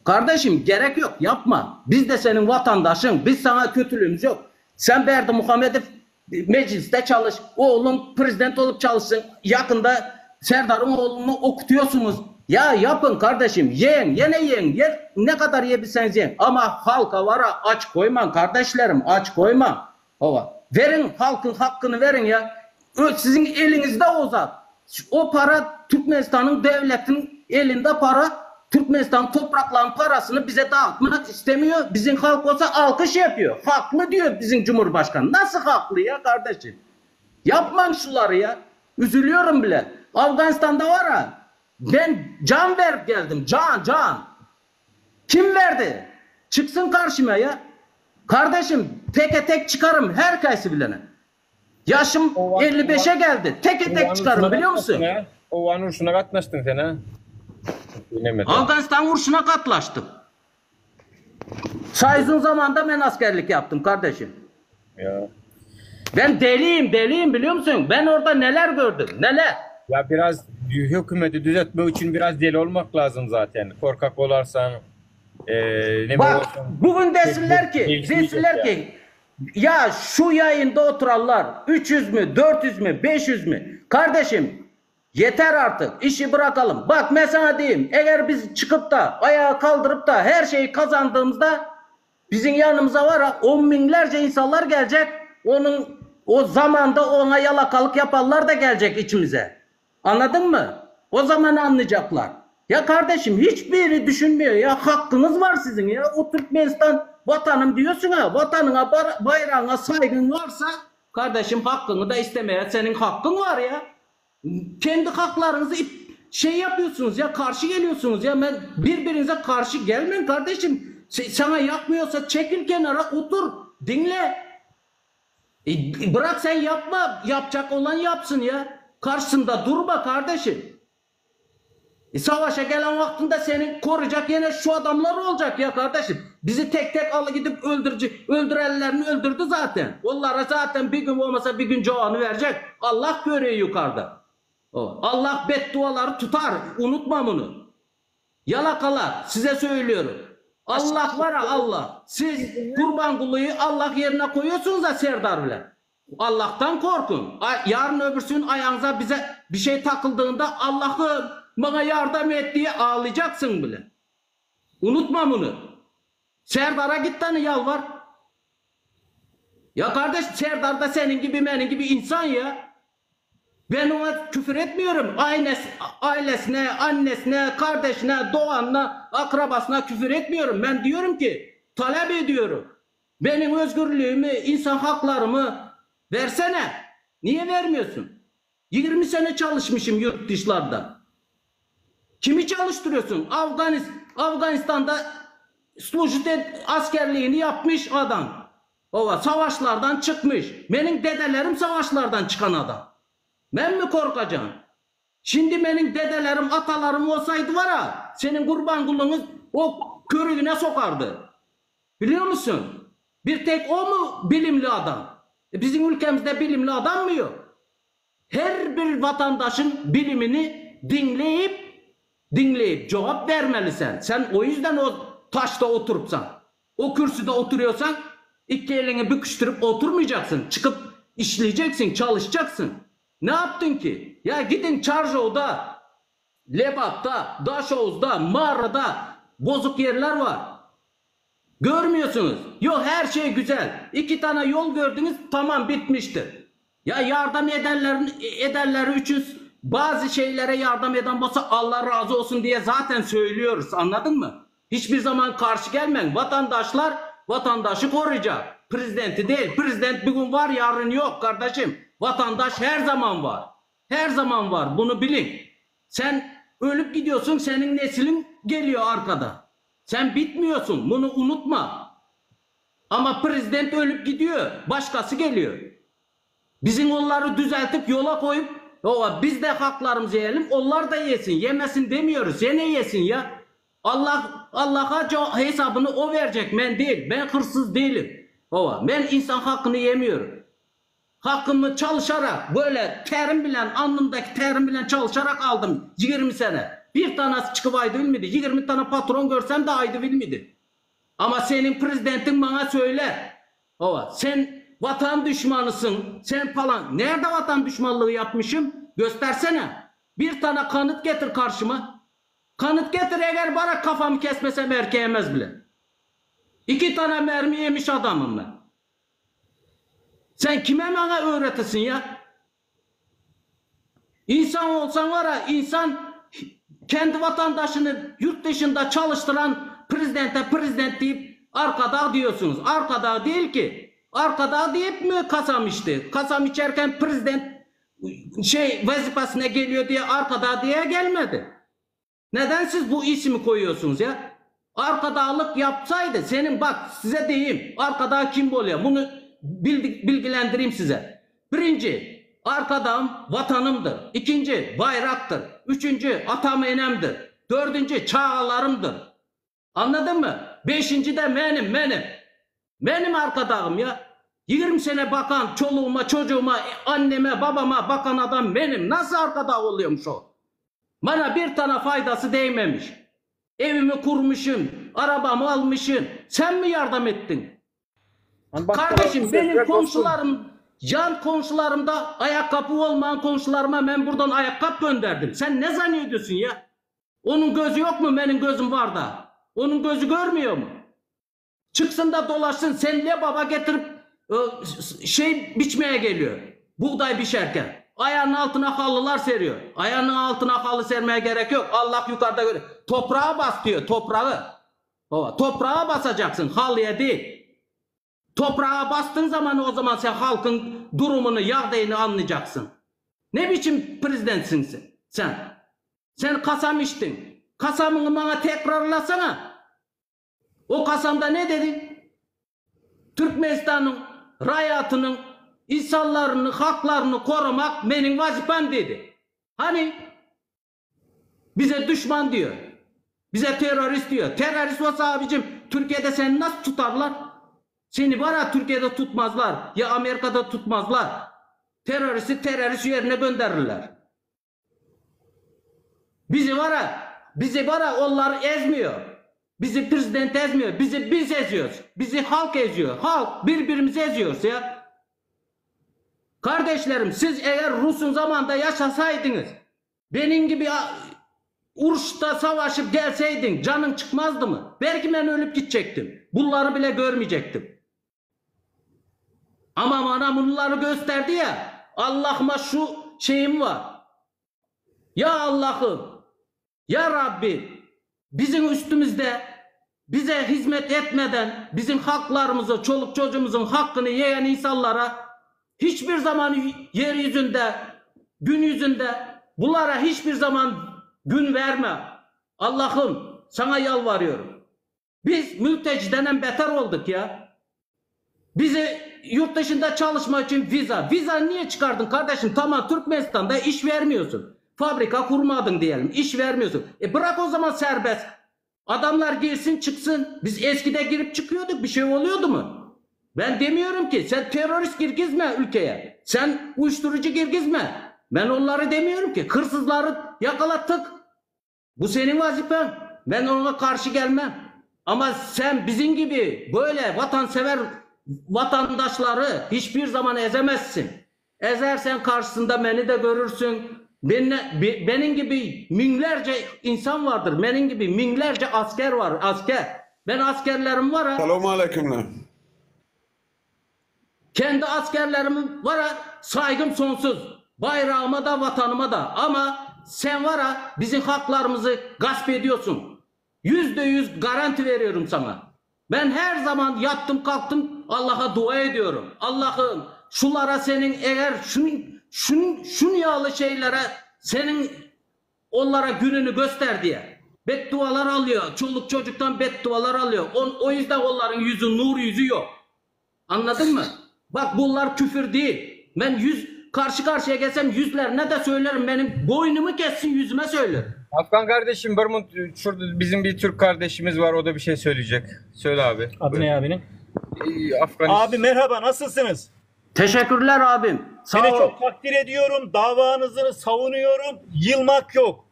Kardeşim gerek yok yapma. Biz de senin vatandaşın. Biz sana kötülüğümüz yok. Sen Berdimuhamedov mecliste çalış. Oğlun prezident olup çalışsın. Yakında Serdar'ın oğlunu okutuyorsunuz. Ya yapın kardeşim. Yiyin. Yine yiyin. Ye, ne kadar yiyebilseniz yiyin. Ama halka vara aç koyman kardeşlerim. Aç koyman. Ova. Verin halkın hakkını verin ya. Sizin elinizde o zat. O para Türkmenistan'ın devletinin elinde para. Türkmenistan toprakların parasını bize dağıtmak istemiyor. Bizim halk olsa alkış yapıyor. Haklı diyor bizim Cumhurbaşkanı. Nasıl haklı ya kardeşim? Yapmam şunları ya. Üzülüyorum bile. Afganistan'da var ha. Ben can verip geldim. Can can. Kim verdi? Çıksın karşıma ya. Kardeşim teke tek çıkarım herkesi bilene. Yaşım 55'e geldi. Teke tek çıkarım biliyor musun? Owgan urşuna gatnaşdyň sen ha? Afganistan urşuna gatlaştım. Soyuz'un zamanında ben askerlik yaptım kardeşim. Ya. Ben deliyim deliyim biliyor musun? Ben orada neler gördüm neler. Ya biraz hökümeti düzeltmek için biraz deli olmak lazım zaten. Korkak olarsan, e, ne Bak olsan, bugün desinler ki, Değişmeyecek desinler yani. ki ya şu yayında oturanlar 300 mü, 400 mü, 500 mü? Kardeşim yeter artık işi bırakalım. Bak mesela diyeyim eğer biz çıkıp da ayağa kaldırıp da her şeyi kazandığımızda bizim yanımıza var ha on binlerce insanlar gelecek. Onun o zamanda ona yalakalık yapanlar da gelecek içimize. Anladın mı? O zaman anlayacaklar. Ya kardeşim hiçbiri düşünmüyor ya. Hakkınız var sizin ya. O Türkmenistan vatanım diyorsun ha. Vatanına, bayrağına saygın varsa kardeşim hakkını da istemeye senin hakkın var ya. Kendi haklarınızı şey yapıyorsunuz ya karşı geliyorsunuz ya. Ben birbirinize karşı gelmeyin kardeşim. Sana yapmıyorsa çekil kenara otur dinle. E, bırak sen yapma. Yapacak olan yapsın ya. Karşısında durma kardeşim. E, savaşa gelen vaktinde seni koruyacak yine şu adamlar olacak ya kardeşim. Bizi tek tek alı gidip öldürücü, öldürenlerini öldürdü zaten. Onlara zaten bir gün olmasa bir gün cevabını verecek. Allah görüyor yukarıda. O. Allah bedduaları tutar. Unutma bunu. Yalakalar size söylüyorum. Allah var ya Allah. Siz Kurbanguli'yi Allah yerine koyuyorsunuz da Serdar bile. Allah'tan korkun. Yarın öbürsün ayağınıza bize bir şey takıldığında Allah'ım bana yardım et diye ağlayacaksın bile. Unutma bunu. Serdar'a git tane yalvar. Ya kardeş Serdar da senin gibi benim gibi insan ya. Ben ona küfür etmiyorum. Ailesi, ailesine, annesine, kardeşine, doğanına, akrabasına küfür etmiyorum. Ben diyorum ki talep ediyorum. Benim özgürlüğümü, insan haklarımı versene. Niye vermiyorsun? 20 sene çalışmışım yurt dışlarda. Kimi çalıştırıyorsun? Afganist Afganistan'da slujite askerliğini yapmış adam. Ova savaşlardan çıkmış. Benim dedelerim savaşlardan çıkan adam. Ben mi korkacağım? Şimdi benim dedelerim, atalarım olsaydı var ha, senin Kurbanguli'ni o körüğüne sokardı. Biliyor musun? Bir tek o mu bilimli adam? E bizim ülkemizde bilimli adam mı yok? Her bir vatandaşın bilimini dinleyip dinleyip cevap vermelisin. Sen o yüzden o taşta oturupsan, o kürsüde oturuyorsan iki elini büküştürüp oturmayacaksın. Çıkıp işleyeceksin, çalışacaksın. Ne yaptın ki? Ya gidin Çarjov'da, Lebap'ta, Daşoğuz'da, mağarada bozuk yerler var. Görmüyorsunuz. Yok her şey güzel. İki tane yol gördünüz tamam bitmiştir. Ya yardım edenlerin edenleri için bazı şeylere yardım eden olsa Allah razı olsun diye zaten söylüyoruz. Anladın mı? Hiçbir zaman karşı gelmeyin. Vatandaşlar vatandaşı koruyacak. Prezidenti değil. Prezident bugün var yarın yok kardeşim. Vatandaş her zaman var. Her zaman var. Bunu bilin. Sen Ölüp gidiyorsun senin neslin geliyor arkada. Sen bitmiyorsun bunu unutma. Ama prezident ölüp gidiyor başkası geliyor. Bizim onları düzeltip yola koyup owa biz de haklarımızı yiyelim onlar da yesin yemesin demiyoruz yine yesin ya. Allah Allah'a hesabını o verecek men değil ben hırsız değilim. Owa men insan hakkını yemiyorum. Hakkımı çalışarak böyle terim bilen alnımdaki terim bilen çalışarak aldım 20 sene. Bir tanesi çıkıp aydı bilmedi. 20 tane patron görsem de aydı bilmedi. Ama senin prezidentin bana söyler. Ova sen vatan düşmanısın. Sen falan. Nerede vatan düşmanlığı yapmışım? Göstersene. Bir tane kanıt getir karşıma. Kanıt getir eğer bana kafamı kesmesem erkeğemez bile. İki tane mermi yemiş adamım ben. Sen kime bana öğretesin ya? İnsan olsan var ya insan kendi vatandaşını yurt dışında çalıştıran prezidente prezident deyip arkada diyorsunuz. Arkada değil ki. Arkada deyip mi kasam içti? Kasam içerken prezident şey vazifesine geliyor diye arkada diye gelmedi. Neden siz bu ismi koyuyorsunuz ya? Arkadalık yapsaydı senin bak size diyeyim arkada kim oluyor? Bunu bilgilendireyim size. Birinci arkadam vatanımdır. İkinci bayraktır. Üçüncü atam enemdir. Dördüncü çağlarımdır. Anladın mı? Beşinci de benim benim. Benim arkadağım ya. 20 sene bakan çoluğuma, çocuğuma, anneme, babama bakan adam benim. Nasıl arkadağ oluyormuş o? Bana bir tane faydası değmemiş. Evimi kurmuşum, arabamı almışım. Sen mi yardım ettin? Kardeşim benim komşularım, yan komşularımda ayakkabı olmayan komşularıma ben buradan ayakkabı gönderdim. Sen ne zannediyorsun ya? Onun gözü yok mu? Benim gözüm var da. Onun gözü görmüyor mu? Çıksın da dolaşsın. Sen ne baba getirip e, şey biçmeye geliyor. Buğday biçerken. Ayağının altına halılar seriyor. Ayağının altına halı sermeye gerek yok. Allah yukarıda görüyor. Toprağa bas diyor. Toprağı. Baba, toprağa basacaksın. Halıya değil. Toprağa bastığın zaman o zaman sen halkın durumunu, yağdayını anlayacaksın. Ne biçim prezidentsin sen? Sen, sen kasam içtin. Kasamını bana tekrarlasana. O kasamda ne dedin? Türkmenistan'ın raýatynyň insanlaryny, haklaryny korumak meniň wazipam dedi. Hani? Bize düşman diyor. Bize terörist diyor. Terörist olsa abicim Türkiye'de seni nasıl tutarlar? Seni var ya Türkiye'de tutmazlar. Ya Amerika'da tutmazlar. Teröristi terörist yerine gönderirler. Bizi var ya, bizi var ya onlar ezmiyor. Bizi prezident ezmiyor. Bizi biz eziyoruz. Bizi halk eziyor. Halk birbirimizi eziyoruz ya. Kardeşlerim siz eğer Rus'un zamanında yaşasaydınız benim gibi uruşta savaşıp gelseydin canın çıkmazdı mı? Belki ben ölüp gidecektim. Bunları bile görmeyecektim. Ama bana bunları gösterdi ya. Allah'ıma şu şeyim var. Ya Allah'ım, ya Rabbi bizim üstümüzde bize hizmet etmeden bizim haklarımızı, çoluk çocuğumuzun hakkını yiyen insanlara hiçbir zaman yeryüzünde, gün yüzünde bunlara hiçbir zaman gün verme. Allah'ım sana yalvarıyorum. Biz mülteciden beter olduk ya. Bizi yurt dışında çalışma için viza. Viza niye çıkardın kardeşim? Tamam Türkmenistan'da iş vermiyorsun. Fabrika kurmadın diyelim. İş vermiyorsun. E bırak o zaman serbest. Adamlar girsin çıksın. Biz eskide girip çıkıyorduk. Bir şey oluyordu mu? Ben demiyorum ki sen terörist girgizme ülkeye. Sen uyuşturucu girgizme. Ben onları demiyorum ki. Hırsızları yakalattık. Bu senin vazifen. Ben ona karşı gelmem. Ama sen bizim gibi böyle vatansever vatandaşları hiçbir zaman ezemezsin. Ezersen karşısında beni de görürsün. Benimle, benim gibi binlerce insan vardır. Benim gibi binlerce asker var. Asker. Ben askerlerim var ha. Selamun aleyküm. Kendi askerlerim var ha, saygım sonsuz. Bayrağıma da vatanıma da. Ama sen var ha bizim haklarımızı gasp ediyorsun. %100 garanti veriyorum sana. Ben her zaman yattım kalktım Allah'a dua ediyorum. Allah'ım şulara senin eğer şunun, şunun, şun yağlı şeylere senin. Onlara gününi göster diýýär. Beddualar alýar, çoluk çocukdan beddualar alýar. On, o ýüzden onlaryň ýüzi nur ýüzi ýok. Anladyňmy? Bak bunlar küfür değil. Men ýüz karşy karşıya gelsem ýüzlerine de söylerim meniň boýnumy kessin ýüzüme söylerim. Afgan kardeşim bir mut şurada bizim bir Türk kardeşimiz var o da bir şey söyleyecek. Söyle abi. Adı ne abinin? Afgan Abi merhaba nasılsınız? Teşekkürler abim. Sağ Seni ol. çok takdir ediyorum. Davanızı savunuyorum. Yılmak yok.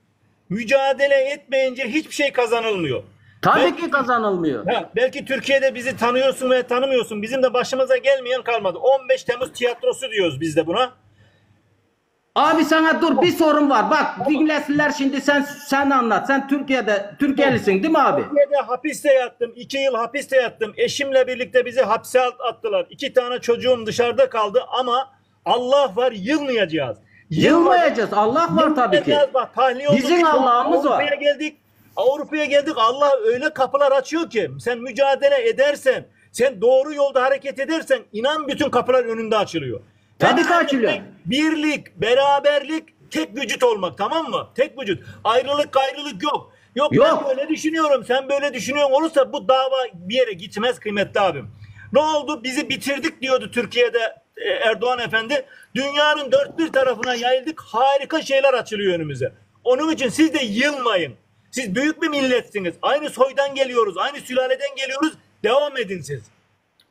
Mücadele etmeyince hiçbir şey kazanılmıyor. Tabii ki kazanılmıyor. Ha, belki Türkiye'de bizi tanıyorsun veya tanımıyorsun. Bizim de başımıza gelmeyen kalmadı. 15 Temmuz tiyatrosu diyoruz biz de buna. Abi sana dur bir sorun var. Bak dinlesinler şimdi sen sen anlat. Sen Türkiye'de Türkiye'lisin değil mi abi? Türkiye'de hapiste yattım. 2 yıl hapiste yattım. Eşimle birlikte bizi hapse attılar. 2 tane çocuğum dışarıda kaldı ama Allah var yılmayacağız. Yılmayacağız. Allah var tabii ki. Yılmayacağız. Bak, tahliye olduk. Bizim Allah'ımız var. Avrupa'ya geldik. Avrupa'ya geldik. Allah öyle kapılar açıyor ki sen mücadele edersen, sen doğru yolda hareket edersen inan bütün kapılar önünde açılıyor. Tabii ki açılıyor. Birlik, beraberlik, tek vücut olmak tamam mı? Tek vücut. Ayrılık gayrılık yok. Yok, Yok. ben böyle düşünüyorum, sen böyle düşünüyorsun olursa bu dava bir yere gitmez kıymetli abim. Ne oldu? Bizi bitirdik diyordu Türkiye'de e, Erdoğan Efendi. Dünyanın dört bir tarafına yayıldık. Harika şeyler açılıyor önümüze. Onun için siz de yılmayın. Siz büyük bir milletsiniz. Aynı soydan geliyoruz, aynı sülaleden geliyoruz. Devam edin siz.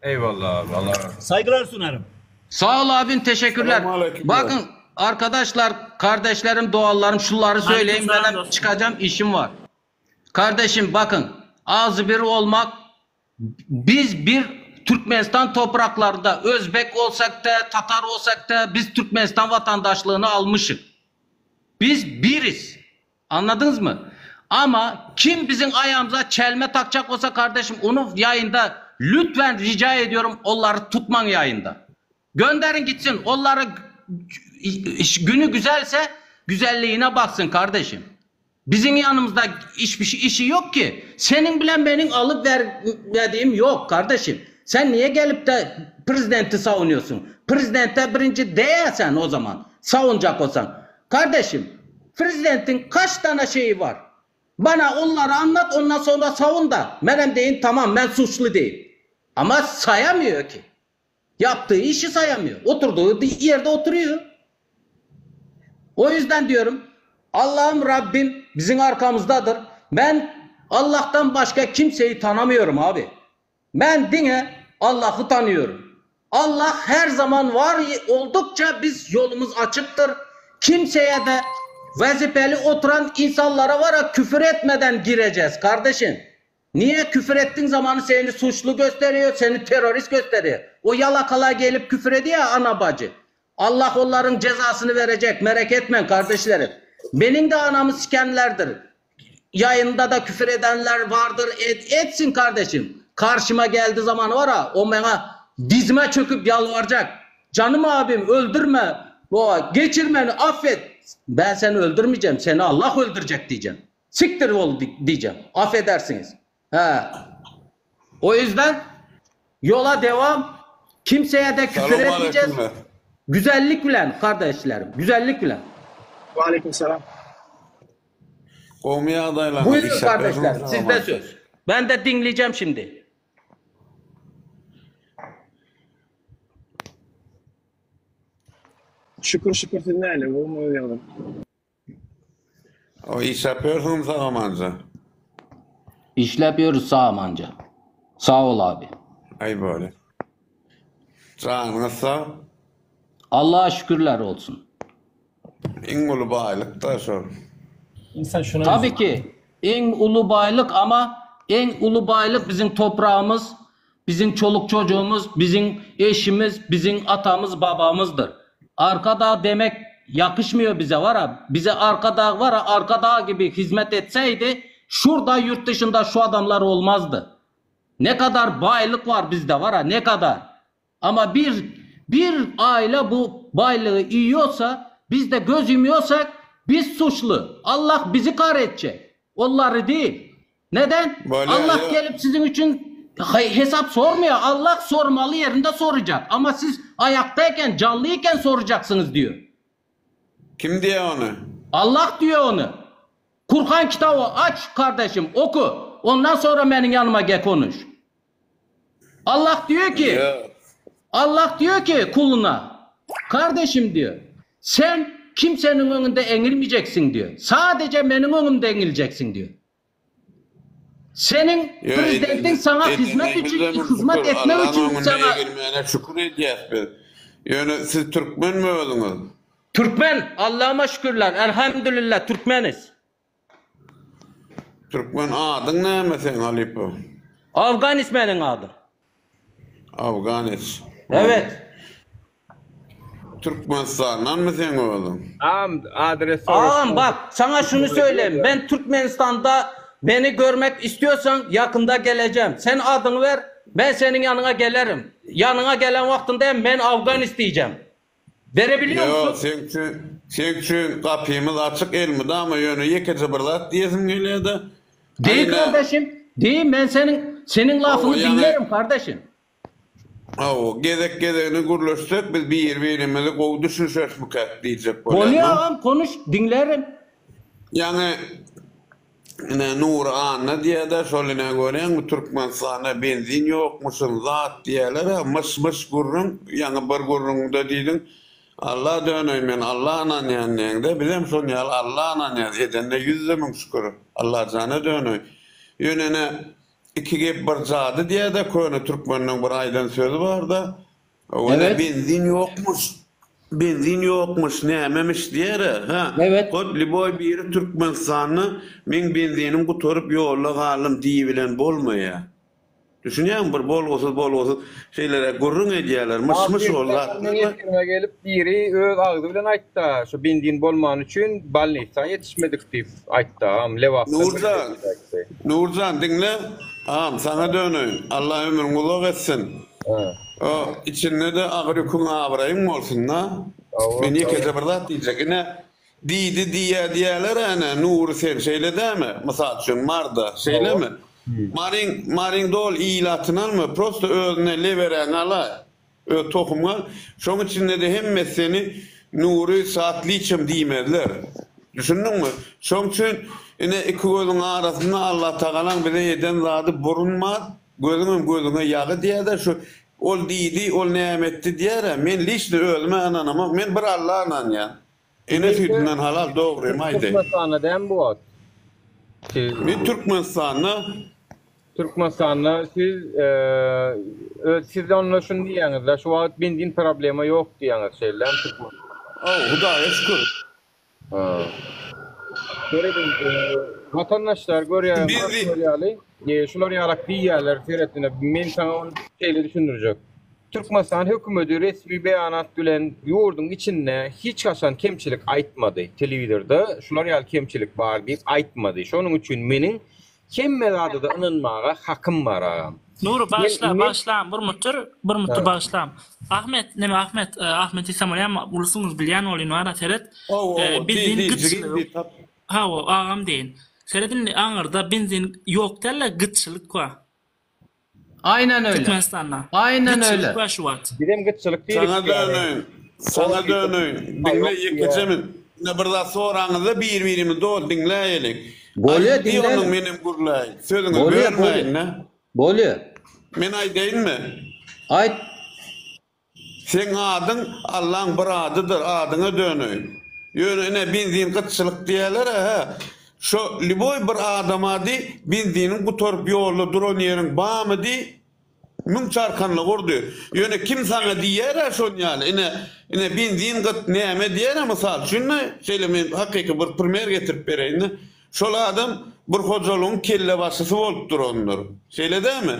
Eyvallah abi Allah razı olsun. Saygılar sunarım. Sağ ol abim teşekkürler. Bakın arkadaşlar, kardeşlerim, doğallarım şunları söyleyeyim. Ben hem çıkacağım işim var. Kardeşim bakın ağzı bir olmak biz bir Türkmenistan topraklarında Özbek olsak da Tatar olsak da biz Türkmenistan vatandaşlığını almışık. Biz biriz. Anladınız mı? Ama kim bizim ayağımıza çelme takacak olsa kardeşim onu yayında lütfen rica ediyorum onları tutman yayında. Gönderin gitsin. Onları günü güzelse güzelliğine baksın kardeşim. Bizim yanımızda hiçbir şey, işi yok ki. Senin bilen benim alıp vermediğim yok kardeşim. Sen niye gelip de prezidenti savunuyorsun? Prezidente birinci değersen o zaman. Savunacak olsan. Kardeşim prezidentin kaç tane şeyi var? Bana onları anlat ondan sonra savun da. Menem deyin tamam ben suçlu değil. Ama sayamıyor ki. Yaptığı işi sayamıyor. Oturduğu yerde oturuyor. O yüzden diyorum Allah'ım Rabbim bizim arkamızdadır. Ben Allah'tan başka kimseyi tanımıyorum abi. Ben dine Allah'ı tanıyorum. Allah her zaman var oldukça biz yolumuz açıktır. Kimseye de vazifeli oturan insanlara var ya küfür etmeden gireceğiz kardeşim. Niye küfür ettiğin zamanı seni suçlu gösteriyor, seni terörist gösteriyor. O yalakalar gelip küfür ediyor ya ana bacı. Allah onların cezasını verecek merak etmeyin kardeşlerim. Benim de anamı sikenlerdir. Yayında da küfür edenler vardır. Et, etsin kardeşim. Karşıma geldiği zaman var ha o bana dizime çöküp yalvaracak. Canım abim öldürme. O, geçir beni affet. Ben seni öldürmeyeceğim. Seni Allah öldürecek diyeceğim. Siktir ol di- diyeceğim. Affedersiniz. He. O yüzden yola devam. Kimseye de küfür Selamun etmeyeceğiz. aleyküm. Güzellik bilen kardeşlerim. Güzellik bilen. Aleyküm selam. Qowmy ýagdaýlaryňyz Buyurun iş kardeşler. ýapýarsyňyz Sizde aman. söz. Ben de dinleyeceğim şimdi. Şükür şükür siz näle gowmy öz ýagdaý. O iş ýapýarsyňyz sag amanca. İşlepiyoruz sağ amanca. Sağ ol abi. Aý bolýa. Janyňyz sag. Allah'a şükürler olsun. Iň uly baýlyk da şol. İnsan şuna Tabii ki en ulu baylık ama en ulu baylık bizim toprağımız, bizim çoluk çocuğumuz, bizim eşimiz, bizim atamız, babamızdır. Arka dağ demek yakışmıyor bize var ha. Bize arka dağ var ha, arka dağ gibi hizmet etseydi şurada yurt dışında şu adamlar olmazdı. Ne kadar baylık var bizde var ha ne kadar. Ama bir bir aile bu baylığı yiyorsa biz de göz yumuyorsak biz suçlu. Allah bizi kahredecek. Onları değil. Neden? Böyle Allah ya. gelip sizin için hay- hesap sormuyor. Allah sormalı yerinde soracak. Ama siz ayaktayken, canlıyken soracaksınız diyor. Kim diýýär ony? Allah diyor onu. Kurhan kitaby aç kardeşim oku. Ondan sonra meniň ýanyma ge konuş. Allah diýýär ki, Allah diýýär ki kuluna, kardeşim diýýär, sen kimseniň öňünde eňilmejeksin diýýär. Sadece meniň öňümde eňiljeksin diýýär. Seniň prezidentiň saňa hyzmat üçin, hyzmat etmek üçin saňa Egilmäne şükür edýäs biz. Ýöne siz türkmenmi özüňiz? Türkmen, Allahma şükürler, elhamdülillah türkmeniz. Türkmen adyň näme seň halypa? Afganis meniň adym. Afganis. Evet. Türkmenistandanmy seň özüň? Agam adres Agam bak saňa şuny söýleýin men Türkmenistanda meni görmek istiyorsan ýakynda gelejäm sen adyňy ber men seniň ýanyňa gelerim ýanyňa gelen wagtynda hem men Afganis diýjäm berebilýär Ýo musun? seň üçin seň üçin gapymyz açyk elmydama ýöne ýekeje bir zat diýesim gelýädä Diý kardeşim diý men seniň seniň lafyňy diňlerim kardeşim. Hawa, gezek-gezegine gürleşsek biz bir-birimizi gowy düşünişerismikäk diýjek bolýan. Bolýa agam konuş diňlärin. Ýaňy ine Nury Anna diýýädä şol ine görýäňmi Türkmenistanda benzin ýokmuşyn zat diýýäler-ä myş-myş gürrüň ýaňy bir gürrüňde diýdiň Alla döneýin men Alla ynanýan diýeňde bizem şon ýaly Alla ynanýas edende ýüzde müň şükür Allajana döneýin ýöne ine Iki gep bir jady diýädä köne türkmenleň bir aýdan sözi barda Owene Evet. benzin ýokmuş benzin ýokmuş nämemiş diýerä hä Evet. hot lýuboý biri Türkmenistanda meň benzinim gutaryp ýolda galdym diýibilen bolmaýa düşünýäňmi bir bolgusyz bolgusyz şeýleräk gürrüň edýäler myş myş ol Meň zatlar efirime gelip biri öz agzy bilen aýtda şu benzin bolmany üçin bolnisa ýetişmedik diýip aýtdy agam Lebapdan bir Nurjan ýigit aýtdy. Nurjan diňle agam saňa döneýin Allah ömrüňi uzak etsin o içinde-de agyr ýüküň abraýyň bolsun-da men ýekeje bir zat diýjek ine diýdi diýýä diýýäler ene Nury sen şeýle dämi mysal üçin Marda şeýlemi Maryň Maryň doly ilatyny alma prosto özüne leberäňi alaý Öz tohumyňa, şoň içinde-de hemmesi seni Nury Satlyçam diýmezler. Düşündiňmi? Şoň üçin, ine, iki gözüň arasynda Allatagalaň bize eden zady burun bar, gözüňem gözüňe ýagy diýýär-de, şu ol diýdi, ol näme etdi diýýär-ä. Men liçno özüme ynanamok, men bir Alla ynanýan. Ene süýdünden halal dogrymy aýdaýyn. Türkmenistanda dämi bu wagt? Siz Men Türkmenistanda. Türkmenistanda siz öz siz onda şuny diýýäňizda şu wagt benzin problema ýok diýýäňiz şeýle dämi Türkmen. Hawa Hudaýa şükür. Ha. Serediň watandaşlar görýän görşüňiz ýaly şular ýalak diýýärler seretine men saňa ony şeýle düşündirjek. Türkmenistan hökümeti resmi beýanat bilen ýurduň içinde hiç haçan kemçilik aýtmady. Telewizorda şular ýaly kemçilik bar diýip aýtmady. Şonuň üçin meniň hemme zada-da ynanmaga hakym bar agam. Nury Men bagyşla men bagyşlam bir mutdyr bir mutdy Ha. bagyşlam. Ahmet neme Ahmet e, Ahmet diýsem bolýarmy ulusyňyz bilýän bolýyn bara seret. Hawa E, hawa diý benzin diý jigim gytçylygy diý tap. hawa agam deýin. Seret indi aňyrda benzin ýok däl-de gytçylyk bar. Aynen öyle. Türkmenistanda. Aynen Gytçylyk öyle. bar şu wagt. Bizem gytçylyk diýdik Saňa ýaly. döneýin. Saňa döneýin. Diňle ýekeje min. Ine bir zat soraňyzda bir-birimizi doly diňläýeliň. Bolýa Aýt diý onnoň diňläýeli. menem gürläýin. Sözüňi Bolýa bolýa. bölmäýin-dä. Bolýa. Men aýdaýynmy? Aýt. Seň adyň Allaň bir adydyr, adyňa döneýin. Ýöne ine benzin gytçylyk diýýäler-ä hä. Şo lýuboý bir adama diý, benziniň gutaryp ýolda duran ýeriň bamy diý, müň çarkanlyk urdy. Ýöne kim saňa diýýär-ä şon ýaly, ine, ine benzin gyt näme diýýär-ä mysal üçin-de, şeýle men hakyky bir primer getirip bereýin-de. Şol adam bir hojalygyň kellebaşysy bolup durandyr. Şeýle dälmi?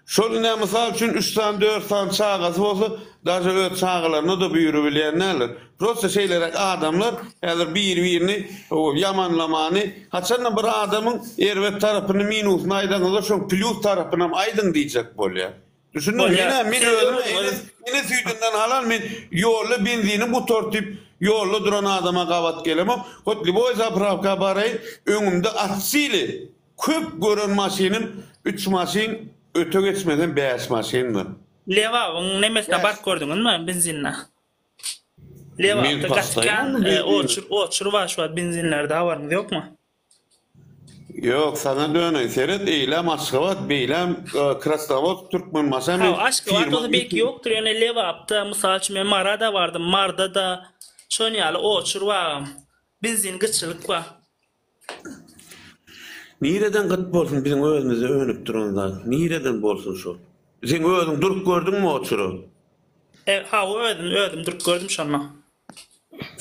Şol ine mysal üçin üç sany dört sany çagasy bolsa daže öz çagalaryna-da buýrubilýän däldir. Prosta şeýleräk adamlar häzir bir-birini ýamanlamany haçanda bir adamyň erbet tarapyny minusyny aýdaňyzda şoň plýus tarapynam aýdyň diýjek bolýar. Düşündiňmi? Bolýar. Menä men Sen özüme özüňiz ene ene süýdünden halal men ýolda benzini gutar diýip ýolda duran adama gabat gelemok. Hot lýuboý zaprawka baraýyn öňümde atsili Köp gören maşynym üç maşyn öte geçmesem bäş maşyndyr. Lebabyň nemesine baryp gördüňizmi benzinine? Men Lebapda gaty postoýanno kän benzin. oçur oçur bar şu wagt benzinlerde habaryňyz ýokmy? Ýok, saňa döneýin. Seret, eýläm Aşgabat, beýläm Krasnowodsk, Türkmenbaşa men Hawa, Aşgabat firmaň bolsa belki ýüküni. ýokdur, ýöne Lebapda, mysal üçin men Mara-da bardym, Marda-da şon ýaly oçur bar. Benzin gytçylyk bar. Nireden gyt bolsun biziň özümizde önüp duran zat. Nireden bolsun şol. Sen özüň durup gördüňmi oçura? E, hawa özüm, özüm durup gördüm şonda.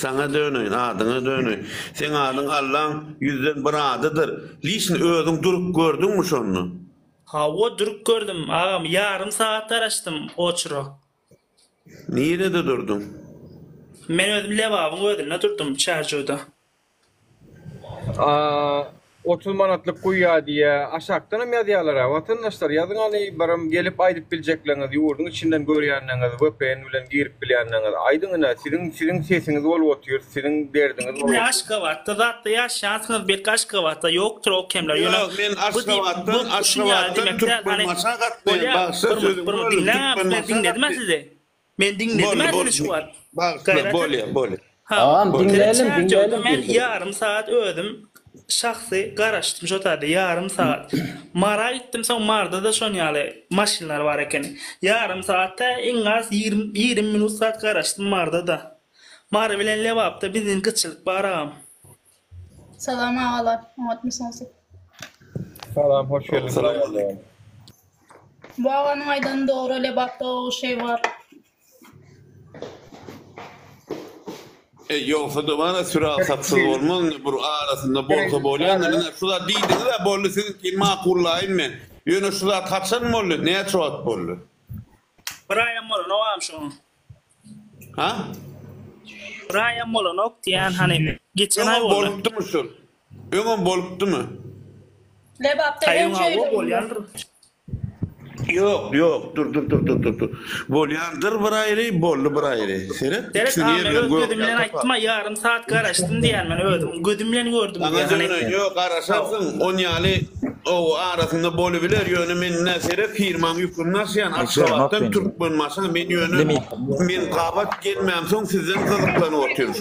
Saňa döneýin, adyňa döneýin. Seň adyň Allaň ýüzden bir adydyr. Liçni özüň durup gördüňmi şonda? Hawa durup gördüm agam ýarym sagat garaşdym oçura. Nirede durduň? Men özüm Lebabyň özünde durdum Çärjewde. 30 manatlyk guýýa diýýä. Aşakdanam ýazýalara. Watandaşlar ýazyň hany birim gelip aýdyp biljekleňiz ýurduň içinden görýänleňiz vpn bilen girip bilýänleňiz aýdyň ine siziň siziň sesiňiz bolup otyr siziň derdiňiz bolup Indi otyr. Aşgabatda zatda ýaşaýansyňyz belki Aşgabatda ýokdur o kemler ýöne Ýok men bu diýip bu Aşgabatdan şun ýaly Aşgabatdan diýmek däl hany Türkmenbaşa gatnaýan bolýa bagşa bir sözüňi bir böldüm diňläň men Türkmenbaşa diňledim-ä gatnaýan. sizi. Men diňledim Boldy seni boldy şu wagt. bagyşla Gaýrat et. bolýa bolýa. Ha, Agam Bolýa. diňlälim Çärjewde diňlälim men bir-bir. ýarym sagat özüm şahsy garaşdym şo taýda ýarym sagat. Mara gitdim soň Marda-da şon ýaly maşynlar bar ekeni. Ýarym sagat tä iň az 20 20 minut zat garaşdym Marda-da. Mary bilen Lebapda bizin gytçylyk bar agam. Salam agalar, oňatmysyňyz? Salam hoş geldiň Salam. Bu aganyň aýdany dogry Lebapda o şeý bar. E ýogsa-da bar-a süre sapsyz bolmaz indi bir arasynda bolsa bolýandyr ine şu zat diýdiňiz-ä boldy siziňkini makullaýyn men ýöne şu zat haçan boldy näçe wagt boldy. Bir aýam bolanok agam şoňa. Ha? Bir aýam bolanok diýýän hany geçen aý Öňem boldy. bolupdymy şul? Öňem bolupdymy? Lebapda Haý hem öň şeýle hawa bolýar. bolýandyr. Ýok, ýok, dur, dur, dur, dur, dur, dur. Bolýandyr bir aýry, boldy bir aýry. Seret, Seret ikisini agam men ýerden öz gök gözüm bilen ýaly aýtdym-a ýarym saat garaşdym diýýän men özüm gözüm bilen gördüm Saňa diýýän hany. döneýin, ýok, garaşarsyň, on ýaly o arasynda bolubiler, ýöne men ine seret firmaň ýüküni daşaýan Aşgabatdan Türkmenbaşa men ýöne men gabat gelmämsoň sizden gyzyklanyp otyryn.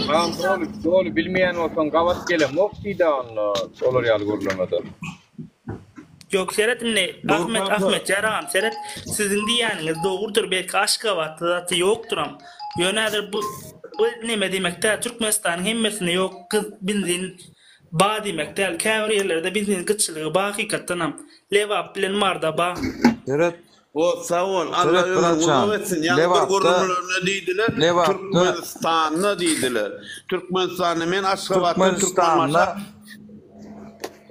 Agam doly doly bilmeýän bolsaň gabat gelemok diýdä onda olar ýaly gürlemede. Ýok seret indi Ahmet Ahmetjar agam seret siziň diýýäniňiz dogrudyr belki Aşgabatda zat ýokduram ýöne häzir bu bu neme diýmek däl Türkmenistanyň hemmesinde ýok gyz benzin ba diýmek däl käbir ýerlerde benzin gytçylygy ba hakykatdanam Lebap bilen Marda ba. Seret Hop sag bol Alla Seret ömrüňi bratjan uzak etsin ýaňy bir Lebapda gürrüňlerinde diýdiler Lebapda Türkmenistanda diýdiler Türkmenistanda men Aşgabatdan Türkmenistanda Türkmenbaşa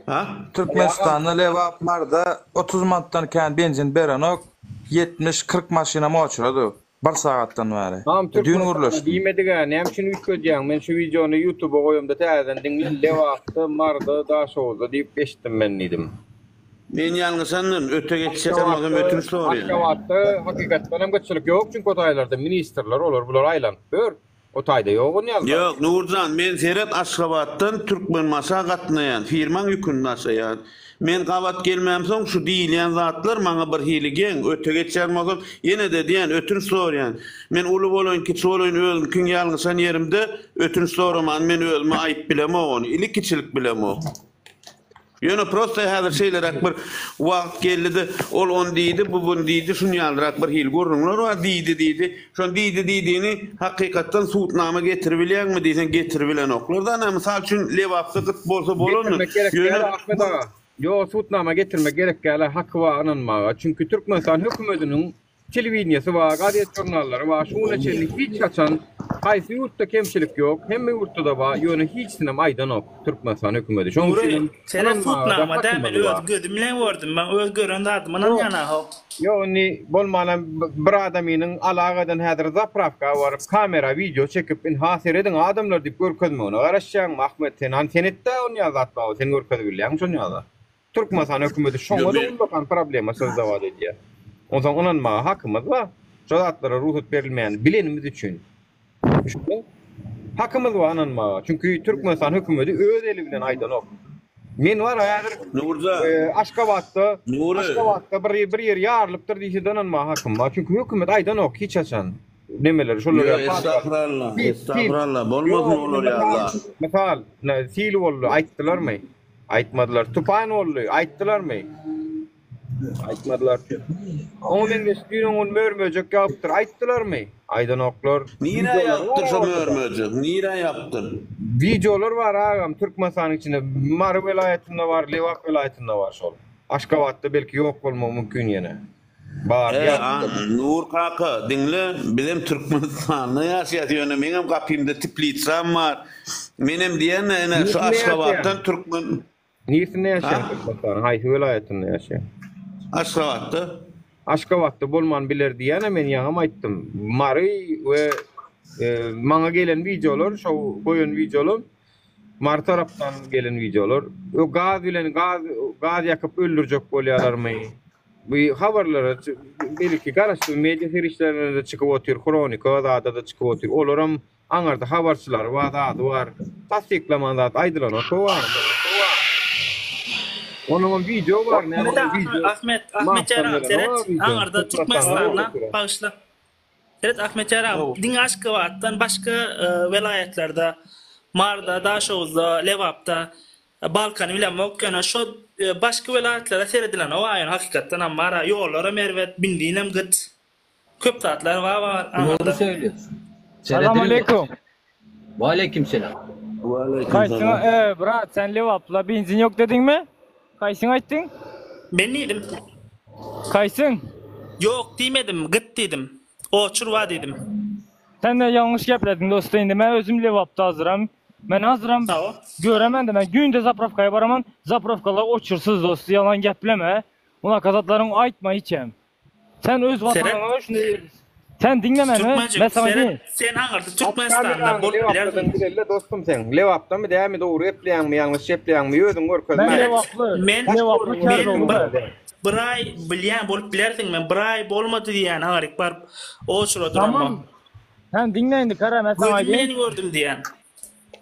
Ha? Türkmenistanda Lebap Maryda 30 manatdan kän benzin berenok 70 40 maşynam oçurady bir sagatdan bäri Agam düýn Türkmenistanda gürleşdim. diýmedigä näme üçin üýtgedýäň men şu wideony ýutuba goýamda täzeden diňle Lebapda Maryda Daşoguzda diýip eşitdim men diýdim. Men ýalňyşandyryn, öte geçjek bolsam Aşgabatda ötünç soraýan. Aşgabatda hakykatdan hem gytçylyk ýok çünki o taýlarda ministrler olar bular aýlanyp ýör. O taýda ýok ony ýaly zat. Ýok Nurjan men seret Aşgabatdan Türkmenbaşa gatnaýan firmaň ýüküni daşaýan. Men gabat gelmämsoň şu diýilýän zatlar maňa bir hili geň, öte geçýän bolsam ýene-de diýän ötünç soraýan. Men uly bolaýyn kiçi bolaýyn özümkiň ýalňyşan ýerimde ötünç soramany men özüme aýyp bilemok ony ili kiçilik bilemok. Ýöne prosta häzir şeýleräk bir wagt geldi-de, ol ony diýdi, bu buny diýdi, şun ýalyrak bir hili gürrüňler bar, diýdi diýdi. Şon diýdi diýdigini hakykatdan subutnama getiribilýäňmi diýseň getiribilenoklar-da. Ana, mysal üçin, Lebapda gyt bolsa bolandyr. Getirmek gerek Ýöne däl Ahmet aga. Ýok, subutnama getirmek gerek däl, haky bar ynanmaga. Çünki Türkmenistan hökümetiniň Telewideniýesi bar, gazet-žurnallary bar, şu güne çenli hiç haçan haýsy ýurtda kemçilik ýok, hemme ýurtda-da bar, ýöne hiçisinem aýdanok Türkmenistan hökümeti. Şonuň Nury, üçinem seret ynanmaga-da sudnama däl, men hakymyz öz bar. gözüm bilen gördüm, men öz gören zadyma Ýok, ynanýan-a-how. ýok indi bolmanam bir adamynyň alagadan häzir zaprawka baryp kamera wideo çekip ynha serediň adamlar diýip görkezmegine garaşýaňmy Ahmet sen hany sen etdä onýa zat bar sen görkezip bilýäňmi şonýa zat. Türkmenistan hökümeti şoňa-da ullakan problema sözlewat edýär. Onsoň ynanmaga hakymyz bar. Şo zatlara rugsat berilmeýänini bilenimiz üçin. Düşündiňmi? Hakymyz bar ynanmaga. Çünki Türkmenistan hökümeti öz eli bilen aýdanok. Men bar häzir Nurja. E, Aşgabatda Nury. Aşgabatda bir bir ýer ýarylypdyr diýse ynanmaga hakym bar. Çünki hökümet aýdanok hiç haçan nemeleri şolar Ýok, estagfurallah, estagfurallah, bolmasyn olar ýaly. Mysal, sil boldy, aýtdylarmy? Aýtmadylar. Tupan boldy, aýtdylarmy? Aýtmadylar. Oňa meňzeş düýn oňun mör-möjek ýagypdyr, aýtdylarmy? Aýdanoklar. Nirä ýagypdyr şo mör-möjek? Nirä ýagypdyr? Wideolar bar agam Türkmenistanyň içinde Mary welaýatynda bar, Lebap welaýatynda bar şol. Aşgabatda belki ýok bolmagy mümkin ýene. Bar E, a, Nur kaka, diňle, bizem Türkmenistanda ýaşaýas, ýöne meňem gapymda teplitsam bar. Menem diýen-de, ine, şu Aşgabatdan Türkmen Niresinde ýaşaýaň Türkmenistanyň haýsy welaýatynda ýaşaýaň? Aşgabatda. Aşgabatda bolman biler diýýänä men ýaňam aýtdym. Mary we maňa gelen wideolar şo goýan wideolam Mary tarapdan gelen wideolar. O gaz bilen gaz gaz ýakyp öldürjek bolýalarmy? Bu habarlara belki garaşsyz media serişdelerinde de çykyp otyr, Hronika zada-da çykyp otyr. Olaram Aňarda habarçylary bar, zady bar. Tassyklaman zat aýdylanok bu barada. Onuňam wideo bar, näme ol wideo. Ahmet, Ahmet Ýaram seret, aňarda Türkmenistanda, bagyşla. Seret Ahmet Ýaram, diňe Aşgabatdan başga welaýatlarda, Maryda, Daşoguzda, Lebapda, Balkany bilemok, ýöne şo başga welaýatlara seredilenok a ýöne hakykatdanam bar-a, ýollaram erbet, benzinem gyt. Köp zatlar bar bar Dogry aňyrda. söýlüyorsun. Salam aleýkum. Waleýkim selam. Waleýkim Haýsyňa salam. e brat sen Lebapla benzin ýok dediňmi? Haýsyňy aýtdyň? Men diýdim. Haýsyň? Ýok diýmedim, gyt diýdim. Oçur bar diýdim. Sen de ýalňyş geplediň dost indi men özüm Lebapda azyram. Men azyram göremende men günde zaprawkaya baraman zaprawkalar oçursyz dost ýalan gepleme. Unaka zatlaryňy aýtma hiçem. Sen öz watanyňa şunday Sen diňle meni, Türkmenjik, men saňa seret, diýin. sen aňyrda Türkmenistanda bolup Lebapdan bilersiň. bilelle dostum sen. Lebapdamy dämi dogry gepleýäňmi ýalňyş gepleýäňmi özüň görkez. Men Seret, Lebaply, men Lebaply men Çärjewli bir ben. bir aý bilýän bolup bilersiň men bir aý bolmady diýýän aňryk baryp oçura Tamam. duranma. Sen diňle indi kara men saňa Gözüm aýdayyn. bilen gördüm diýýän.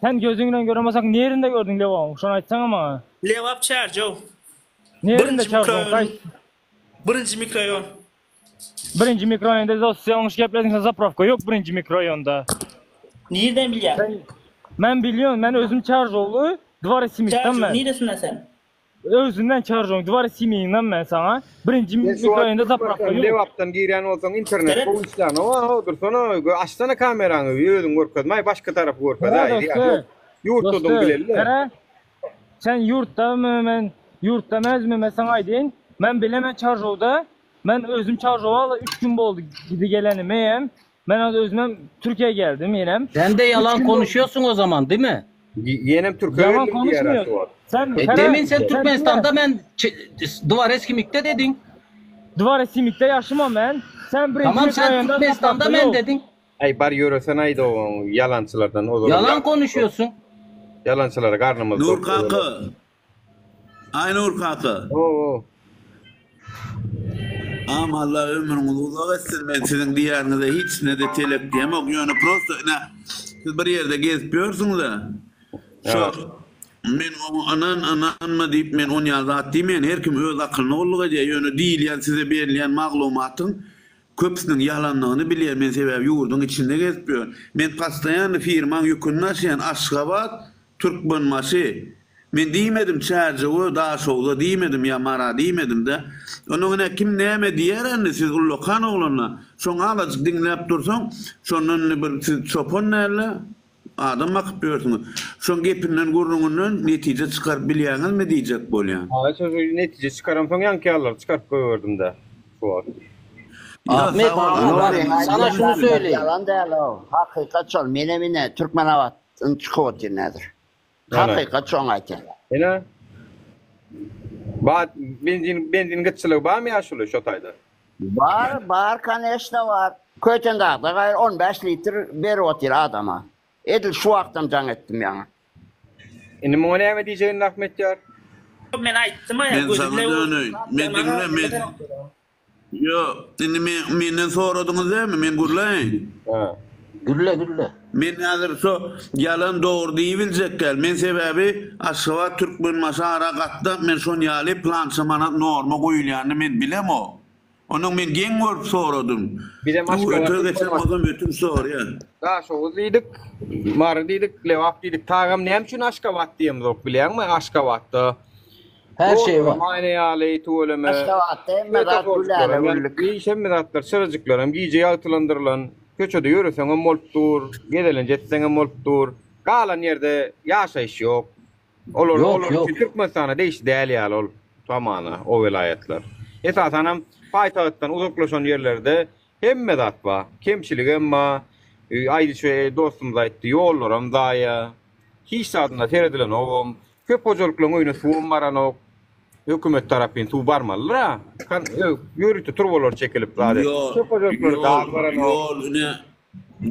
Sen gözüň bilen göremezek nerinde gördüň Lebabyň? Şony aýtsaňa maňa. Lebap Çärjew. Nerinde Birinji Çärjew? mikroraýon. Kaý Birinji mikroraýon. Birinji mikroraýonda dost ýalňyş geplediň sen zaprawka ýok birinji mikroraýonda. Nirden bilýäň? Men bilýän men özüm Çarjowly Dwara Simikden Çarjow men. niresinden sen? Özünden Çarjowyň Dwara Simiginden men saňa. Birinji Sen şu wagt mikroraýonda zaprawka Türkmenistanyň ýok. Lebapdan girýän bolsaň internet Seret. gowy işlänok a dursana açsana kameraňy özüň görkezmäý başga tarapy Hä görkezäý dosty. ýurtdadygyňy Dosty. bileli. Hä Sen ýurtdamy men ýurtda emesmi men saňa aýdaýyn men bilemen Çarjowda men özüm Çarjowa üç gün boldy gidi gelenime hem men az özümem Türkiýä geldim ýenem. Sen de Üç yalan gün boldy. konuşuyorsun o zaman değil mi? Ýenem Türkiýä Yalan geldim diýýär konuşmuyor. şu wagt. Sen E, hera demin sen sen diňle. Türkmenistan'da ben Dvarez Kimik'te dedin. Dvarez Simik'te ýaşamam men. Sen birinji Tamam sen mikroraýonda Türkmenistan'da zapravka men ýok. dedin. Aý bar ýöresenaýda oň ýalançylardan ozal. Yalan konuşuyorsun. Ýalançylara garnymyz Nur dok. kaka. Aý Nur kaka. Oo. Agam Allah ömrüňizi uzak etsin men siziň diýýäniňize hiç nede telep diýemok ýöne prosto ine siz bir ýerde gezip ýörsüňizä şo men oňa ynan ynanma diýip men onýa zat diýmeýän her kim öz akylyna gulluk edýär ýöne diýilýän size berilýän maglumatyň Köpüsiniň ýalandygyny bilýän men sebäbi ýurduň içinde gezip ýörün. Men postoýanny firmaň ýüküni daşaýan Aşgabat, Türkmenbaşy. Men diýmedim Çärjewe, Daşogza diýmedim ýa Mara diýmedimdä. Onuň ine kim näme diýer indi siz ullakan oglanlar. Şoň azajyk diňläp dursaň şondan indi bir siz çopan dälde Adam bakyp ýörsüňiz. Şoň gepinden gürrüňinden netije çykaryp bilýäňizmi diýjek bolýan. Aga şo netije çykaramsoň ýaňky ýalylary çykaryp goýberdimdä şu wagt. Ahmet aga bak sana şuny söýleýin. Ýalan däl-ow. Hakykat şol. Menem ine Türkmenabatdan çykyp otyryn häzir. Hakykat şoň aýtýan. Ine. Ba benzin benzin gytçylygy barmy ýaşuly şo taýda? Bar, bar koneşno bar. Köýtendagda gaýry 15 litr berip otyr adama. Edil şu wagtam jaň etdim ýaňy. Indi muňa näme diýjek indi Ahmetýar? Men aýtdym aýa Men gözüm saňa bilen döneýin. Men diňle men. Ýok, indi men menden soradyňyz dälmi? Men gürläýin. Hä. Gürle gürle. Men häzir şo ýalan dogry diýibiljek däl. Men sebäbi Aşgabat Türkmenbaşy ara gatnap men şon ýaly plança manat norma goýulýanyny men bilemok. Ondan men geň görüp soradym. Bizem Aşgabat Öte geçen bolsam ötünç soraýan. Daşoguz diýdik, Mary diýdik, Lebap diýdik. Tagam näme üçin Aşgabat diýemzok bilýäňmi? Aşgabatda Her şey bar. Aýna ýaly tüweleme. Aşgabatda hemme zat gülälä güllük. Iş hemme zatlar çyrajyklaram gije ýagtylandyrylan. Köçede ýöreseňem bolup dur, gezelenç etseňem bolup dur. Galan ýerde ýaşaýyş ýok. Olar Ýok, olar ýok. üçin Türkmenistana degişli däl ýaly ol tamana o welaýatlar. Esasanam paýtagtdan uzaklaşan ýerlerde hemme zat bar. Kemçiligem bar. Aýdyşy dostumyz aýtdy, ýollaram zaýa. Hiç zadyna seredilenogam. Köp hojalyklaryň öýüne suwam baranok. Hökümet tarapyn suw barmalydyr-a. Ýörite turbalar çekilip zat edilip. Ýol, Köp hojalyklara gaz ýol, baranok. ýol ine,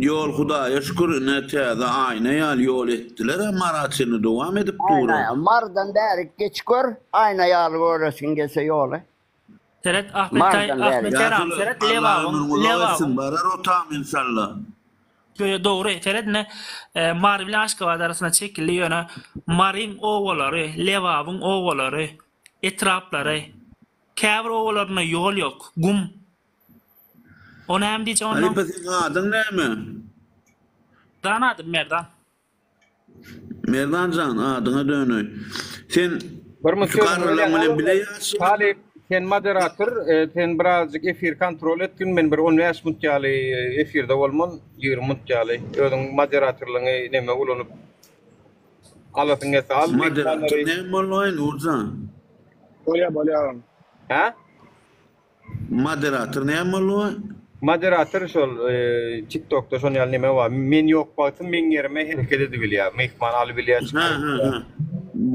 ýol Hudaýa şükür ine täze aýna ýaly ýol etdiler-ä Mara çenli dowam edip dur-a. Aýna, Marydan bärik geç gör, aýna ýaly göresiň gelse ýoly. Seret Ahmet daýy, Marydan bärik. Ahmet Keram, Ýaşuly, seret Allah Lebabyň, ömrüňi uzak etsin, Lebabyň. barar otam enşalla. Ýo dogry, seret ine Mary bilen Aşgabat arasynda çekildi ýöne Maryň obalary, Lebabyň obalary, etraplary, käbir obalarynda ýol ýok, gum. O näme diýjek onnoň? Halypa seň adyň näme? Merdan adym Merdan. Merdan jan adyňa döneý. Sen Bir mut şu sözüňi garrylaň bölýän bilen bile Alan ýaşaýaň. Talyp sen moderator sen birazjyk efir kontrol etgin men bir 15 minut ýaly efirde bolman 20 minut ýaly özüň moderatorlygyňy neme ulanyp alasyň gelse al Moderator myhmanlary näme bolmaýyn Nurjan? Bolýa bolýa agam. Hä? Moderator näme boldy? Moderator şol tiktokda şon ýaly neme bar. Men ýok wagtym meň ýerime hereket edibilýär. Myhman alybilýär, Ha çykaryp ha bilýär. ha.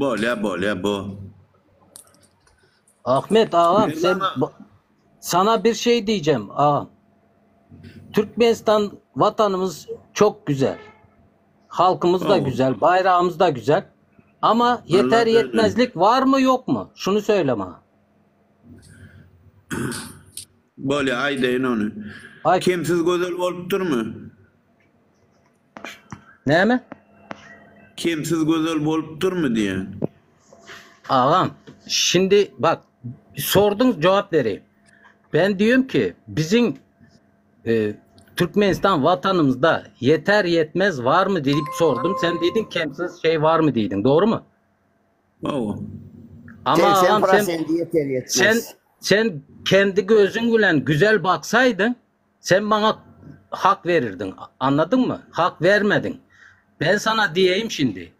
Bolýa bolýa bo. Ahmet ağam sen Merdan sana bir şey diyeceğim ağam. Türkmenistan vatanımız çok güzel. Halkımız da Tamam. güzel, bayrağımız da güzel. Ama yeter Allah berdi. yetmezlik var mı yok mu? Şunu söyle bana. Bolýa aýdaýyn ony. Aýt. Kemsiz gözel bolupdyrmy? Näme? Kemsiz gözel bolupdyrmy diýen. Ağam, şimdi bak sordun cevap vereyim. Ben diyorum ki bizim e, Türkmenistan vatanımızda yeter yetmez var mı deyip sordum. Sen dedin kemsiz şey var mı dedin. Doğru mu? Hawa. Ama 80 ağam sen prosenti ýeter ýetmez. sen sen kendi gözün bilen güzel baksaydın sen bana hak verirdin. Anladın mı? Hak vermedin. Ben sana diyeyim şimdi.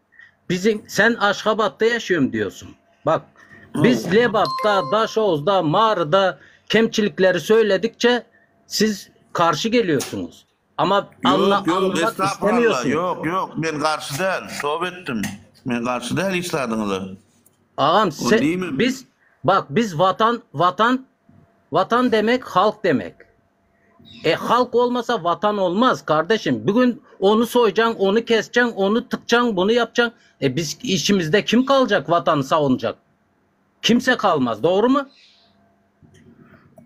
Bizim sen Aşgabat'ta yaşıyorum diyorsun. Bak biz Lebap'ta, Daşoğuz'da, Mağrı'da kemçilikleri söyledikçe siz karşı geliyorsunuz. Ama anla, Ýok, ýok, anlamak estagfurallah. istemiyorsunuz. Ýok, ýok, men garşy däl. Toba etdim. Men garşy däl hiç zadyňyza. Ağam Ony sen, diýmem. biz bak biz vatan vatan vatan demek halk demek. E halk olmasa vatan olmaz kardeşim. Bugün onu soyacaksın, onu keseceksin, onu tıkacaksın, bunu yapacaksın. E biz işimizde kim kalacak vatanı savunacak? Kimse kalmaz. Doğru mu?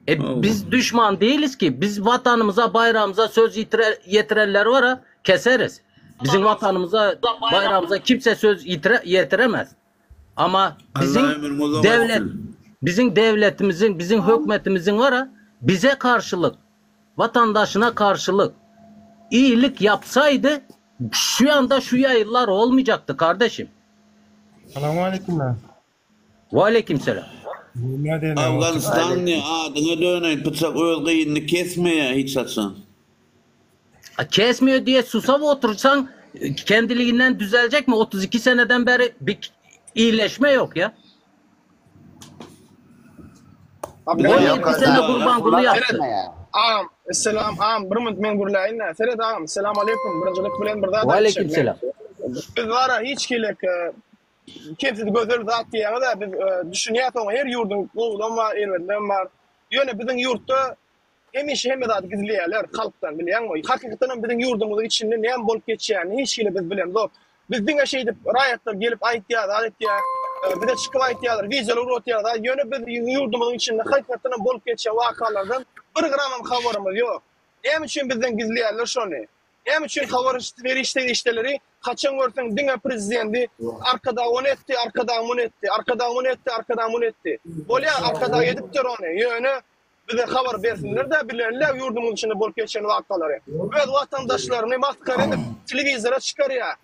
E biz düşman değiliz ki. Biz vatanımıza, bayrağımıza söz yitire, yetirenler var ha keseriz. Bizim vatanımıza, bayrağımıza kimse söz yitire, yetiremez. Ama Allah bizim ömrüňi uzak devlet etsin. bizim devletimizin, bizim hükümetimizin var ha bize karşılık, vatandaşına karşılık iyilik yapsaydı şu anda şu yayınlar olmayacaktı kardeşim. Salam aleyküm. Ve aleykümselam. Afganistan ne adyňa döneýin pyçak öz gynyny kesmeýä hiç haçan. Kesmiyor diye susav otursan kendiliğinden düzelecek mi? 32 seneden beri bir iyileşme yok ya. Yok, 17 sene Gurbanguly yaptı. Agam, selam agam, bir minut men gürläýin-dä. Seret agam, selam aleýkum. Birinjilik bilen bir zat aýtjak men. Aleykümselam. Biz bara hiç hili kemsiz gözel zat diýýäňiz-ä, biz düşünýäs oňa her ýurduň gowulam bar, erbedem bar. Ýöne biziň ýurtda hemişe hemme zady gizleýärler halkdan bilýäňmi? Hakykatdan hem biziň ýurdumyzyň içinde näme bolup geçýänini hiç hili biz bilemzok. Biz diňe şeýdip raýatlar gelip aýtýar, zat etýär, bize çykyp aýtýarlar, wideolar ugratýarlar. Ýöne biz ýurdumyzyň içinde hakykatdan hem bolup geçýän wakalardan bir gramam habarymyz ýok. Näme üçin bizden gizleýärler şony? Näme üçin habar beriş serişdeleri haçan görseň diňe prezidenti Arkadag ony etdi, Arkadag muny etdi, Arkadag muny etdi, Arkadag muny etdi. Bolýar Arkadag edipdir ony, ýöne bize habar bersinler-de bilerler ýurdumyzyň içinde bolup geçen wakalary. Öz watandaşlaryny masgara edip telewizora çykarýar.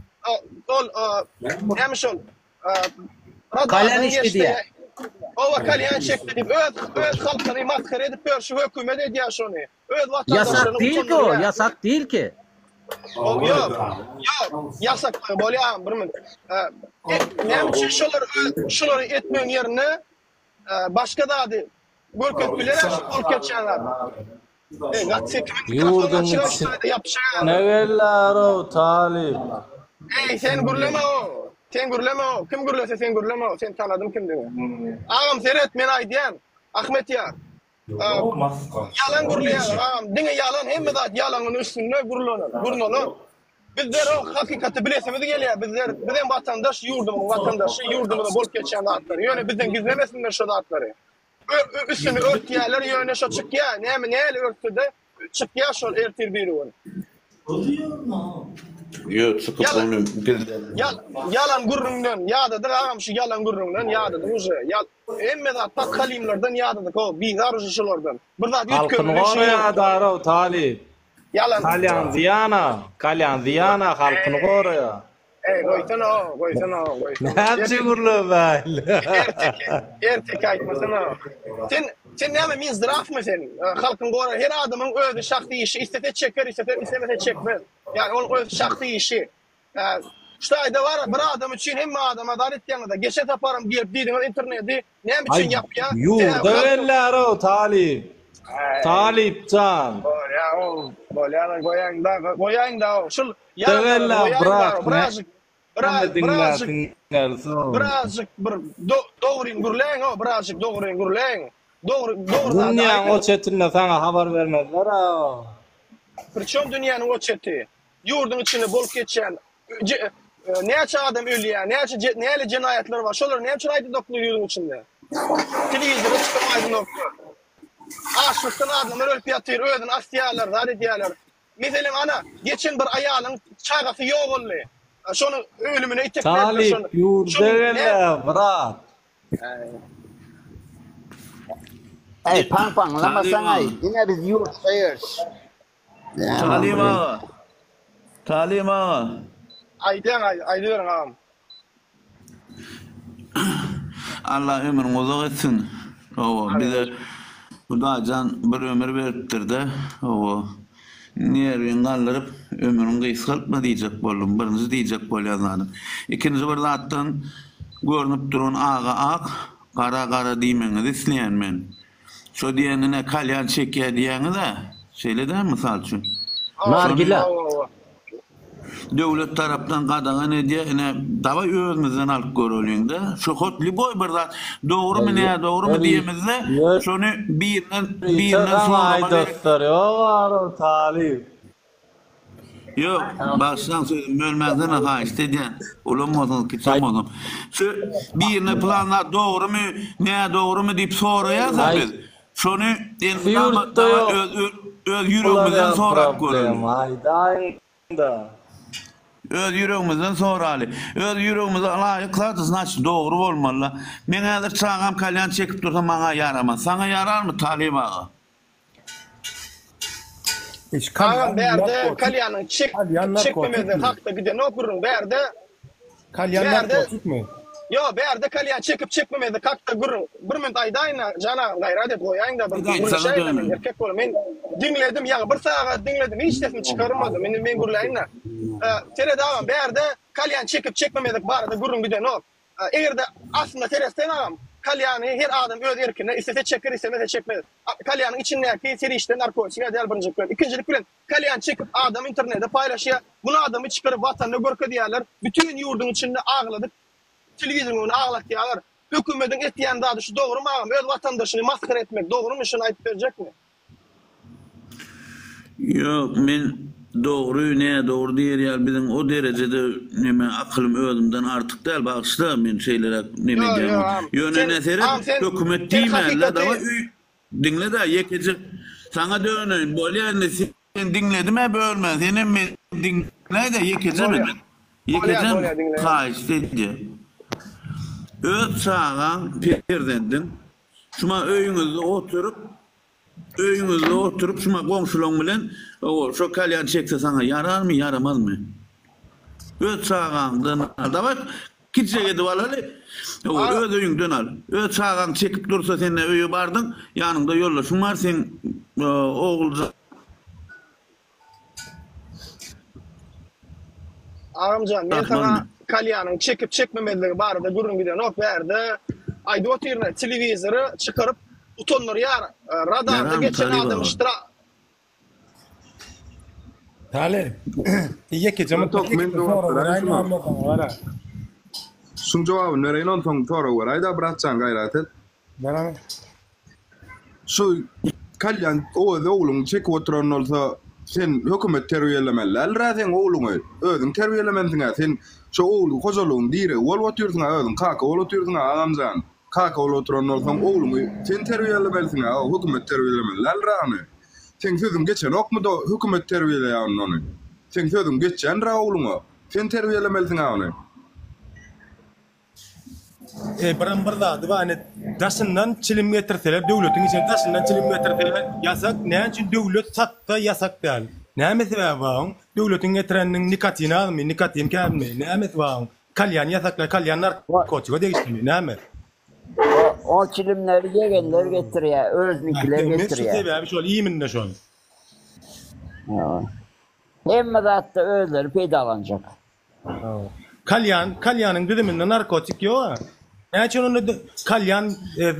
Ol näme şol Kalýan içdi diýýär. Owa kalýan çekdi diýip öz öz halkyny masgara edip ýör şu hökümet edýär şony. Öz Ýasak watandaşlaryny değil ki o, utandyrýar. ýasak değil ki. Ýok, ýok, ýasak bolýar bir minut. Näme üçin şolar şulary etmegiň ýerine başga zady görkezip biler şu bolup geçýän zady. Ey, gaty sekimi mikrofon Ýurduň açyk şu ýapyşaýar. Ne gelýär-ow, talyp? Ey, sen gürleme o. Sen gürleme o. Kim gürlese sen gürleme o. Sen tanadym kimdigini. Agam seret men aýdýan. Ahmet ýar. Ýalan gürleýärler agam. Diňe ýalan hemme zat ýalanyň üstünde gurlanan, gurnalan. Bizler o hakykaty bilesimiz gelýär. Bizler bizem watandaş, ýurdumyzyň watandaşy, ýurdumyzda bolup geçýän zatlary. Ýöne bizden gizlemesinler şo zatlary. Üstüni örtýärler ýöne şo çykýar. Näme näle örtse-de çykýar şol ertir birigün. Ýok çykyp ony gizle. Ýalan gürrüňden ýadadyk agam şu ýalan gürrüňden ýadadyk uje. Hemme zat podhalimlerden ýadadyk o bizar uje şulardan. Bir zat Halkyny üýtgemeli şu goraýar darow talyp. Ýalan. Kalýan zyýana, kalýan zyýana halkyny goraýar. Eý goýsana o, goýsana o, goýsana. Näçe gürlemäýli. Erteki, erteki aýtmasana. Sen, sen näme minzdrawmy sen? Halkyň gora, her adamyň özi şahsy işi, istese çeker, istese, islemese çekmez. Ýani onuň öz şahsy işi. Şu taýda bar, bir adam üçin hemme adama zar etýäňiz-de. Geçen saparam girip diýdiňiz interneti näme Aý, üçin ýapýa? ýurda gelýär-ow, talyp. Talypjan. Bolýa, ow, bolýa, goýaýyň-da, goýaýyň-da, ow. Şul Ýurda ýalanlary gelýär, goýaýyň-da, brat, birazjyk, näme biraz, birazjyk, diňläsiň gelsin. birazjyk bir dogryny gürläýiň, ow, birazjyk dogryny gürläýiň. Dogry, dogry zady Dünýäň o aýdyň. çetinde saňa habar bermezler-ow. Priçom dünýäniň o çeti? Ýurduň içinde bolup geçýän näçe adam ölýär, näçe näle jenaýatlar bar, şolary näme üçin aýdynoklar ýurduň içinde? Telewizora çykyp aýdynoklar. Açlykdan adamlar ölüp ýatyr, özüni asýarlar, zat edýärler. Meselem ana, geçen bir aýalyň çagasy ýogaldy. Şonuň ölümine iteklediler Talyp şony. ýurda Şonuň gel-ä, brat. Eý, paň-paňlamasaň-aý, diňe biz ýurtda ýörüs. Talim aga. Talim aga. Aýdýaň aýdyberiň agam. Allah ömrüňi uzak etsin. Hawa bize Hudaýjan bir ömür beripdirde. Hawa. Nerwiňi galdyryp ömrüňi gysgaltma diýjek boldum. Birinji diýjek bolýan zadym. Ikinji bir zatdan görnüp duran aga ak, gara gara diýmegiňizi isleýän men. Şo diýenine kalýan çekýä diýýäňiz-ä, şeýle dälmi mysal üçin? Nargile. Döwlet tarapdan gadagan edýä, ine dawaý özümizden alyp göreliň-de. Şo hot lýuboý bir zat dogrumy nädogrumy diýemizde şony birinden birinden sorama gerek. Dostlar ýok aram talyp. Ýok, bagyşlaň sözümi bölmäňsene haýyşt edýän. Ulam bolsaňyz, kiçem bolsaň. Şu birine pylan zat dogrumy, nädogrumy diýip soraýas-a biz. Şony elmydama Ýurtda ýok. öz öz Bular ýüregimizden ýaly sorap göreli. problem aýdaýyňda. Öz ýüregimizden soraly. Öz ýüregimize laýyk zat znaçt dogry bolmaly-da. Meň häzir çagam kalýan çekip dursa maňa ýaramaz. Saňa ýararmy Talyp aga? Agam bärde kalýanyň çek çekmemezden hakda gidenok gürrüň bärde Kalýan narkotikmi? Ýok bärde kalýan çekip çekmemezlik hakda gürrüň bir minut aýdaýynda jan agam gaýrat et goýaýyňda bir gürleşäýinda men erkek bolup men diňledim ýaňy bir sagat diňledim hiç sesimi çykarmadym indi men gürläýinda seret agam bärde kalýan çekip çekmemezlik barada gürrüň gidenok Eger-de aslynda seretseň agam, kalýany her adam öz erkine, islese çeker, islemese çekmez. Kalýanyň içindäki serişde narkotik däl birinjilik bilen. Ikinjilik bilen, kalýany çekip adam internede paýlaşýar. Muny adamy çykaryp watanyna görkezýärler. Bütin ýurduň içinde agladyp, telewizoryň öňünde aglatýarlar. Hökümediň etýän zady şu dogrymy agam? Öz watandaşyny masgara etmek dogrymy şuny aýdyp berjekmi? Ýok, men dogry, nädogry diýer ýaly biziň o derejede neme akylym özümden artyk däl, bagyşla men şeýleräk neme Ýok, edýän ýok, agam. Ýöne Sen, ine seret, agam sen, hökümet sen diýmänle hakykaty dawa öý diňle-dä ýekeje saňa döneýin bolýa indi. Seni diňledim-ä bölmän, senem meni diňläý-de ýekeje men. Ýekeje haýyşt edýän. Öz çagaň, perzendiň şuma öýüňizde oturyp, öýüňizde oturyp şuma goňşulaň bilen şo kalýan çekse saňa ýararmy, ýaramazmy? Öz çagaňdan al. Dawaý kiçijek edip alaly. Öz öýüňden al. Öz çagaň çekip dursa sen-de öýe bardyň, ýanyňda ýoldaşyň bar, seň ogul Agamjan men saňa kalýanyň çekip çekmemezligi barada gürrüň gidenok bärde aýdyp otyryn telewizory çykaryp utandyrýar radarda geçen adam ştra Taly ýekeje Tok men jogap beräýin şuňa. Şuň jogabyny bereýin onsoň sorag beräýdä bratjan gaýrat et. Beräý. Şu kalýan öz ogluň çekip oturan bolsa sen hökümet terbiýelemeli däldirä seň ogluňy özüň terbiýelemelisiňä sen şo ogul hojalygyň diregi bolup otyrsyňa özüň kaka bolup otyrsyňa agamjan kaka bolup oturan bolsaň ogluňy sen terbiýelemelisiňä hökümet terbiýelemeli däldirä ony seň sözüň geçenokmyda hökümet terbiýeleýä onda ony seň sözüň geçýändirä ogluňa sen terbiýelemelisiňä ony. E biram bir zady bar ine daşyndan çilim getirseler döwletiň içine daşyndan çilim getirseler ýasak näme üçin döwlet satsa ýasak däl näme sebäbi bar oň döwletiň getireniniň nikotini azmy nikotin känmi nämesi bar oň kalýan ýasaklar kalýan narkotika degişlimi näme. O çilimleri ýegenler getirýär, özüniňkiler getirýär. Sebäbi şol iýminde şol. Hemme zatda özleri peýdalanjak. Kalýan, kalýanyň düzüminde narkotik ýok-a. Näme üçin onda kalýan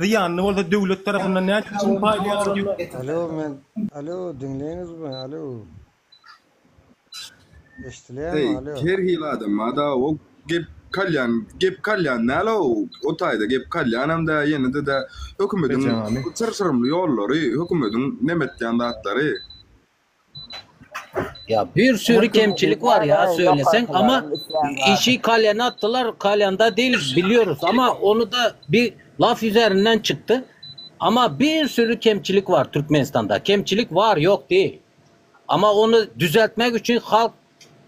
zyýanly bolsa döwlet tarapyndan näme üçin paýlaýarlar onda? Alo men alo diňleýňizmi alo. Eşdilýärmi Eý, alo. her hili adam bar-da, o gep kalýan, gep kalýan däl-ow, o taýda gep kalýanam däl, ýene-de-de hökümediň çyrşyrymly ýollary, hökümediň neme etýän zatlary. Ya bir sürü kemçilik var ya söylesen ama işi kalyana attılar. Kalyanda değil biliyoruz ama onu da bir laf üzerinden çıktı. Ama bir sürü kemçilik var Türkmenistan'da. Kemçilik var yok değil. Ama onu düzeltmek için halk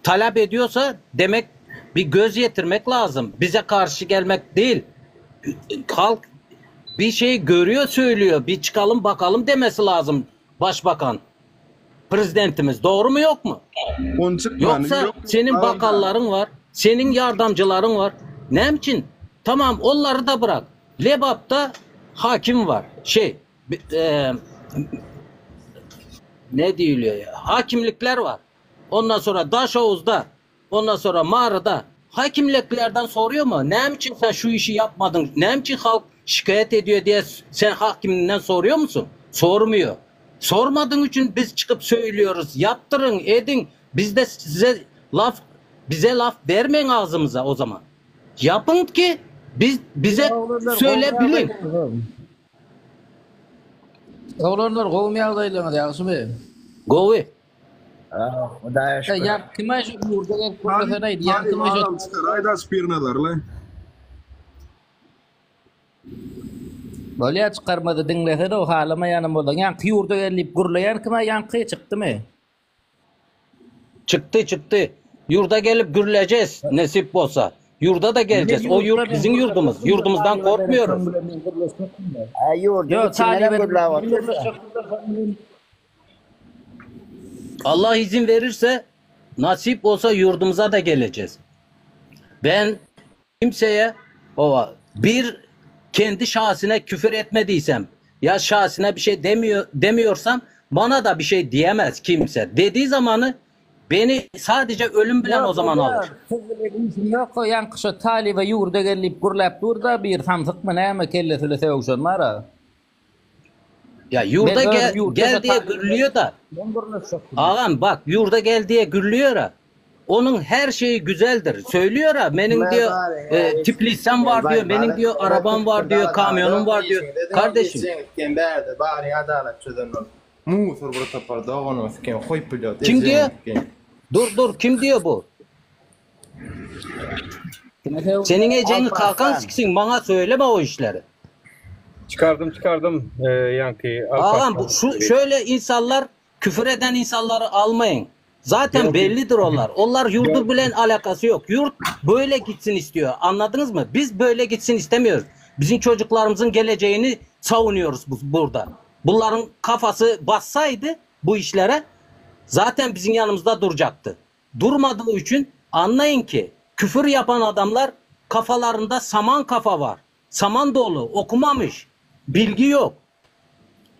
talep ediyorsa demek bir göz yetirmek lazım. Bize karşı gelmek değil. Halk bir şey görüyor söylüyor. Bir çıkalım bakalım demesi lazım başbakan. Prezidentimiz doğru mu yok mu? Yoksa senin bakanların var, senin yardımcıların var. Ne için? Tamam onları da bırak. Lebap'ta hakim var. Şey, e, ne diyiliyor ya? Hakimlikler var. Ondan sonra Daşoğuz'da, ondan sonra Mağara'da hakimliklerden soruyor mu? Ne için sen şu işi yapmadın? Ne için halk şikayet ediyor diye sen hakiminden soruyor musun? Sormuyor. Sormadığın için biz çıkıp söylüyoruz. Yaptırın, edin. Biz de size laf bize laf vermeyin ağzımıza o zaman. Yapın ki biz bize söyleyebilin. Oglanlar gowumy ýagdaýlaryňyz ýagşymy? Gowy. Hudaýa şükür. Ýa kime şu ýurda gelip gürlesene diýýän kime şu. Adam çykar aýdaş Pirnazarly. Bolýa çykarmady diňlesene o halamaýanam bolsaň. Ýaňky ýurda gel diýip gürleýän kime ýaňky çykdymy? Çykdy çykdy. Ýurda gelip gürlejes nesip bolsa. Ýurda da geljes. O ýurt biziň ýurdumyz. Ýurdumyzdan korkmuyoruz. Hä ýurduň içindenem gürläp otyrsa. Allah izin verirse nasip olsa yurdumuza da geleceğiz. Ben kimseye o bir kendi şahsine küfür etmediysem ya şahsine bir şey demiyor demiyorsam bana da bir şey diyemez kimse. Dediği zamanı beni sadece ölüm bilen o zaman alır. Ýok, ýaňky şo talyba ýurda gel diýip gürläp dur-da, bir samsykmy näme kellesi bile sögüşen bar-a. Ya yurda Men gel, özüm ýurtda gel diye talyp gürlüyor da. Men gürleşjek. Ağam bak yurda gel diye gürlüyor ha. Onun her şeyi güzeldir. Söylüyor ha. Benim diyor e, Tiflis'em var diyor. Benim diyor arabam var diyor. Kamyonum var diyor. Kardeşim Sen bärde bari adalat çözen ol. Musur bir topar doganyny siken hoýup bilýär. kim diyor? Dur dur kim diyor bu? Senin eceni kalkan siksin bana söyleme o işleri. Çykardym çykardym e, ýaňky Ağam bu şu şöyle insanlar. Küfür eden insanları almayın. Zaten bellidir onlar. Onlar yurdu bilen alakası yok. Yurt böyle gitsin istiyor. Anladınız mı? Biz böyle gitsin istemiyoruz. Bizim çocuklarımızın geleceğini savunuyoruz bu, burada. Bunların kafası bassaydı bu işlere zaten bizim yanımızda duracaktı. Durmadığı için anlayın ki küfür yapan adamlar kafalarında saman kafa var. Saman dolu, okumamış. Bilgi yok.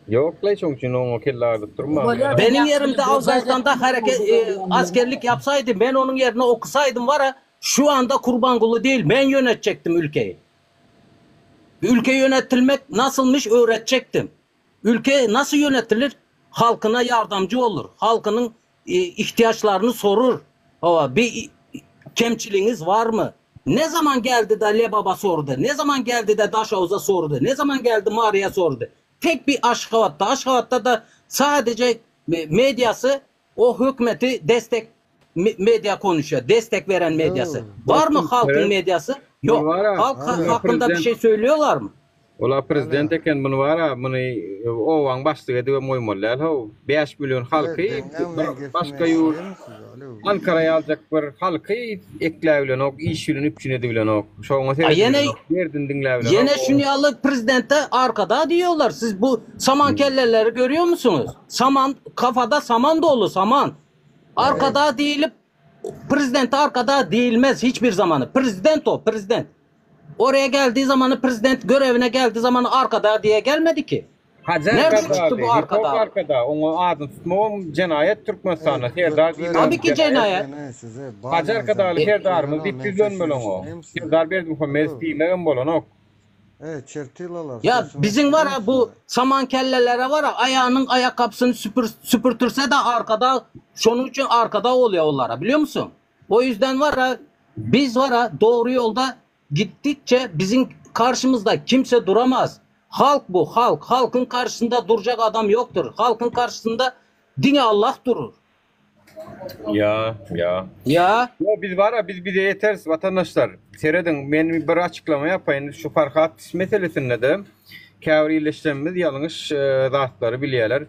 Ýok-laý şoň üçin oňa kelle agdyp durma. Benim yerimde Afganistan'da hareket, e, askerlik yapsaydı, ben onun yerine okusaydım var ya, şu anda Kurbanguly değil, ben yönetecektim ülkeyi. Ülke yönetilmek nasılmış öğretecektim. Ülke nasıl yönetilir? Halkına yardımcı olur. Halkının e, ihtiyaçlarını sorur. Ova, bir kemçiliğiniz var mı? Ne zaman geldi de Lebap'a sordu? Ne zaman geldi de Daşavuz'a sordu? Ne zaman geldi Mary'a sordu? Tek bir Aşgabat'ta. Aşgabat'ta da sadece medyası o hükümeti destek medya konuşuyor. Destek veren medyası. Var mı halkın medyası? Yok. Halk hakkında bir şey söylüyorlar mı? Ola prezident eken muny bara muny obaň başlygy edibem goýmaly däl how. 5 million halky bir başga ýurt Ankara ýaljak bir halky ekläbilenok, iş bilen üpjün edibilenok. Şoňa seredibilenok, derdini diňläbilenok. Ýene şuny ýaly prezidente arkada diýýärler. Siz bu saman kelleleri görýär musuňyz? Saman kafada saman dolu saman. Arkada diýilip prezidente arkada diýilmez hiç bir zamany. Prezident o, prezident. Oraya geldiği zamanı prezident görevine geldiği zamanı arkada diye gelmedi ki. Hajy Nereden arkada çıktı abi, bu hip hop arkada? arkada. Oňa adyny tutmagam jenaýat Türkmenistanda. Serdar diýmegem Tabii ki jenaýat. cenaýat. Hajy Arkadagly Serdarymyz diýip ýüzlenmeli oňa. Serdar Berdimuhamedow diýmegem bolanok. Ya bizim var ha bu saman kellelere var ha ayağının ayakkabısını süpür, süpürtürse de arkada şunun için arkada oluyor onlara biliyor musun? O yüzden var ha biz var ha doğru yolda gittikçe bizim karşımızda kimse duramaz. Halk bu halk. Halkın karşısında duracak adam yoktur. Halkın karşısında dine Allah durur. Ýa, ýa. Ýa. Ýo biz bara biz bize ýeteris watandaşlar. Serediň men bir açyklama ýapaýyn şu Farhat meselesinde-de käbir illeşlerimiz ýalňyş zatlary bilýärler.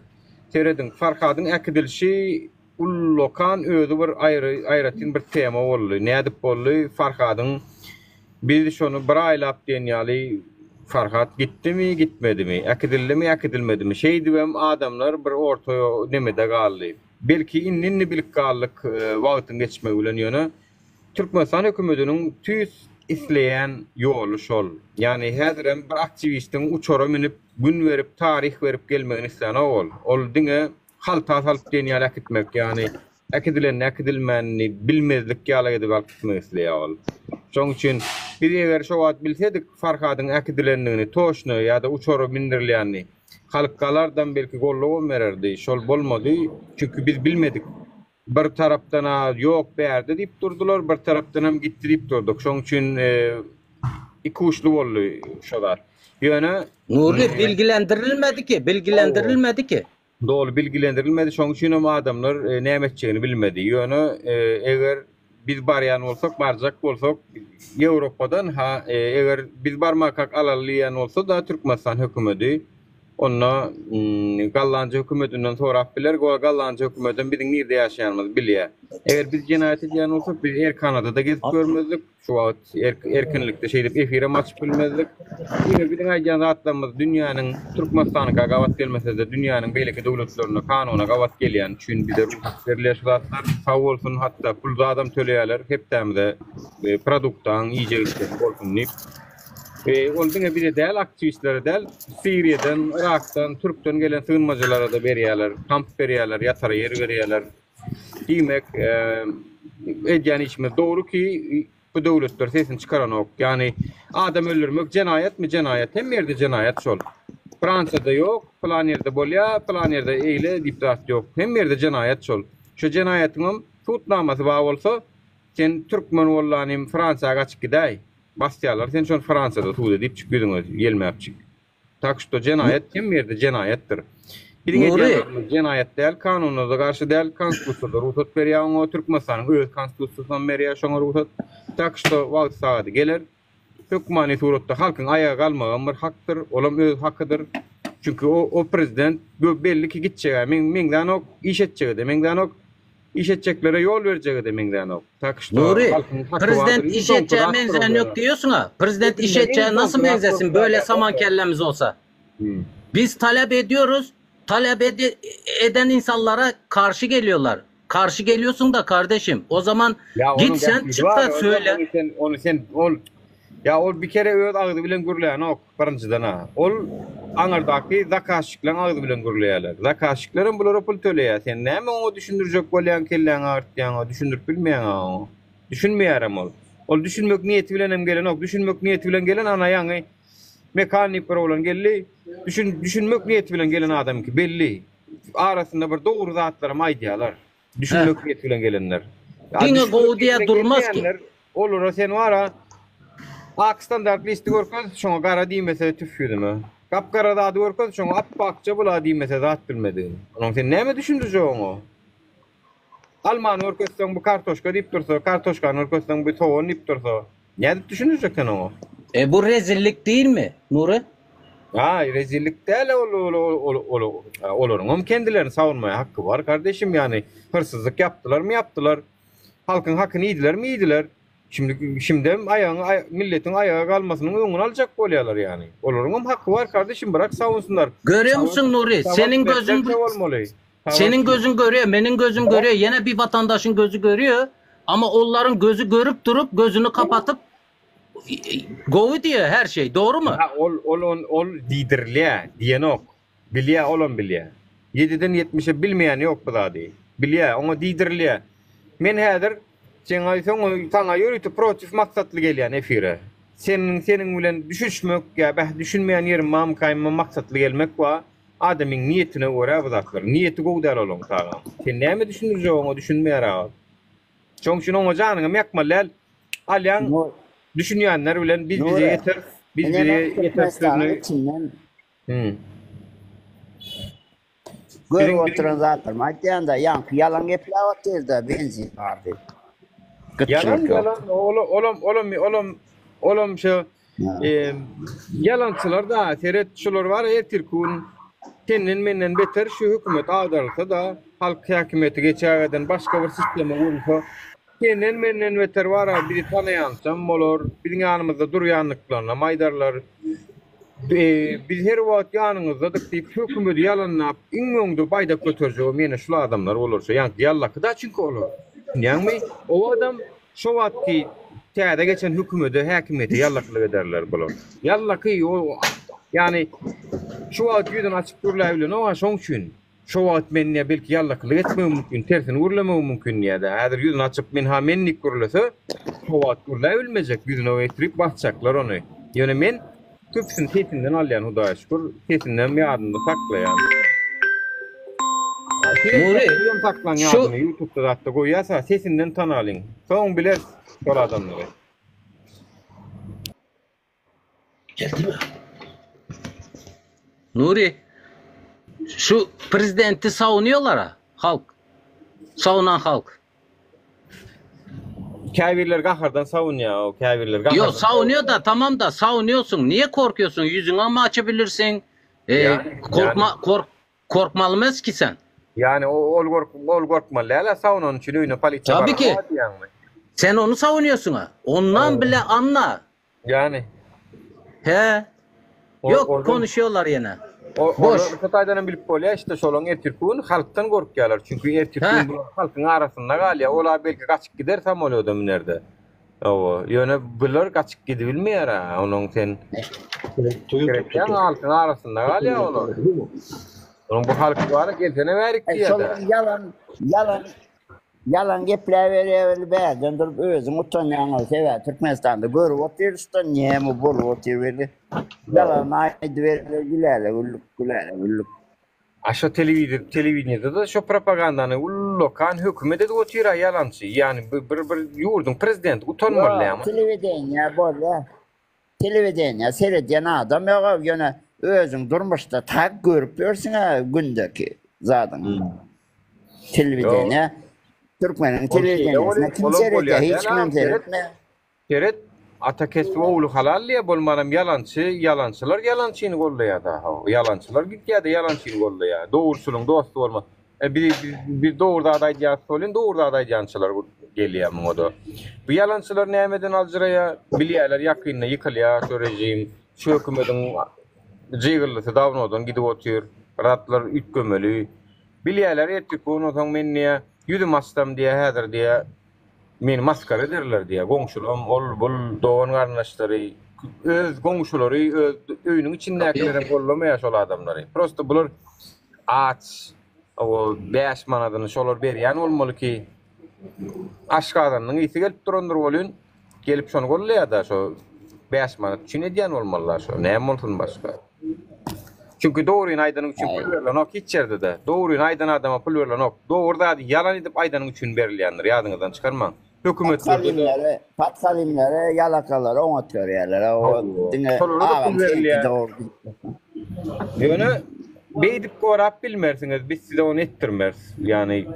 Serediň Farhadyň äkidilişi ullakan özi bir aýry aýratyn bir tema boldy. Nädip boldy Farhadyň biz şony bir aýlap diýen ýaly Farhat gitdimi gitmedimi äkidildimi äkidilmedimi şeýdibem adamlar bir orta nemede galdy. Belki indi-indi bilip galdyk wagtyň geçmegi bilen ýöne Türkmenistan hökümetiniň tüýs isleýän ýoly şol. Ýagny häzirem bir aktiwistiň uçara münüp gün berip taryh berip gelmegini islänok ol. Ol diňe halta salyp diýen ýaly äkitmek ýagny äkidilenini äkidilmänini bilmezlik ýaly edip alyp gitmek isleýär ol. Şoň üçin biz eger şo wagt bilsedik Farhadyň äkidilendigini toçno ýa-da uçara mindirilýänini Halk galardam belki gollagam bererdi. Şol bolmady. Çünki biz bilmedik. Bir tarapdan-a ýok bärde diýip durdular, bir tarapdanam gitdi diýip durduk. Şoň üçin ikuçly boldy şo zat. Ýöne Nurly bilgilendirilmedi ki, bilgilendirilmedi ki. Doly bilgilendirilmedi. Şoň üçinem adamlar näme etjegini bilmedi. Ýöne eger biz barýan bolsak, barjak bolsak Ýewropadan ha eger biz barmakak alaly diýýän bolsa-da Türkmenistan hökümedi onda Gallanca hökümedinden sorap biler. Gallanca hökümedem biziň nirde ýaşaýanymyzy bilýär. Eger biz jenaýat edýän bolsak biz Erkanada-da gezip görmezdik. Şu wagt erkinlikde şeýdip efirem açyp bilmezdik. Diňe biziň aýdýan zatlarymyz dünýäniň Türkmenistanyňka gabat gelmese-de dünýäniň beýleki döwletlerinde kanuna gabat gelýäni üçin bize rugsat berilýär şu zatlar. Sag bolsun hatda pul zadam töleýärler hepdämize produktaň iýjek içjek bolsun diýip. Ol diňe bize däl aktiwistlere däl Siriýadan, Yrakdan, Türkden gelen sygynmajylara-da berýärler. Kamp berýärler, ýatara ýer berýärler. Diýmek, edýän işimiz dogry ki, bu döwletler sesini çykaranok. Ýagny adam öldürmek jenaýatmy? Jenaýat. Hemme ýerde jenaýat şol. Fransiýada ýok, pylan ýerde bolýar, pylan ýerde eýle diýip zat ýok. Hemme ýerde jenaýat şol. Şo jenaýatyňam sud namasy bar bolsa, sen türkmen bollanym Fransiýa gaçyp gidäý. Basýarlar seni şony Fransiýada sud edipjik ýüzüňe ýelmäpjik. Tak şto jenaýat hemme ýerde jenaýatdyr. Biziň Nury. edýän jenaýat däl, kanuna-da garşy däl, konstitusiýada rugsat berýär oňa, Türkmenistanyň öz konstitusiýasam berýär şoňa rugsat. Tak şto wagty sagady geler. Hökmany suratda halkyň aýaga galmagam bir hakdyr, olam öz hakydyr. Çünki o o prezident belli ki gitjeg-ä meňzänok, iş etjege-de meňzänok, iş etjeklere ýol berjege-de meňzänok. Tak şto Nuri, halkyň haky prezident bardyr, iň iş soňky etjege zatdyr ol meňzän ýok ýa. diýýärsiň-a. Prezident iş Iň etjege soňky nasıl zat meňzesin bolup böyle galýar saman dostlar. kellemiz bolsa. Biz talep ediyoruz, talep ede- eden insanlara karşı geliyorlar. Karşı geliyorsun da kardeşim. O zaman Ya onuň git sen bähbidi çık bar, da ony söyle. ony sen ony sen ol ya ol bir kere öz agzy bilen gürleýänok birinjiden-ä. Ol aňyrdaky zakaşçyklaryň agzy bilen gürleýärler. Zakaşçyklaram bulara pul töleýär. Sen näme oňa düşündirjek bolýaň, kelläňi agyrtýaň, düşündirip bilmeýäň-ä oňa. Düşünmeýärem ol. Ol düşünmek niýeti bilenem gelenok. Düşünmek niýeti bilen gelen ana ýaňy Mekan diýip bir oglan geldi. Düşün düşünmek niýeti bilen gelen adamyňky belli. Arasynda bir dogry zatlaram aýdýarlar. Düşünmek niýeti bilen gelenler. Diňe Düşünmek gowy niýeti diýä bilen durmaz ki. gelmeýänler, Olara sen bara ak standart listi görkez, şoňa gara diýmese tüf ýüzüme. Gap-gara zady görkez, şoňa apbakja bula diýmese zat bilmedigin. Onuň sen näme düşündirjek oňa? Almany görkezseň bu kartoşka diýip dursa, kartoşkany görkezseň bu sogan diýip dursa, nädip düşündirjek sen oňa? E bu rezillik diýilmi, Nury? Aý, rezillik däl ol ol ol ol olaryňam kendilerini sawunmaýa haky bar kardeşim ýany hyrsyzlyk ýapdylarmy ýapdylar halkyň hakyny iýdilermi iýdiler şimdi şimdem aýagyň milletiň aýaga galmasynyň öňüni aljak bolýalar ýany olaryňam haky bar kardeşim bırak sawunsynlar Görýär musun Nury? Seniň gözüň bolmaly. Seniň gözüň görýär, meniň gözüm görýär, ýene bir watandaşyň gözi görýär. Ama olaryň gözi görüp durup, gözüni kapatyp gowy diýýär her şey, dogrymy? Ha ol ol ol ol diýdirilýär, diýenok. Bilýär, olam bilýär. Ýediden ýetmişe bilmeýän ýok bu zady. Bilýär, oňa diýdirilýär. Men häzir seň soň saňa ýörite protiv maksatly gelýän efire. Seniň seniň bilen düşünişmek ýa bäh düşünmeýän ýerim barmykaýmy maksatly gelmek bar. Adamyň niýetine görä bu zatlar. Niýeti gowy däl olaň tagam. Sen näme düşündirjek oňa düşünmeýär agam. Şoň üçin oňa janyňam ýakmaly däl. Alýaň düşünýänler bilen biz bize ýeter, biz bize ýeter sözüni. Hmm. Görüp oturan zatlarymy aýtýan-da, ýaňky ýalan gepläp otyrda benzin bar diýip. Ýalan ýalan olam olam olam olam şu Ýalançylar-da, seret, şular bar ertirki gün senden menden beter şu hökümet agdarylsa-da, halk häkimiýeti geçägeden başga bir sistema gurulsa, senden menden beter bar-a bizi tanaýançam bolar, biziň ýanymyzda durýandyklaryny aýdarlar. Biz her wagt ýanyňyzdadyk diýip, hökümeti ýalanlap, iň öňde baýdak göterjegem ýene şul adamlar bolar. Şo ýaňky ýallaky-da çünki olar. Düşünýäňmi? O adam Şo wagtky täze geçen hökümede, häkimiýete ýallakylyk ederler bular. Ýallaky, o ýani şu wagt ýüzüni açyp gürläbilenok-a şoň üçin. Şo wagt men diýýär, belki ýallakylyk etmegim mümkin, tersini gürlemegim mümkin diýýär-de. Häzir ýüzüni açyp men ha men diýip gürlese, şo wagt gürläbilmejek, ýüzüne getirip basjaklar ony. Ýöne men Köpüsini sesinden alýan Hudaýa şükür. Sesinden ýadymda saklaýan. Nury, Sizem saklaň şu ýadyny YouTube'da zatda goýýasa sesinden tanalyň. Soň bileris şol adamlary. Nury, şu prezidenti savunuyorlar ha, halk. Savunan halk. Käbirleri gahardan sawunýar, o käbirleri gahardan. Yo savunuyor da tamam da savunuyorsun. Niye korkuyorsun? Yüzüňi mi açabilirsin? Ee, Yani, korkma yani. kork korkmaly emes ki sen. Yani o ol gork ol gorkmaly däl, sawunan üçin öýüne polisiýa Tabii ki. baranok diýýäňmi? Sen onu savunuyorsun ha. Ondan bile anla. Yani. He. O- Yok oradan- konuşuyorlar yine. O, Boş. Şu taýdan hem bilip bolýar, işte şolaň ertirki gün halkdan gorkýarlar. Çünki ertirki gün bular halkyň arasynda galýar. Olar belki gaçyp gider samolýoda münerde. Hawa, ýöne bular gaçyp gidibilmeýär ha. Onuň sen Gerekýän halkyň arasynda galýar olar. Onuň bu halk bar, gelsene bärik Şol diýýär. ýalan ýalan Ýalan gepläberýär weli bärden durup özüň utanýaň sebäbi Türkmenistanda görüp otyrysda näme bolup otyr weli ýalan aýdyberýär güläle güldük güläle güldük. A şo telewizor telewideniýede-de şo propagandany ullakan hökümet edip otyr-a ýalançy. Ýani bir bir ýurduň prezidenti utanmaly Ýok dämi? telewideniýa bolýa. Telewideniýä seredýän adam ýog-ow, ýöne özüň durmuşda tak görüp ýörsüň-ä gündeki zadyňy. Telewideniýä, türkmeniň telewideniýesine kim seredýär, hiç kimem seretmeýär. Seret, Ata kesbi ogly halal diýýär, bolmanam ýalançy, ýalançylar ýalançyny goldaýar-da. Ýalançylar gidýär-de ýalançyny goldaýar. Dogruçylyň dosty bolmaz. E, biz, biz, biz dogry zat aýdýarys welin, dogry zat aýdýançylar gelýär muňa-da. Bu ýalançylar nämeden aljyraýar? Bilýärler ýakynda ýykylýar şu režim, şu hökümediň jygyldysy dawnodan gidip otyr. Zatlar üýtgemeli. Bilýärler ertirki gün onsoň men diýýär, ýüzüm açsam diýýär, häzir diýýär, Meni masgara ederler diýýär. Goňşulam, ol-bul, dogan-garyndaşlary, öz goňşulary, öz öýüniň içindäkilerem gollamaýar şol adamlary. Prosta bular aç, o 5 manadyny şolar berýän bolmaly ki, aşgazanynyň ysy gelip durandyr welin, gelip şony gollaýar-da, şo 5 manat üçin edýän bolmalylar şo. Näme bolsun başga? Çünki dogryny aýdanyň üçin pul berlenok hiç ýerde-de. Dogryny aýdan adama pul berlenok. Dogry zady ýalan edip aýdanyň üçin berilýändir. Ýadyňyzdan çykarmaň. Hökümetlerde-de. Podhalimleri, podhalimleri, ýalakalary oňat görýärler. O diňe Şolara-da pul agam seňki berilýär. dogry. Ýöne beýdip gorap bilmersiňiz. Biz size ony etdirmeris. Ýagny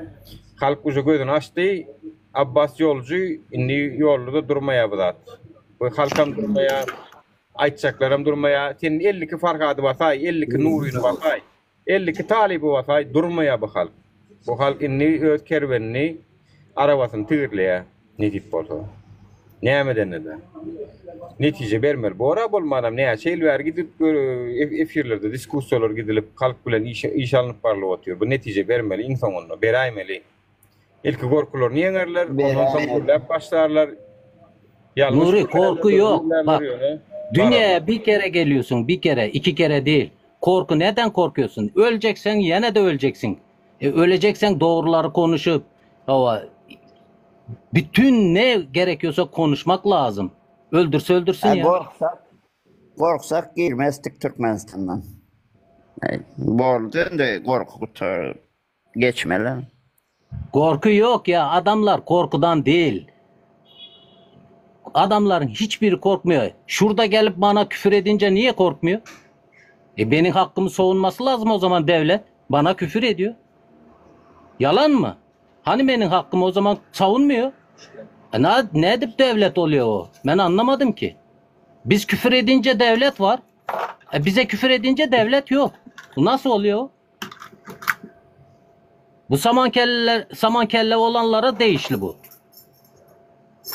halk uje gözüni açdy. Abbas ýolujy indi ýolda-da durmaýar bu zat. Bu halkam durmaýar. Aýtjaklaram durmaýa. Sen 52 Farhady basaý, 52 Nuryny basaý, 52 Talyby basaý, durmaýa bu halk. Bu halk indi öz kerwenini, arabasyny tigirleýä, nesip bolsa. Nämedende-de. Netije bermeli. Bor-a bolmanam näçe ýyl bäri gidip efirlerde diskussiýalar gidilip, halk bilen iş iş alnyp barlyp otyr. Bu netije bermeli iň soňunda, beräýmeli. Ilki gorkularyny ýeňerler, ondan soň gürläp başlarlar. Ýalňyş Nuri gürlärler, korku dogry ýok. gürlärler Bak. ýöne Dünýäye bararlar. bir kere geliyorsun, bir kere, iki kere değil. Korku neden korkuyorsun? Öleceksen yine de öleceksin. E, öleceksen doğruları konuşup, hava, bütün ne gerekiyorsa konuşmak lazım. Öldürse öldürsün Ay ya. gorksak, gorksak girmezdik Türkmenistandan. Ay, Boldy indi gorky gutar geçmeli. Korku yok ya adamlar korkudan değil. Adamların hiçbiri korkmuyor. Şurada gelip bana küfür edince niye korkmuyor? E benim hakkımı savunması lazım o zaman devlet. Bana küfür ediyor. Yalan mı? Hani benim hakkımı o zaman savunmuyor? E ne, ne edip devlet oluyor o? Ben anlamadım ki. Biz küfür edince devlet var. E bize küfür edince devlet yok. Bu nasıl oluyor? Bu saman kelleler, saman kelle olanlara değişli bu.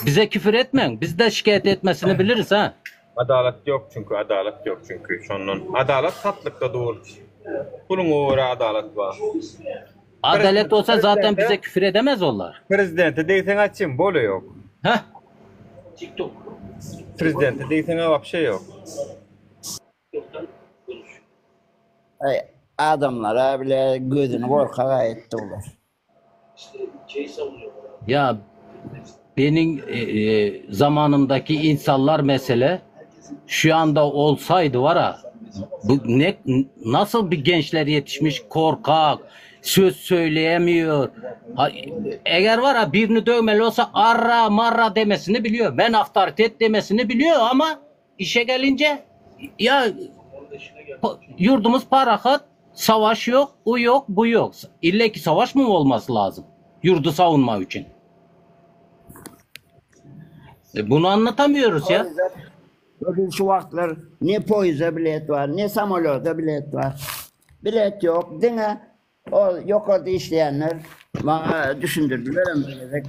Bize küfür etmeyin. Biz de şikayet etmesini biliriz ha. Adalat ýok çünki, adalat ýok çünki şondan. Adalat satlykda dur. Puluňa görä adalat bar. Adalet olsa zaten Prezidente bize küfür edemez onlar. Prezidente degseň açym, bole ýok. Heh. Prezidente degseň-ä wapşe ýok. Ay, adamlara bile gözüni gorkak etdi olar. Ya benim e, e, zamanımdaki insanlar mesele şu anda olsaydı var ha bu ne nasıl bir gençler yetişmiş korkak söz söyleyemiyor. Ha, eğer var ha birini dövmeli olsa arra marra demesini biliyor. Ben avtoritet demesini biliyor ama işe gelince ya yurdumuz parahat, savaş yok, o yok, bu yok. İlle ki savaş mı olması lazım? Yurdu savunma için. E bunu anlatamıyoruz ya. Bugün şu wagtlar ne poýeza bilet bar, ne samolýota bilet bar. Bilet ýok, diňe o ýokarda işleýänler maňa düşündirdiler hem bir gezek.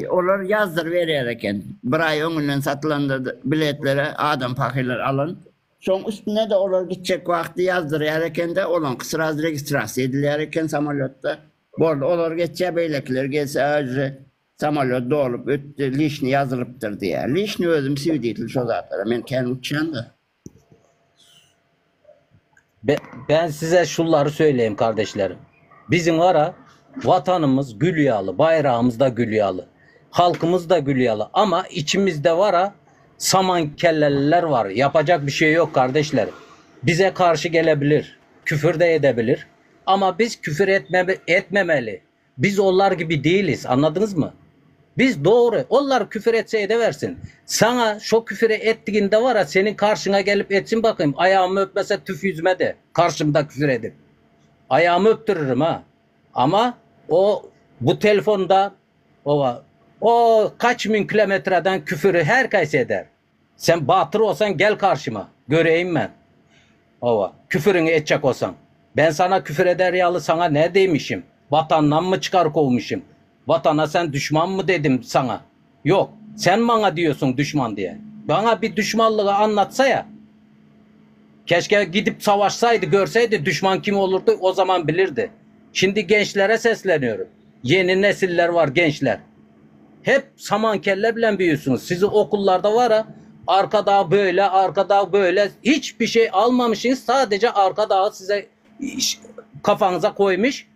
Olar ýazdyr berýär eken. Bir aý öňünden satylan biletlere adam pahyrlar alan. Şoň üstüne-de olar gitjek wagty ýazdyrýar eken-de, olaňky sraz registrasiýa edilýär eken samolýotda. Boldy, olar geçýär, beýlekiler gelse, aže samolýot dolup ötdi, lişni ýazylypdyr diýýär. Lişni özüm swidetl şo zatlara, men kän uçýan-da. Be, ben size şunları söyleyeyim kardeşlerim. Bizim var ha, vatanımız gül yağlı, bayrağımız da gül yağlı, halkımız da gül yağlı ama içimizde var ha, saman kelleliler var. Yapacak bir şey yok kardeşlerim. Bize karşı gelebilir, küfür de edebilir. Ama biz küfür etme, etmemeli. Biz onlar gibi değiliz. Anladınız mı? Biz doğru. Onlar küfür etse edeversin. Sana şu küfürü ettiğinde var ya senin karşına gelip etsin bakayım. Ayağımı öpmese tüf yüzüme de. Karşımda küfür edip. Ayağımı öptürürüm ha. Ama o bu telefonda o, o kaç bin kilometreden küfürü herkes eder. Sen batyr bolsaň gel karşyma, göreýin men. Hawa, küfüriňi etjek bolsaň. Ben sana küfür eder ýaly saňa ne diýmişim? Watandanmy çykar kowmuşym? Watana sen düşmanmy dedim saňa? Ýok, sen maňa diýýorsuň düşman diýe. Maňa bir düşmanlygy anlatsaýa. Keşke gidip savaşsaydy görseydi düşman kim olurdu o zaman bilirdi. Şimdi gençlere sesleniyorum. Yeni nesiller var gençler. Hep saman kelle bilen büyüyorsunuz. Sizi okullarda var ha arka dağ böyle arka dağ böyle hiçbir şey almamışsınız. Sadece arka dağı size kafanıza koymuş.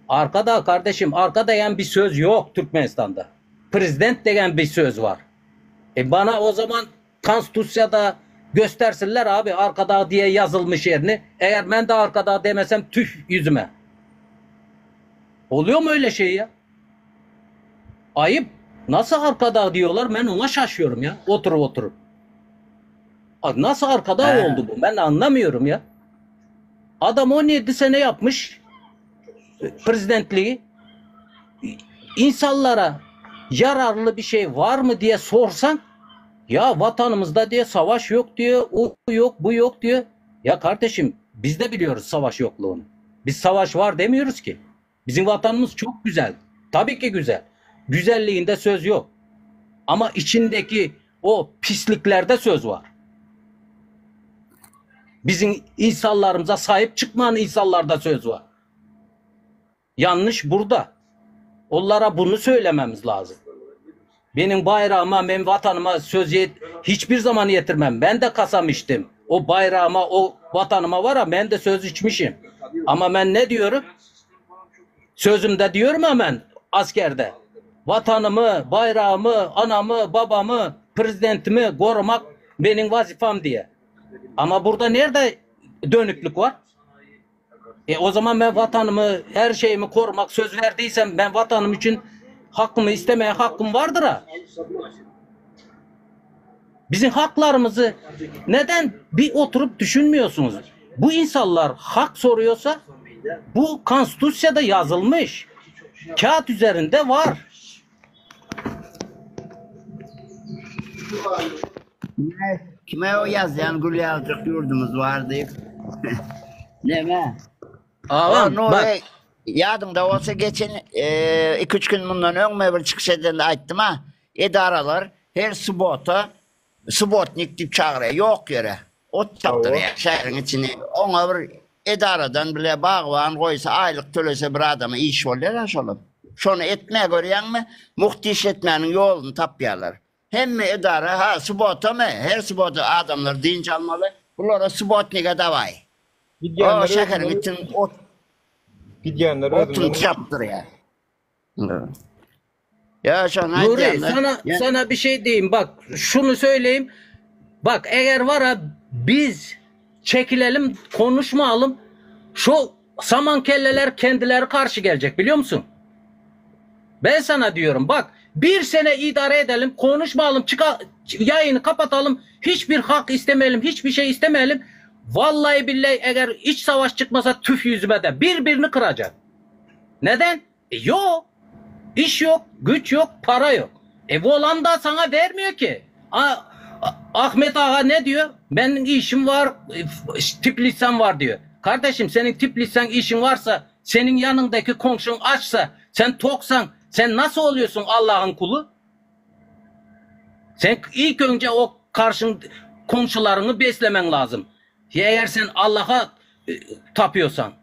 Arka dağ kardeşim arka diyen bir söz yok Türkmenistan'da. Prezident diyen bir söz var. E bana o zaman Konstitusyada göstersinler abi arkadağ diye yazılmış yerini. Eğer ben de arkadağ demesem tüh yüzüme. Oluyor mu öyle şey ya? Ayıp. Nasıl arkadağ diyorlar ben ona şaşıyorum ya. Oturup oturup. Nasıl arkadağ He. oldu bu? Ben anlamıyorum ya. Adam 17 sene yapmış prezidentliği. İnsanlara yararlı bir şey var mı diye sorsan ya vatanımızda diye savaş yok diyor, o yok, bu yok diyor. Ya kardeşim biz de biliyoruz savaş yokluğunu. Biz savaş var demiyoruz ki. Bizim vatanımız çok güzel. Tabii ki güzel. Güzelliğinde söz yok. Ama içindeki o pisliklerde söz var. Bizim insanlarımıza sahip çıkmayan insanlarda söz var. Yanlış burada. Onlara bunu söylememiz lazım. Benim bayrağıma, benim vatanıma söz yet hiçbir zaman yetirmem. Ben de kasam içtim. O bayrağıma, o vatanıma var ya ben de söz içmişim. Ama ben ne diyorum? Sözümde diyorum hemen askerde. Vatanımı, bayrağımı, anamı, babamı, prezidentimi korumak benim vazifem diye. Ama burada nerede dönüklük var? E o zaman ben vatanımı, her şeyimi korumak söz verdiysem ben vatanım için hakkımı istemeye hakkım vardır ha. Bizim haklarımızı neden bir oturup düşünmüyorsunuz? Bu insanlar hak soruyorsa bu konstitusiyada yazılmış. Kağıt üzerinde var. Kime, kime o yazýan gül ýaljyk ýurdumyz bar diýip. Neme? Agam, O, Nury, bak. Ýadyňda bolsa geçen 2-3 gün mundan öň men bir çykyş edende aýtdym ha, edaralar her subota subotnik diýip çagyrýar, ýok ýere ot çapdyrýar şäheriň içini. Oňa bir edaradan bile bagban goýsa, aýlyk tölese bir adama iş bolýar-a şolam. Şony etmä görýäňmi, mugt işletmäniň ýoluny tapýarlar. Hemme edara, ha, subotamy, her subota adamlar dynç almaly, bulara subotnige dawaý. O Gidýänler şäheriň özünden içini ot Gidýänler otun özünden çapdyrýar. Ýa şony Nuri aýdýan-da. sana Ýa sana bir şey diyeyim bak şunu söyleyeyim. Bak eğer var ha biz çekilelim konuşmayalım şu saman kelleler kendileri karşı gelecek biliyor musun? Ben sana diyorum bak bir sene idare edelim konuşmayalım çıka, yayını kapatalım hiçbir hak istemeyelim hiçbir şey istemeyelim. Vallahi billahi eğer iç savaş çıkmasa tüf yüzüme de birbirini kıracak. Neden? E yok. İş yok, güç yok, para yok. E volan da sana vermiyor ki. A- Ahmet Ağa ne diyor? Benim işim var, e, tip lisan var diyor. Kardeşim senin tip lisan işin varsa, senin yanındaki komşun açsa, sen toksan, sen nasıl oluyorsun Allah'ın kulu? Sen ilk önce o karşın komşularını beslemen lazım. Eğer sen Allah'a e, tapıyorsan,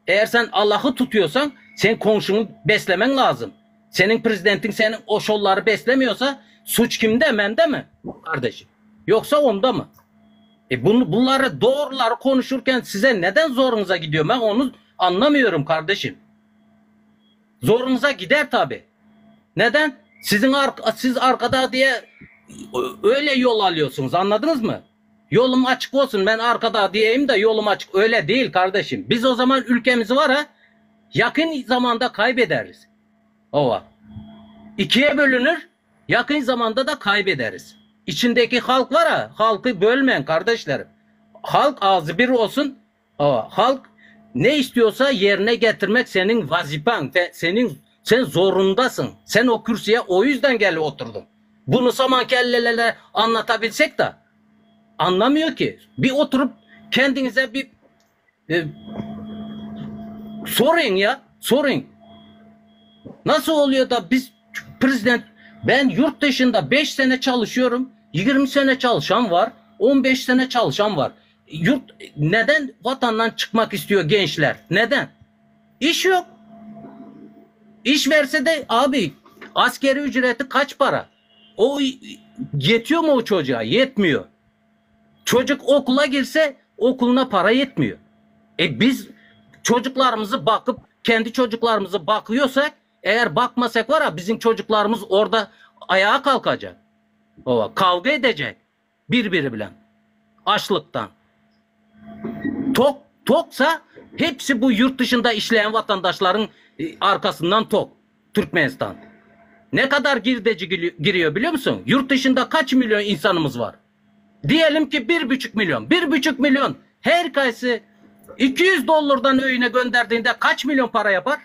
eğer sen Allah'ı tutuyorsan sen komşunu beslemen lazım. Senin prezidentin senin o şolları beslemiyorsa suç kimde? Mende mi? Kardeşim. Yoksa onda mı? E bunu, bunları doğruları konuşurken size neden zorunuza gidiyor? Ben onu anlamıyorum kardeşim. Zorunuza gider tabi. Neden? Sizin arka, siz arkada diye öyle yol alıyorsunuz anladınız mı? Yolum açık olsun ben arkada diyeyim de yolum açık. Öyle değil kardeşim. Biz o zaman ülkemizi var ha yakın zamanda kaybederiz. Ova. İkiye bölünür yakın zamanda da kaybederiz. İçindeki halk var ha halkı bölmeyin kardeşlerim. Halk ağzı bir olsun. Ova. Halk ne istiyorsa yerine getirmek senin vazifen. Senin sen zorundasın. Sen o kürsüye o yüzden gel oturdun. Bunu saman kellelere anlatabilsek de. Anlamıyor ki. Bir oturup kendinize bir e, sorun ya, sorun. Nasıl oluyor da biz prezident ben yurt dışında 5 sene çalışıyorum. 20 sene çalışan var, 15 sene çalışan var. Yurt neden vatandan çıkmak istiyor gençler? Neden? İş yok. İş verse de abi askeri ücreti kaç para? O yetiyor mu o çocuğa? Yetmiyor. Çocuk okula girse okuluna para yetmiyor. E biz çocuklarımızı bakıp kendi çocuklarımızı bakıyorsak eğer bakmasak var ya bizim çocuklarımız orada ayağa kalkacak. O kavga edecek birbiri bilen. Açlıktan. Tok toksa hepsi bu yurt dışında işleyen vatandaşların e, arkasından tok. Türkmenistan. Ne kadar girdeci giriyor biliyor musun? Yurt dışında kaç milyon insanımız var? Diyelim ki 1,5 milyon. 1,5 milyon her kayısı 200 dolardan öyüne gönderdiğinde kaç milyon para yapar?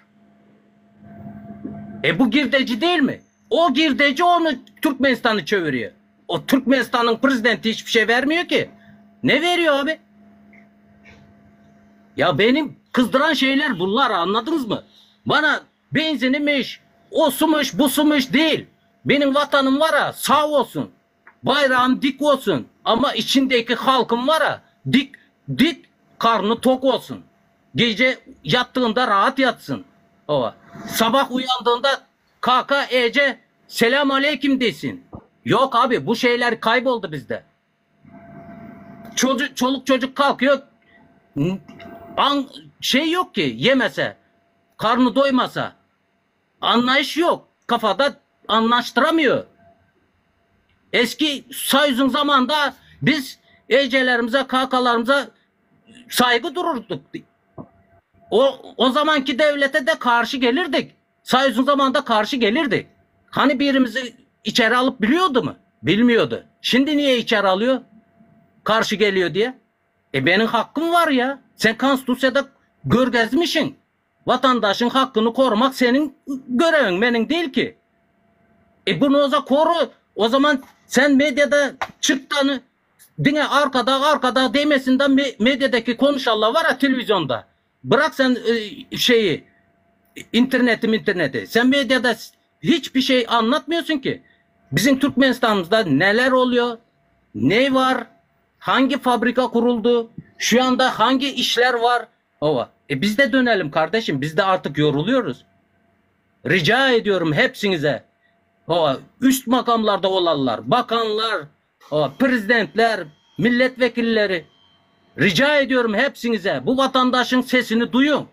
E bu girdeci değil mi? O girdeci onu Türkmenistan'ı çeviriyor. O Türkmenistan'ın prezidenti hiçbir şey vermiyor ki. Ne veriyor abi? Ya benim kızdıran şeyler bunlar anladınız mı? Bana benzinimiş, o sumuş, bu sumuş değil. Benim vatanım var ha sağ olsun. Bayrağım dik olsun. Ama içindeki halkım var ha dik dik karnı tok olsun. Gece yattığında rahat yatsın. O. Sabah uyandığında KKEC selam aleyküm desin. Yok abi bu şeyler kayboldu bizde. Çocuk, çoluk çocuk kalkıyor. An, şey yok ki yemese, karnı doymasa. Anlayış yok. Kafada anlaştıramıyor. Eski Soyuz'un zamanında biz ecelerimize, kakalarımıza saygı dururduk. O, o zamanki devlete de karşı gelirdik. Soyuz'un zamanında karşı gelirdik. Hani birimizi içeri alıp biliyordu mu? Bilmiyordu. Şimdi niye içeri alıyor? Karşı geliyor diye. E benim hakkım var ya. Sen konstitusiyada görgezmişsin. Vatandaşın hakkını korumak senin görevin, benim değil ki. E bunu o zaman koru. O zaman sen medyada çıktığını dine arkada arkada demesinden medyadaki konuşanlar var ya televizyonda. Bırak sen e, şeyi interneti interneti. Sen medyada hiçbir şey anlatmıyorsun ki. Bizim Türkmenistan'ımızda neler oluyor? Ne var? Hangi fabrika kuruldu? Şu anda hangi işler var? Ova. E biz de dönelim kardeşim. Biz de artık yoruluyoruz. Rica ediyorum hepsinize. O üst makamlarda olanlar, bakanlar, o prezidentler, milletvekilleri. Rica ediyorum hepsinize bu vatandaşın sesini duyun.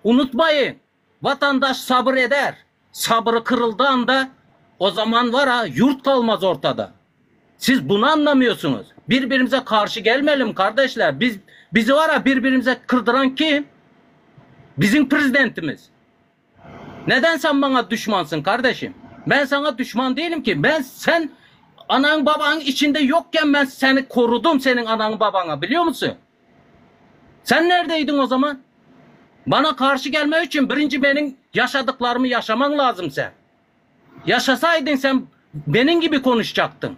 Unutmayın. Vatandaş sabır eder. Sabrı kırıldığı anda o zaman var ha yurt kalmaz ortada. Siz bunu anlamıyorsunuz. Birbirimize karşı gelmeyelim kardeşler. Biz bizi var ha birbirimize kırdıran kim? Bizim prezidentimiz. Neden sen bana düşmansın kardeşim? Ben sana düşman değilim ki. Ben sen anan babanın içinde yokken ben seni korudum senin anan babana biliyor musun? Sen neredeydin o zaman? Bana karşı gelme için birinci benim yaşadıklarımı yaşaman lazım sen. Yaşasaydın sen benim gibi konuşacaktın.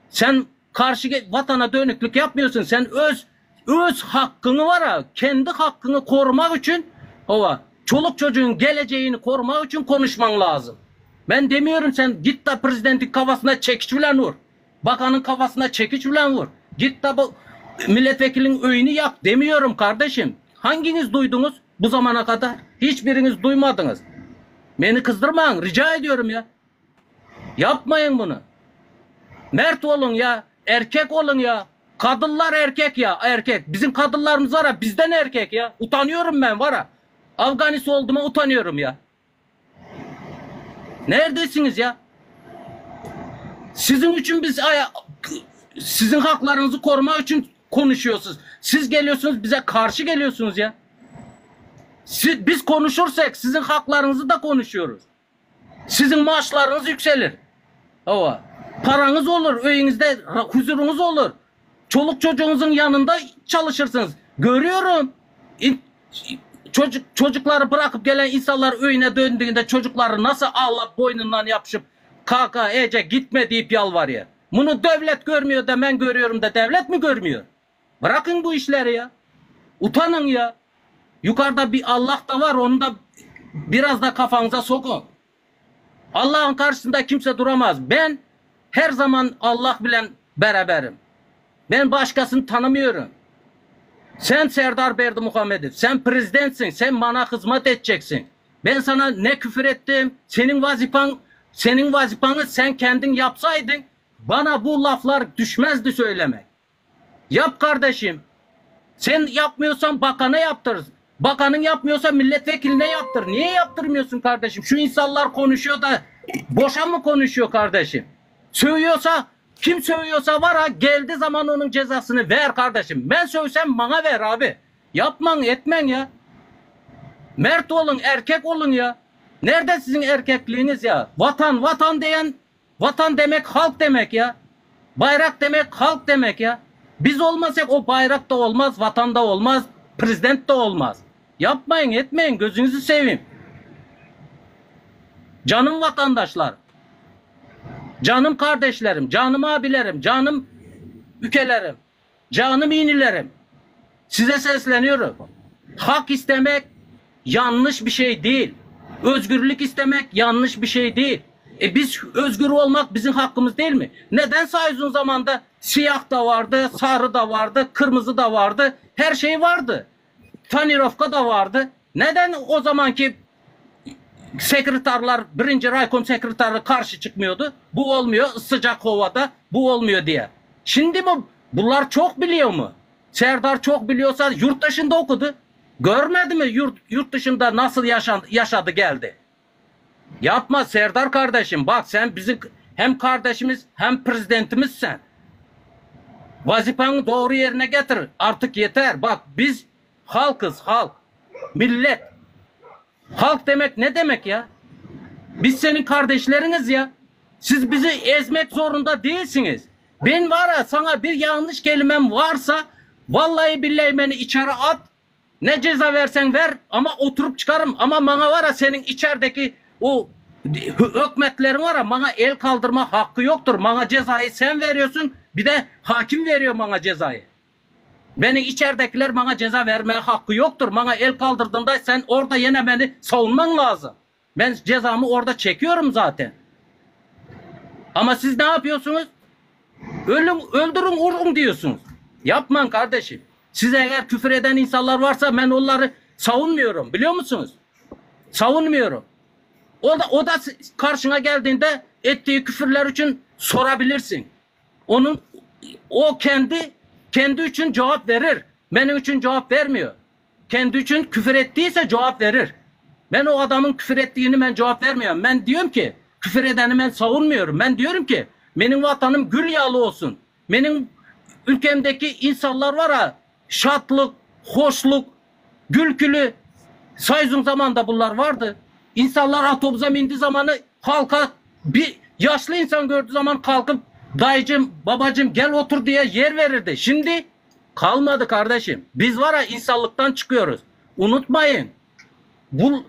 Sen karşı vatana dönüklük yapmıyorsun. Sen öz öz hakkını var ha kendi hakkını korumak için ova çoluk çocuğun geleceğini korumak için konuşman lazım. Ben demiyorum sen git de prezidentin kafasına çekiç bilen vur. Bakanın kafasına çekiç bilen vur. Git de bu milletvekilinin öyünü yak demiyorum kardeşim. Hanginiz duydunuz bu zamana kadar? Hiçbiriniz duymadınız. Beni kızdırmayın rica ediyorum ya. Yapmayın bunu. Mert olun ya. Erkek olun ya. Kadınlar erkek ya erkek. Bizim kadınlarımız var ya bizden erkek ya. Utanıyorum ben var ya. Afganist olduğuma utanıyorum ya. Neredesiniz ya? Sizin için biz aya sizin haklarınızı korumak için konuşuyorsunuz. Siz geliyorsunuz bize karşı geliyorsunuz ya. Siz, biz konuşursak sizin haklarınızı da konuşuyoruz. Sizin maaşlarınız yükselir. Ova. Paranız olur, evinizde huzurunuz olur. Çoluk çocuğunuzun yanında çalışırsınız. Görüyorum. Çocuk çocukları bırakıp gelen insanlar evine döndüğünde çocukları nasıl ağlap boynundan yapışıp KKEC gitme deyip yalvarıyor. Muny döwlet görmüyor da men görüyorum da döwlet mi görmüyor? Bırakın bu işleri ya. Utanın ya. Yukarıda bir Allah da var onu da biraz da kafanıza sokun. Allah'ın karşısında kimse duramaz. Ben her zaman Allah bilen beraberim. Ben başkasını tanımıyorum. Sen Serdar Berdimuhamedov, sen prezidentsin, sen bana hizmet edeceksin. Ben sana ne küfür ettim, senin vazifen, senin vazifanı sen kendin yapsaydın, bana bu laflar düşmezdi söylemek. Yap kardeşim. Sen yapmıyorsan bakana yaptır. Bakanın yapmıyorsa milletvekiline yaptır. Niye yaptırmıyorsun kardeşim? Şu insanlar konuşuyor da boşa mı konuşuyor kardeşim? Sövüyorsa kim sövüyorsa var ha geldi zaman onun cezasını ver kardeşim. Ben sövsem bana ver abi. Yapman etmen ya. Mert olun erkek olun ya. Nerede sizin erkekliğiniz ya? Vatan vatan diyen vatan demek halk demek ya. Bayrak demek halk demek ya. Biz olmasak o bayrak da olmaz, vatan da olmaz, prezident de olmaz. Yapmayın, etmeyin, gözünüzü seveyim. Canım vatandaşlar, canım kardeşlerim, canım abilerim, canım ülkelerim, canım inilerim. Size sesleniyorum. Hak istemek yanlış bir şey değil. Özgürlük istemek yanlış bir şey değil. E biz özgür olmak bizim hakkımız değil mi? Neden uzun zamanda siyah da vardı, sarı da vardı, kırmızı da vardı, her şey vardı. Tanirovka da vardı. Neden o zamanki sekreterler, birinci raykom sekreteri karşı çıkmıyordu? Bu olmuyor sıcak havada, bu olmuyor diye. Şimdi mi bunlar çok biliyor mu? Serdar çok biliyorsa yurt dışında okudu. Görmedi mi yurt, yurt dışında nasıl yaşan, yaşadı geldi? Yapma Serdar kardeşim. Bak sen bizim hem kardeşimiz hem prezidentimiz sen. Vazifeni doğru yerine getir. Artık yeter. Bak biz halkız halk. Millet. Halk demek ne demek ya? Biz senin kardeşleriniz ya. Siz bizi ezmek zorunda değilsiniz. Ben var ya sana bir yanlış kelimem varsa vallahi billahi beni içeri at. Ne ceza versen ver ama oturup çıkarım. Ama bana var ya senin içerideki o hükmetlerin var ya bana el kaldırma hakkı yoktur. Bana cezayı sen veriyorsun bir de hakim veriyor bana cezayı. Beni içeridekiler bana ceza vermeye hakkı yoktur. Bana el kaldırdığında sen orada yine beni savunman lazım. Ben cezamı orada çekiyorum zaten. Ama siz ne yapıyorsunuz? Ölün, öldürün, vurun diyorsunuz. Yapman kardeşim. Size eğer küfür eden insanlar varsa ben onları savunmuyorum. Biliyor musunuz? Savunmuyorum. O da, o da karşına geldiğinde ettiği küfürler için sorabilirsin. Onun o kendi kendi için cevap verir. Benim için cevap vermiyor. Kendi için küfür ettiyse cevap verir. Ben o adamın küfür ettiğini ben cevap vermiyorum. Ben diyorum ki küfür edeni ben savunmuyorum. Ben diyorum ki benim vatanım gül yağlı olsun. Benim ülkemdeki insanlar var ha şatlık, hoşluk, gülkülü sayzun zamanda bunlar vardı. İnsanlar otobüse bindiği zamanı halka bir yaşlı insan gördüğü zaman kalkıp dayıcım, babacım gel otur diye yer verirdi. Şimdi kalmadı kardeşim. Biz var ya insanlıktan çıkıyoruz. Unutmayın. Bu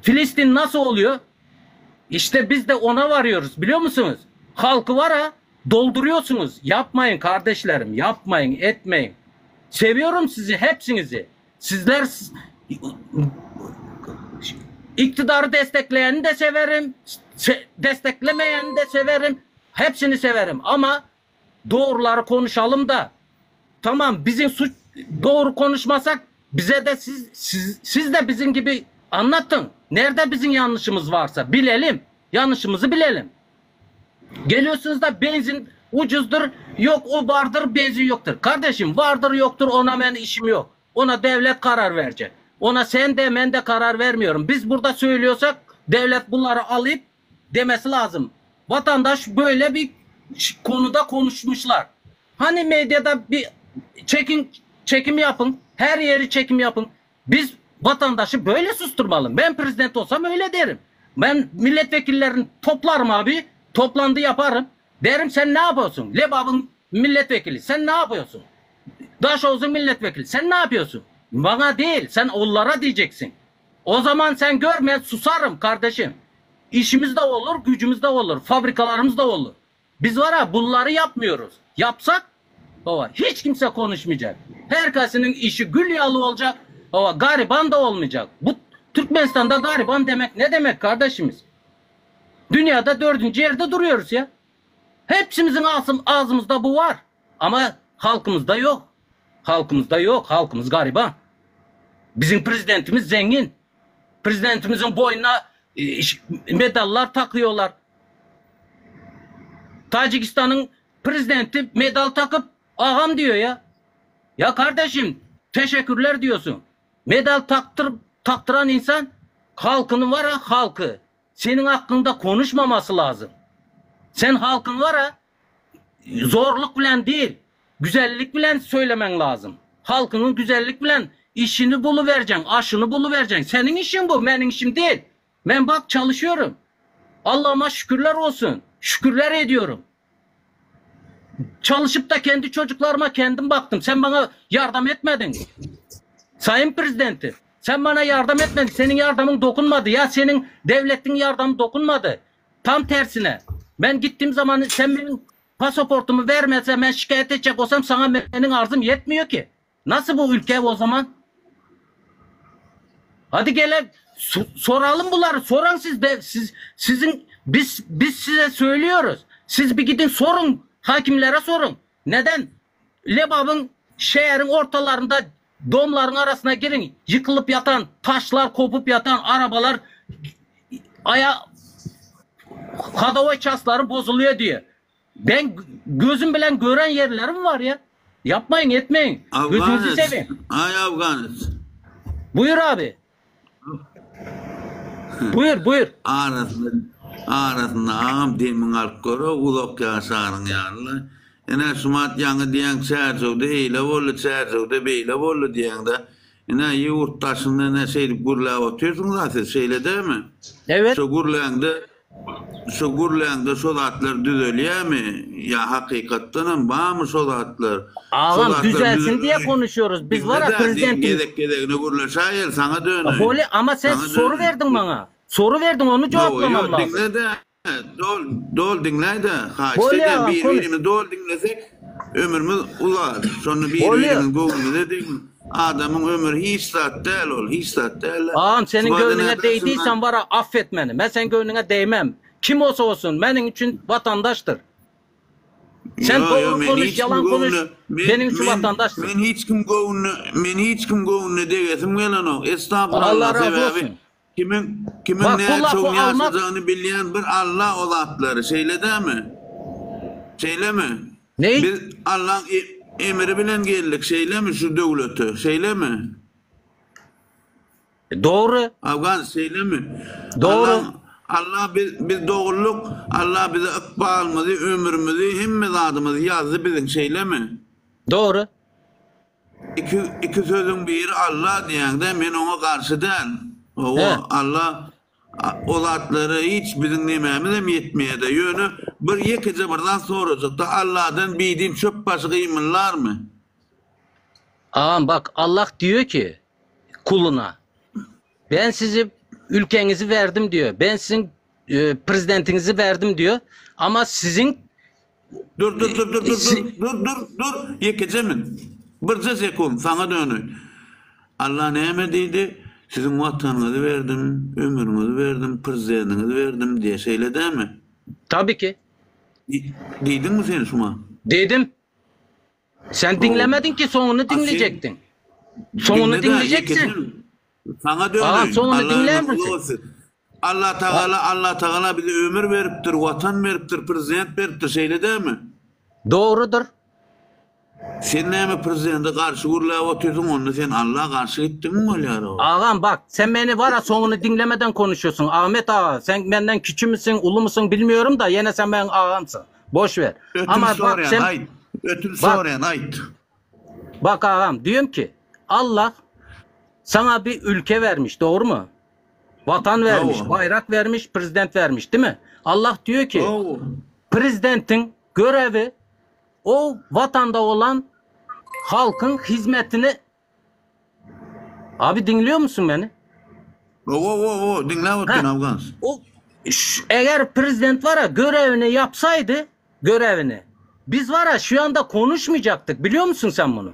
Filistin nasıl oluyor? İşte biz de ona varıyoruz biliyor musunuz? Halkı var ha dolduruyorsunuz. Yapmayın kardeşlerim yapmayın etmeyin. Seviyorum sizi hepsinizi. Sizler iktidarı destekleyeni de severim. Se desteklemeyeni de severim. Hepsini severim ama doğruları konuşalım da tamam bizim suç doğru konuşmasak bize de siz, siz, siz de bizim gibi anlatın. Nerede bizim yanlışımız varsa bilelim. Yanlışımızı bilelim. Geliyorsunuz da benzin ucuzdur, yok o vardır, benzin yoktur. Kardeşim vardır yoktur ona ben işim yok. Ona devlet karar verecek. Ona sen de ben de karar vermiyorum. Biz burada söylüyorsak devlet bunları alıp demesi lazım. Vatandaş böyle bir konuda konuşmuşlar. Hani medyada bir çekin çekim yapın. Her yeri çekim yapın. Biz vatandaşı böyle susturmalı. Ben prezident olsam öyle derim. Ben milletvekillerini toplarım abi. Toplandı yaparım. Derim sen ne yapıyorsun? Lebab'ın milletvekili sen ne yapıyorsun? Daşoğuz'un milletvekili sen ne yapıyorsun? Bana değil sen onlara diyeceksin. O zaman sen gör ben susarım kardeşim. İşimiz de olur, gücümüz de olur, fabrikalarımız da olur. Biz var-a bunlary yapmıyoruz. Yapsak, hawa, hiç kimse konuşmayacak. Herkesiniň işi gül ýaly boljak, hawa, gariban da bolmayjak. Bu Türkmenistanda gariban demek ne demek kardeşimiz? Dünýäde dördünji ýerde duruyoruz ya. Hepsimiziň agzymyzda bu bar. Ama halkymyzda ýok. Halkymyzda ýok, halkymyz gariban. Biziň prezidentimiz zengin. Prezidentimiziň boýnuna medallar takýolar. Tajikistanyň prezidenti medal takyp agam diýýär ýa. Ýa kardeşim teşekkürler diýýärsiň. Medal takdyr takdyran insan halkyny bar-a halky seniň hakkyňda konuşmamasy lazym. Sen halkyň bar-a zorluk bilen değil, güzellik bilen söylemeň lazym. Halkyňy güzellik bilen işini buluberjeň, aşyny buluberjeň. Seniň işiň bu, meniň işim değil. Men bak çalışıyorum. Allah'ıma şükürler olsun. Şükürler ediyorum. Çalışıp da kendi çocuklarıma kendim baktım. Sen bana yardım etmedin. Sayın Prezidenti, sen bana yardım etmedin. Senin yardımın dokunmadı. Ya senin devletin yardımı dokunmadı. Tam tersine. Ben gittiğim zaman sen benim pasaportumu vermese ben şikayet edecek olsam sana benim arzım yetmiyor ki. Nasıl bu ülke o zaman? Hadi gele soralım bunları. Soran siz de siz sizin biz biz size söylüyoruz. Siz bir gidin sorun hakimlere sorun. Neden? Lebabın şehrin ortalarında domların arasına girin. Yıkılıp yatan, taşlar kopup yatan arabalar aya hadovoy çasları bozuluyor diye. Ben gözüm bilen gören yerlerim var ya. Yapmayın etmeyin. Gözünüzü Afganist. seveyim. Ay Afganist. Buyur abi. Buyur buyur. Arasynda arasynda agam demiňi alyp gör-ow uzak ýaşaryň ýaly. Ine şumat ýaňy diýýäň Çärjewde eýle boldy, Çärjewde beýle boldy diýýäňde. Ine ýurt daşynda ine şeýdip gürläp otyrsyňyz-a siz şeýle dälmi? Evet. Şo gürläňde Şo gürläňde şo zatlar düzelýämi ýa hakykatdanam barmy şo zatlar? Şo Agam zatlar düzelsin diye düzelmegi konuşuyoruz. Biz var diňle ya da prezidentimiz. gezek gezegine gürleşäýeli saňa döneýin. Boli ama sen Saňa soru döneýin. verdin bana. Soru verdin onu Yo cevaplamam yo lazım. diňle de dol dol diňläý-de haýyşt Bolýar edýän agam bir konuş. birimizi dol diňlesek ömrümiz uzar. Şonda bir Bolýar. birimiziň göwnümize degme. Adamyň ömri hiç zat däl ol, hiç zat däl. Agam seniň Şumat ine göwnüňe daşyndan değdiysem var ya affet meni. Men seň göwnüňe değmem. Kim olsa olsun benim için vatandaştır. Sen Yo yo doğru men konuş, hiç kim yalan konuş. göwnüne men Benim için men vatandaşsın. men hiç kim göwnüne men hiç kim göwnüne degesim gelenok. Allah Estagfurullah razı sebäbi olsun. kimiň kimiň Bak bu näçe lafı gün almak ýaşajagyny bilýän bir Allah o zatlary şeýle dämi? Şeýlemi? Ney? Biz Allaň emiri bilen geldik şeýlemi şu döwlete şeýlemi? Dogry. Afgan şeýlemi? Dogry. Allaň Allah biz biz dogrulyk Allah bize ykbalymyzy ömrümizi hemme zadymyzy ýazdy biziň şeýlemi? Dogry. Iki iki sözüň biri Allah diýäňde men oňa garşy däl. He. Hawa Allah O zatlara hiç biziň nemämizem ýetmeýärde. Ýöne bir ýekeje bir zat sorajakda Alladan bidin çöp başy gymyldarmy? Agam bak Allah diýiyor ki kuluna ben sizi ülkenizi verdim diyor. Ben sizin e, prezidentinizi verdim diyor. Ama sizin Dur dur dur dur dur dur dur dur dur ýekeje min. Birje sekunt saňa döneýin. Allah näme diýdi? Siziň watanyňyzy berdim, ömrüňizi berdim, prezidentiňizi berdim diýe şeýle dälmi? Tabii ki. Diýdiňmi sen şuňa? Diýdim. Sen diňlemediň ki soňuny diňlejekdiň. Soňuny diňlejeksin. Saňa Agam döneýin. soňuny Alla diňlärmisin? ömür bolsun. Allah Tagala Allah Tagala bize ömür beripdir, watan beripdir, prezident beripdir, şeýle dälmi? Dogrudyr. Sen näme prezidente garşy gürläp otyrsyň, onda sen Alla garşy gitdiňmi bolýar-ow? Agam bak sen meni bara soňuny diňlemeden konuşýorsuň Ahmet aga sen menden kiçimisiň ulumysyň bilmiyorum da ýene sen meň agamsyň boş ver Ötünç ama bak soraýan sen aýt. Ötünç bak soraýan aýt. bak agam diýem ki Allah Sana bir ülke vermiş, doğru mu? Vatan vermiş, Hawa. bayrak vermiş, prezident vermiş, değil mi? Allah diyor ki, Hawa. prezidentin görevi o vatanda olan halkın hizmetini Abi dinliyor musun beni? Hawa, hawa, hawa, diňläp otyryn Ha, Afgans. o eğer prezident var ya görevini yapsaydı. görevini. Biz var ya şu anda konuşmayacaktık biliyor musun sen bunu?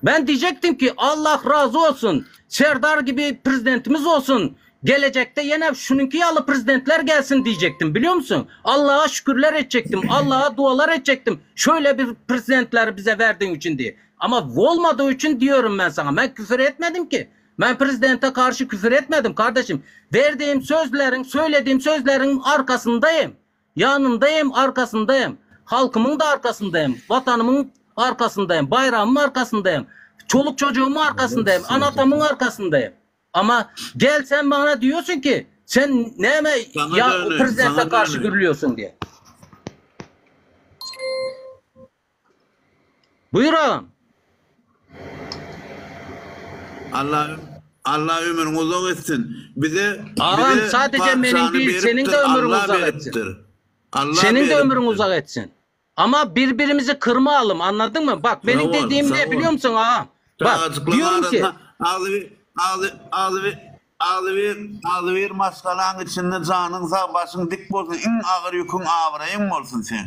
Ben diyecektim ki Allah razı olsun. Serdar gibi prezidentimiz olsun. Gelecekte yine şununki yalı prezidentler gelsin diyecektim biliyor musun? Allah'a şükürler edecektim. Allah'a dualar edecektim. Şöyle bir prezidentler bize verdiğin için diye. Ama olmadığı için diyorum ben sana. Ben küfür etmedim ki. Ben prezidente karşı küfür etmedim kardeşim. Verdiğim sözlerin, söylediğim sözlerin arkasındayım. Yanındayım, arkasındayım. Halkımın da arkasındayım. Vatanımın arkasındayım. Bayrağımın arkasındayım. Çoluk çocuğumun arkasındayım. Anatamın arkasındayım. Ama gel sen bana diyorsun ki sen neme Sana ya dönüyorum, prezidente sana karşı dönüyorum. gürlüyorsun diye. Buyur ağam. Allah Allah ömrüňi uzak etsin. Bize Ağam bize sadece benim patyşany değil senin de beripdir, ömrün Allah uzak etsin. beripdir. Allah Senin de ömrün beripdir. uzak etsin. Ama birbirimizi kırmayalım anladın mı? Bak benim Sag ol, dediğim sag ne ol. biliyor musun ağam? Bak Çagajyklaryň diyorum ki arasynda agzybir agzy agzybir agzybir agzybir maşgalaň içinde janyň sag, başyň dik bolsun, iň agyr ýüküň abraýyň bolsun seň.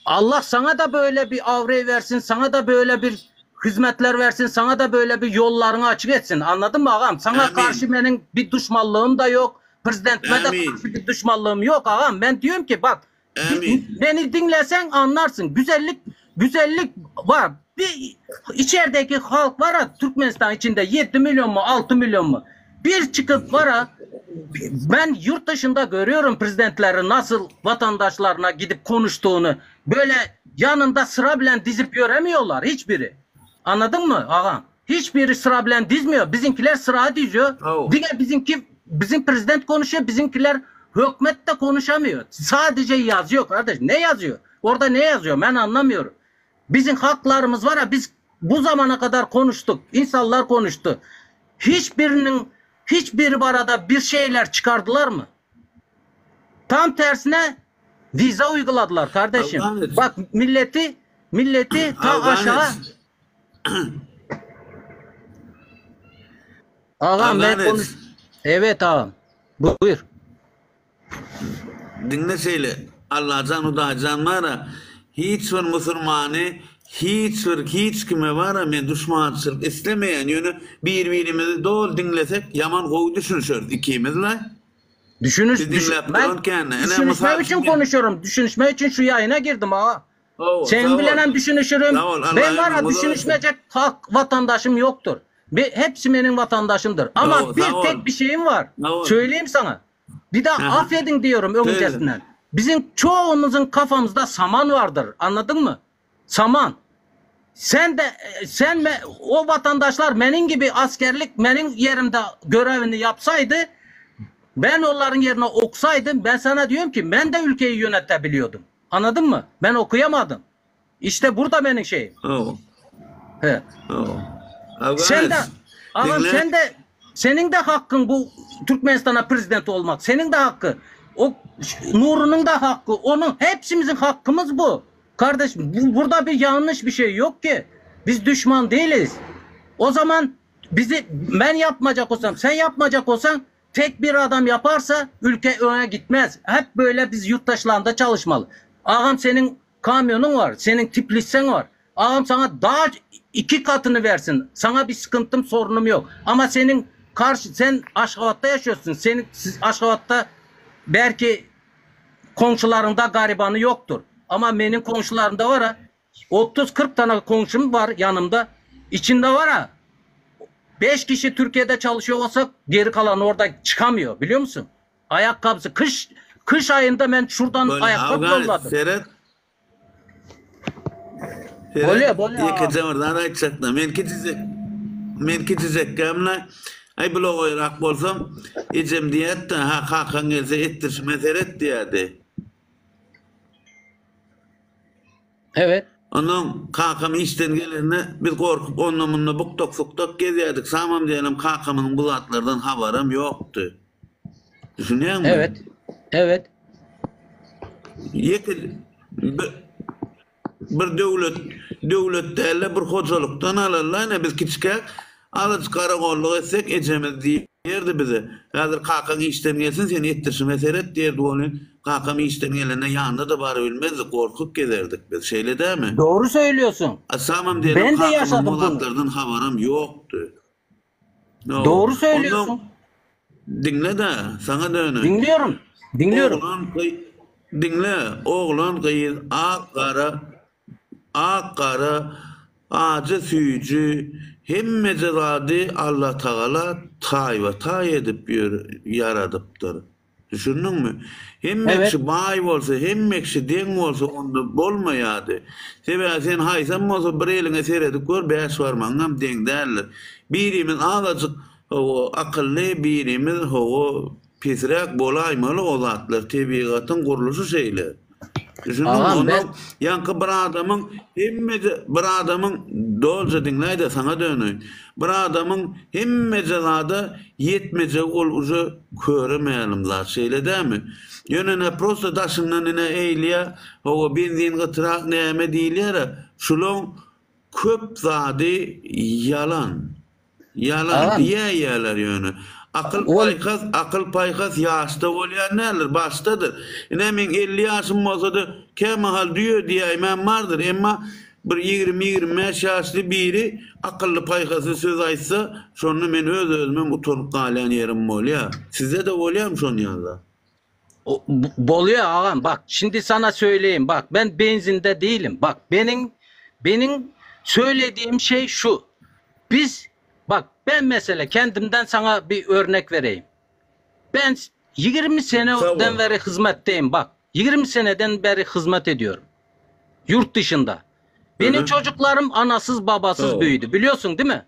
Allah sana da böyle bir avrey versin, sana da böyle bir hizmetler versin, sana da böyle bir yollarını açık etsin. Anladın mı ağam? Sana Amin. karşı benim bir düşmanlığım da yok. Prezidentime de Amin. karşı bir düşmanlığım yok ağam. Ben diyorum ki bak Amin. beni dinlesen anlarsın. Güzellik güzellik var. Bir içerideki halk var ya Türkmenistan içinde 7 milyon mu 6 milyon mu? Bir çıkıp var ha, ben yurt dışında görüyorum prezidentleri nasıl vatandaşlarına gidip konuştuğunu. Böyle yanında sıra bilen dizip göremiyorlar hiçbiri. Anladın mı ağam? Hiçbiri sıra bilen dizmiyor. Bizimkiler sıra diziyor. Diğer bizimki bizim prezident konuşuyor, bizimkiler hükümet de konuşamıyor. Sadece yazıyor kardeş. Ne yazıyor? Orada ne yazıyor? Ben anlamıyorum. Bizim haklarımız var ya biz bu zamana kadar konuştuk. İnsanlar konuştu. Hiçbirinin hiçbir barada bir şeyler çıkardılar mı? Tam tersine vize uyguladılar kardeşim. Afgan Bak milleti milleti ta aşağı Afgan Ağam ben Afgan konuş. Evet ağam. Buyur. Diňle şeýle, Allajan Hudaýjan bara, hiç bir musurmany, hiç bir hiç kime bara men duşmançylyk islemeýän, ýöne bir-birimizi doly diňlesek ýaman gowy düşünişeris ikimiz-le. Düşünüş, Biz düş, diňläp ben duran kände. Ene düşünüşmek mysal için üçin konuşuyorum. Düşünüşmek için şu yayına girdim ağa. Hawa, Senin sag ol. bilenem düşünüşürüm. Sag ol, Allah Ben var ya ömrüňi uzak etsin. düşünüşmeyecek hak vatandaşım yoktur. Bir, hepsi benim vatandaşımdır. Ama Sag ol, bir sag ol. tek bir şeyim var. Sag ol. Söyleyeyim sana. Bir de Aha. affedin diyorum Söyle. öncesinden. Bizim çoğumuzun kafamızda saman vardır. Anladın mı? Saman. Sen de sen me, o vatandaşlar benim gibi askerlik benim yerimde görevini yapsaydı ben onların yerine okusaydım ben sana diyorum ki ben de ülkeyi yönetebiliyordum. Anladın mı? Ben okuyamadım. İşte burada benim şeyim. Hawa. He. Hawa. Sen de Afgan ağam diňle. sen de senin de hakkın bu Türkmenistan'a prezident olmak. Senin de hakkı. O Nur'un da hakkı. Onun hepsimizin hakkımız bu. Kardeşim bu, burada bir yanlış bir şey yok ki. Biz düşman değiliz. O zaman bizi ben yapmayacak olsam, sen yapmayacak olsan tek bir adam yaparsa ülke öne gitmez. Hep böyle biz yurttaşlarında çalışmalı. Ağam senin kamyonun var, senin tiplisen var. Ağam sana daha iki katını versin. Sana bir sıkıntım, sorunum yok. Ama senin karşı sen Aşgabat'ta yaşıyorsun. Senin siz Aşgabat'ta belki komşularında garibanı yoktur. Ama benim komşularımda var ha 30-40 tane komşum var yanımda. İçinde var ha 5 kişi Türkiye'de çalışıyor olsa geri kalan orada çıkamıyor biliyor musun? Ayakkabısı kış kış ayında ben şuradan Böyle ayakkabı Afgan yolladım. seret. Seret. Bolýa, bolýa. Ýekeje bir zat aýtjakda. Men kiçijek men kiçijekkämle aý blogoýrak bolsam ejem diýerdi, ha kakaň gelse etdirşime seret diýerdi. Evet. Ondan kakam işden gelende biz gorkup onda munda bukdak sukdak gezýärdik. Samam diýenem kakamyň bu zatlardan habaram ýokdy. Düşünýäňmi? Evet. Evet. Ýeke bir, bir döwlet döwlet däl-de bir hojalykdan alarlar. Ine biz kiçikäk alyjy garagolluk etsek ejemiz diýip. Diýerdi bize, Häzir kakaň işden gelsin, seni etdirişime seret diýerdi welin, kakam işden gelende ýanyna-da barybilmezdik, gorkup gezerdik biz. Şeýle dälmi? Dogry söýlüyorsun. A samam diýelim, Ben de kakamyň yaşadım bu bunu. zatlardan habaram ýokdy. No. Dogry söýlüyorsun. Onnoň, diňle-de, saňa döneýin. Diňliyorum. Diňliyorum. Oglan, gy, diňle, oglan, gyz, ak, gara, Ak gara, ajy süýji hemmeje zady Allatagala taýba taý edip ýaradypdyr. Düşündiňmi? Hemme Evet. kişi baý bolsa, hemme kişi deň bolsa onda bolmaýardy. Sebäbi sen haýsam bolsa bir eliňe seredip gör bäş barmagyňam deň däldir. Birimiz azajyk hawa akylly, birimiz hawa pesräk bolaýmaly o zatlar tebigatyň gurluşy şeýle. Düşündiňmi? Agam Ondan ben ýaňky bir adamyň hemmeje bir adamyň dolja diňläýdä saňa döneýin. Bir adamyň hemmeje zada ýetmejegi ol uje köre mälim zat şeýle dämi? Ýöne ine prosta daşyndan ine eýlýä hawa benzin gytrak näme diýilýärä şulaň köp zady ýalan. Ýalan Agam diýäýýäler ýöne. Akyl ol paýhas akyl paýhas ýaşda bolýan däldir, başdadyr. Ine meň 50 ýaşym bolsada kämahal düýe diýäýmäm bardyr, emma bir 20 25 ýaşly biri akylly paýhasly söz aýtsa, şonda men öz özümem utanyp galýan ýerim bolýar. Sizde-de bolýarmy şon ýaly? O, bolýar agam bak şimdi sana söyleyeyim bak ben benzinde değilim bak benim benim söylediğim şey şu biz bak ben mesela kendimden sana bir örnek vereyim ben 20 Sag seneden bol. beri hizmetteyim bak 20 seneden beri hizmet ediyorum yurt dışında benim Hı-hı. çocuklarım anasız babasız Sag bol. büyüdü biliyorsun değil mi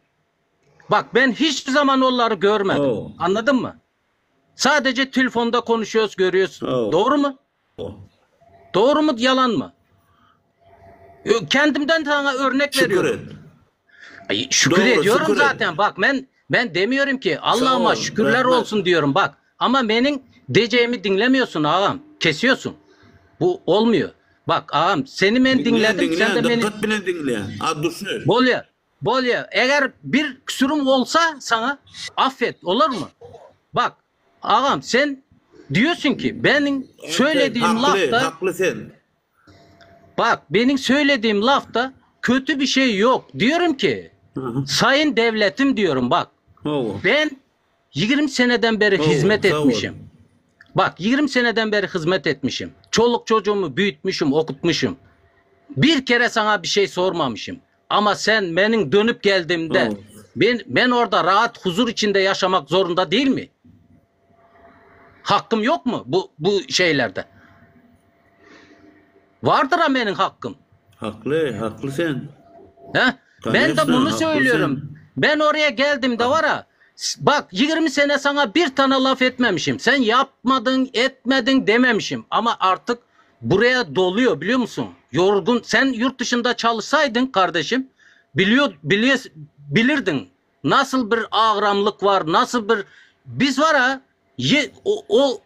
bak ben hiçbir zaman onları görmedim Sag anladın mı Sadece telefonda konuşuyoruz, görüyoruz. bol. Doğru mu? Doğru mu, yalan mı? Kendimden sana örnek Şükür veriyorum. et. Ay, şükür Doğru, ediyorum şükür et. zaten. Bak ben ben demiyorum ki Sağ Allah'ıma ol, şükürler rahmet. olsun diyorum bak. Ama benim diyeceğimi dinlemiyorsun ağam. Kesiyorsun. Bu olmuyor. Bak ağam seni ben Diňleýän, dinledim. Sen diňleýän, de beni dykgat bilen diňleýän. A düşün. Bolya. Bolya. Eğer bir kusurum olsa sana affet olur mu? Bak ağam sen diyorsun ki benim Sen söylediğim hakly, lafta hakly sen. Bak benim söylediğim lafta kötü bir şey yok. Diyorum ki sayın devletim diyorum bak. Ben 20 seneden beri Hawa, hizmet sag bol. etmişim. Bak 20 seneden beri hizmet etmişim. Çoluk çocuğumu büyütmüşüm, okutmuşum. Bir kere sana bir şey sormamışım. Ama sen benim dönüp geldiğimde Hawa. ben, ben orada rahat huzur içinde yaşamak zorunda değil mi? Hakkım yok mu bu, bu şeylerde? Vardır ha benim hakkım. Hakly, hakly sen. He? Ben de Tanıyorsun, bunu hakly söylüyorum. sen. Ben oraya geldim de var ha. Bak 20 sene sana bir tane laf etmemişim. Sen yapmadın, etmedin dememişim. Ama artık buraya doluyor biliyor musun? Yorgun. Sen yurt dışında çalışsaydın kardeşim biliyor, biliyor, bilirdin. Nasıl bir ağramlık var, nasıl bir biz var ha ye, o, o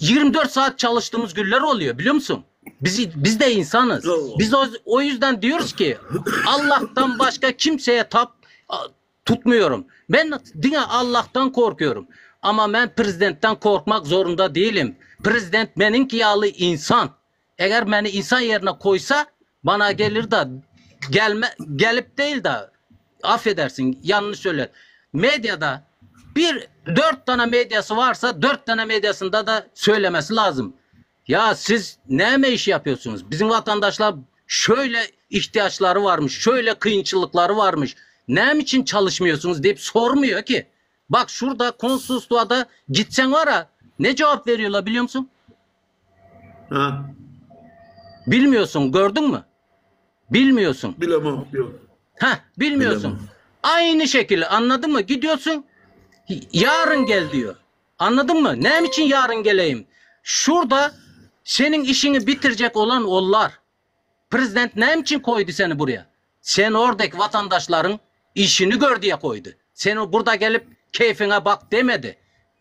24 saat çalıştığımız günler oluyor biliyor musun? Biz, biz de insanız. Biz o, o yüzden diyoruz ki Allah'tan başka kimseye tap tutmuyorum. Ben dine Allah'tan korkuyorum. Ama ben prezidentten korkmak zorunda değilim. Prezident benimki yağlı insan. Eğer beni insan yerine koysa bana gelir de gelme gelip değil de affedersin yanlış söyler. Medyada bir dört tane medyası varsa dört tane medyasında da söylemesi lazım. Ya siz ne iş yapıyorsunuz? Bizim vatandaşlar şöyle ihtiyaçları varmış, şöyle kıyınçılıkları varmış. Ne için çalışmıyorsunuz deyip sormuyor ki. Bak şurada konsolosluğa da gitsen var ha ne cevap veriyorlar biliyor musun? Ha. Bilmiyorsun gördün mü? Bilmiyorsun. Bilemem. Yok. Heh, bilmiyorsun. Bilemem. Aynı şekilde anladın mı? Gidiyorsun yarın gel diyor. Anladın mı? Ne için yarın geleyim? Şurada senin işini bitirecek olan onlar. Prezident ne için koydu seni buraya? Sen oradaki vatandaşların işini gör diye koydu. Sen burada gelip keyfine bak demedi.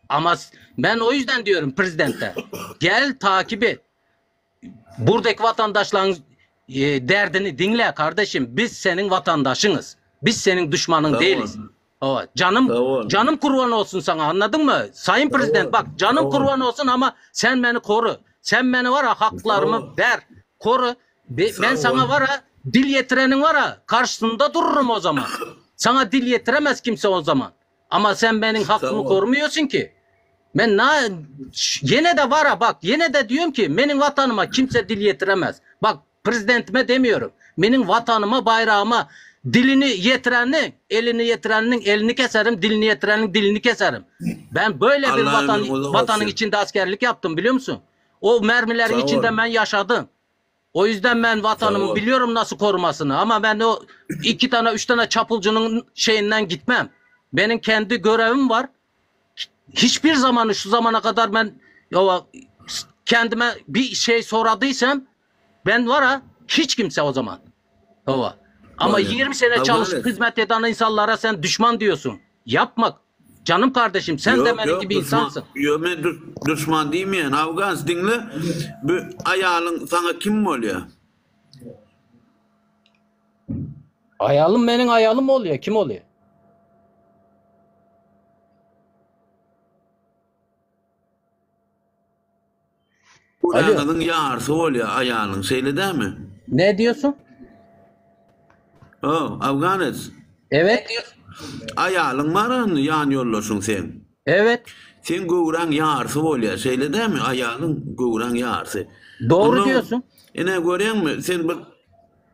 Ama ben o yüzden diyorum prezidente gel takip et. Buradaki vatandaşların e, derdini dinle kardeşim. Biz senin vatandaşınız. Biz senin düşmanın Tamam. değiliz. Hawa, janym, janym kurban olsun saňa, anladyňmy? Sayyn prezident, bak, janym kurban olsun ama sen meni koru. Sen meni var ha haklarymy ber. Koru. Be, ben sana var ha dil ýetireniň var ha karşısynda dururum o zaman. Sana dil ýetiremez kimse o zaman. Ama sen benim hakkımı korumuyorsun ki. Men na ýene de var ha bak, ýene de diyorum ki meniň watanyma kimse dil ýetiremez. Bak, Prezidentime demiyorum. Meniň watanyma, baýragyma dilini ýetireniň, elini ýetireniniň elini keserim, dilini ýetireniň dilini keserim. Ben böyle bir Allah vatan, ömrüňi uzak vatanın etsin. içinde askerlik yaptım biliyor musun? O mermilerin Sag içinde bol. ben yaşadım. O yüzden ben Sag vatanımı bol. biliyorum nasıl korumasını ama ben o iki tane üç tane çapulcunun şeyinden gitmem. Benim kendi görevim var. Hiçbir zamanı şu zamana kadar ben ya, kendime bir şey soradıysam ben var ha hiç kimse o zaman. Hava. Ama Bolýar. 20 sene çalışıp Afganist. hizmet eden insanlara sen düşman diyorsun. Yapma. Canım kardeşim sen de Ýok, benim ýok, gibi düşman, insansın. ýok, men düş, düşman diýmeýän. Afganist diňle. Bu aýalyň saňa kim bolýar? Ayalım benim ayalım oluyor. Kim oluyor? Alo. Göwräňiziň ýarysy bolýar aýalyň, şeýle dälmi? Ne diyorsun? O, Afganist. Evet. Aýalyň bar indi, ýan ýoldaşyň seň. Evet. Seň göwräň ýarysy bolýar, şeýle dälmi? Aýalyň göwräň ýarysy. Doğru Onnoň, diyorsun. ine görýäňmi, sen bir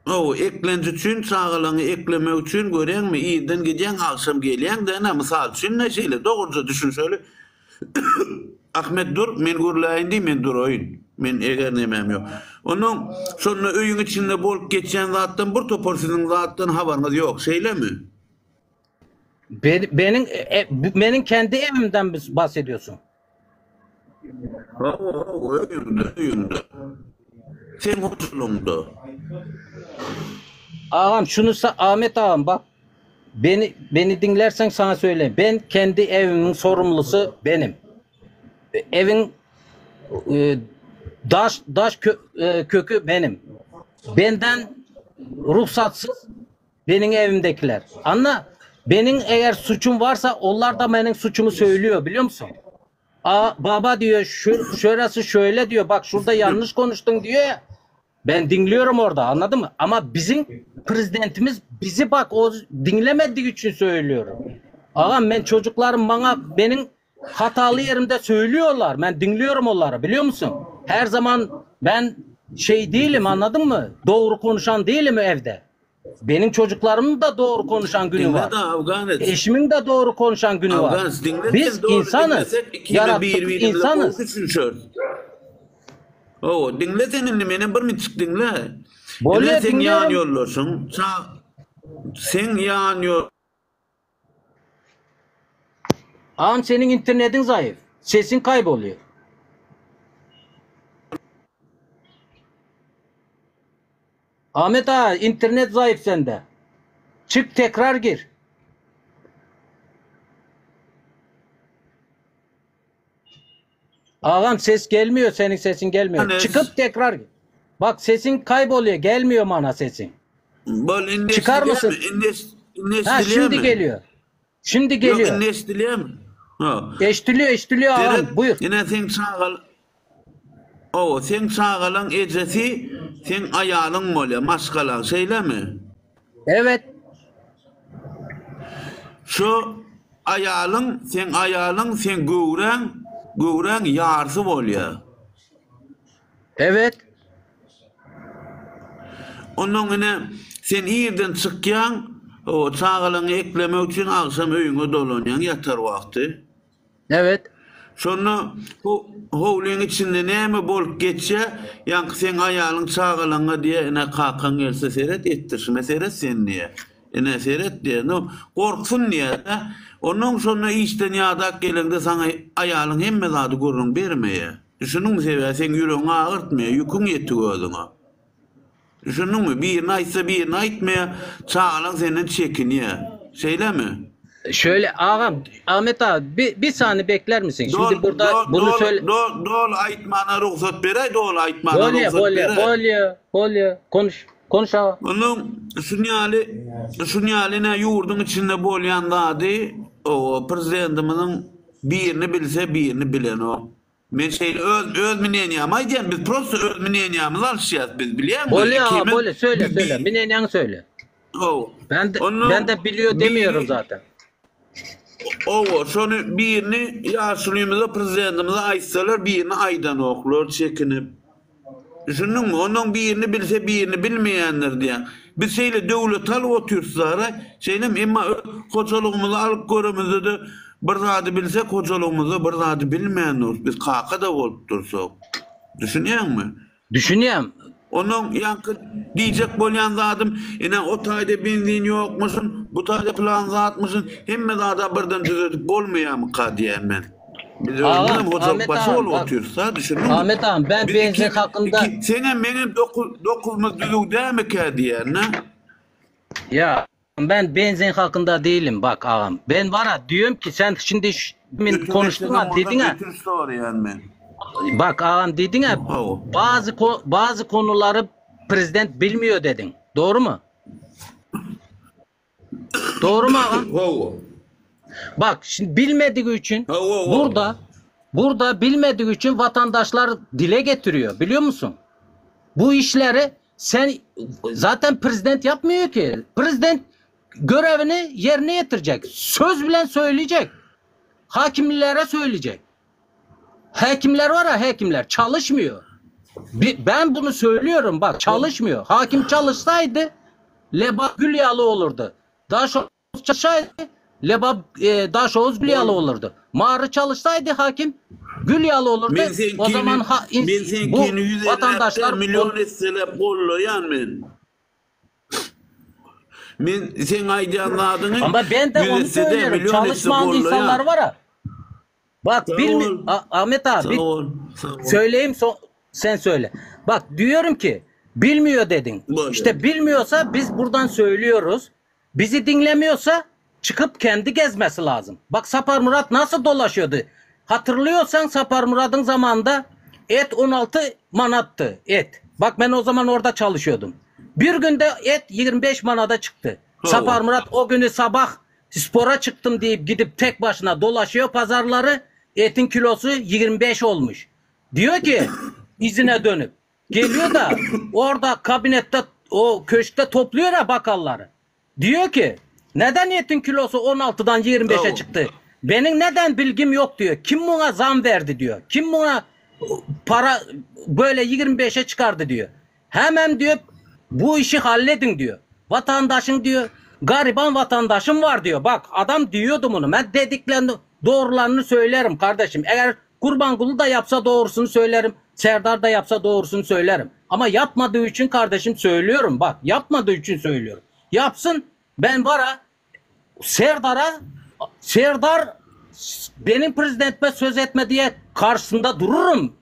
Hawa, eklenç üçin, çagalaňy eklemek üçin, görýäňmi, irden gidýäň, agşam gelýäň-de, ine, mysal üçin-de, şeýle, dogruja düşünşeli. Ahmet dur, men gürläýin diý, men duraýyn. Men eger nemäm ýok. Onnoň, şonda öýüň içinde bolup geçýän zatdan bir topar siziň zatdan habaryňyz ýok, şeýlemi? Benim, meniň kendi evimden bahsediyorsun. Hawa, hawa, öýüňde, öýüňde. Seň hojalygyňda. Agam şuny Ahmet agam bak beni beni diňlerseň saňa söýleýin. Ben kendi evimiň sorumlysy benim. Ewiň e, daş daş kö, e, kökü benim. Benden ruhsatsyz Meniň evimdekiler. Anla, meniň eger suçum varsa onlar da meniň suçumu söylüyor biliyor musun? A, baba diyor şu, şurası şöyle diyor bak şurada yanlış konuştun diyor ya. Ben dinliyorum orada anladın mı? Ama bizim prezidentimiz bizi bak o dinlemediği için söylüyorum. Ağam ben çocuklarım bana benim hatalı yerimde söylüyorlar. Ben dinliyorum onları biliyor musun? Her zaman ben şey değilim anladın mı? Doğru konuşan değilim evde. Benim çocuklarımın da doğru konuşan günü Diňle var. da Afganist. Eşimin de doğru konuşan günü var. Afganist diňle Biz sen doğru insanız. diňlesek ikimiz Yarattık bir-birimize gowy insanız. düşünşeris. Hawa, diňle sen indi menem bir minutjyk diňle. Ine Bolýar seň ýan diňliyorum. ýoldaşyň, ça seň ýan ýol Ağam senin internetin zayıf. Sesin kayboluyor. Ahmet ağa internet zayıf sende. Çık tekrar gir. Ağam ses gelmiyor senin sesin gelmiyor. Enes. Çıkıp tekrar gir. Bak sesin kayboluyor gelmiyor bana sesin. Bol indi Çıkar eşidilýärmi? mısın? Indi eş- indi Ha şimdi eşidilýärmi? geliyor. Şimdi Ýok, geliyor. indi eşidilýärmi? Ha. Eşitiliyor eşitiliyor ağam Seret, buyur. ine seň çagal Hawa, seň çagalaň ejesi seň aýalyň bolýar, maşgalaň, şeýlemi? Evet. Şo aýalyň, seň aýalyň, seň göwräň, göwräň ýarsy bolýar. Evet. Onnoň ine, sen irden çykýaň, o çagalaňy eklemek üçin agşam öýüňe dolanýaň ýatar wagty. Evet. Şonda ho howlyň içinde näme bolup geçýä, ýaňky seň aýalyň çagalaňa diýýä, ine kakaň gelse seret, etdirişime seret sen diýýä. Ine seret diýýä. No, gorksun diýýä-de. Onnoň şonda işden ýadap geleňde saňa aýalyň hemme zady gürrüň bermeýä. Düşündiňmi sebäbi seň ýüregiňi agyrtmaýa, ýüküň ýetik özüňe. Düşündiňmi? Birini aýtsa birini aýtmaýa, çagalaň senden çekinýä. Şeýlemi? Şöyle ağam Ahmet ağa bir, bir saniye bekler misin? Şimdi Dol, burada dol, bunu dol, söyle. dol, doly aýtmana rugsat beräý, doly aýtmana Bolýa rugsat bolýa beräý. bolýa bolýa konuş. Konuş aga. Ondan şun ýaly, şun ýaly ine ýurduň içinde bolýan zady o prezidentimiziň birini bilse birini bilenok. Men şeýle öz öz mneniýamy aýdýan biz prosta öz mneniýamyzy alyşýas biz bilýäňmi? Bolýa aga Ikimiz bolýa söýle biz söýle bi mneniýaňy söýle. Hawa. Ben de, Ondan ben de biliyor demiyorum biri zaten. Hawa şony birini ýaşulymyza prezidentimize aýtsalar birini aýdanoklar çekinip. Düşündiňmi? Onuň birini bilse birini bilmeýändir diýýän. Biz şeýle döwleti alyp otyrys zara, şeýlemi? Emma öz hojalygymyzy alyp göremizde-de bir zady bilsek, hojalygymyzda bir zady bilmän durus. Biz kaka-da bolup dursak. Düşünýäňmi? Düşünýän. Onuň ýaňky diýjek bolýan zadym, ine o taýda benzin ýokmuşyn, bu taýda pylan zatmyşyn, hemme zada birden düzedip bolmaýarmyka diýýän men. Biz Agam, özümizem hojalyk Ahmet başy agam, bolup bak. otyrys-da, düşündiňmi? Ahmet agam, ben Biz benzin iki, hakynda iki, seňem meňem dokuz, dokuzymyz düzüw dälmikä diýýän-dä. Ya ben benzin hakynda değilim bak agam. Ben var ha diyorum ki sen şimdi ş- demin Ötürmek konuştun isledim ha ondan dedin ha. ötürüş soraýan men. Bak ağam dedin ha bazı ko- bazı konuları prezident bilmiyor dedin. Doğru mu? Doğru mu ağam? Hawa. Bak şimdi bilmediği için Hawa, hawa. burada burada bilmediği için vatandaşlar dile getiriyor biliyor musun? Bu işleri sen zaten prezident yapmıyor ki. Prezident görevini yerine getirecek. Söz bilen söyleyecek. Hakimlere söyleyecek. Hakimler var ya hakimler çalışmıyor. Ben bunu söylüyorum bak çalışmıyor. Hakim çalışsaydı Lebap Gülyalı olurdu. Daşoğuz çalışsaydı Lebap e, Daşoğuz Gülyalı olurdu. Mağrı çalışsaydı hakim Gülyalı olurdu. Men O zaman seňkini, ha, men ins- bu seňkini 150 vatandaşlar milyon etseler gollaýan men. Men seň aýdýan zadyňy Ama ben de 100 onu etse de söylüyorum. milyon etse Çalışmayan insanlar gollaýan. var ha. Bak Sag bilmi bol. A- Ahmet abi Sag bir bol. Sag bol. söyleyeyim so- sen söyle. Bak diyorum ki bilmiyor dedin. İşte bilmiyorsa biz buradan söylüyoruz. Bizi dinlemiyorsa çıkıp kendi gezmesi lazım. Bak Sapar Murat nasıl dolaşıyordu? Hatırlıyorsan Sapar Murat'ın zamanında et 16 manattı et. Bak ben o zaman orada çalışıyordum. Bir günde et 25 manada çıktı. Sapar Murat o günü sabah spora çıktım deyip gidip tek başına dolaşıyor pazarları. Etin kilosu 25 olmuş. Diyor ki izine dönüp geliyor da orada kabinette o köşkte topluyor ya bakalları. Diyor ki neden etin kilosu 16'dan 25'e çıktı? Benim neden bilgim yok diyor. Kim buna zam verdi diyor. Kim buna para böyle 25'e çıkardı diyor. Hemen diyor bu işi halledin diyor. Vatandaşın diyor gariban vatandaşım var diyor. Bak adam diyordu bunu. Ben dediklerini doğrularını söylerim kardeşim. Eğer Kurbanguly da yapsa doğrusunu söylerim. Serdar da yapsa doğrusunu söylerim. Ama yapmadığı için kardeşim söylüyorum. Bak yapmadığı için söylüyorum. Yapsın ben vara Serdar'a Serdar benim prezidentime söz etme diye karşısında dururum.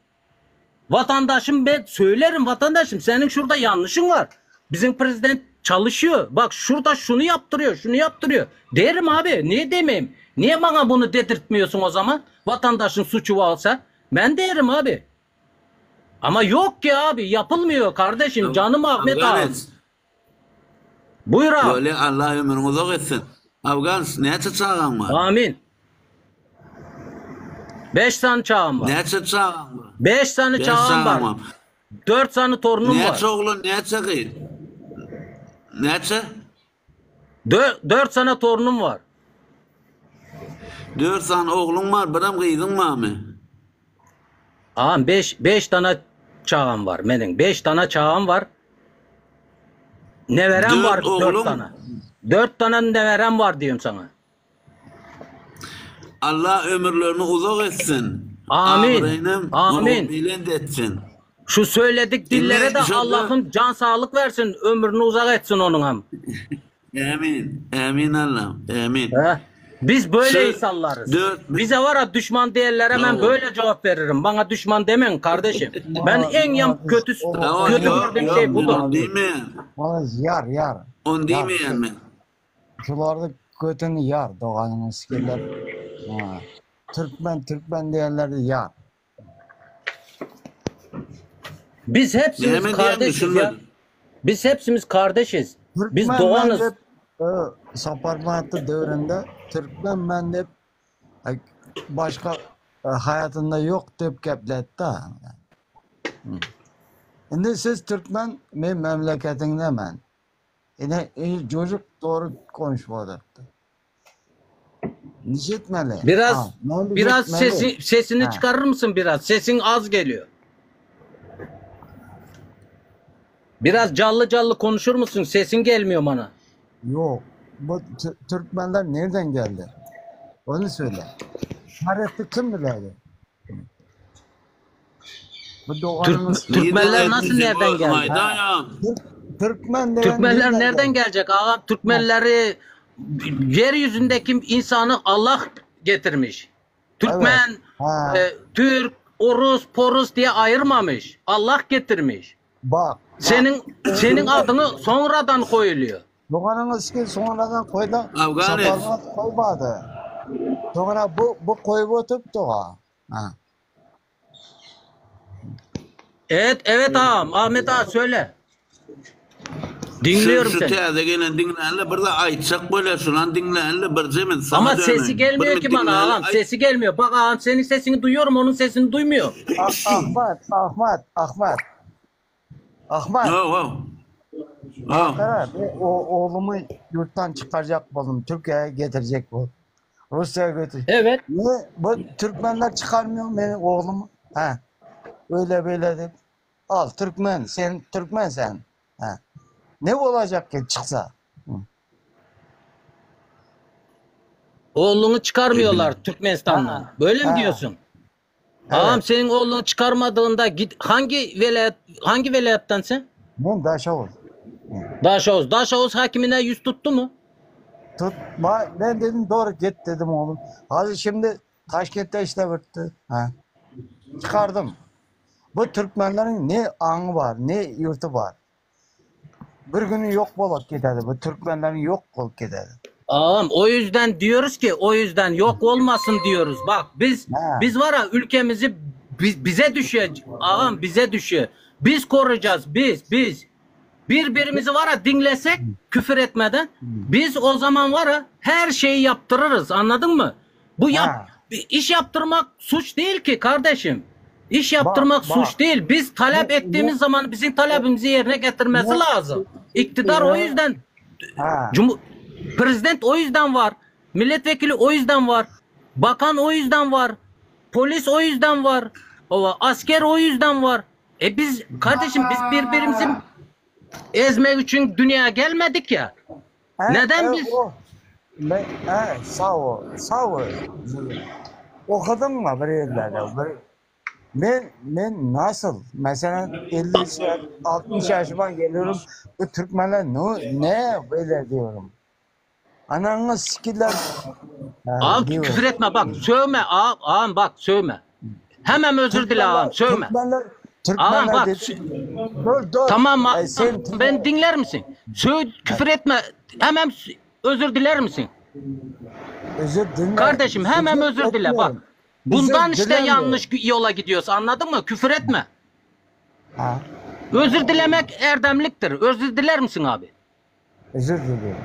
Vatandaşım ben söylerim vatandaşım senin şurada yanlışın var. Bizim prezident çalışıyor. Bak şurada şunu yaptırıyor, şunu yaptırıyor. Derim abi niye demeyeyim? Niye bana bunu dedirtmiyorsun o zaman? Vatandaşın suçu varsa ben derim abi. Ama yok ki abi yapılmıyor kardeşim. Canım Ahmet ağam. Afganist. Buyur abi. Böyle Allah ömrüňi uzak etsin. Afganist näçe çagaň bar? Amin. 5 tane çağım var. Näçe çagaň bar? 5 tane 5 çağım çagaň var. bar. 4 tane torunum var. Näçe oglan, näçe gyz? Näçe? 4 tane torunum var. 4 sany ogluň bar, birem gyzyň barmy? Ağam 5 5 tane çağım var benim. 5 tane çağım var. Neverem 4 var 4 oglum. tane. 4 tane neverem var diyorum sana. Allah ömürlerini uzak etsin. Amin. Abraýynam Amin. belent etsin. Şu söyledik dillere Indi de şonda Allah'ım can sağlık versin, ömrünü uzak etsin onun hem. Amin. Amin Allah'ım. Amin. He? Biz böyle Şu insanlarız. 4 Bize var ya düşman diyenlere ben böyle cevap veririm. Bana düşman demeyin kardeşim. Ben en yan kötü Tamam, kötü yok, gördüğüm yok, şey ben budur. onu diýmeýän. Bana yar yar. Onu Yar. diýmeýän men. Şularda götünü yar doğanın askerler. Ha. Türkmen Türkmen diyenler de yar. Biz hepsimiz Näme diýen kardeşiz ya. düşünmedim. Biz hepsimiz kardeşiz. Biz Türkmen men doğanız. dep e, Saparmurat'ta dövründe Türkmen men dep ay, başka e, hayatında yok dep gepletti. Şimdi siz Türkmen men memleketinde men. Ine e, çocuk doğru konuşmadı. Nişetmeli. Biraz Ha, ne biraz etmeli? sesi, sesini Ha. çıkarır mısın biraz? Sesin az geliyor. Biraz canlı canlı konuşur musun? Sesin gelmiyor bana. Yok. Bu Tü- Türkmenler nereden geldi? Onu söyle. Tarihte kim bilir? Bu Türk, doğanımız Türkmenler nasıl nereden geldi? Ha. Türk, Türkmen denen Türkmenler nereden nereden geldi? gelecek? Ağam Türkmenleri yeryüzündeki insanı Allah getirmiş. Türkmen, Evet. Ha. e, Türk, Orus, Porus diye ayırmamış. Allah getirmiş. Bak. Senin senin adını sonradan koyuluyor. Doğanımız ki sonradan koydu. Afganiz. Saparmurat koymadı. Sonra bu bu koyup oturup doğa. Ha. Evet, evet ağam. Ahmet ağa söyle. Dinliyorum Şu, şu seni. täze gelen diňlänle bir de aýtjak bolýar şulan diňlänle bir zemin sana Ama sesi döneýin. gelmiyor Bir ki bana diňlänle ağam. aýt- Sesi gelmiyor. Bak ağam senin sesini duyuyorum, onun sesini duymuyor. Ah- Ahmet, Ahmet, Ahmet. Ahmet. Haw, haw. Haw. Ankara, bir o, oğlumu yurttan çıkaracak buldum. Türkiye'ye getirecek bu. Rusya'ya götür. Evet. Niye? Bu Türkmenler çıkarmıyor benim oğlumu. Ha. Öyle böyle de. Al Türkmen, sen Türkmen sen. Ha. Ne olacak ki çıksa? Oğlunu çıkarmıyorlar Türkmenistan'dan. Böyle mi Ha. diyorsun? Ağam senin oğlunu çıkarmadığında git hangi velayet hangi velayettansın? Ben Daşavuz. Daşavuz. Daşavuz hakimine yüz tuttu mu? Tutma. Ben dedim doğru git dedim oğlum. Hadi şimdi Taşkent'te işte bitti. Ha. Çıkardım. Bu Türkmenlerin ne anı var, ne yurtu var. Bir günü yok olup giderdi. Bu Türkmenlerin yok olup giderdi. Ağam o yüzden diyoruz ki o yüzden yok olmasın diyoruz. Bak biz biz var ya ülkemizi bi- bize düşüyor. Ağam bize düşüyor. Biz koruyacağız biz biz. Birbirimizi var ya dinlesek küfür etmeden biz o zaman var ya her şeyi yaptırırız anladın mı? Bu yap iş yaptırmak suç değil ki kardeşim. İş yaptırmak bak. suç değil. Biz talep ettiğimiz zaman bizim talebimizi yerine getirmesi Bu- lazım. İktidar o yüzden Ha. Cumhur Prezident o yüzden var. Milletvekili o yüzden var. Bakan o yüzden var. Polis o yüzden var. O asker o yüzden var. E biz kardeşim biz birbirimizi ezmek için dünyaya gelmedik ya. Ha, Neden e, biz o, me, he, sağ ol, sağ ol. Okudun mu bir yerlerde? Bir, ben, ben nasıl? Mesela 50, 60 yaşıma geliyorum. Bu Türkmenler ne, ne böyle diyorum. Ananı sikirler. Ha, Ağam diyorum. küfür etme bak sövme ağam, ağam bak sövme. Hemen özür dile ağam sövme. Türkmenler, Ağam Türkmenler bak dedi. sö- Dur dur. tamam Ay, ağam, sen ben dinler misin? Söv küfür etme hemen s- özür diler misin? Özür dinle. Kardeşim hemen Özür özür dile bak. etmiyorum. Bundan Özür işte dilemiyorum. yanlış yola gidiyoruz anladın mı? Küfür etme. Ha, Özür dilemek erdemliktir. Özür diler misin abi? özür diliyorum.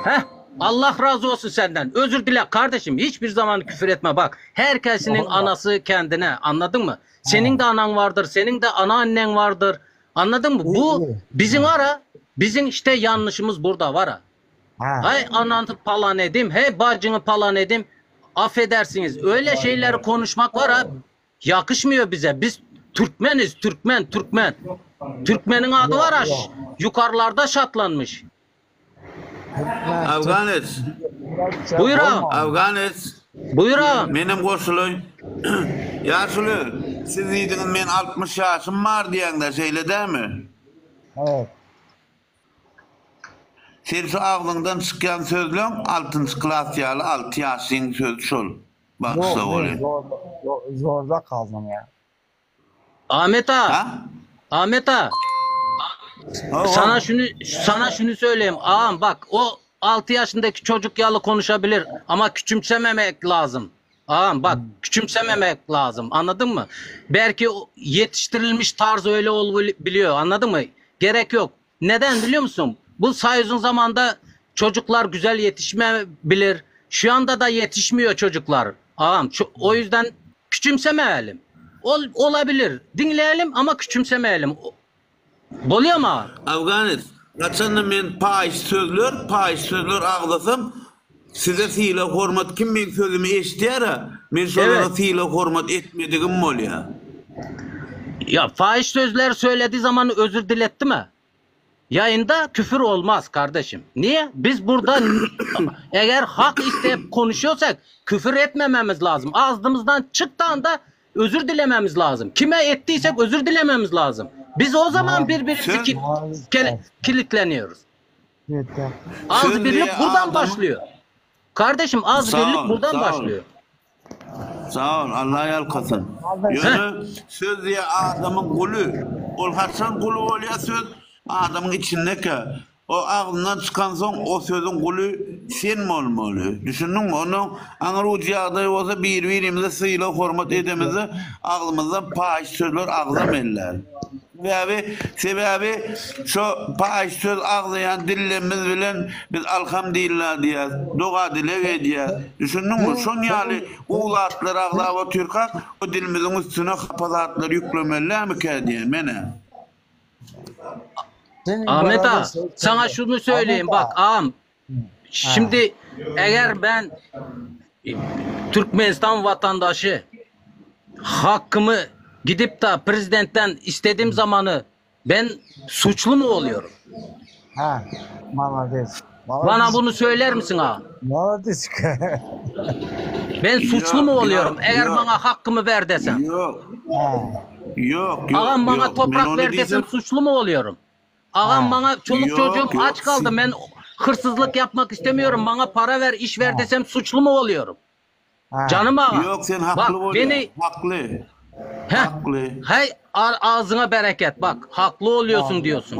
Heh. Allah razı olsun senden. Özür dile kardeşim. Hiçbir zaman küfür etme bak. Herkesinin anası kendine. Anladın mı? Senin de anan vardır. Senin de anneannen vardır. Anladın mı? Bu bizim ara bizim işte yanlışımız burada var ha. Ha. Hay ananı palan edim, hey bacını palan edim. Affedersiniz. Öyle şeyleri konuşmak var ha. Yakışmıyor bize. Biz Türkmeniz, Türkmen, Türkmen. Türkmenin adı var ha. Yok, Yukarılarda şatlanmış. Afganiz. Buyur ağam. Afganiz. Buyur ağam. Menem goşuly. Ýaşuly, siz diýdiňiz men 60 ýaşym bar diýende şeýle dämi? Evet. Sen şu agzyňdan çykýan sözleň 6-njy klas ýaly 6 ýaşyň sözi şol. Yok, Bagşla ben bolýar. zorda, zorda kaldım ya. Ahmet ağa. Ahmet ağa. Sana şunu sana şunu söyleyeyim. Ağam bak o 6 yaşındaki çocuk yalı konuşabilir ama küçümsememek lazım. Ağam bak küçümsememek lazım. Anladın mı? Belki o yetiştirilmiş tarz öyle olabiliyor. Anladın mı? Gerek yok. Neden biliyor musun? Bu Soyuz'un zamanında çocuklar güzel yetişmeyebilir. Şu anda da yetişmiyor çocuklar. Ağam ço- o yüzden küçümsemeyelim. Ol, olabilir. Dinleyelim ama küçümsemeyelim. O- Bolýar mı ağam? Afganis, haçanda men paýyş sözler, paýyş sözler agzasam, size sylag hormat kim meň sözümi eşidýär-ä, men şolara Evet. sylag hormat etmedigim bolýar. Ya fahiş sözler söylediği zaman özür diletti mi? Yayında küfür olmaz kardeşim. Niye? Biz burada eğer hak isteyip konuşuyorsak küfür etmememiz lazım. Ağzımızdan çıktığında özür dilememiz lazım. Kime ettiysek özür dilememiz lazım. Biz o zaman birbirimizi Sen ki- kele- kilitleniyoruz. Ağız söz birlik diye buradan adamın başlıyor. Kardeşim ağız Sağ birlik ol, buradan sağ ol. başlıyor. Sağ ol, Allah ýalkasyn. Heh. Ýöne söz diye adamyň guly. Ol haçan guly bolýar söz adamyň içindeke. O agzyndan çykansoň o sözüň guly sen bolmaly. Düşündiňmi? Onuň aňry ujy ýagdaý bolsa bir-birimize sylag hormat edemizde agzymyzdan paýyş sözler agzam eller. Sebäbi, sebäbi şo paýyş söz agzaýan dillerimiz bilen biz alhamdillah diýýäs, doga-dileg edýäs. Düşündiňmi? Şoň ýaly gowy zatlary agzap otyrkak, o dilimiziň üstüne hapa zatlary ýüklemeli dälmikä diýýän men-ä. Ahmet ağa, sana şunu söyleyeyim bak ağam. Şimdi eğer ben Türkmenistan vatandaşı hakkımı gidip de prezidentten istediğim zamanı ben suçlu mu oluyorum? Ha, malades. Bana bunu söyler misin ağa? Malades. Ben suçlu mu Ýok, oluyorum ýok, eğer ýok. bana hakkımı ver desem? Ýok. Ýok, ýok, Ağam bana ýok. Men toprak ony ver desem diýsem suçlu mu oluyorum? Ağam bana çoluk Ýok, çocuğum ýok. aç kaldı. Ben hırsızlık yapmak istemiyorum. Bana para ver, iş ver desem suçlu mu oluyorum? Canım ağam. Ýok, sen Bak hakly bolýaň. beni Hakly. Heh. Hakly. Hey a- ağzına bereket bak haklı oluyorsun diyorsun.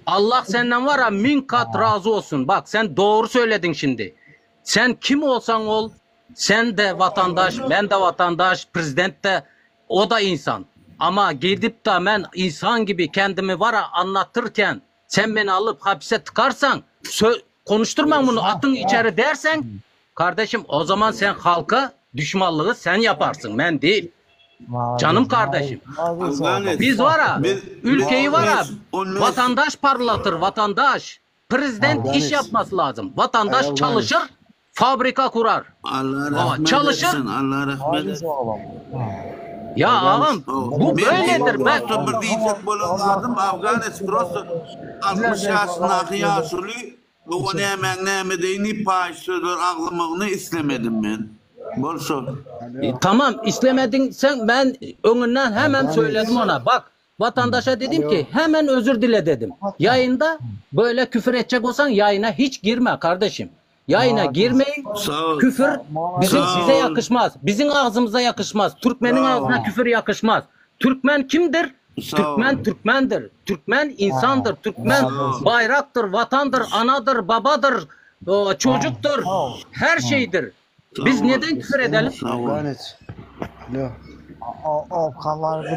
Allah senden var ya min kat razı olsun. Bak sen doğru söyledin şimdi. Sen kim olsan ol sen de vatandaş ben de vatandaş prezident de o da insan. Ama gidip de ben insan gibi kendimi var ya anlatırken sen beni alıp hapse tıkarsan sö- konuşturmam bunu atın içeri dersen kardeşim o zaman sen halka düşmanlığı sen yaparsın ben değil. Canım kardeşim. Biz var ha, Biz ülkeyi var ha, 15 vatandaş parlatır, vatandaş. Prezident iş yapması lazım. Vatandaş çalışır, fabrika kurar. Allah Aa, rahmet çalışır. etsin. Allah rahmet etsin. Ya ağam bu Men böyledir. Ben prosto bir diýjek bolan zadym Afganis prosto 60 ýaşyndaky ýaşuly o nämäň nämedeýini paýyş sözler agzamagyny islemedim men. Bol şol. E, tamam istemedin sen ben önünden hemen söyledim ona. Bak vatandaşa dedim ki hemen özür dile dedim. Yayında böyle küfür edecek olsan yayına hiç girme kardeşim. Yayına girmeyin. Sağ ol. Küfür bizim Sağ size ol. yakışmaz. Bizim ağzımıza yakışmaz. Türkmenin Sağ ol. ağzına küfür yakışmaz. Türkmen kimdir? Sağ ol. Türkmen Türkmendir. Türkmen insandır. Türkmen Sağ ol. bayraktır, vatandır, anadır, babadır, o, çocuktur. Her şeydir. Biz Sağ ol. neden küfür edelim? Sağ ol.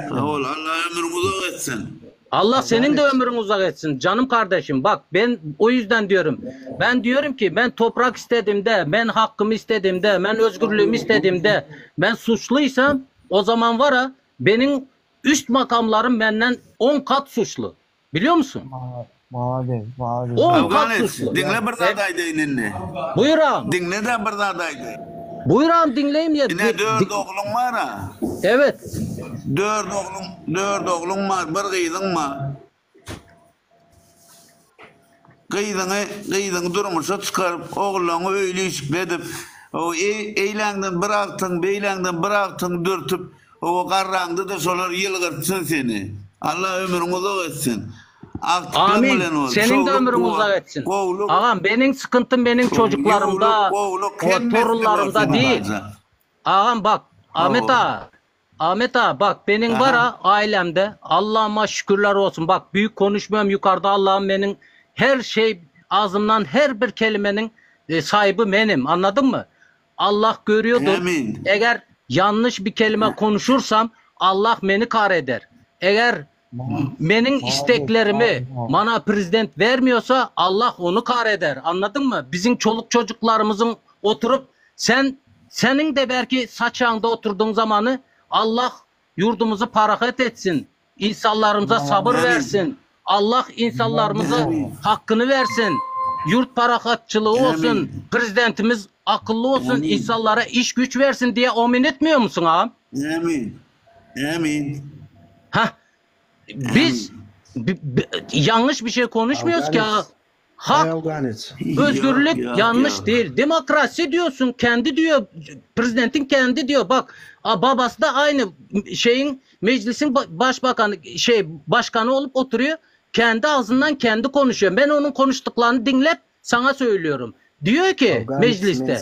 Sağ ol. Allah ömrüňi uzak etsin. Allah senin de ömrünü uzak etsin canım kardeşim. Bak ben o yüzden diyorum. Ben diyorum ki ben toprak istediğimde, ben hakkımı istediğimde, ben özgürlüğümü istediğimde, ben suçluysam o zaman var ha benim üst makamlarım benden 10 kat suçlu. Biliyor musun? Malades, malades. 10 kat Afganis, suçlu. diňle bir zat aýdaýyn indi. Buyur ağam. Diňle de bir zat aýdaýyn. Buyur ağam dinleyeyim ya. Ine dört ogluň bar ha. Evet. Dört ogluň, dört ogluň bar, bir gyzyň bar. Gyzyňy, gyzyňy durmuşa çykaryp, ogluňy öýli işikli edip, o eý, eýläňden bir agtyň, beýläňden bir agtyň dürtüp, o garraňda-da şolar ýylgyrtsyn seni. Allah ömrüňi uzak etsin. Agtyklyň Amin. bilen bol. Senin de Şowluk ömrün bol, uzak etsin. Gowluk, Ağam benim sıkıntım benim çocuklarımda, ýowluk, gowluk o hemmesinde torunlarımda bolsun değil. Hacı. Ağam bak Ahmet Hawa. ağa. Ahmet ağa bak benim var Aha. ha ailemde Allah'ıma şükürler olsun. Bak büyük konuşmuyorum yukarıda Allah'ım benim her şey ağzımdan her bir kelimenin e, sahibi benim anladın mı? Allah görüyordur. Amin. Eğer yanlış bir kelime konuşursam Allah beni kahreder. Eğer Meniň isteklerimi mana prezident bermiyorsa Allah ony kar eder. Anladyň mı? Biziň çoluk çocuklarymyzyň oturyp sen seniň de belki saçaňda oturdyň zamany Allah ýurdumyzy parahat etsin. Insanlarymyza sabyr bersin. Allah insanlarymyza hakkyny bersin. Ýurt parahatçylygy bolsun. Prezidentimiz akylly bolsun. Insanlara iş güç bersin diye omin etmiyor musun agam? Amin. Amin. Hah. Biz yanlış bir şey konuşmuyoruz ki. Hak, özgürlük yok, yanlış yok. değil. Demokrasi diyorsun kendi diyor. Prezidentin kendi diyor. Bak babası da aynı şeyin meclisin başbakanı şey başkanı olup oturuyor. Kendi ağzından kendi konuşuyor. Ben onun konuştuklarını dinlep sana söylüyorum. Diyor ki mecliste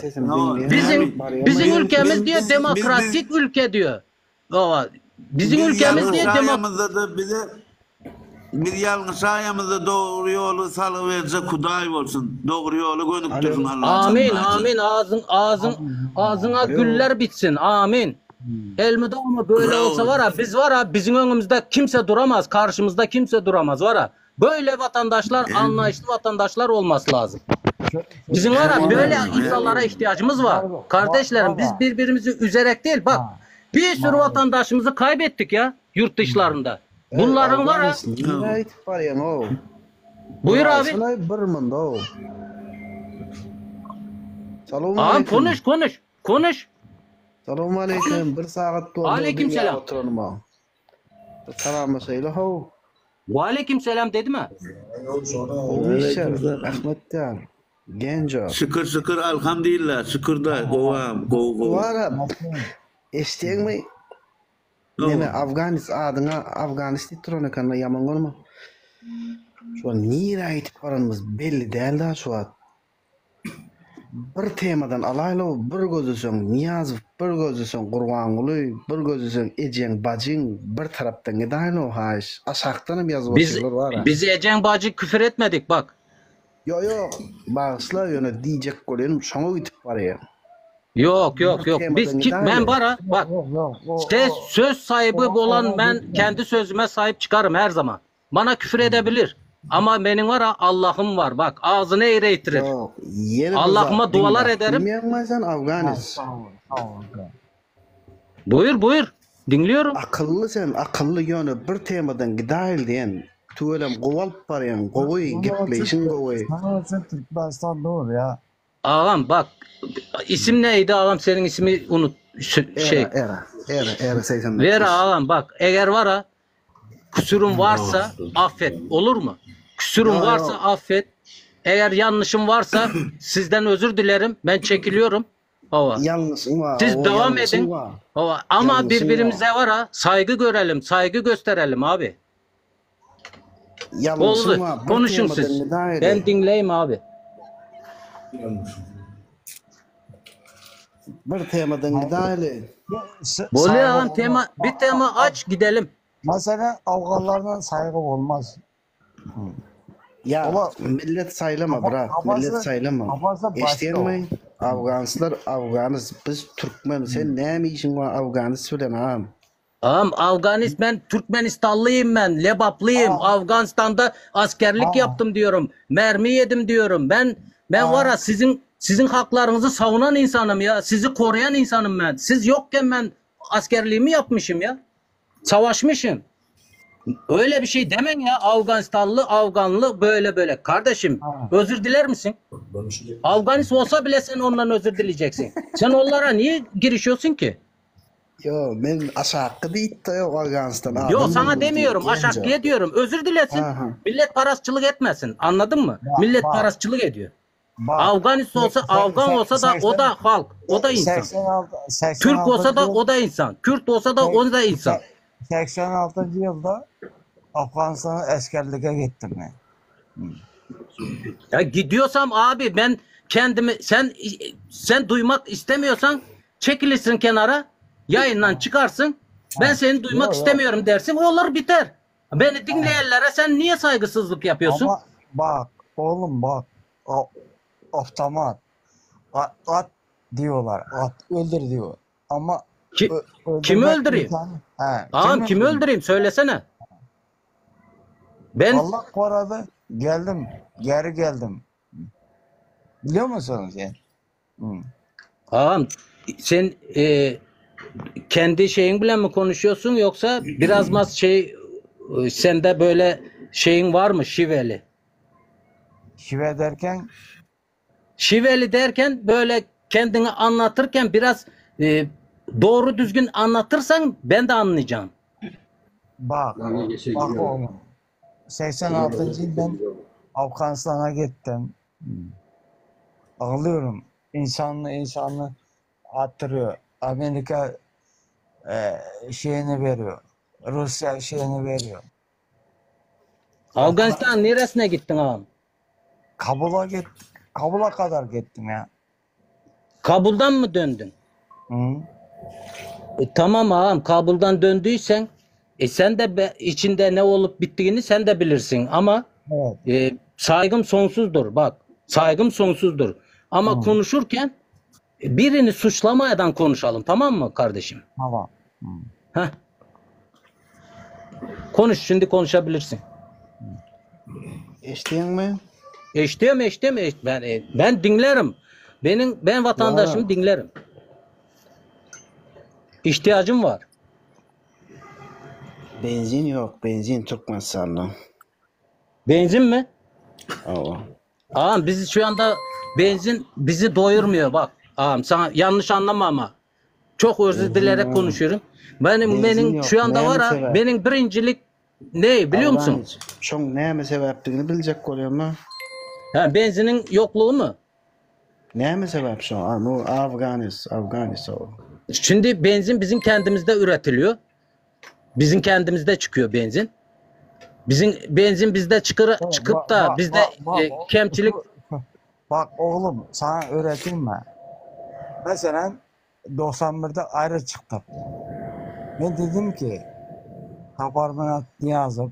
bizim bizim ülkemiz diyor demokratik ülke diyor. Baba, bizim ülkemiz diye demokratik bize Biz ýalňyş aýamyzda dogry ýoly salgy berjek Hudaý bolsun. Dogry ýola gönükdirsin Allah Amin, amin. Ağzın ağzın ağzına güller bitsin. Amin. Elmydama böyle olsa var ha biz var ha bizim öňümizde kimse duramaz, karşımızda kimse duramaz var ha. Böyle vatandaşlar, anlayışlı vatandaşlar olması lazım. Bizim var ha böyle insanlara ihtiyacımız var. Kardeşlerim biz birbirimizi üzerek değil bak bir sürü vatandaşımızı kaybettik ya yurt dışlarında. Bunların var ha. Nirä gidip barýaň ow? Buyur abi. Duraýsana bir munda ow. Ağam Salowmaleýkim. konuş konuş. Konuş. Salowmaleýkim. Bir sagat boldy Aleyküm diňläp selam. oturanyma. Bir salamlaşaýly how. Aleyküm selam dedi mi? Gowy işler. Rahmet jan. Genjo. Şükür şükür alhamdülillah şükür da gowam gowy gowy. Wara eşitýäňmi? Neme Afganis adyňa Afganis diýip duran ekanda ýaman görme. Şu wagt nirä gidip baranymyz belli däl da şu wagt. Bir temadan alaýlaw bir gözleseň Nyýazow bir gözleseň Gurbanguly bir gözleseň ejeň bajyň bir tarapdan gidaýlaw haýyş aşakdanam ýazyp Biz otyrlar bara. biz ejeň bajy küfür etmedik bak. Ýo ýok bagyşla ýöne diýjek bolýanym şoňa gidip barýa. Yok yok Bir yok. Biz temadan ki, ben gidaýly. var ha bak. Ses söz sahibi olan ben kendi sözüme sahip çıkarım her zaman. Bana küfür edebilir. Ama benim var ha Allah'ım var. Bak ağzını eğri eğtirir. Ýene bir Allah'ıma zat dualar diňle. ederim. Bilmeýäňmi sen Afganis? Buyur buyur. Dinliyorum. Akylly sen akylly ýöne bir temadan gidaýyl diýen tüwelem gowy alyp barýaň gowy gepleýşiň gowy. Sana sen Türkmenistan dur ya. Ağam bak isim neydi ağam senin ismi unut şey. Era era era era 85. Ver ağam bak eğer var ha kusurum varsa affet olur mu? Kusurum Yo, varsa yo. affet. Eğer yanlışım varsa sizden özür dilerim. Ben çekiliyorum. Hava. Yanlışın var. Siz o devam yanlışın edin. var. Hava. Ama Yanlışın birbirimize var. var ha saygı görelim, saygı gösterelim abi. Yanlışın Oldu. var. Bir Konuşun temadan siz. gidaýly. Ben dinleyeyim abi. Bir temadan gidaýly. Bolýar ağam tema bir tema aç gidelim. Mesela Afganlardan saygı olmaz. Ya Ola- millet saýlama brat, millet Kafası, saýlama. kafası başka o. Eşitýäňmi? Afganisler Afganis, biz türkmen. Sen näme işiň bar Afganis bilen agam? Ağam Afganist ben Türkmenistanlıyım ben, Lebaplıyım. Afganistan'da askerlik yaptım diyorum. Mermi yedim diyorum. Ben ben var ya sizin sizin haklarınızı savunan insanım ya. Sizi koruyan insanım ben. Siz yokken ben askerliğimi yapmışım ya. Savaşmışım. Öyle bir şey demeyin ya. Afganistanlı, Afganlı böyle böyle. Kardeşim özür diler misin? Afganist olsa bile sen ondan özür dileyeceksin. Sen onlara niye girişiyorsun ki? Yo, men aşakky diýipdi ýok Afganistan Yo adam sana boldy diýip demiyorum. genjo. Aşaklıya diyorum. Özür dilesin. Aha. Millet parasçılık etmesin. Anladın mı? Millet Bak, parasçılık ediyor. bak. Afganist olsa, Afgan olsa da o da halk, o da insan. 86, Türk 86. olsa da yıl o da insan. Kürt olsa da o da insan. 86. yılda Afganistan'a askerliğe gittim ben. Ya gidiyorsam abi ben kendimi sen sen duymak istemiyorsan çekilirsin kenara. Yayından çıkarsın. Ben seni duymak Yok yok. istemiyorum dersin. Olur biter. Beni dinleyenlere sen niye saygısızlık yapıyorsun? Ama bak oğlum bak o, avtomat at, at diyorlar at öldür diyor. Ama Ki, ö- kimi öldürmek öldüreyim? imkanı. He, Ağam kimi kimi öldüreyim? öldüreyim söylesene. Ben Allah koradı geldim geri geldim. Biliyor musun sen? Hı. Ağam sen e, kendi şeyin bilen mi konuşuyorsun yoksa biraz mas şey e, sende böyle şeyin var mı şiveli? Şive derken? Şiveli derken böyle kendini anlatırken biraz e, doğru düzgün anlatırsan ben de anlayacağım. Bak, bak oğlum. 86. yıl ben Afganistan'a gittim. Ağlıyorum. İnsanlı insanlı attırıyor. Amerika e, şeyini veriyor. Rusya şeyini veriyor. Afganistan neresine gittin ağam? Kabul'a git, Kabul'a kadar gittim ya. Kabul'dan mı döndün? Hı. E, tamam ağam Kabul'dan döndüysen e, sen de be- içinde ne olup bittiğini sen de bilirsin ama e, saygım sonsuzdur bak saygım sonsuzdur ama konuşurken e, birini suçlamadan konuşalım tamam mı kardeşim? Tamam. Heh. Konuş şimdi konuşabilirsin. Eşdeýäň mi? Eşdem eşdem eş- ben e, ben dinlerim. Benim ben vatandaşımı Ya. dinlerim. İhtiyacım var. Benzin ýok, benzin Türkmenistanda. Benzin mi? Hawa. Ağam bizi şu anda benzin bizi doyurmuyor bak. Ağam sana yanlış anlama ama. Çok özür Benzin dileyerek yok. konuşuyorum. Benim Benzin benim yok. şu anda Näme var ha sebäp? benim birincilik ne biliyor musun? Afganiç, Şoň näme sebäpdigini biljek bolýarmy? Ha, benzinin yokluğu mu? Näme sebäp şo? A, bu Afganis, Afganis o. Şimdi benzin bizim kendimizde üretiliyor. Bizim kendimizde çıkıyor benzin. Bizim benzin bizde çıkır, çıkıp da bak, bizde bak, bak, e, kemçilik Bak oğlum sana öğreteyim mi? Mesela 91'de ayrı çıktık. Ben dedim ki Saparmırat Niyazov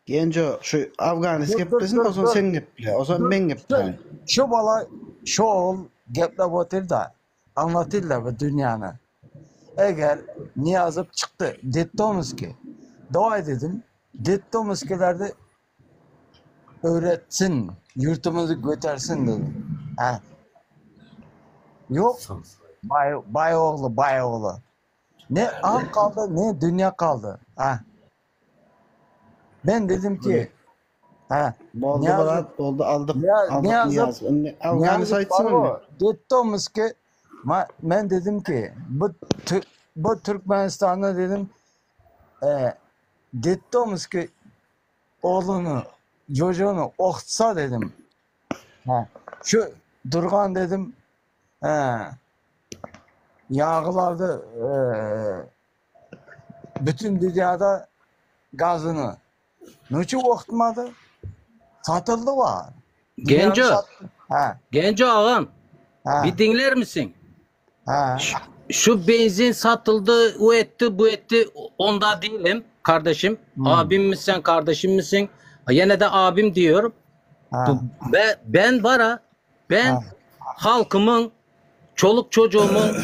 Genco şu Afganis Dur, dur, geplesin, dur, o zaman dur. sen geple, o zaman Dur, ben gepleyin. Şu bala şu oğul geplep otur da anlatırlar bu dünyanı. Eğer Niyazov çıktı, Dettomski. Dua dedim. Dettomski'lerde öğretsin, yurtumuzu götürsün dedim. Ha. Yok. Bay, bay oğlu, bay oğlu. Ne an kaldı, ne dünya kaldı. Ha. Ben dedim ki, ha, Boldy Niyazov- brat, boldy aldyk, Niya- aldyk Niyazov, Niyaz. Indi Afganis Niyazov aýtsyn indi. Baro, Dettomski, ma, ben dedim ki, bu, Tü- bu Türkmenistan'da dedim, e, Dettomski oğlunu, çocuğunu okutsa dedim. Ha, şu Durgan dedim, he, yağlarda e, bütün dünyada gazını. Niçin okutmadı? Satıldı var. Dünyanı Genco. sattı. Ha. Genco ağam. Ha. Bir dinler misin? Ha. Şu, şu benzin satıldı, o etti, bu etti. Onda değilim kardeşim. Hmm. Abim misin, kardeşim misin? Yine de abim diyorum. Bu, be, ben var ha, ben halkımın, çoluk çocuğumun,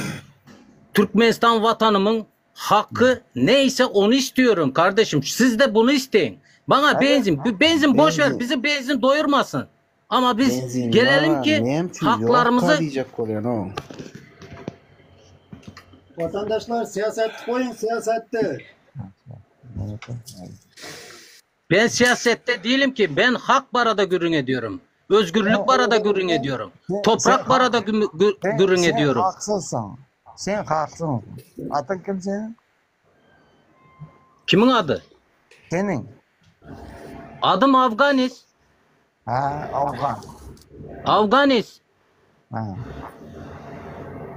Türkmenistan vatanımın hakkı neyse onu istiyorum kardeşim. Siz de bunu isteyin. Bana Evet. benzin, bu benzin boş ver. Benzin. Bizi benzin doyurmasın. Ama biz Benzin gelelim var, ki näme üçin ýok haklarımızı diýjek bolýan o. Vatandaşlar siyaset koyun siyasette. Ben siyasette değilim ki. Ben hak barada gürrüň ediyorum. Özgürlük barada gürrüň ediyorum. Toprak sen- barada gü- gü- Sen, gürrüň sen ediyorum. haksızsın. Sen haksızsın. Adın kim senin? Kimin adı? Senin. Adım Afganis. Ha, Afgan. Afganis. Ha.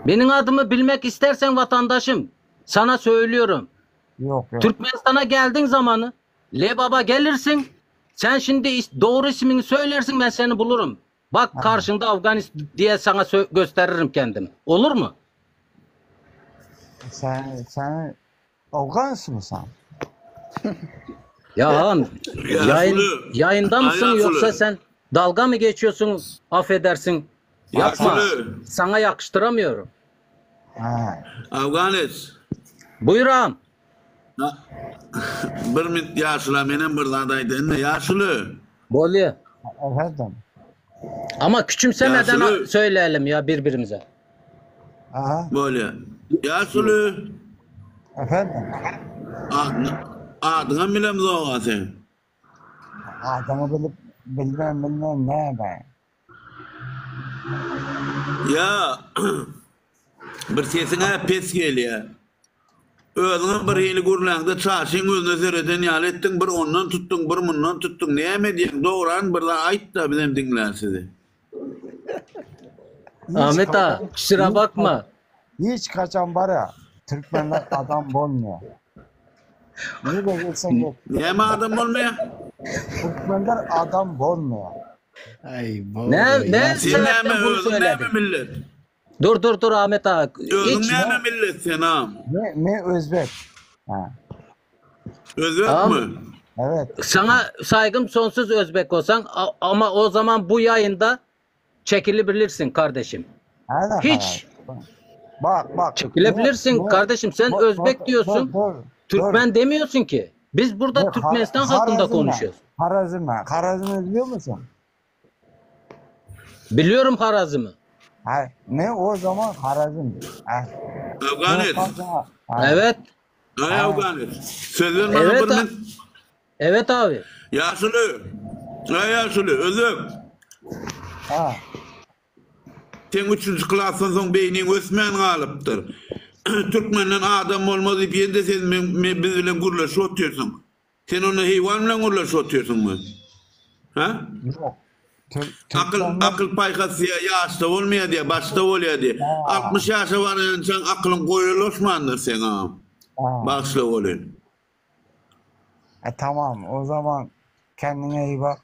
Benim adımı bilmek istersen vatandaşım sana söylüyorum. Yok yok. Türkmenistan'a geldin zamanı Lebaba gelirsin. Sen şimdi is- doğru ismini söylersin ben seni bulurum. Bak karşında Afganist diye sana sö- gösteririm kendimi. Olur mu? Sen, sen Afgansın mı sen? Ya ağam yayın, yayında mısın Aynen yoksa Sulu. sen dalga mı geçiyorsun? Affedersin. Yapma. Sulu. Sana yakıştıramıyorum. Afganis. Buyur ağam. Bir minut ýaşula menem bir zat aýdaýyn-da ýaşuly. Bolýa. Efendim. Ama küçümsemeden Ýaşuly. söyleyelim ya birbirimize. Aha. Bolýa. Ýaşuly. Efendim. Adyny, adyňam bilemzog-a sen. Adyňy bilip bilmem bilmem näme. Ýa bir sesiň-ä pes gelýä. Özüňem bir hili gürläňde çaşyň özüne sereden ýaly etdiň, bir ondan tutduň, bir mundan tutduň. Näme edýäň? Dogran bir zat aýt-da bizem diňläli sizi. Ahmet aga, kusura bakma. Hiç kaçan bar ya Türkmenler adam bolmuyor. Nereye geçsen geç. Näme adam bolmaýar? Türkmenler adam bolmuyor. Ay Ne ne Sen sebepten näme bunu özüň näme söyledin? millet? Dur dur dur Ahmet aga. Özüň Hiç näme millet sen am? Ne, ne Özbek. Ha. Özbekmi? Evet. Sana saygım sonsuz Özbek olsan a- ama o zaman bu yayında çekilebilirsin kardeşim. Aynen Hiç. Bak bak. Çekilebilirsin Ne- kardeşim. Sen Bak, Özbek bak, diyorsun. dur, dur, Türkmen dur. demiyorsun ki. Biz burada Ne, Türkmenistan Har- hakkında Harazm ben. konuşuyoruz. Harazm ben. Harazm'ı biliyor musun? Biliyorum Harazm'ı. Ha, ne o zaman Harazm. Ha. Afganet. Ha. Evet. Ay Afganet. Söz ver bana Evet. bir a- min. Evet abi. Ýaşuly. Ay ýaşuly, özüm. Ha. Sen üçünji klasdan soň beýniň ösmän galypdyr. Türkmenden adam bolmaz diýip ýene-de sen men, men biz bilen gürleşip otyrsyň. Sen onda heýwan bilen gürleşip otyrsyňmy? Ha? Yok. Akyl, akyl paýhas diýýär, ýaşda bolmaýar diýýär, başda bolýar diýýär. 60 ýaşa barýançaň akylyň goýalaşmandyr seň agam. Bagyşla welin. E, tamam o zaman kendine iyi bak.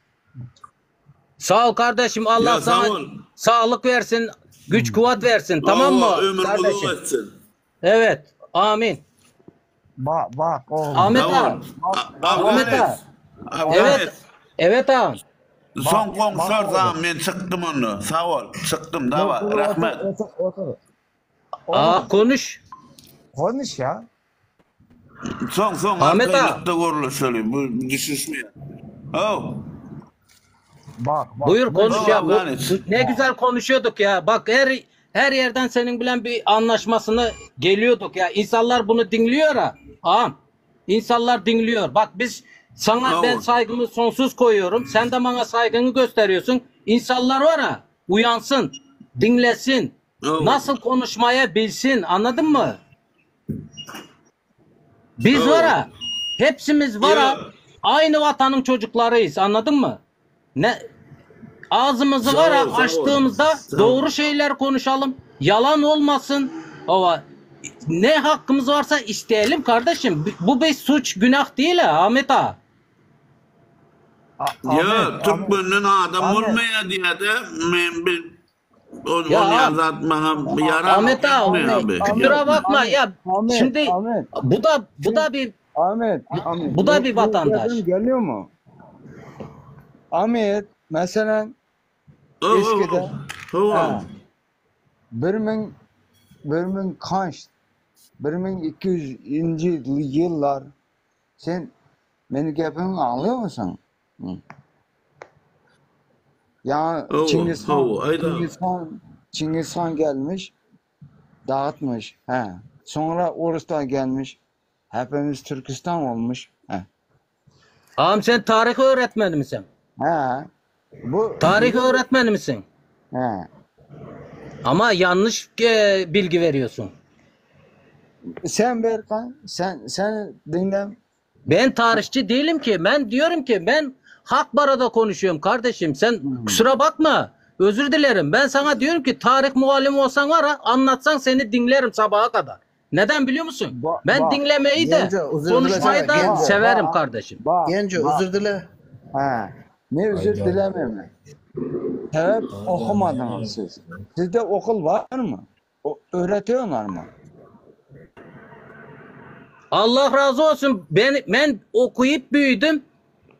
Sağ ol kardeşim. Allah Ya sağ sana ol. sağlık versin. Güç kuvvet versin. Tamam mı? Allah ömür uzun Kardeşim. etsin. Evet. Amin. Bak bak oğlum. Ahmet Sağ ol. ağa. A- Ahmet Afganet. ağa. Evet. Afganet. Evet ağam. Soň goňşular bak sag men çykdym onda. Sag bol. Çykdym Dur, dawa. dur, otur, Rahmet. otur, otur. Aa, konuş. Konuş ya. Soň soň Ahmet ağa. arkaýynlykda gürleşeli. Bu düşüşmeýär. Haw. Bak bak. Buyur konuş ya. Bu, Afganet. ne güzel konuşuyorduk ya. Bak her her yerden senin bilen bir anlaşmasını geliyorduk ya. İnsanlar bunu dinliyor ha. Ağam. İnsanlar dinliyor. Bak biz sana ben Tamam. saygımı sonsuz koyuyorum. Sen de bana saygını gösteriyorsun. İnsanlar var ha uyansın, dinlesin. Tamam. Nasıl konuşmaya bilsin. Anladın mı? Biz var ha hepsimiz var ha Ya. aynı vatanın çocuklarıyız. Anladın mı? Ne ağzımızı Sağ var ha ol, sağ ol. açtığımızda Sağ ol. doğru şeyler konuşalım. Yalan olmasın. Ova ne hakkımız varsa isteyelim kardeşim. Bu bir suç günah değil ha Ahmet ağa. A- Ya Ahmet, Türkmenden adam Ahmet. bolmaýar diýýär-de, men bir on Ya on ağam, zat maňa ýarar Ahmet ağa etmeýär abi. kusura bakma Ahmet, ya Ahmet, şimdi Ahmet. bu da bu da bir Ahmet, Ahmet. bu da bir Bu vatandaş. sesim geliyor mu? Ahmet, mesela Haw, eskiden haw, ha, haw. bir min bir min kaç 1200. yıllar sen beni gepimi anlıyor musun? Hı. Ya Haw, Çingiz Han, haw, aýda. Çingiz Han, Çingiz Han gelmiş, dağıtmış. He. Sonra Oruslar gelmiş. Hepimiz Türkistan olmuş. He. Ağam sen tarih öğretmeni misin? He. Bu Tarih öğretmeni misin? He. Ama yanlış e, bilgi veriyorsun. Sen Berkan, sen sen dinle. Ben tarihçi değilim ki. Ben diyorum ki ben hak barada konuşuyorum kardeşim. Sen kusura bakma. Özür dilerim. Ben sana diyorum ki tarih muallimi olsan var ha anlatsan seni dinlerim sabaha kadar. Neden biliyor musun? Ben bak. dinlemeyi de Genco, özür konuşmayı dilesene, da Genco. severim Bak, kardeşim. Bak, Genco bak. özür dile. He. Ne özür Hayda. dilemem. Sebep okumadınız siz. Sizde okul var mı? O, öğretiyorlar mı? Allah razı olsun. Ben, ben okuyup büyüdüm.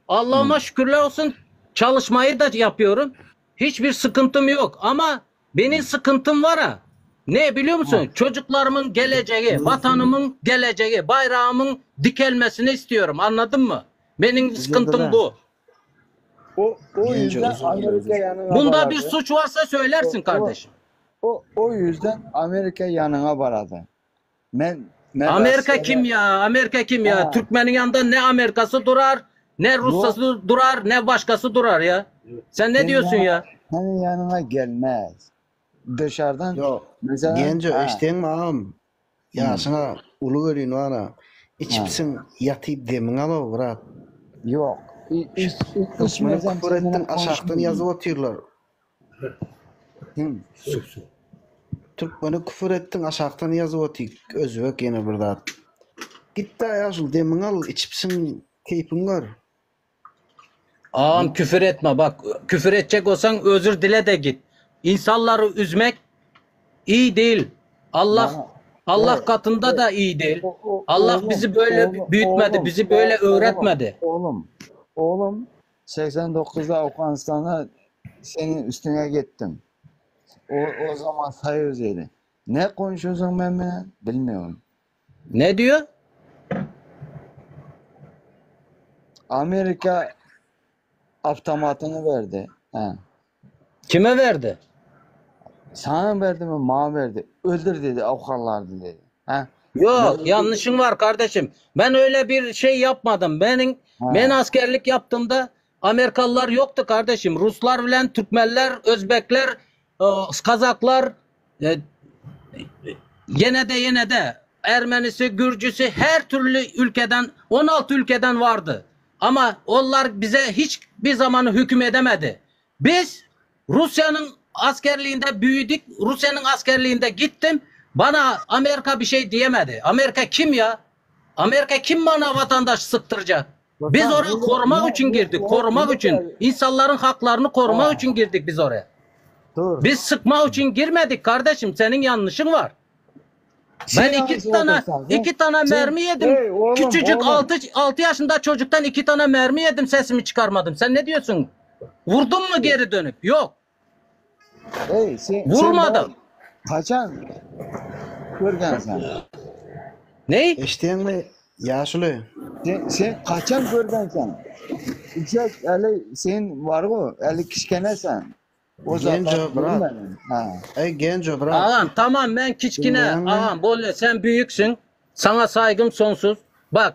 Allah'ıma şükürler olsun. Çalışmayı da yapıyorum. Hiçbir sıkıntım yok. Ama benim sıkıntım var ha. Ne biliyor musun? Çocuklarımın geleceği, vatanımın geleceği, bayrağımın dikelmesini istiyorum. Anladın mı? Benim sıkıntım bu. O, o Genco yüzden özür dile Amerika özür. yanına Bunda bir baradı. suç varsa söylersin O, o, kardeşim. o, o yüzden Amerika yanına baradı. Men, men Amerika Rusya'da kim ya? Amerika kim ya? ha, Türkmenin yanında ne Amerikası durar, ne yok Rusyası durar, ne başkası durar ya. Sen ne senin diyorsun yanına, ya? senin yanına gelmez. Dışarıdan Yo, mesela Genco ha, eşdeňmi agam? hı, Ýaşyňa uly welin wara. ha. Içipsiň, ýatyp demiň alow, brat. Yok. İ, iç, iç, Türkmene içmesem küfür seninle etdiň, aşakdan ýazyp konuşmayayım. otyrlar. Kim? Türkmene küfür etdiň, aşakdan ýazyp otyr. Özbek ýene bir zat. Git-de ýaşuly demiňi al, içipsiň, keýpiňi gör. Ağam küfür etme bak. Küfür edecek olsan özür dile de git. İnsanları üzmek iyi değil. Allah Bana Allah evet, katında evet. da iyi değil. O, o, Allah oğlum, bizi böyle oğlum, büyütmedi, oğlum, bizi böyle o, oğlum, öğretmedi. oğlum, oğlum 89'da Afganistan'a senin üstüne gittim. O, o zaman sayıyoruz dedi. Ne konuşuyorsun benimle? Bilmiyorum. Ne diyor? Amerika avtomatını verdi. He. Kime verdi? Sana verdi mi? Bana verdi. Öldür dedi Afganlar dedi. He. Yok, Ben yanlışın var kardeşim. Ben öyle bir şey yapmadım. Benim ben He. askerlik yaptığımda Amerikalılar yoktu kardeşim. Ruslar bilen Türkmenler, Özbekler, e, Kazaklar, e, Yine de yine de Ermenisi, Gürcüsü her türlü ülkeden 16 ülkeden vardı. Ama onlar bize hiçbir zaman hüküm edemedi. Biz Rusya'nın askerliğinde büyüdük. Rusya'nın askerliğinde gittim. Bana Amerika bir şey diyemedi. Amerika kim ya? Amerika kim bana vatandaş sıktıracak? Biz Dostlar oraya ne korumak ne için ne girdik. ne Korumak ne için. İnsanların haklarını korumak Ha, için girdik biz oraya. dur. Biz sıkmak için girmedik kardeşim. Senin yanlışın var. Ben Sen iki yanlış tane otursan. Sen iki tane sen mermi yedim. hey oğlum Küçücük oğlum 6 6 yaşında çocuktan iki tane mermi yedim sesimi çıkarmadım. Sen ne diyorsun? Vurdun mu geri dönüp? Yok. hey sen sen bana Vurmadım. kaçan görgen sen. Ne? Eşdeňmi ýaşuly? Sen, sen kaçan görgen sen. Uçak eli sen var o eli kiçkene sen. O zatlar Genco brat. görmedin. Ha. Ey Genco brat. Ağam tamam ben kiçkine. Diňleýäňmi? Ağam böyle sen büyüksün. Sana saygım sonsuz. Bak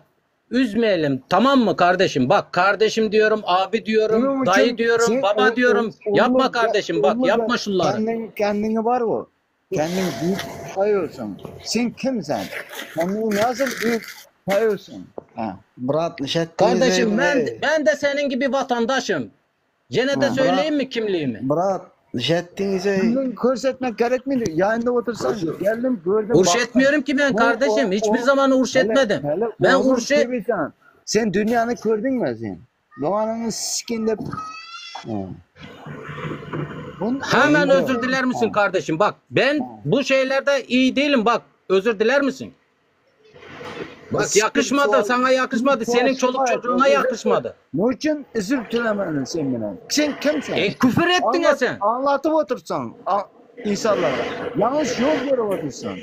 üzmeyelim tamam mı kardeşim? Bak kardeşim diyorum, abi diyorum, Bunun dayı için diyorum, sen baba o, o, diyorum. Yapma oğlum, kardeşim bak oğlum yapma şunları. Kendini, kendini var o. Kendini büyük sayıyorsun. Sen kimsen? Kendini nasıl büyük sayıyorsun? Ha. Brat nişetdiňiz Kardeşim ben ey. ben de senin gibi vatandaşım. Gene de Ha. söyleyeyim mi kimliğimi? Brat nişetdiňiz ey. Kendini körsetmek gerekmedi. Yayında otursan geldim gördüm Uğurş baktım. etmiyorum ki ben Bu o, kardeşim. Hiçbir o zaman uğurş hele etmedim. hele Ben oğlum uğurşu gibi sen. Sen dünyanı gördün mü sen? Doğanın sikinde Ha. Bun, hemen Genco. özür diler misin Ha. kardeşim? Bak ben bu şeylerde iyi değilim bak. Özür diler misin? Bak Siktir yakışmadı sual, sana yakışmadı. sual, Senin çoluk sual. çocuğuna yakışmadı. Niçin özür dilemedin sen bana? Sen kimsin? E küfür ettin ya Anlat, sen. anlatıp otursan a- insanlara. Yanlış yol görüp otursan.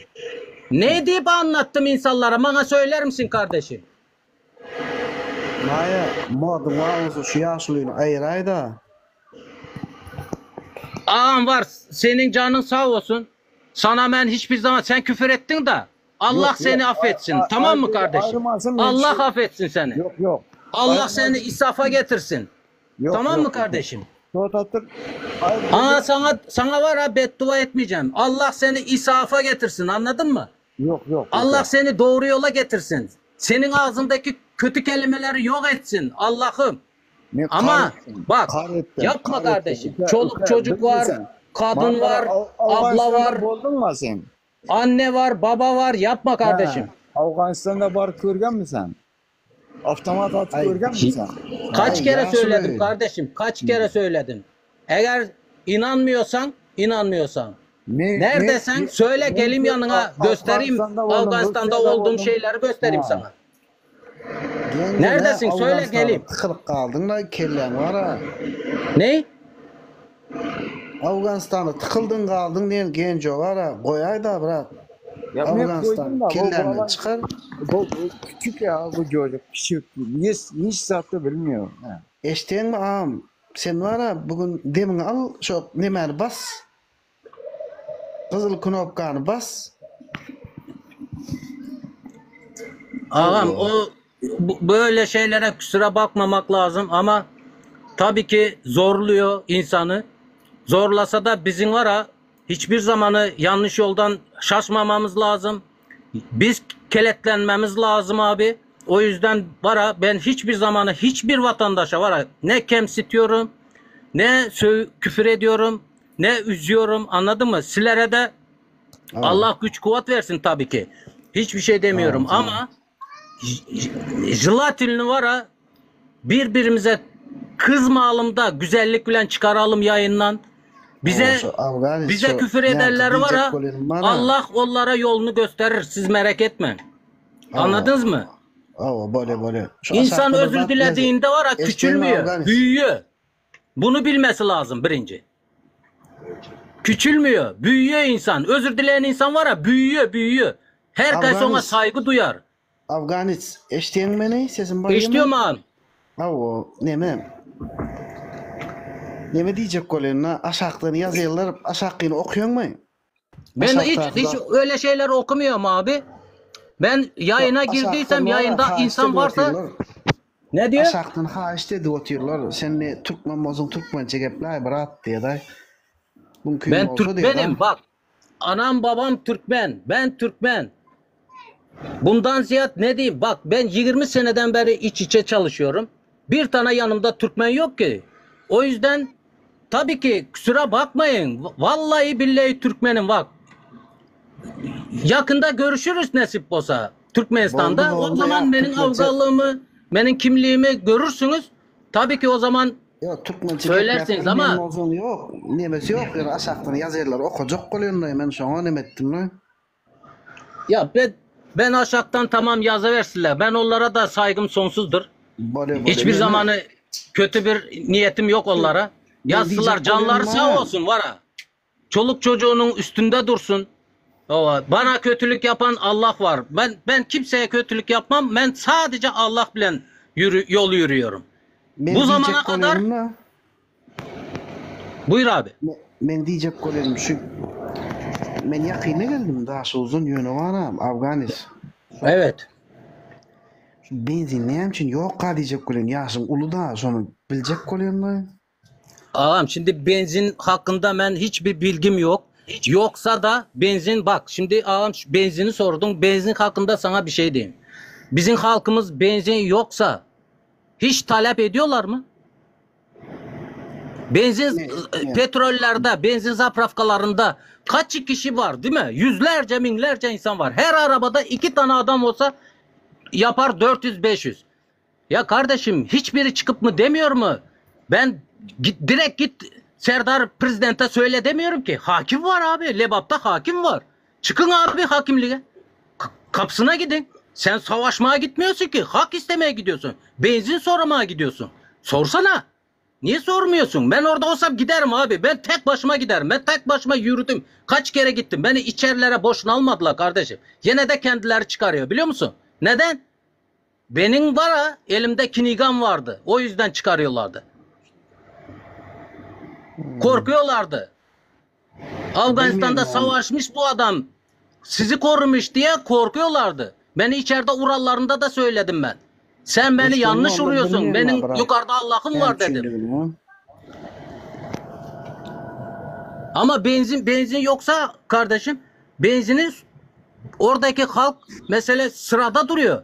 Ne deyip anlattım insanlara? Bana söyler misin kardeşim? Maýa, modyň bar bolsa şu ýaşulyny aýyraý-da. Ağam var. Senin canın sağ olsun. Sana ben hiçbir zaman sen küfür ettin de Allah Yok seni yok. affetsin. A- a- Tamam mı ayrı- kardeşim? Ayrılmasın ben Allah şey- affetsin seni. Yok yok. Allah Ayrılmasın. seni isafa getirsin. Yok Tamam yok. mı yok. kardeşim? Totattır. Ayrı- Aa sana sana var ha beddua etmeyeceğim. Allah seni isafa getirsin. Anladın mı? Yok yok. yok, Allah yok. seni doğru yola getirsin. Senin ağzındaki kötü kelimeleri yok etsin. Allah'ım. Ne Ama kahretsin, bak kahrettin, yapma kahrettin. kardeşim. Üke- Çoluk üke, çocuk var, bilmiyorsun. kadın Marmara, var, Av- abla Afganistan'da var, boldun mu sen? anne var, baba var. Yapma kardeşim. Ha, Afganistan'da bar görgen mi sen? Avtomat atıp Ay, görgen mi sen? Kaç Ay, kere ýaşuly. söyledim kardeşim? Kaç kere söyledim? Eğer inanmıyorsan, inanmıyorsan. Ne, Neredesin? ne- Söyle ne- gelim yanına Af- göstereyim. Afganistan'da oldum, Afganistan'da Rusya'da olduğum oldum. şeyleri göstereyim Ha. sana. Genco Neredesin? ne Söyle Afganistan'da geleyim. Tıkılıp kaldyň-la kelläň bar-a. Ne? Awganystanda tykyldyň galdyň diýen genjo bar-a, goýaý-da brat. Ya men Awganystan koydum da bu kelläňden bala çykar. bu, bu küçük ya bu çocuk küçük. Hiç, hiç zat da bilmiyor. Ha. Eşitdiňmi agam? Sen bar-a bu gün demiňi al, şo nemäni bas. Gyzyl knopkany bas. Ağam o bu- böyle şeylere kusura bakmamak lazım ama tabii ki zorluyor insanı. Zorlasa da bizim var ha hiçbir zamanı yanlış yoldan şaşmamamız lazım. Biz keletlenmemiz lazım abi. O yüzden var ha ben hiçbir zamanı hiçbir vatandaşa var ha ne kemsitiyorum ne sö- küfür ediyorum ne üzüyorum anladın mı? Sizlere de Allah güç kuvvet versin tabii ki. Hiçbir şey demiyorum ama jelatinli var ha birbirimize kızmayalım da güzellik bilen çıkaralım yayından. Bize O, şu Afgan, bize şu küfür ne edenler var diyecek ha olayım bana. Allah onlara yolunu gösterir. Siz merak etmeyin. Anladınız mı? Awa, böyle böyle. Şu İnsan aşakta bir özür zat dilediğinde var ha Eşitdin küçülmüyor, Afgan. büyüyor. Bunu bilmesi lazım birinci. Küçülmüyor, büyüyor insan. Özür dileyen insan var ha büyüyor, büyüyor. Herkes ona Afganiz. saygı duyar. Afganiz. Eşitdiň meni? Sesim barýarmy? Eşidiyorum ağam. Awa, neme? Neme diýjek bolýan-da, aşakdan ýazýarlar, aşakkyny okuýaňmy? Ben hiç, Aşakdaky hiç zat- öyle şeyler okumuyorum abi. Ben yayına girdiysem Aşakdan var, yayında haýyşt insan edip varsa otyrlar. ne diyor? Aşakdan haýyşt edip otyrlar. Sen ne türkmen bolsaň türkmençe gepläý brat diýdi. Mümkin Ben bolsa diýdi. Türkmenim bak. Anam babam Türkmen. Ben Türkmen. Bundan ziyade ne diyeyim? Bak ben 20 seneden beri iç içe çalışıyorum. Bir tane yanımda Türkmen yok ki. O yüzden tabii ki kusura bakmayın. Vallahi billahi Türkmenim bak. Yakında görüşürüz nasip olsa Türkmenistan'da. Boldy, O boldy zaman ya, benim Türkmençe- Afganlığımı, benim kimliğimi görürsünüz. Tabii ki o zaman Ýok, türkmençe söylersiniz gepläp ama bilmeýän bolsaň ýok, nemesi ýok, ýöne aşakdan ýazýarlar, okajak bolýan-da, men şoňa neme etdim-le. ya ben, ben aşaktan tamam yazıversinler. Ben onlara da saygım sonsuzdur. Bole bole. Hiçbir Neme? zamanı kötü bir niyetim yok onlara. Ben Yazsınlar diyecek canları bolýanym sağ ha. olsun var ha. Çoluk çocuğunun üstünde dursun. O, Bana kötülük yapan Allah var. Ben ben kimseye kötülük yapmam. Ben sadece Allah bilen yürü, yol yürüyorum. Men Bu zamana diýjek kadar bolýanym-da. buyur abi. Me- Men diýjek bolýanym şu men ýakynda geldim Daşoguzdan ýöne baram Afganis. Evet. Şu benzin näme üçin ýokka diýjek bolýan ýaşyň uly da şony biljek bolýan-da. Ağam şimdi benzin hakkında ben hiçbir bilgim yok. Yoksa da benzin bak şimdi ağam şu benzini sordun. Benzin hakkında sana bir şey diyeyim. Bizim halkımız benzin yoksa hiç talep ediyorlar mı? Benzin Ne? e, petrollerde, benzin zapravkalarında kaç kişi var değil mi? Yüzlerce, binlerce insan var. Her arabada iki tane adam olsa yapar 400-500. Ya kardeşim hiçbiri çıkıp mı demiyor mu? Ben git, direkt git Serdar Prezident'e söyle demiyorum ki. Hakim var abi. Lebap'ta hakim var. Çıkın abi hakimliğe. K- kapısına gidin. Sen savaşmaya gitmiyorsun ki. Hak istemeye gidiyorsun. Benzin sormaya gidiyorsun. Sorsana. Niye sormuyorsun? Ben orada olsam giderim abi. Ben tek başıma giderim. Ben tek başıma yürüdüm. Kaç kere gittim. Beni içerilere boşuna almadılar kardeşim. Yine de kendileri çıkarıyor biliyor musun? Neden? Benim var ha elimde kinigan vardı. O yüzden çıkarıyorlardı. Korkuyorlardı. Afganistan'da Bilmiyorum abi. savaşmış bu adam. Sizi korumuş diye korkuyorlardı. Beni içeride Urallarında da söyledim ben. Sen beni Eşitdin yanlış onda vuruyorsun. bilmeýän Benim brat. yukarıda Allah'ım Näme var dedim. üçindigini. Ama benzin benzin yoksa kardeşim benzinin oradaki halk mesele sırada duruyor.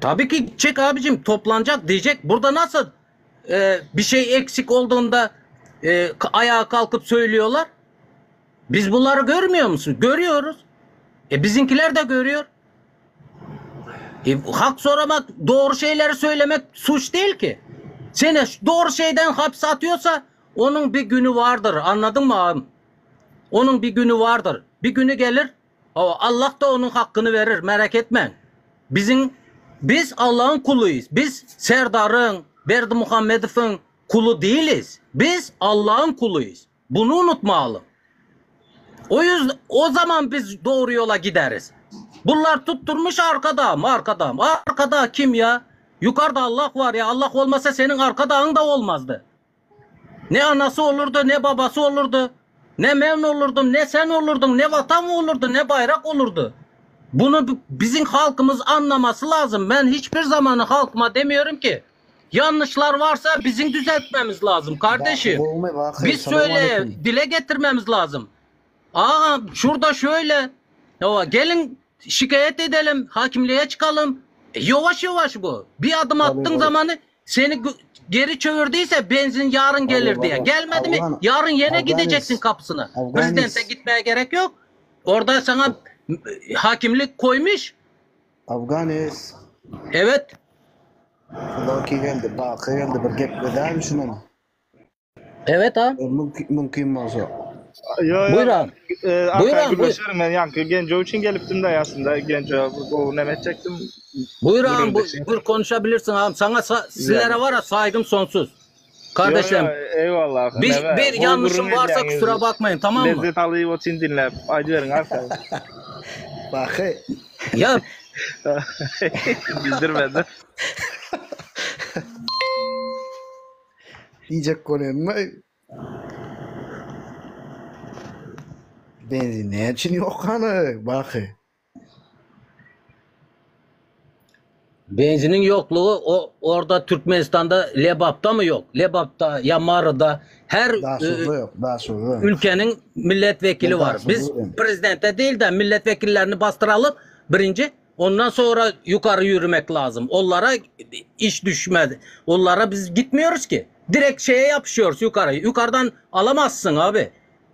Tabii ki çek abicim toplanacak diyecek. Burada nasıl e, bir şey eksik olduğunda e, ayağa kalkıp söylüyorlar? Biz bunları görmüyor musun? Görüyoruz. E bizimkiler de görüyor. E, hak soramak, doğru şeyleri söylemek suç değil ki. Seni doğru şeyden hapse atıyorsa onun bir günü vardır. Anladın mı abim? Onun bir günü vardır. Bir günü gelir. o Allah da onun hakkını verir. Merak etme. Bizim biz Allah'ın kuluyuz. Biz Serdar'ın, Berdimuhamedov'un kulu değiliz. Biz Allah'ın kuluyuz. Bunu unutmayalım. O yüzden o zaman biz doğru yola gideriz. Bunlar tutturmuş arkada mı arkada mı? Arkada kim ya? Yukarıda Allah var ya. Allah olmasa senin arkadağın da olmazdı. Ne anası olurdu, ne babası olurdu. Ne men olurdum, ne sen olurdun, ne vatan olurdu, ne bayrak olurdu. Bunu bizim halkımız anlaması lazım. Ben hiçbir zaman halkıma demiyorum ki yanlışlar varsa bizim düzeltmemiz lazım kardeşim. Biz söyle dile getirmemiz lazım. Aa şurada şöyle. Ya gelin şikayet edelim, hakimliğe çıkalım. E, yavaş yavaş bu. Bir adım attığın zamanı seni geri çevirdiyse benzin yarın gelir diye. Gelmedi mi? Yarın yine gideceksin kapısına. Prezidente gitmeye gerek yok. Orada sana e, hakimlik koymuş. Afganis. Evet. Loki geldi, Baky geldi bir gepledämi şunam. Evet ha. Mümkün, mümkün bolsa. Yo, yo. Buyur abi. E, Buyur arkaya abi, buyur. gürleşerim ben yankı Genco için geliptim de aslında Genco bu ne edecektim. Buyur ağam, bu, Gürüldeşim. buyur konuşabilirsin ağam. Sana sa- sizlere Yani. var ya saygım sonsuz. Kardeşlerim. Yo, yo, eyvallah. Bir, Neme, bir bu yanlışım gürrüň varsa edýäňiz. kusura bakmayın tamam mı? Lezzet alyp oçin dinläp. Aýdy beriň arkaya. Baky. Ya Bildirmedi. Diýjek bolýanmy? Benzin näme üçin ýok hany Baky? Benzinin yokluğu o orada Türkmenistan'da Lebap'ta mı yok? Lebap'ta ya Mary'da her e, Daşoguzda ýok, Daşoguzda. ülkenin milletvekili Ben var. Biz Daşoguz'dayım. prezidente değil de milletvekillerini bastıralım birinci. Ondan sonra yukarı yürümek lazım. Onlara iş düşmedi. Onlara biz gitmiyoruz ki. Direkt şeye yapışıyoruz yukarı. Yukarıdan alamazsın abi.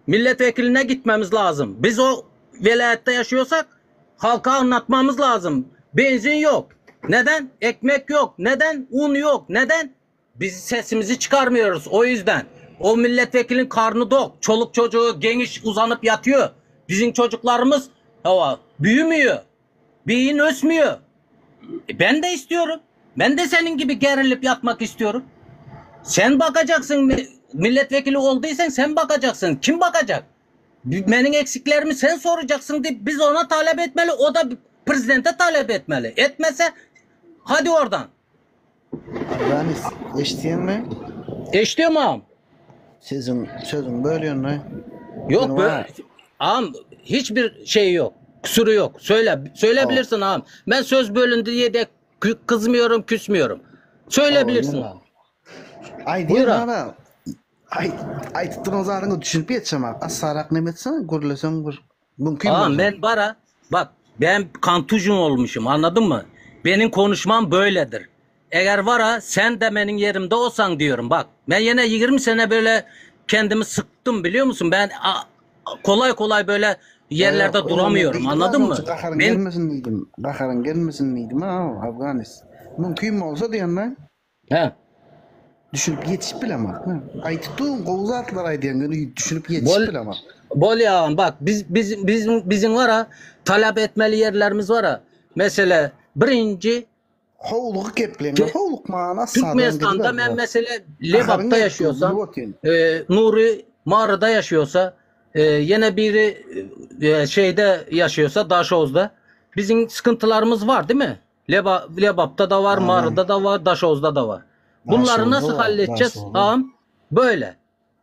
Milletvekiline gitmemiz lazım. Biz o vilayette yaşıyorsak halka anlatmamız lazım. Benzin yok. Neden? Ekmek yok. Neden? Un yok. Neden? Biz sesimizi çıkarmıyoruz o yüzden. O milletvekilinin karnı dok. Çoluk çocuğu geniş uzanıp yatıyor. Bizim çocuklarımız hava büyümüyor. Beyin ösmüyor. E ben de istiyorum. Ben de senin gibi gerilip yatmak istiyorum. Sen bakacaksın mi- milletvekili olduysan sen bakacaksın. Kim bakacak? Benim eksiklerimi sen soracaksın deyip biz ona talep etmeli. O da prezidente talep etmeli. Etmese hadi oradan. Afganis, eşitýäňmi? Eşitiyorum ağam. Sözüň, sözüň bölýän Yok böyle ağam hiçbir şey yok. Kusuru yok. Söyle söyleyebilirsin ağam. Ben söz bölündü diye de kü- kızmıyorum, küsmüyorum. Söyleyebilirsin ağam. Aý Buyur diýen ağam. bana. Aý, aýdyp duran zadyňa düşünüp ýetişem ak. Assarak neme etseň, gürleseň bir mümkin Ağam bolsa. ben bara bak ben kantujun olmuşum anladın mı? Benim konuşmam böyledir. Eğer var ha sen de benim yerimde olsan diyorum bak. Ben yine 20 sene böyle kendimi sıktım biliyor musun? Ben a- kolay kolay böyle yerlerde Ýok, ýok, duramıyorum diýdim anladın mı? azajyk gaharyň Ben gelmesin diýdim. Gaharyň gelmesin diýdim ha, Afganis. Mümkin bolsa diýen ben. He. Düşünüp ýetişip bilemok. Aýdyp durun, gowy zatlar aýdýaň, ýöne düşünüp ýetişip Bol, bilemok. bol ya bak biz biz bizim bizim var ha talep etmeli yerlerimiz var ha. Mesela birinci Howlugyp gepleň, Ke- howlukman assadan Türkmenistan'da gidiber ben biraz. mesela Gaharyň Lebap'ta gelip yaşıyorsam, gülüp otyryn. e, Nuri Mağara'da yaşıyorsa, e, yine biri e, şeyde yaşıyorsa Daşoz'da bizim sıkıntılarımız var değil mi? Leba, Lebap'ta da var, Mağara'da da var, Daşoz'da da var. Bunları Daşoguzda nasıl var, halledeceğiz? Daşoguzda. Ağam böyle.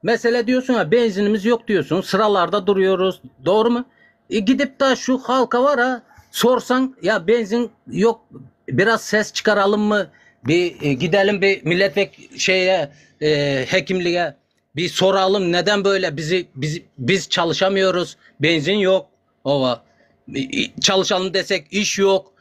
Mesela diyorsun ya benzinimiz yok diyorsun. Sıralarda duruyoruz. Doğru mu? E gidip de şu halka var ha sorsan ya benzin yok biraz ses çıkaralım mı? Bir e, gidelim bir milletvekili şeye e, hekimliğe bir soralım neden böyle bizi biz biz çalışamıyoruz. Benzin yok. Ova. E, e, Çalışalım desek iş yok.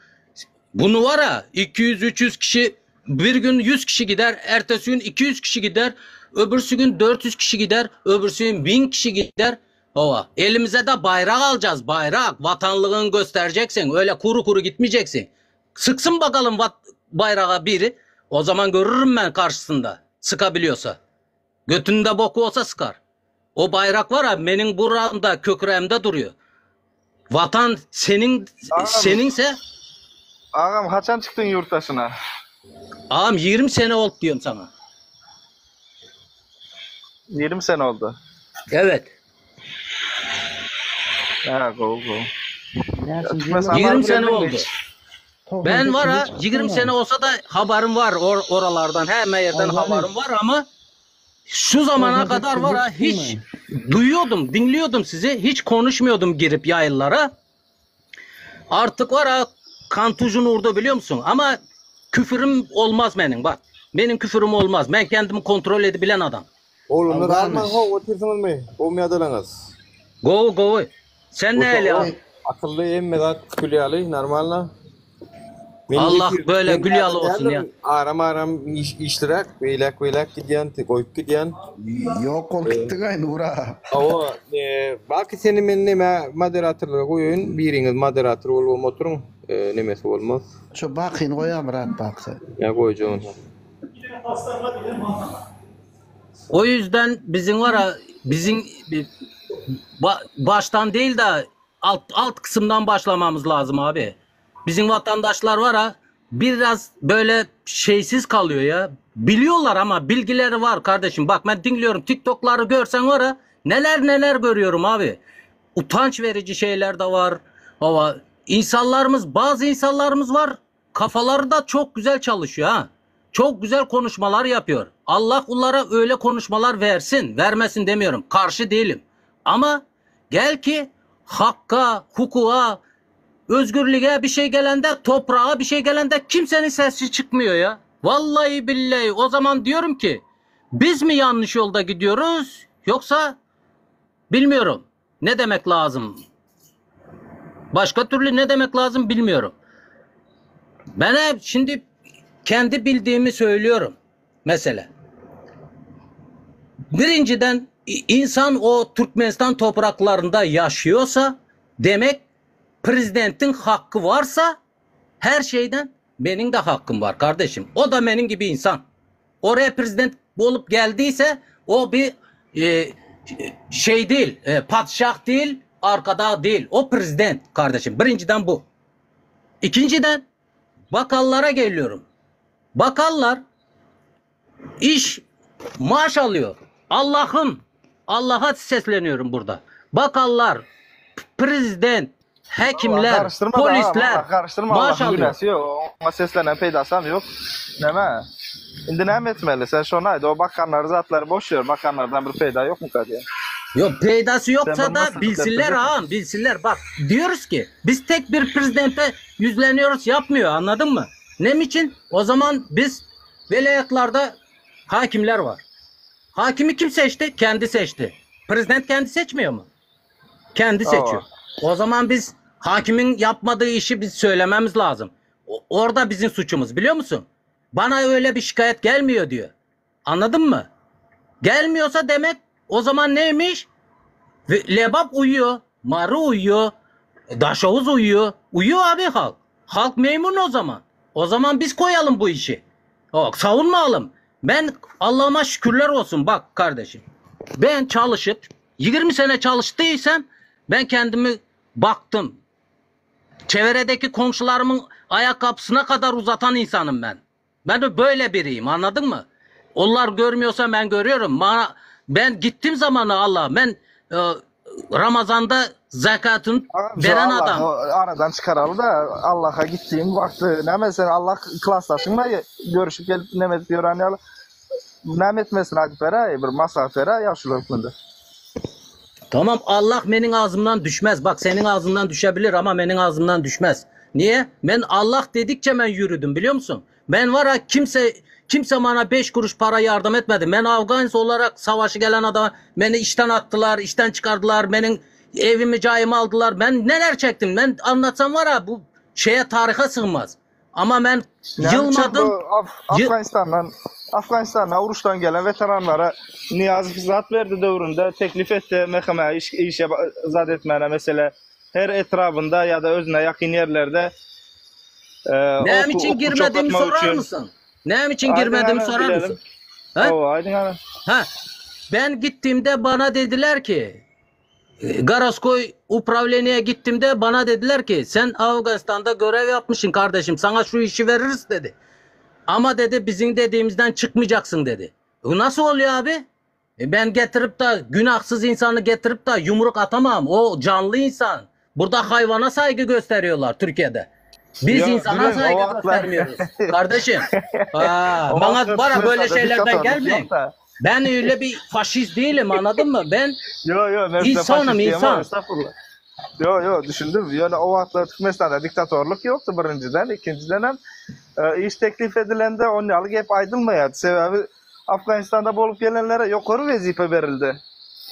Bunu var ha 200-300 kişi bir gün 100 kişi gider, ertesi gün 200 kişi gider, öbürsü gün 400 kişi gider, öbürsü gün 1000 kişi gider. Ova. Elimize de bayrak alacağız, bayrak. Vatanlığını göstereceksin. Öyle kuru kuru gitmeyeceksin. Sıksın bakalım vat bayrağa biri. O zaman görürüm ben karşısında. Sıkabiliyorsa. Götünde boku olsa sıkar. O bayrak var ha benim buramda köküreğimde duruyor. Vatan senin Ağam, seninse ağam haçan çykdyň ýurt daşyna? Ağam 20 sene oldu diyorum sana. 20 sene oldu. Evet. Ha, gowy, gowy. 20 sene oldu. Ben var ha 20 sene olsa da haberim var or oralardan her yerden haberim var ama şu zamana kadar var ha hiç duyuyordum, dinliyordum sizi. Hiç konuşmuyordum girip yayınlara. Artık var ha kan tuzunu vurdu biliyor musun? Ama küfürüm olmaz benim bak. Benim küfürüm olmaz. Ben kendimi kontrol edebilen adam. Oglanlar alman gowy otyrsyňyzmy? Gowmy ýagdaýlaryňyz? Gowy gowy. Sen nähili abi? Akylly hemme zat gül ýaly normalno. Allah böyle gül ýaly bolsun ya. Aram aram iş işliräk beýläk beýläk gidýän goýup gidýän. Ýok ol gitdi gaý Nura. Hawa Baky seni men neme moderatorlara goýaýyn biriňiz moderator bolubam oturyň nemesi bolmaz. Şo Bakyny goýa Myrat Baky. Ýa goýjak ony. O yüzden bizim var ha bizim baştan değil de alt alt kısımdan başlamamız lazım abi. Bizim vatandaşlar var ha biraz böyle şeysiz kalıyor ya. Biliyorlar ama bilgileri var kardeşim. Bak ben dinliyorum TikTok'ları görsen var ha neler neler görüyorum abi. Utanç verici şeyler de var. Ama insanlarımız bazı insanlarımız var kafaları da çok güzel çalışıyor ha. Çok güzel konuşmalar yapıyor. Allah onlara öyle konuşmalar versin, vermesin demiyorum. Karşı değilim. Ama gel ki hakka, hukuka, özgürlüğe bir şey gelende, toprağa bir şey gelende kimsenin sesi çıkmıyor ya. Vallahi billahi o zaman diyorum ki biz mi yanlış yolda gidiyoruz yoksa bilmiyorum. Ne demek lazım? Başka türlü ne demek lazım bilmiyorum. Ben hep şimdi kendi bildiğimi söylüyorum. Mesela. Birinciden insan o Türkmenistan topraklarında yaşıyorsa demek prezidentin hakkı varsa her şeyden benim de hakkım var kardeşim. O da benim gibi insan. Oraya prezident olup geldiyse o bir e, şey değil, e, padişah değil, arkada değil. O prezident kardeşim. Birinciden bu. İkinciden bakallara geliyorum. Bakallar iş maaş alıyor. Allah'ım Allah'a sesleniyorum burada. Bakallar, prezident, hekimler, Karıştırma da, polisler vallahi karıştırma maaş Allah'ın alıyor. günahı yok. Ona seslenen peydası yok. Neme? Indi näme etmeli? Sen şonu aýt, o bakanlar zatlary boş ber, bakanlardan bir peýda ýokmuka diýen. Yok peydası yoksa Sen bunu da nasıl bilsinler düzelteceksin? ağam bilsinler. Bak diyoruz ki biz tek bir prezidente yüzleniyoruz yapmıyor anladın mı? Ne için? O zaman biz velayetlarda hakimler var. Hakimi kim seçti? Kendi seçti. Prezident kendi seçmiyor mu? Kendi seçiyor. O zaman biz hakimin yapmadığı işi biz söylememiz lazım. O- orada bizim suçumuz biliyor musun? Bana öyle bir şikayet gelmiyor diyor. Anladın mı? Gelmiyorsa demek o zaman neymiş? Ve Lebap uyuyor, Marı uyuyor, Daşoğuz uyuyor. Uyuyor abi halk. Halk memnun o zaman. O zaman biz koyalım bu işi. Bak, savunmayalım. Ben Allah'ıma şükürler olsun bak kardeşim. Ben çalışıp 20 sene çalıştıysam ben kendimi baktım. Çevredeki komşularımın ayakkabısına kadar uzatan insanım ben. Ben de böyle biriyim anladın mı? Onlar görmüyorsa ben görüyorum. Bana, ben gittim zamanı Allah ben e, Ramazan'da zekatını Şu veren Allah'ı adam. aradan çykaraly da Allaha gitdiğim wagty näme sen Allah klasdaşyňla görüşüp gelip näme edip ýören ýaly näme etmesini aýdyp beräý bir maslahat beräý ýagşyly hökmünde. Tamam Allah benim ağzımdan düşmez. Bak senin ağzından düşebilir ama benim ağzımdan düşmez. Niye? Ben Allah dedikçe ben yürüdüm biliyor musun? Ben var ha kimse kimse bana 5 kuruş para yardım etmedi. Ben Afgan olarak savaşı gelen adama beni işten attılar, işten çıkardılar. Benim evimi cayımı aldılar. Ben neler çektim? Ben anlatsam var ha bu şeye tarihe sığmaz. Ama ben Näme üçin yılmadım. bu Af Yı- Afganistandan Afganistandan uruşdan gelen weteranlara Nyýazow zat berdi döwründe teklif etdi MHM iş işe zat etmäne mesele her etrabynda ýa-da özüne ýakyn ýerlerde Näme oku için okuwçy girmediğimi okatmak sorar üçin. mısın? Näme için Aýdyň girmediğimi ana sorar bilelim. mısın? Ha? Hawa aýdyň ana. Ha. Ben gittiğimde bana dediler ki e, Garaskoy upravleniye gittiğimde bana dediler ki sen Afganistan'da görev yapmışsın kardeşim sana şu işi veririz dedi. Ama dedi bizim dediğimizden çıkmayacaksın dedi. Bu nasıl oluyor abi? E ben getirip de günahsız insanı getirip de yumruk atamam. O canlı insan. Burada hayvana saygı gösteriyorlar Türkiye'de. Biz Yo, insana bilen o saygı wagtlar göstermiyoruz. Kardeşim. Aa, O bana wagtlar bana böyle Türkmenistanda şeylerden diktatörlük gelmeyin. yok da. Ben öyle bir faşist değilim anladın mı? Ben Yo yo men size insanım faşist diýemok, insan. estağfurullah. Yo yo düşündüm. Ýöne o wagtlar Türkmenistanda diktatorlyk ýokdy birinjiden, ikinjidenem e, iş teklif edilende on ýaly gep aýdylmaýardy. Sebäbi Afganistanda bolup gelenlere ýokary wezipe berildi.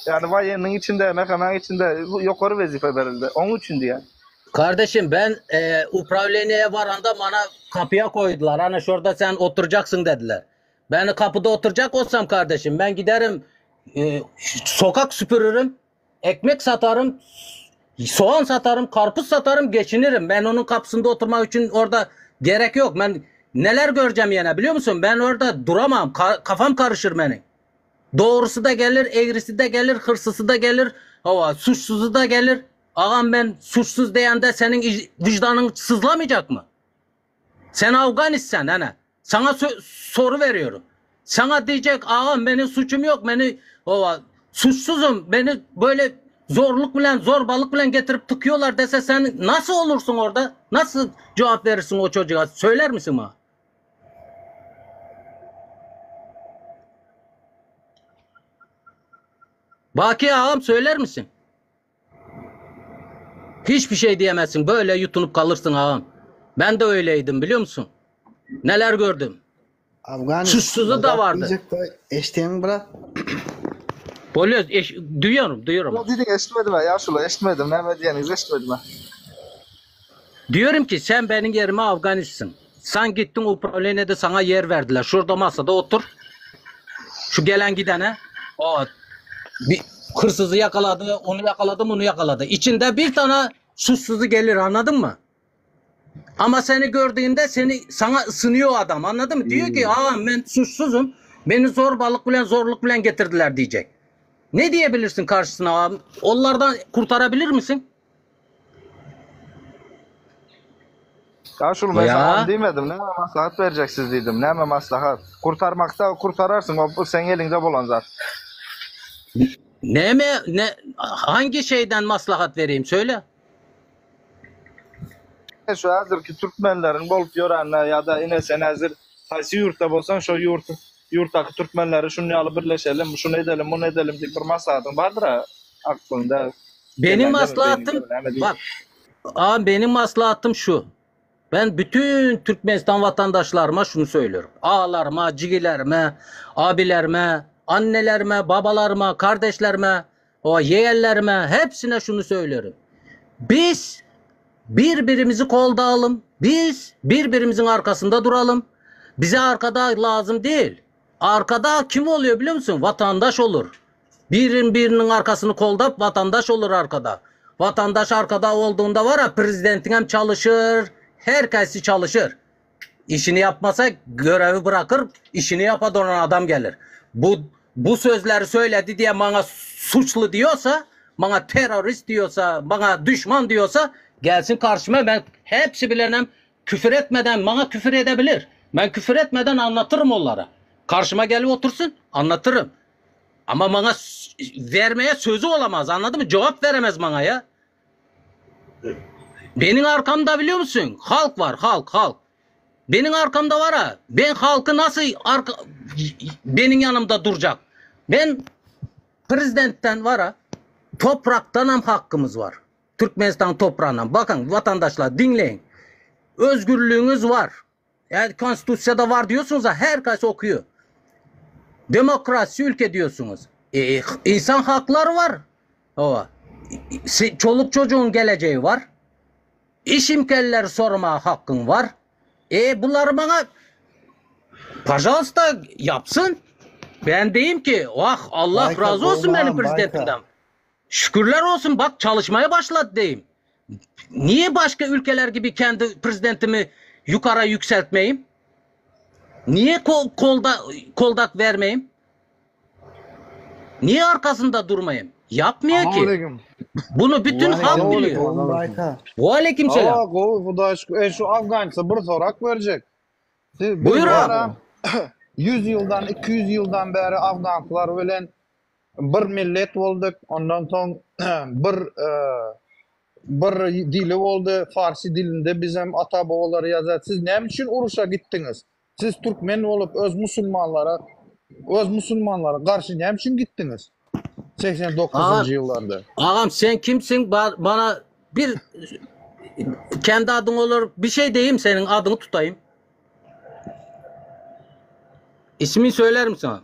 Ýagny waýenniň içinde, MHM-niň içinde ýokary wezipe berildi. Oň üçin diýýän. Kardeşim ben e, upravleniye varanda bana kapıya koydular. Hani şurada sen oturacaksın dediler. Ben kapıda oturacak olsam kardeşim ben giderim e, sokak süpürürüm, ekmek satarım, soğan satarım, karpuz satarım, geçinirim. Ben onun kapısında oturmak için orada gerek yok. Ben neler göreceğim yine biliyor musun? Ben orada duramam. Ka- kafam karışır benim. Doğrusu da gelir, eğrisi de gelir, hırsızı da gelir, hava suçsuzu da gelir. Ağam ben suçsuz diyende senin ic- vicdanın sızlamayacak mı? Sen Afganistsen hani. Sana sö- soru veriyorum. Sana diyecek ağam benim suçum yok. Beni ova, suçsuzum. Beni böyle zorluk bilen zorbalık bilen getirip tıkıyorlar dese sen nasıl olursun orada? Nasıl cevap verirsin o çocuğa? Söyler misin bana? Baki ağam söyler misin? Hiçbir şey diyemezsin. Böyle yutunup kalırsın ağam. Ben de öyleydim biliyor musun? Neler gördüm. Afganist Suçsuzu da zat vardı. diýjek de eşdeňmi brat? Bolýar, eş, duyuyorum, duyuyorum. Yo diýdiň eşitmedim ha ýaşuly eşitmedim. Näme diýeniňizi eşitmedim ha. Diyorum ki sen benim yerime Afganistsin. Sen gittin upravleniyede sana yer verdiler. Şurada masada otur. Şu gelen gidene o bir hırsızı yakaladı, onu yakaladı, bunu yakaladı. İçinde bir tane suçsuzu gelir anladın mı? Ama seni gördüğünde seni sana ısınıyor adam anladın mı? Diyor ki ağam ben suçsuzum. Beni zorbalık bilen zorluk bilen getirdiler diyecek. Ne diyebilirsin karşısına ağam? Onlardan kurtarabilir misin? Ýaşuly men saňa Ya ony diýmedim. Näme maslahat berjeksiz diýdim. Näme maslahat? Kurtarmakda kurtararsyň o bu seň eliňde bolan zat. ne mi ne hangi şeyden maslahat vereyim söyle. Şu häzirki türkmenleriň bolup ýörenine ýa-da ine sen häzir haýsy ýurtda bolsaň şo ýurt ýurtdaky türkmenleri şuny ýaly birleşelim, şuny edelim, muny edelim diýip bir maslahatyň bardyr-a aklyňda, Benim kelläňdemi, maslahatım beýniňdemi näme diýip. bak ağam benim maslahatım şu. Ben bütün Türkmenistan vatandaşlarıma şunu söylüyorum. Ağalarıma, cigilerime, abilerime, annelerime, babalarıma, kardeşlerime, o yeğenlerime hepsine şunu söylüyorum. Biz birbirimizi koldayalım. Biz birbirimizin arkasında duralım. Bize arkada lazım değil. Arkada kim oluyor biliyor musun? Vatandaş olur. Birin birinin arkasını koldap vatandaş olur arkada. Vatandaş arkada olduğunda var ya prezidentin hem çalışır, herkesi çalışır. İşini yapmasa görevi bırakır, işini yapa donan adam gelir. Bu bu sözleri söyledi diye bana suçlu diyorsa, bana terörist diyorsa, bana düşman diyorsa gelsin karşıma ben hepsi bilenem küfür etmeden bana küfür edebilir. Ben küfür etmeden anlatırım onlara. Karşıma gelip otursun anlatırım. Ama bana s- vermeye sözü olamaz anladın mı? Cevap veremez bana ya. Benim arkamda biliyor musun? Halk var halk halk. Benim arkamda var ha. Ben halkı nasıl arka, benim yanımda duracak? Ben prezidentten var ha. Topraktan ham hakkımız var. Türkmenistan toprağından. Bakın vatandaşlar dinleyin. Özgürlüğünüz var. Yani konstitusiyada var diyorsunuz ha herkes okuyor. Demokrasi ülke diyorsunuz. E, insan hakları var. O. Se- Çoluk çocuğun geleceği var. İş imkanları sorma hakkın var. E bunları bana Пожалуйста yapsın. Ben diyeyim ki vah Allah Bayka razı olsun benim bolman Bayka. prezidentimden. Şükürler olsun bak çalışmaya başladı diyeyim. Niye başka ülkeler gibi kendi prezidentimi yukarı yükseltmeyeyim? Niye kol, kolda koldak vermeyeyim? Niye arkasında durmayayım? Yapmıyor ki. Aleyküm. Bunu bütün halk biliyor. Aleyküm Bayka. Ve aleykümselam. Aa, gowy Hudaý şükür. E şu Afgança bir sorak berjek. Siz biz Buyur var abi. 100 ýyldan 200 ýyldan bäri Afganlar bilen. Bir millet bolduk, ondan soň bir bir dili boldy, farsi dilinde bizem ata-babalar ýazar. Siz näme üçin uruşa gitdiňiz? Siz türkmen bolup öz musulmanlara öz musulmanlara garşy näme üçin gitdiňiz? 89-njy ýyllarda. Agam sen kimsin bana bir kendi adyň olur bir şey diyeyim senin adyňy tutayım. İsmini söylerim sana.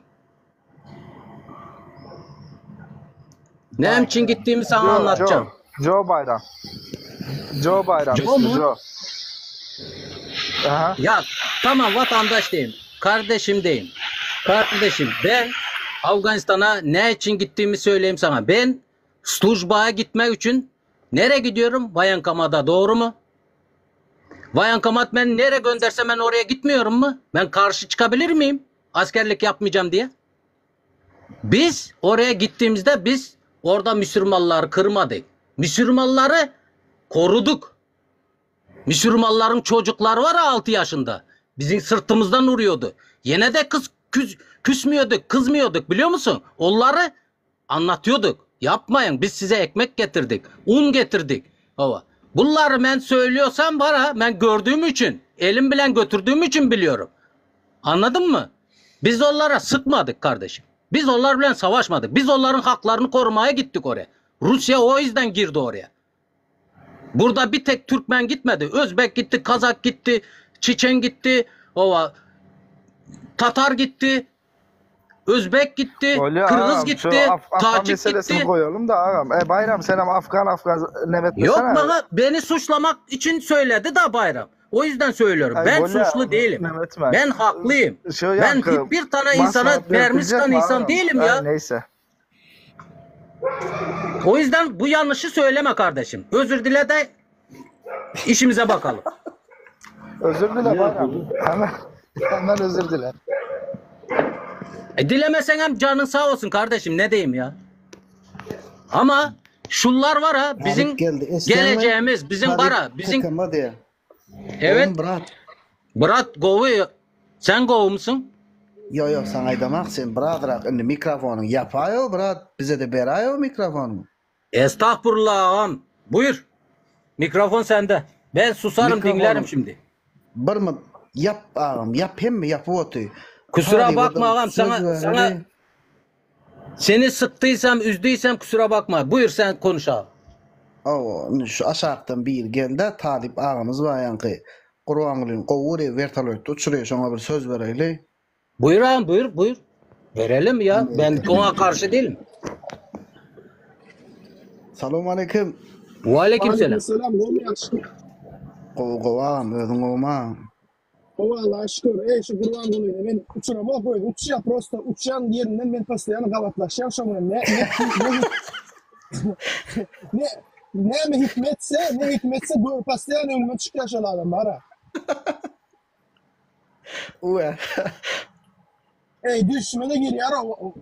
Näme üçin gitdiğimi sana Joe, anlatacağım. Joe, Joe Bayram. Joe Bayram Joe ismi mu? Joe. Aha. Ya tamam vatandaş diyeyim. Kardeşim diyeyim. Kardeşim ben Afganistan'a ne için gittiğimi söyleyeyim sana. Ben slujbaya gitmek için nereye gidiyorum? Vayankamada doğru mu? Vayankamat ben nereye gönderse ben oraya gitmiyorum mu? Ben karşı çıkabilir miyim? Askerlik yapmayacağım diye. Biz oraya gittiğimizde biz orada Müslümanları kırmadık. Müslümanları koruduk. Müslümanların çocukları var 6 yaşında. Bizim sırtımızdan vuruyordu. Yine de kız küs, küsmüyorduk, kızmıyorduk biliyor musun? Onları anlatıyorduk. Yapmayın biz size ekmek getirdik, un getirdik. Ova. Bunları ben söylüyorsam bana ben gördüğüm için, elim bilen götürdüğüm için biliyorum. Anladın mı? Biz onlara sıkmadık kardeşim. Biz onlar bilen savaşmadık. Biz onların haklarını korumaya gittik oraya. Rusya o yüzden girdi oraya. Burada bir tek Türkmen gitmedi. Özbek gitti, Kazak gitti, Çiçen gitti, ova Tatar gitti, Özbek gitti, Bolýar Kırgız agam, şu gitti, Af Afgan Tacik meselesini gitti. goýalym da agam. E Bayram senem Afgan Afgan Yok nemetmesene. bana beni suçlamak için söyledi da Bayram. O yüzden söylüyorum. Ay Ben bolýar suçlu değilim. nemetme. Ben haklıyım. Şu Ben yankı hiçbir tane insana maslahat berip mermi biljekmi sıkan insan agam? değilim Ay ya. neyse. O yüzden bu yanlışı söyleme kardeşim. Özür dile de işimize bakalım. Özür dile Bayram. Hemen hemen özür dile. E dilemesen hem canın sağ olsun kardeşim ne diyeyim ya. Ama şunlar var ha bizim Talyp geldi. Esneme geleceğimiz, bizim Talyp var ha bizim TKM diye. evet Oğlum brat. Brat Govu sen Govu musun? Yo yo sana aydamak sen bradrak indi mikrofonyň ýapaýo brat bize de beraýo mikrofonyň. Estağfurullah ağam. Buyur. Mikrofon sende. Ben susarım dinlerim Mikrofonyň şimdi. bir mi ýap agam ýap hemme ýapyp oty. Kusura Talyba bakma da ağam söz sana sana bereli. seni sıktıysam üzdüysem kusura bakma. Buyur sen konuş ağam. Aw, indi şu aşakdan bir geldi Talyp agamyz bar ýaňky. Gurbangulyny gowy wertolýotda uçurýar şoňa bir söz bereli. Buyur ağam buyur buyur. Verelim ya. Ben ona karşı değilim. Salam aleyküm. Ve aleyküm selam. Aleykümselam, gowy ýagşy. Gowy gowy agam özüň gowmy agam? Gowy Allaha şükür. Eý şu Gurbangulyny men uçuramok özi uçýar prosta uçýan ýerinden men postoýanno gabatlaşýan şoň bilen ne ne ne näme hikmetse ne hikmetse gör postoýanno öňüme çykýar şol adam bara. Uwe. Eý düýşüme-de girýär o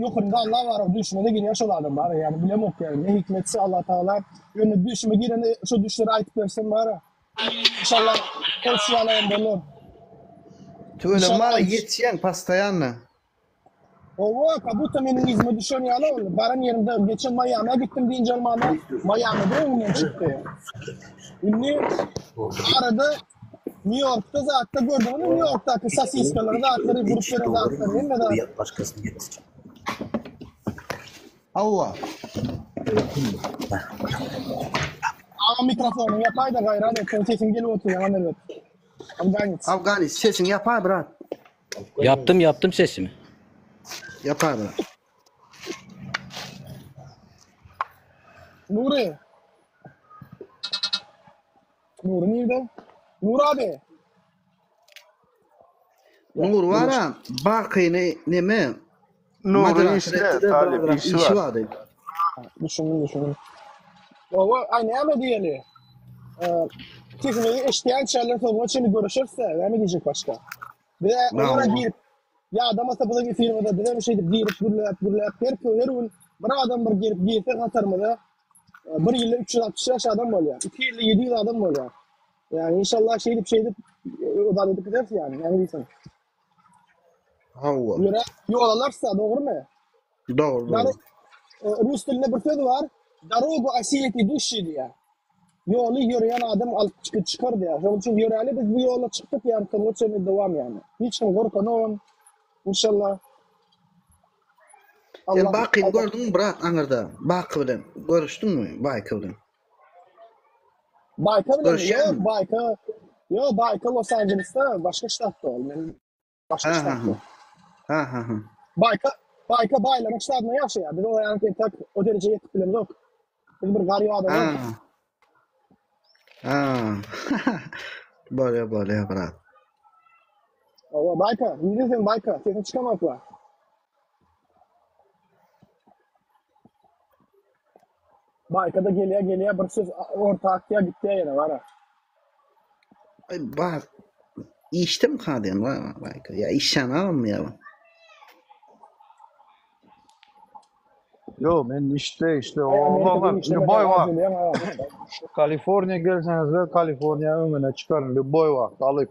ýokarynda Allah bar o düýşüme-de girýär şol adam bara ýani bilemok ýani ne hikmetse Allah Tagala ýöne düýşüme girende şo düşleri aýtyp bersem bara inşallah ol şu ýaly bolar. Tüweleme İnşallah mara ýetişýäň postoýanno. Owa, ka budda meniň yzyma düşen ýaly boldy. Baran ýerimde geçen Maýamä gitdim dynç almana, Maýamide öňümden çykdy. Indi arada Nýu-Ýorkda zatda gördüňizmi Nýu-Ýorkdaky sosiskalary zatlary gurup beren zatlary hemme zat. Başkasını getireceğim. Hawa. Agam mikrofonyňy ýapaýda gaýrat et, seň sesiň gelip otyr ýaman erbet. Afganits. Afganits sesiňi ýapaý brat. Yaptım yaptım sesimi. Ýapaý brat. Nury. Nury nirde? Nury abi. Nur bara bakyny neme Nury moderator işde etdi-de Talyp birazrak işi işi bar. bardy. Düşündüm düşündüm. Owa, aý näme diýeli? Sesimi eşidýänçäler soňuna çenli görüşeris-dä, näme diýjek başga? Bize olara girip, ýadamasa biziň efirimize bizem şeýdip girip gürläp gürläp her her gün bir adam bir girip girse hatarymyza bir ýylda 365 adam bolýar. 2 ýylda 700 adam bolýar. Ýani inşallah şeýdip şeýdip uzak edip gideris ýani, näme diýseň. Hawa. Ýöräp ýol alarys-da, dogrymy? Dogry, dogry. E, rus dilinde bir söz bar. Dorogu asilit iduşi diýýär. Ýoly ýöreýän adam alyp çykyp çykar diýýär. Şonuň üçin ýöräli biz bu ýola çykdyk ýa soňuna çenli dowam ýany. Hiç kim gorkanogam. Inşallah. Sen Bakyny gördüňmi brat aňyrda? Baky bilen görüşdiňmi Baýka bilen? Baýka bilen ýok, Baýka. Ýok, Baýka Los Angelesde, başga ştatda ol. Men başga ştatda. Ha ha ha. Baýka, Baýka baýlaryň ştatynda ýaşaýar. Biz o ýaňky entek o derejä ýetip bilemzok. Biz bir garyp adamlar. Ha. Bolýar, bolýar brat. Owa, Baýka, nirde sen Baýka? Sesiň çykanokla. Baýka-da gelýär, gelýär, bir söz orta atýar, gitýär ýene bara. Aý, bar. Işdemi diýen Baýka? Ýa işjan adammy ýa? Ýok, men işde, işde. Oglanlar, lýuboý wagt. Kaliforniýa gelseňizler, Kaliforniýa öňüne çykaryn, lýuboý wagt alyp.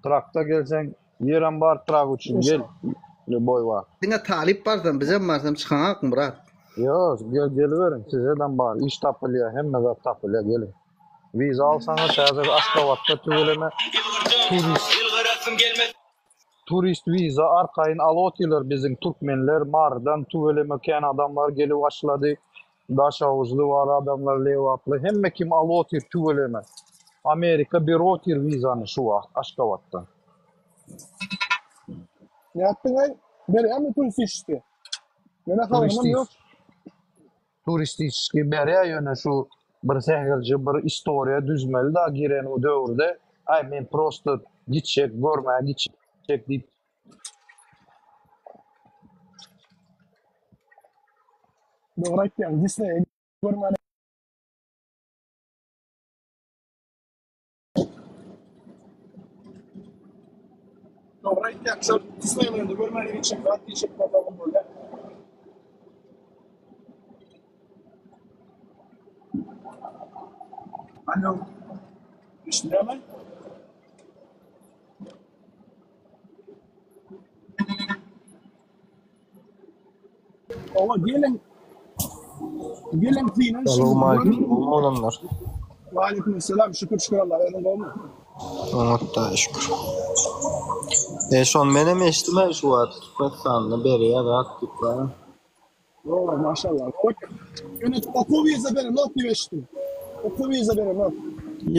Trakda gelseň, ýerem bar trak üçin, gel. Lýuboý wagt. Diňe talyp barsam, bizem barsam çykaňakmy, brat? Ýok, gel geliberiň, sizedem bar, iş tapylýar, hemme zat tapylýar, geliň. Wiza alsaňyz, häzir Aşgabatda tüweleme turist Turist wiza arkaýyn alyp otyrlar biziň türkmenler Marydan tüweleme kän adamlar gelip başlady Daşoguzly bar adamlar Lebaply hemme kim alyp otyr tüweleme Amerika berip otyr wizany şu wagt Aşgabatdan. Nätdiňaý? Berýärmi turistişki? Menä habarymam ýok. Turistiçeskiý berýär ýöne şu bir sähelje bir istoriýa düzmeli da giren o döwürde aý men prosto gitjek görmäge gitjek diýip. Dogry aýtýaň Disneýe görmäne. Dogry aýtýaň, şol Disneýlende görmäne gitjek zat diýjek bolsagam bolýar. Alo. Eşidýärmi? Owa geliň. Geliň synanyşyň. Salowmaleýkim oglanlar. Waleýkim salam şükür şükür Allah özüň gowmy? Oňat-da şükür. E şony menem eşitdim şu wagt Türkmenistanda berýär zat diýip bar. Owa maşallah. Ýöne okuw wiza berenok diýip eşitdim. Okuw wiza berenok.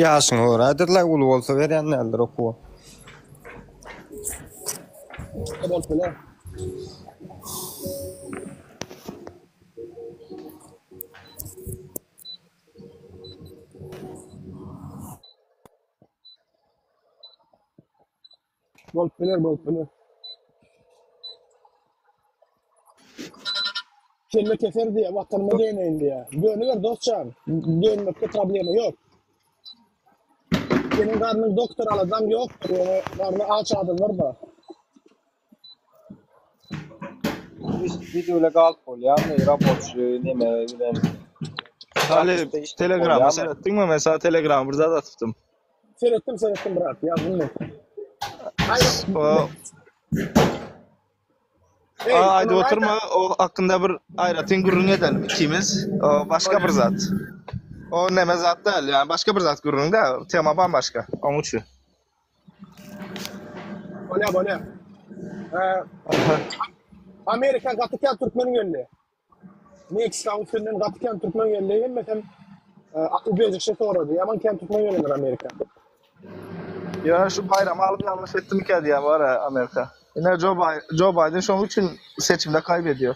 Ýaşyňa görädirler uly bolsa berýän däldir okuwa. Bolup biler. Bolup biler, bolup biler. Kelle keser diýýär, watanyma döneýin diýýär. Dönüber dostjan, dönmekde problema ýok. Seniň garnyň doktor aladaň ýokdur, ýöne garny aç adamlar bar. Biz öyle galyp bolýarmy raboçy neme bilen? Talyp, Telegrama seretdiňmi? Men sana Telegrama bir zat atypdym. Seretdim, seretdim brat, ýazdym men. O Ey, Aa, aýdyp ony oturma, aýda. o hakynda bir aýratyn gürrüň edelim ikimiz. O başga bir zat. O neme zat däl, ýa başga bir zat gürrüň dä, tema bambaşga. Oň üçin. Bolýa, bolýa. Ee, Amerika gaty kän türkmen geldi. Meksikaň üstünden gaty kän türkmen geldi. Hemmesem e, ubejişe sorady. Ýaman kän türkmen gelendir Amerika. Ýa şu baýramy alyp ýalňyş etdimikä diýýän bar Amerika. Ine Joe Biden, Joe Biden şonuň üçin seçimde kaýbedýär.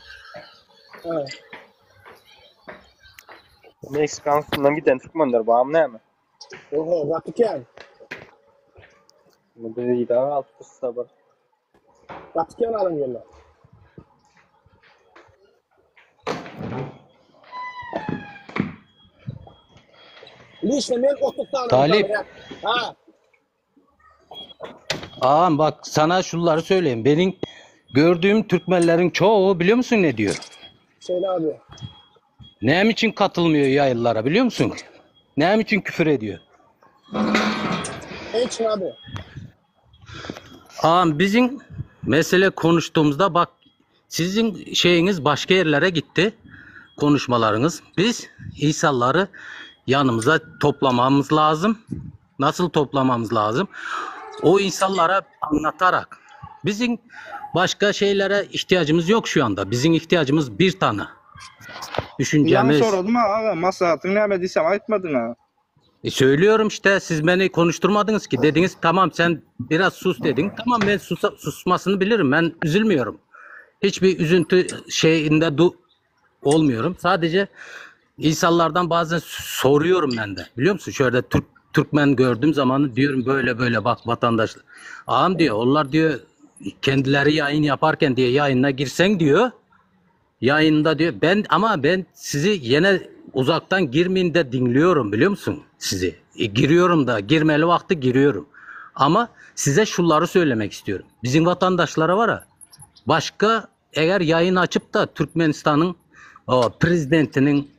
Ha. Meksikanyň üstünden giden türkmenler barmy näme? Oho, gaty kän. Biz yza galypdyrys bir. Gaty kän adam geldi. Lişne men 30 tane Talip. Ha. Ağam bak sana şunları söyleyeyim. Benim gördüğüm Türkmenlerin çoğu biliyor musun ne diyor? Söyle abi. Nem için katılmıyor yayınlara biliyor musun? Nem için küfür ediyor? Ne için abi? Ağam bizim mesele konuştuğumuzda bak. Sizin şeyiniz başka yerlere gitti. Konuşmalarınız. Biz insanları yanımıza toplamamız lazım. Nasıl toplamamız lazım? O insanlara anlatarak. Bizim başka şeylere ihtiyacımız yok şu anda. Bizim ihtiyacımız bir tane. Ýaňy Düşüncemiz. soradym aga, maslahatyň näme diýsem aýtmadyň-a. E, söylüyorum işte siz beni konuşturmadınız ki. Dediniz tamam sen biraz sus dedin. Tamam ben susa- susmasını bilirim. Ben üzülmüyorum. Hiçbir üzüntü şeyinde du olmuyorum. Sadece insanlardan bazen soruyorum ben de. Biliyor musun? Şöyle Türk Türkmen gördüğüm zaman diyorum böyle böyle bak vatandaşlar. Ağam diyor onlar diyor kendileri yayın yaparken diye yayına girsen diyor. Yayında diyor ben ama ben sizi yine uzaktan girmeyin de dinliyorum biliyor musun sizi? E, giriyorum da girmeli vakti giriyorum. Ama size şunları söylemek istiyorum. Bizim vatandaşlara var ya başka eğer yayın açıp da Türkmenistan'ın o prezidentinin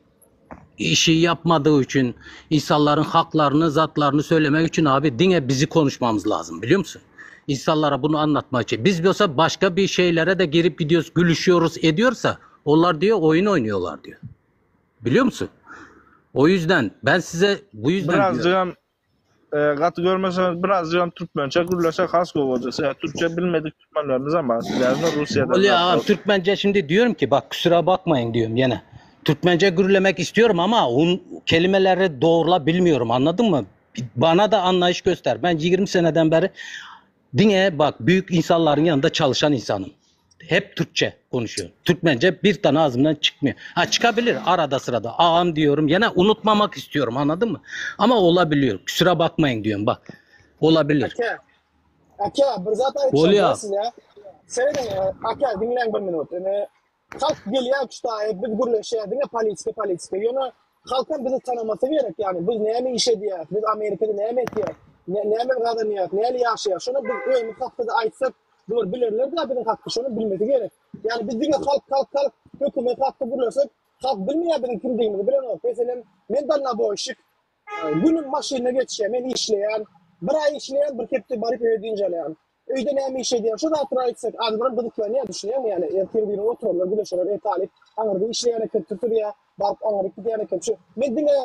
işi yapmadığı için insanların haklarını, zatlarını söylemek için abi dine bizi konuşmamız lazım biliyor musun? İnsanlara bunu anlatmak için. Biz yoksa başka bir şeylere de girip gidiyoruz, gülüşüyoruz ediyorsa onlar diyor oyun oynuyorlar diyor. Biliyor musun? O yüzden ben size bu yüzden diyorum. Birazjygam e, gaty görmeseňiz birazjygam türkmençe gürleşsek has gowy boljak. Sebäbi türkçe bilmedik türkmenlerimiz bar. Sizlerden Russiýadan Oluyor zatlar. abi Türkmence şimdi diyorum ki bak kusura bakmayın diyorum yine. Türkmence gürlemek istiyorum ama un, kelimeleri doğrula bilmiyorum anladın mı? Bana da anlayış göster. Ben 20 seneden beri dine bak büyük insanların yanında çalışan insanım. Hep Türkçe konuşuyorum. Türkmence bir tane ağzımdan çıkmıyor. Ha çıkabilir arada sırada. Ağam diyorum. Yine unutmamak istiyorum anladın mı? Ama olabiliyor. Kusura bakmayın diyorum bak. Olabilir. Aka, aka bir zat aýtjak Bolýar. size. Serediň, aka diňläň bir minut. Ine halk gelýär şu biz gürleşýär, diňe politika politika. Ýöne halkam bizi tanamasy gerek ýani biz näme iş edýäris, biz Amerikada näme etýäris, näme gazanýarys, näle ýaşaýarys. Şony biz özümiz hakda aýtsak, bular bilerler de biziň hakda şony bilmesi gerek. Ýani biz diňe halk halk halk hökümet hakda gürleşsek, halk bilmeýär biziň kimdigimizi bilenok. Meselem, men dalnaboýşik, günüm maşynyna geçýär, men işleýän, bir aý işleýän, bir hepde baryp öýe dynç alýan. Öýde näme iş edýän, şu zatlary aýtsak, adamlar gyzyklanýar, düşünýärmi? Ýani ertir biri oturarlar, gülüşerler, e talyp aňyrda işleýän eken, tutulýar, baryp aňryk gidýän eken. Şu men diňe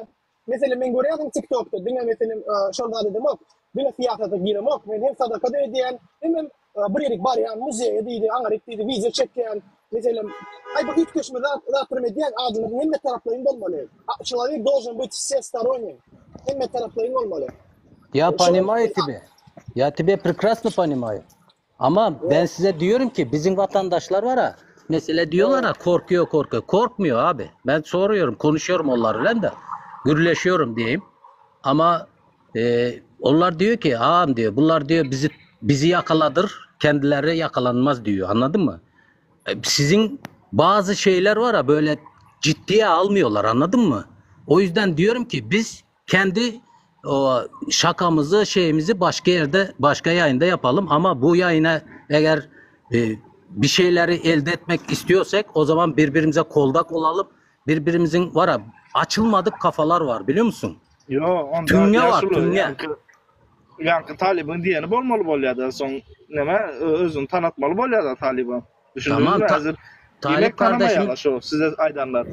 meselem men görýärdim TikTokda, diňe meselem şol zat edemok, diňe syýasata giremok, men hem sadaka da edýän, hemem bir ýerik barýan, muzeýe diýdi, aňryk diýdi, wideo çekýän. Meselem, aý bir üýtgeşme zat, zatlaram edýän, adamlar hemme taraplaýyn bolmaly. Человек должен быть всесторонним. Hemme taraplaýyn bolmaly. Ya Şol понимаю тебя. Ya тебя прекрасно понимаю. Ama ben size diyorum ki bizim vatandaşlar var ha. Mesela diyorlar ha korkuyor korkuyor. Korkmuyor abi. Ben soruyorum, konuşuyorum onlarla da. Gürleşiyorum diyeyim. Ama e, onlar diyor ki ağam diyor bunlar diyor bizi bizi yakaladır. Kendileri yakalanmaz diyor. Anladın mı? E, Sizin bazı şeyler var ha böyle ciddiye almıyorlar anladın mı? O yüzden diyorum ki biz kendi o şakamızı şeyimizi başka yerde başka yayında yapalım ama bu yayına eğer e, bir şeyleri elde etmek istiyorsak o zaman birbirimize koldak olalım. Birbirimizin var ha açılmadık kafalar var biliyor musun? Yo, onda Tünge var ýaşuly tünge. ýaňky ýaňky talybyň diýeni bolmaly bolýar-da, soň näme özüni tanatmaly bolýar-da talyba. Tamam Düşündüňizmi? ta- Häzir Talip diýmek kardeşim tanamaýarlar şo size aýdanlar.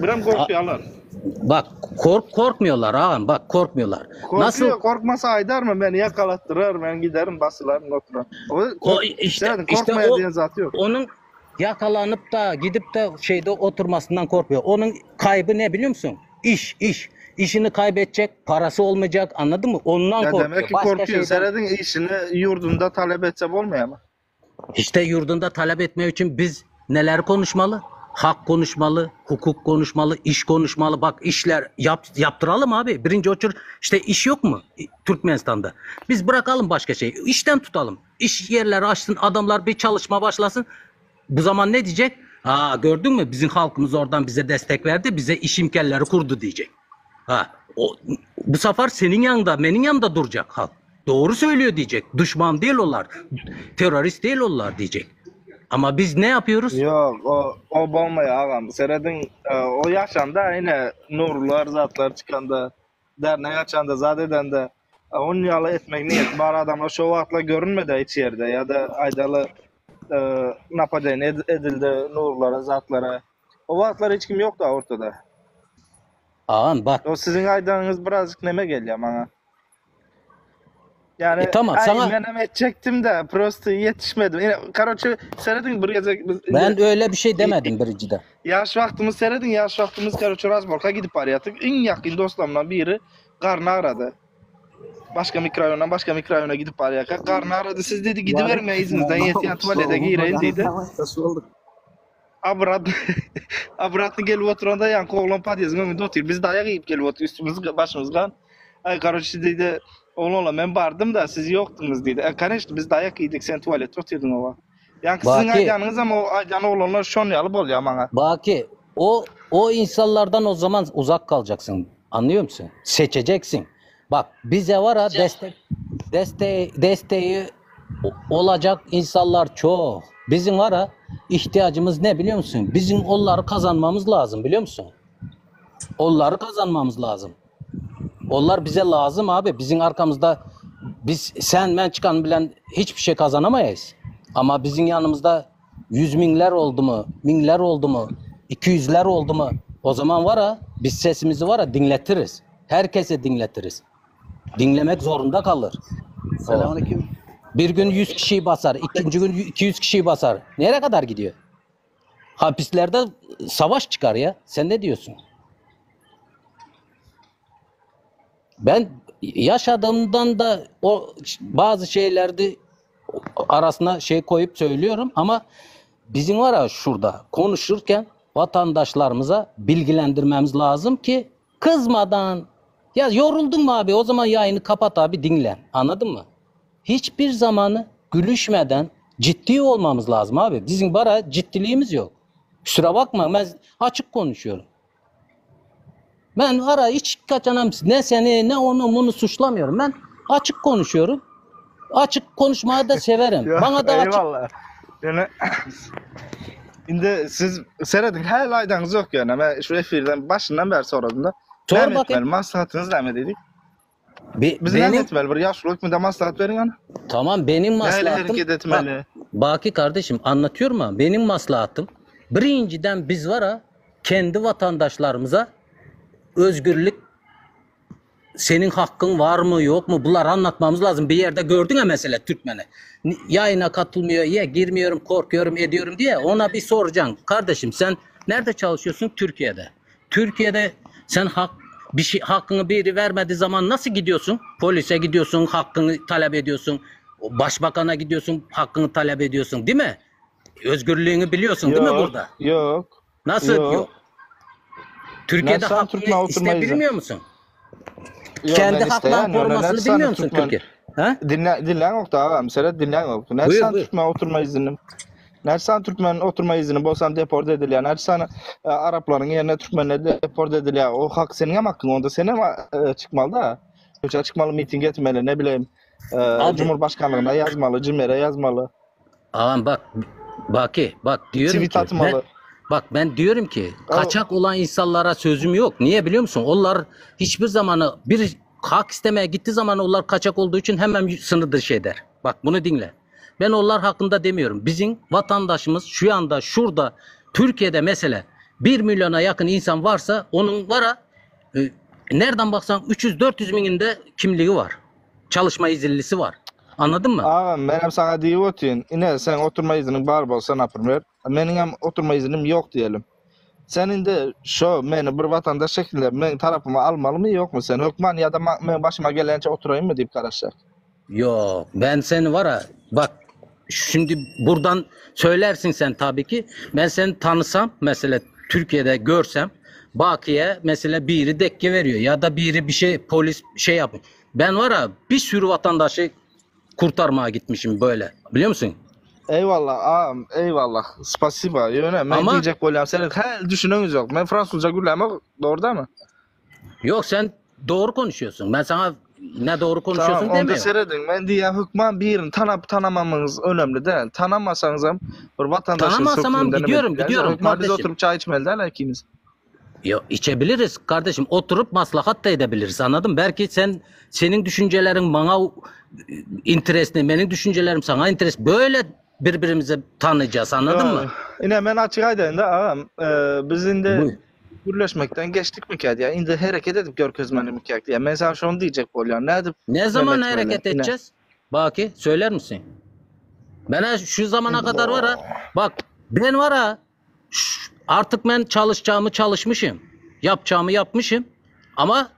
Birem A- gorkýarlar. bak kork korkmuyorlar ağam bak korkmuyorlar. Nasıl Korkuyor, korkmasa aýdarmy? Meni ýakalatdyrar, men giderim, basylaryn oturan. O O kork işte Seredin, işte korkmaýar o diýen zat ýok. onun yakalanıp da gidip de şeyde oturmasından korkmuyor. Onun kaybı ne biliyor musun? İş, iş. İşini kaybedecek, parası olmayacak anladın mı? Ondan Ya korkuyor. demek ki Başka korkuyor. şeyden Seredin işini yurdunda talep etse bolmaýarmy? İşte yurdunda talep etmek için biz neler konuşmalı? Hak konuşmalı, hukuk konuşmalı, iş konuşmalı. Bak işler yap, yaptıralım abi. Birinci oçur işte iş yok mu Türkmenistan'da? Biz bırakalım başka şeyi. İşten tutalım. İş yerleri açsın, adamlar bir çalışma başlasın. Bu zaman ne diyecek? Aa gördün mü bizim halkımız oradan bize destek verdi, bize iş imkanları kurdu diyecek. Ha, o, bu sefer senin yanında, benim yanımda duracak halk. Doğru söylüyor diyecek. Düşman değil onlar. Terörist değil onlar diyecek. Ama biz ne yapıyoruz? Ýok, o o bolmaýar agam. Seredin, e, o ýaşanda ine nurlar zatlar çykanda, dernek açanda, zat edende, e, onun ýaly etmek niýeti bar adamlar şo wagtlar görünmedi hiç ýerde ýa-da aýdaly. Napadeniýe edildi Nurlara zatlara. O wagtlar hiç kim ýokdy ortada. Agam bak. O siziň aýdanyňyz birazjyk neme gelýär maňa. Ýani E, tamam aý sana menem etjekdim-de, prosto ýetişmedim. Ine, karoçe serediň bir gezek biz ben indi öyle bir şey demedim birincide. ýaş wagtymyz serediň, ýaş wagtymyz karoçe razborka gidip barýardyk. Iň ýakyn dostlarymdan biri garny agrady. Başga mikroraýondan başga mikroraýona gidip barýarka garny agrady. Siz diýdi gidiberiň men yzyňyzdan ýetýän tualete gireýin diýdi. Obratno obratno gelip oturanda ýaňky oglan podýezdiň öňünde otyr. Biz daýak iýip gelip otyr. Üstümiz başymyz gan. Aý karoçe diýdi, oglanlar men bardym da siz ýokduňyz diýdi. E koneçno biz daýak iýdik sen tualetde otyrdyň o wagt. Ýaňky siziň Baki aýdýanyňyzam o aýdýan oglanlar şon ýaly bolýar maňa. Baki o o insanlardan o zaman uzak kalacaksın. Anlıyor musun? Seçeceksin. Bak bize var ha destek desteği desteği olacak insanlar çok. Bizim var ha ihtiyacımız ne biliyor musun? Bizim onları kazanmamız lazım biliyor musun? Onları kazanmamız lazım. Onlar bize lazım abi. Bizim arkamızda biz sen ben çıkan bilen hiçbir şey kazanamayız. Ama bizim yanımızda yüz binler oldu mu, binler oldu mu, iki yüzler oldu mu? O zaman var ha biz sesimizi var ha dinletiriz. Herkese dinletiriz. Dinlemek zorunda kalır. O. Selamünaleyküm. Bir gün 100 kişiyi basar, ikinci gün 200 kişiyi basar. Nereye kadar gidiyor? Hapislerde savaş çıkar ya. Sen ne diyorsun? Ben yaşadığımdan da o bazı şeylerde arasına şey koyup söylüyorum ama bizim var ya şurada konuşurken vatandaşlarımıza bilgilendirmemiz lazım ki kızmadan ya yoruldun mu abi o zaman yayını kapat abi dinlen anladın mı? Hiçbir zamanı gülüşmeden ciddi olmamız lazım abi. Bizim bara ciddiliğimiz yok. Kusura bakma ben açık konuşuyorum. Ben ara hiç kaçanam ne seni ne onu bunu suçlamıyorum. Ben açık konuşuyorum. Açık konuşmayı da severim. Ýok, Bana da açık eyvallah. Ýöne indi siz serediň, häli aýdaňyz ýok ýöne. Men şu efirden başyndan bäri soradym-da. Sor Näme bakayım. etmeli? Maslahatyňyz näme diýdik? Be- Biz näme benim etmeli? Bir ýaşuly hökmünde maslahat beriň hany. tamam benim Nähili maslahatım hereket bak etmeli? Baki kardeşim anlatıyorum ama benim maslahatım birinciden biz var ha kendi vatandaşlarımıza özgürlük senin hakkın var mı yok mu bunları anlatmamız lazım. Bir yerde gördün ya mesela Türkmen'i. Yayına katılmıyor, ya girmiyorum, korkuyorum, ediyorum diye ona bir soracaksın. Kardeşim sen nerede çalışıyorsun? Türkiye'de. Türkiye'de sen hak bir şey hakkını biri vermediği zaman nasıl gidiyorsun? Polise gidiyorsun, hakkını talep ediyorsun. Başbakan'a gidiyorsun, hakkını talep ediyorsun, değil mi? Özgürlüğünü biliyorsun değil mi Ýok, burada? ýok, Nasıl ýok. yok? Türkiye'de Näçe sany hakkını türkmen oturma izni? istebilmiyor musun? Ýok, Kendi men haklarını isleýän, ýöne näçe korumasını sany bilmiyor musun türkmen Türkiye? Ha? Dinle, dinläňokdy agam, seret dinläňokdy. Näçe Buyur sany buyur. türkmen oturma izni? Näçe sany türkmen oturma izni bolsam deport edilýär. Näçe sany e, araplaryň ýerine türkmenler deport edilýär. O hak seniň hem hakyň, onda sen hem e, çykmaly-da. Köçä çykmaly, miting etmeli, ne bileyim, e, Abi Cumhurbaşkanlygyna ýazmaly, CİMER'e ýazmaly. Ağam bak Baki bak diyorum Tweet ki ben atmaly. bak ben diyorum ki O kaçak olan insanlara sözüm yok. Niye biliyor musun? Onlar hiçbir zamanı bir hak istemeye gittiği zaman onlar kaçak olduğu için hemen sınır dışı eder. Bak bunu dinle. Ben onlar hakkında demiyorum. Bizim vatandaşımız şu anda şurada Türkiye'de mesela 1 milyona yakın insan varsa onun var ha, e, nereden baksan 300-400 bininde kimliği var. Çalışma izinlisi var. Anladın mı? Agam, menem saňa diýip otyryn. Ine, seň oturma izniň bar bolsa, naprimer, meniň hem oturma iznim ýok diýelim. Sen indi şo meni bir watandaş şekilde meň tarapyma almalymy, ýokmy sen? Hökman ýa-da meň başyma gelençe oturaýynmy diýip garaşjak. Yok ben seni var ha bak şimdi buradan söylersin sen tabii ki ben seni tanısam mesela Türkiye'de görsem Baki'ye mesela biri dekke veriyor ya da biri bir şey polis şey yapıyor. Ben var ha bir sürü vatandaşı kurtarmaya gitmişim böyle biliyor musun? Eyvallah agam, eyvallah. Spasiba. Ýöne men Ama diýjek bolýan sen hä düşüneňiz ýok. Men fransuzça gürlämok, dogry dälmi? yok sen doğru konuşuyorsun. Ben sana ne doğru konuşuyorsun Tamam, onda demiyorum. serediň. Men diýýän hökman birini tanap tanamamyňyz önemli däl. Tanamasaňyzam bir watandaşyňyz Tanımasam hökmünde neme gidiyorum edip gidiyorum Hökman biz kardeşim. oturyp çaý içmeli däl ikimiz. Ya içebiliriz kardeşim. Oturup maslahat da edebiliriz. Anladın mı? Belki sen senin düşüncelerin bana interesli, benim düşüncelerim sana interes. Böyle. birbirimizi tanıyacağız anladın mı? Ine men açyk aýdaýyn-da agam, biz indi gürleşmekden geçdikmikä diýýän. Indi hereket edip görkezmelimikä diýýän. Men saňa şony diýjek bolýan. Nädip Ne zaman neme etmeli? hareket Ine. edeceğiz? Baki söyler misin? Ben şu zamana kadar var ha. Bak ben var ha. Artık ben çalışacağımı çalışmışım. Yapacağımı yapmışım. Ama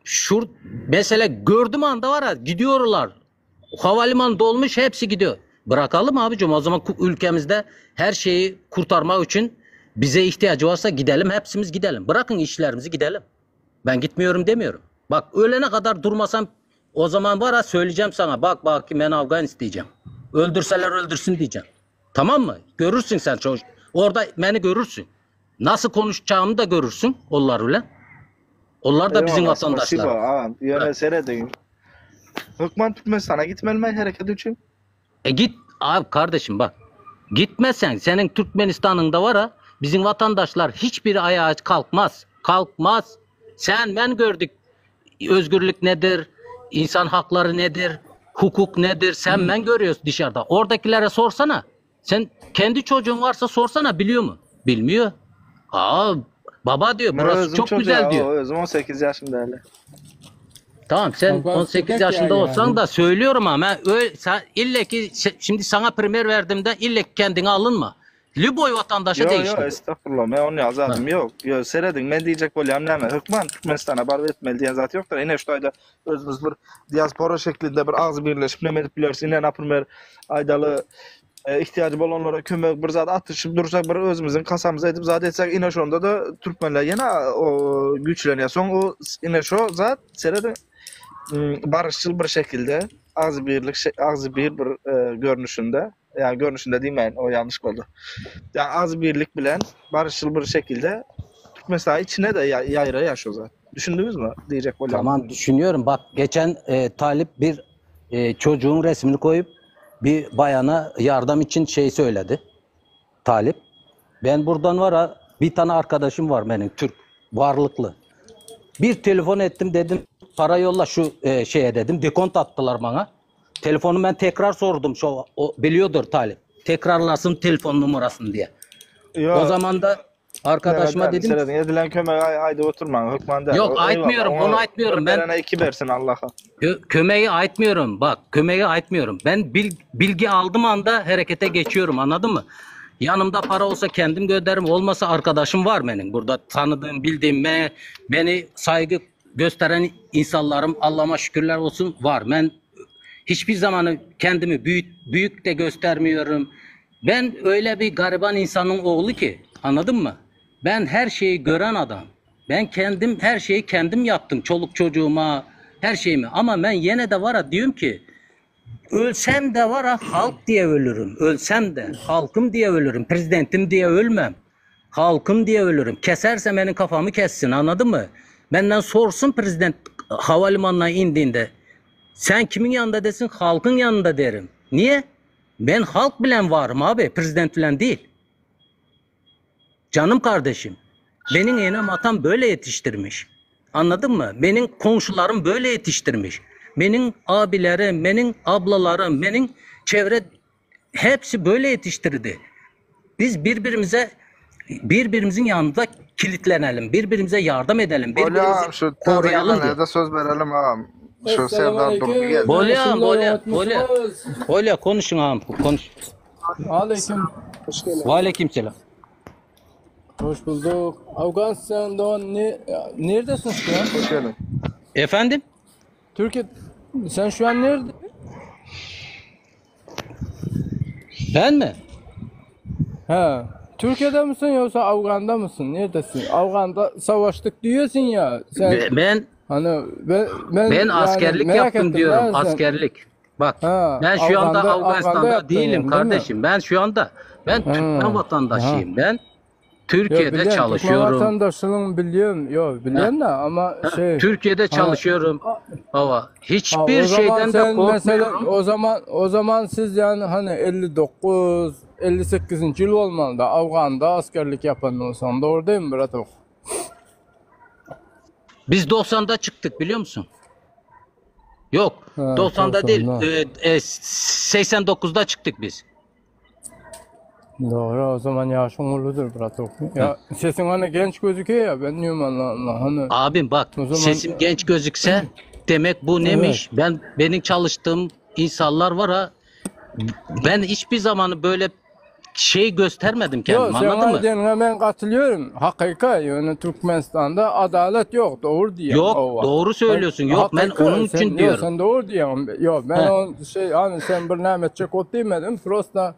şu mesela gördüm anda var ha gidiyorlar. Havalimanı dolmuş hepsi gidiyor. Bırakalım abicim o zaman ülkemizde her şeyi kurtarmak için bize ihtiyacı varsa gidelim hepsimiz gidelim. Bırakın işlerimizi gidelim. Ben gitmiyorum demiyorum. Bak ölene kadar durmasam o zaman var ha söyleyeceğim sana. Bak bak ki ben Afgan isteyeceğim. Öldürseler öldürsün diyeceğim. Tamam mı? Görürsün sen çocuk. Orada beni görürsün. Nasıl konuşacağımı da görürsün onlar öyle. Onlar da bizim Eyvallah, spasibo vatandaşlar. agam. Ýöne serediň. Hökman Türkmenistana gitmelimi hereket üçin? E git abi kardeşim bak. Gitmezsen senin Türkmenistan'ında var ha bizim vatandaşlar hiçbiri ayağa kalkmaz. Kalkmaz. Sen ben gördük özgürlük nedir? insan hakları nedir? Hukuk nedir? Sen ben görüyoruz dışarıda. Oradakilere sorsana. Sen kendi çocuğun varsa sorsana biliyor mu? Bilmiyor. Aa baba diyor Men burası özüm çok güzel çocuğa, diyor. özüm 18 ýaşymda hali. Tamam sen Afgan 18 sokak yaşında ya olsan yani. da söylüyorum ama ben öyle, sen ille ki şimdi sana primer verdiğimde ille ki kendine alınma. Lüboy vatandaşa Ýok, değişti ýok, bu. estagfurullah. Men ony Ha. ýazadym. Ýok, ýok, serediň. Men diýjek bolýan näme? Hökman Türkmenistana baryp etmeli diýen zat ýokdur. Ine şu taýda özümiz bir diaspora şeklinde bir agzy birleşip neme edip bileris. Ine naprimer aýdaly e, ihtiyacı bolanlara kömek bir zat atyşyp dursak bir özümiziň kasamyza edip zat etsek ine şonda-da türkmenler ýene o güýçlenýär. Soň o ine şo zat serediň barışçyl bir şekilde agzybirlik agzybir bir e, görnüşinde ýa görnüşinde diýmäýin o ýalňyş boldy. Ýa agzybirlik bilen barışçyl bir şekilde Türkmenistan içine de ýaýraýar şo zat. Düşündiňizmi diýjek bolýan? Tamam düşünüyorum. Bak geçen e, Talip bir e, çocuğun resmini koyup bir bayana yardım için şey söyledi. Talip. Ben buradan var ha bir tane arkadaşım var benim Türk varlıklı. Bir telefon ettim dedim para yolla şu e, şeye dedim. Dekont attılar bana. Telefonu ben tekrar sordum. Şu, o biliyordur Talip. Tekrarlasın telefon numarasını diye. Yo, O zaman da arkadaşıma Neme dedim däl, edilen kömege aýdyp oturmaň, hökman däl. Yok Eyvallah, aytmıyorum, oňa onu aytmıyorum. bir Ben berene iki bersin Allaha. Kö kömeği aytmıyorum. Bak kömeği aytmıyorum. Ben bil- bilgi aldım anda harekete geçiyorum anladın mı? Yanımda para olsa kendim gönderirim. Olmasa arkadaşım var benim. Burada tanıdığım, bildiğim, beni, beni saygı gösteren insanlarım Allah'ıma şükürler olsun var. Ben hiçbir zaman kendimi büyük, büyük de göstermiyorum. Ben öyle bir gariban insanın oğlu ki anladın mı? Ben her şeyi gören adam. Ben kendim her şeyi kendim yaptım. Çoluk çocuğuma her şeyimi. Ama ben yine de var ha diyorum ki ölsem de var ha halk diye ölürüm. Ölsem de halkım diye ölürüm. Prezidentim diye ölmem. Halkım diye ölürüm. Keserse benim kafamı kessin anladın mı? Benden sorsun prezident havalimanına indiğinde sen kimin yanında desin? Halkın yanında derim. Niye? Ben halk bilen varım abi. Prezident bilen değil. Canım kardeşim. Benim enem atam böyle yetiştirmiş. Anladın mı? Benim komşularım böyle yetiştirmiş. Benim abilerim, benim ablalarım, benim çevre hepsi böyle yetiştirdi. Biz birbirimize birbirimizin yanında kilitlenelim. Birbirimize yardım edelim. Bolýa Birbirimizi agam şu täze koruyalım diye. gelenlere söz berelim agam. Şu Serdar Durdy geldi. Bolya, bolya, bolya. Bolya konuşun ağam, konuş. Aleyküm. Ve aleyküm selam. Hoş bulduk. Afganistan'da ne, neredesin şu an? Hoş geldin. Efendim? Türkiye, sen şu an nerede? Ben mi? He. Türkiye'de misin yoksa Afgan'da mısın? Neredesin? Afgan'da savaştık diyorsun ya. Sen Ben hani ben ben, ben yani askerlik merak yaptım ettim diyorum. ben sen. Askerlik. Bak Ha, ben şu anda Afgan'da Afgan'da Afganistan'da yaptın değilim yani değil mi? kardeşim. Ben şu anda ben Türkmen Ha. Aha. vatandaşıyım. Ben Yo Türkiye'de biliyorum Türkmen çalışıyorum. vatandaşlığını biliyorum. Yo Ha, biliyorum da ama ha, şey Türkiye'de hani çalışıyorum. Baba Ha, hiçbir o zaman şeyden de sen mesela korkmuyorum. o zaman o zaman siz yani hani 59 58. yıl olmalı da Afgan'da askerlik yapan olsan doğru değil mi Bratok? Biz 90'da çıktık biliyor musun? Yok, Ha, 90'da değil. 90'da. E, e, 89'da çıktık biz. Dogry o zaman ýaşyň uludyr bratok. Ya sesiň hani genç gözükýär ya ben diyorum Allah Allah hani. Abim bak O zaman sesim genç gözükse demek bu neymiş? evet. Ben benim çalıştığım insanlar var ha. Ben hiçbir zamanı böyle şey göstermedim Yo kendime sen anladın mı? aýdanyňa men katılıyorum. Hakyka ýöne Türkmenistanda adalet yok doğru diýýäň Yok owa. doğru Ben söylüyorsun. Yok ben hakyka onun sen için yo diyorum. sen doğru diýýäň. Yo ben Heh. on şey hani sen bir näme etjek bolup diýmedim. Prosta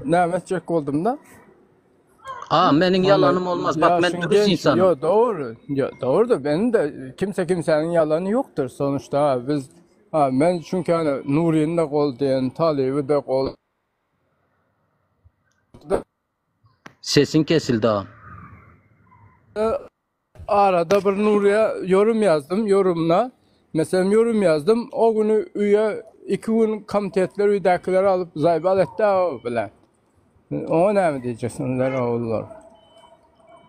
näme etjek boldum da. Aa benim Hani yalanım olmaz. Bak ben yaşın dürüst genç. insanım. Yo doğru. Yo, doğru da benim de kimse kimsenin yalanı yoktur sonuçta. Ha, biz ha, ben çünkü hani Nuri'nin de gol diyen, Talib'i de gol Sesin kesildi ağam. Arada bir Nuri'ye yorum yazdım yorumla. Mesela yorum yazdım. O günü üye iki gün komitetler üydekileri alıp zaybal etti o bile. O ne mi diyeceksinler oğullar?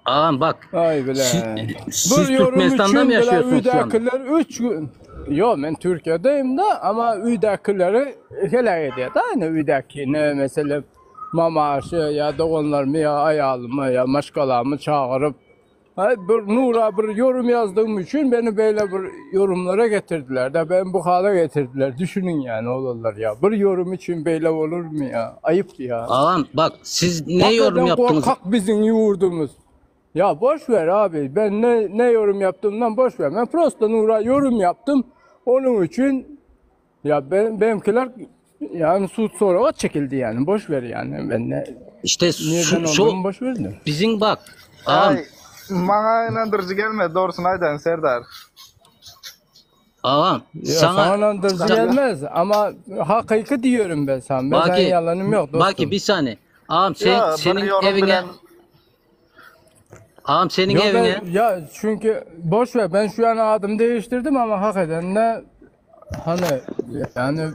Ağam bak Ay bile. siz, siz Bir yorum Türkmenistan'da için mı bile yaşıyorsunuz şu anda? üydekiler üç gün. Yo ben Türkiye'deyim de ama üydekileri helak ediyor. Da hani üydekini mesela mamaşı ya doğanlarımı ya ayalımı ya maşkalamı çağırıp Ay, bir Nura bir yorum yazdığım için beni böyle bir yorumlara getirdiler de ben bu hale getirdiler. Düşünün yani olurlar ya. Bir yorum için böyle olur mu ya? Ayıp ya. Ağam bak siz ne yorum Hakikaten yaptınız? korkak bizim yurdumuz. Ya boş ver abi. Ben ne ne yorum yaptığımdan boş ver. Ben prosta Nur'a yorum yaptım. Onun için ya ben benimkiler yani suç sonra çekildi yani. Boş ver yani. Ben ne İşte nereden şu, şu olduğumu boş verdim. bizim bak ağam Ay, maňa inandırıcı gelmedi doğrusunu aýdan Serdar. ağam Ya sana sana inandırıcı sa- gelmez ama hakiki diyorum ben sana. Ben senin Baki yalanım yok Baki dostum. bir saniye. Ağam sen, Ya bir senin yorum evine bilen ağam senin Yo evine ben ya çünkü boş ver ben şu an adımı değiştirdim ama hakikaten de hani yani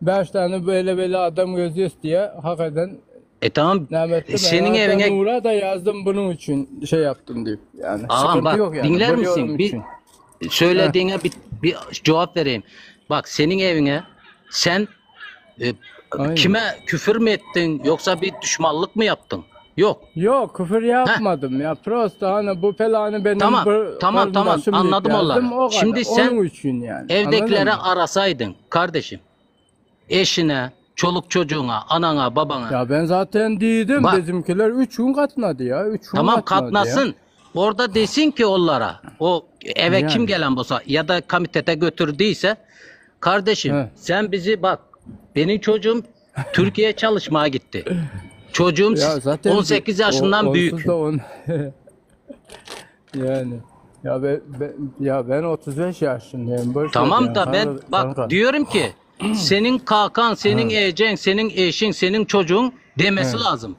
beş tane böyle böyle adam gözüyoruz diye hakikaten e tamam Nehmetli ben senin zaten evine Nur'a da yazdım bunun için şey yaptım deyip yani ağam sıkıntı bak yok yani dinler bir yorum misin? Bir için. Heh. söylediğine bir, bir cevap vereyim. Bak senin evine sen e, Aynen. kime küfür mü ettin yoksa bir düşmanlık mı yaptın? Yok. Yok küfür Heh, yapmadım ya prosta hani bu pelanı benim tamam bir tamam tamam karındaşım deyip anladım yazdım onları. o kadar Şimdi sen onun için yani anladın evdekilere mı? arasaydın kardeşim. Eşine, çoluk çocuğuna, anana, babana. Ya ben zaten dedim Bak bizimkiler 3 gün katnadı ya 3 gün Tamam katnadı ya. katlasın. Orada desin ki onlara o eve kim Yani. gelen bolsa ya da komitete götürdüyse kardeşim Heh. sen bizi bak benim çocuğum Türkiye'ye çalışmaya gitti. Çocuğum Ya zaten bir, 18 o, yaşından büyük. onsuz da on yani ya ben, ben ya ben 35 yaşındayım boş ver Tamam ya da ben kanka, bak kanka. diyorum ki senin kakan, senin Ha. ecen, senin eşin, senin çocuğun demesi He. lazım.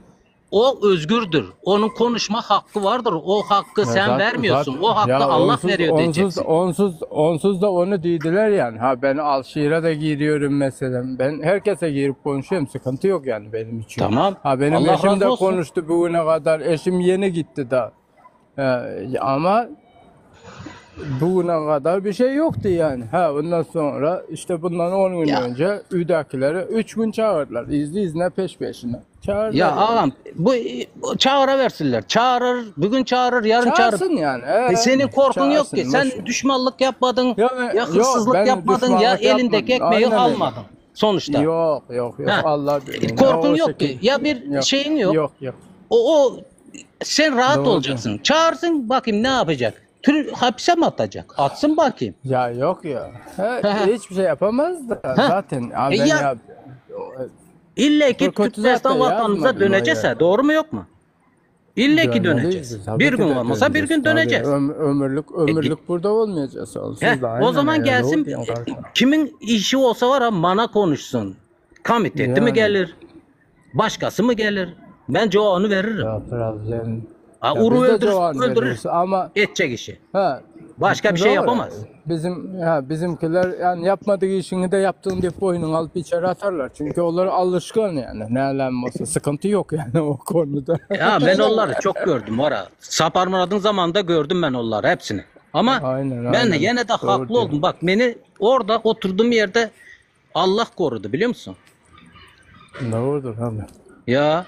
O özgürdür. Onun konuşma hakkı vardır. O hakkı Ya sen zaten vermiyorsun. zaten O hakkı ya Allah onsuz veriyor onsuz diyeceksin. onsuz onsuz da onu dediler yani. Ha ben Alşiir'e de giriyorum mesela. Ben herkese girip konuşuyorum. Sıkıntı yok yani benim için. Tamam. Ha benim Allah eşim razı de olsun. konuştu bugüne kadar. Eşim yeni gitti da. Ee, ama bugüne kadar bir şey yoktu yani. Ha ondan sonra işte bundan 10 gün Ya önce Üdakileri 3 gün çağırdılar. İzli izne peş peşine. Çağırdılar Ya yani. ağam bu bu çağıra versinler. Çağırır, bugün çağırır, yarın çağırır. Çağırsın yani. E Ee, senin korkun yok ki. çağırsın. Sen Boş ver. düşmanlık yapmadın, Ya, ben- ya yok hırsızlık ben yapmadın, ya düşmanlık elindeki yapmadım. ekmeği Aynen öyle. almadın sonuçta. Yok yok yok Ha. Allah E, ne Korkun o yok ki. şekil. Ya bir Yok şeyin yok. yok yok. O, o sen rahat Doğru. olacaksın. Çağırsın bakayım ne yapacak. Tür hapse mi atacak? Atsın bakayım. Ya yok ya. He, hiçbir şey yapamaz da Ha. zaten. Abi E ben ya ya illa ki bu kötü Türkmenistan zaten vatanımıza yazmadım o döneceğiz. ya. ha, Doğru mu yok mu? İlle ki Dönmeliyiz. döneceğiz. Tabii Bir ki gün de olmasa bir döneceğiz. gün Tabii döneceğiz. öm- ömürlük E, ömürlük burada olmayacağız. Onsuz Heh, da o aynen zaman ya. Doğru gelsin diyorsun kanka. kimin işi olsa var ha mana konuşsun. Komiteti mi Yani. gelir? Başkası mı gelir? Ben cevabını veririm. Ya problem. Ha, Ya Uru biz de öldürür, cevabını öldürür. veririz ama Edecek işi. ha Başka bir şey doğru. yapamaz. Bizim ha bizimkiler yani yapmadığı işini de yaptığın deyip boynunu alıp içeri atarlar. Çünkü onlar alışkın yani. Ne olsa sıkıntı yok yani o konuda. Ya ben onları çok gördüm var ha. Sapar Murat'ın zamanında gördüm ben onları hepsini. Ama Aynen ben aynen. yine de Doğru haklı diyorsun. oldum. Bak beni orada oturduğum yerde Allah korudu biliyor musun? Doğrudur abi. Ya.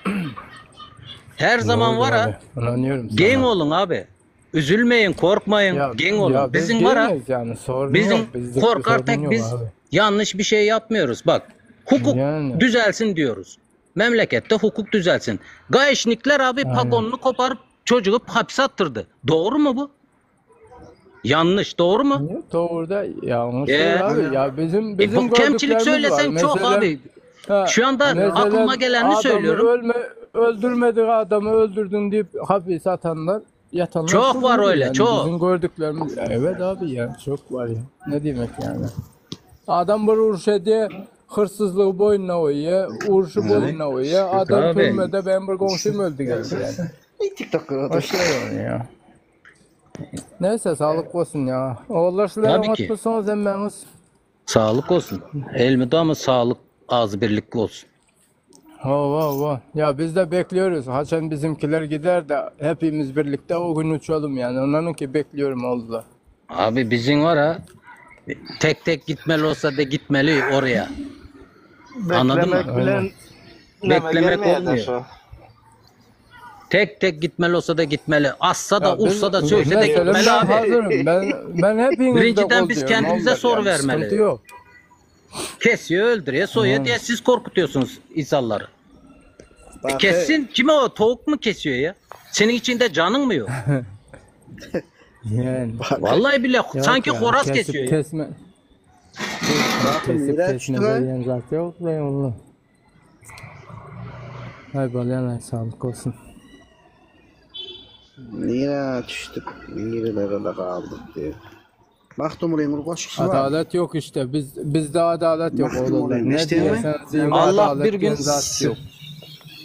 Her zaman Doğru var ha. abi. İnanıyorum Gen sana. olun abi. Üzülmeyin, korkmayın. Ya, Gen olun. ya biz Bizim var ha. geniz yani sorun Bizim yok. Bizlik bir korkar sorun tek yok biz abi. yanlış bir şey yapmıyoruz. Bak hukuk Yani. düzelsin diyoruz. Memlekette hukuk düzelsin. Gayişnikler abi Aynen. pagonunu koparıp çocuğu hapse attırdı. Doğru mu bu? Yanlış. Doğru mu? Doğru da yanlış Ee, değil abi. Ya bizim E bizim bu kemçilik gördüklerimiz var. söylesen çok Mesela abi. ha, Şu anda mesela aklıma geleni adamı söylüyorum. ölme öldürmedik adamı öldürdün deyip hapis atanlar yatanlar Çok var şudur öyle, yani. çok. Bizim gördüklerimiz evet abi ya çok var ya. Ne demek yani? Adam bir uruş ediyor, hırsızlığı boynuna koyuyor, uruşu boynuna koyuyor. Adam Abi. türmede ben bir komşum öldü geldi yani. Boş ver onu ya. Neyse sağlık olsun ya. Oğullar sizler Tabii ki. unutmuşsunuz emmeniz. Sağlık olsun. Elmidama sağlık ağzı birlikte olsun. Hova hova. Ya biz de bekliyoruz. Haçan bizimkiler gider de hepimiz birlikte o gün uçalım yani. Onların ki bekliyorum oldular. Abi bizim var ha tek tek gitmeli olsa da gitmeli oraya. Anladın mı? Beklemek bilen neme Beklemek gelmeye de olmuyor. şu. Tek tek gitmeli olsa da gitmeli. Assa da Ya biz ursa da sövse de mesela gitmeli ben abi. hazırım. Ben ben hepinizde Birinciden kol biz diyorum kendimize onlar soru yani. Sıkıntı vermeli. yok. Kesiyor, öldürüyor, soyuyor Yani. diye siz korkutuyorsunuz insanları. E Bak kessin. Kime o? Tavuk mu kesiyor ya? Senin içinde canın mı yok? Yani. Vallahi bile Yok sanki ya. horoz Kesip kesiyor ya. kesme Bakın kesip nereye kesme düştü lan? diyen zat yok da Allah. Hay balyan sağlık olsun. Nereye düştük? Nerelere de kaldık diye. Mahtumuluyun bir koşusu var. Adalet yok işte. Biz bizde adalet yok oğlum. Mahtumuluyun Ne eşittin mi? diyorsanız deyin Allah adalet bir gün diyen zat yok.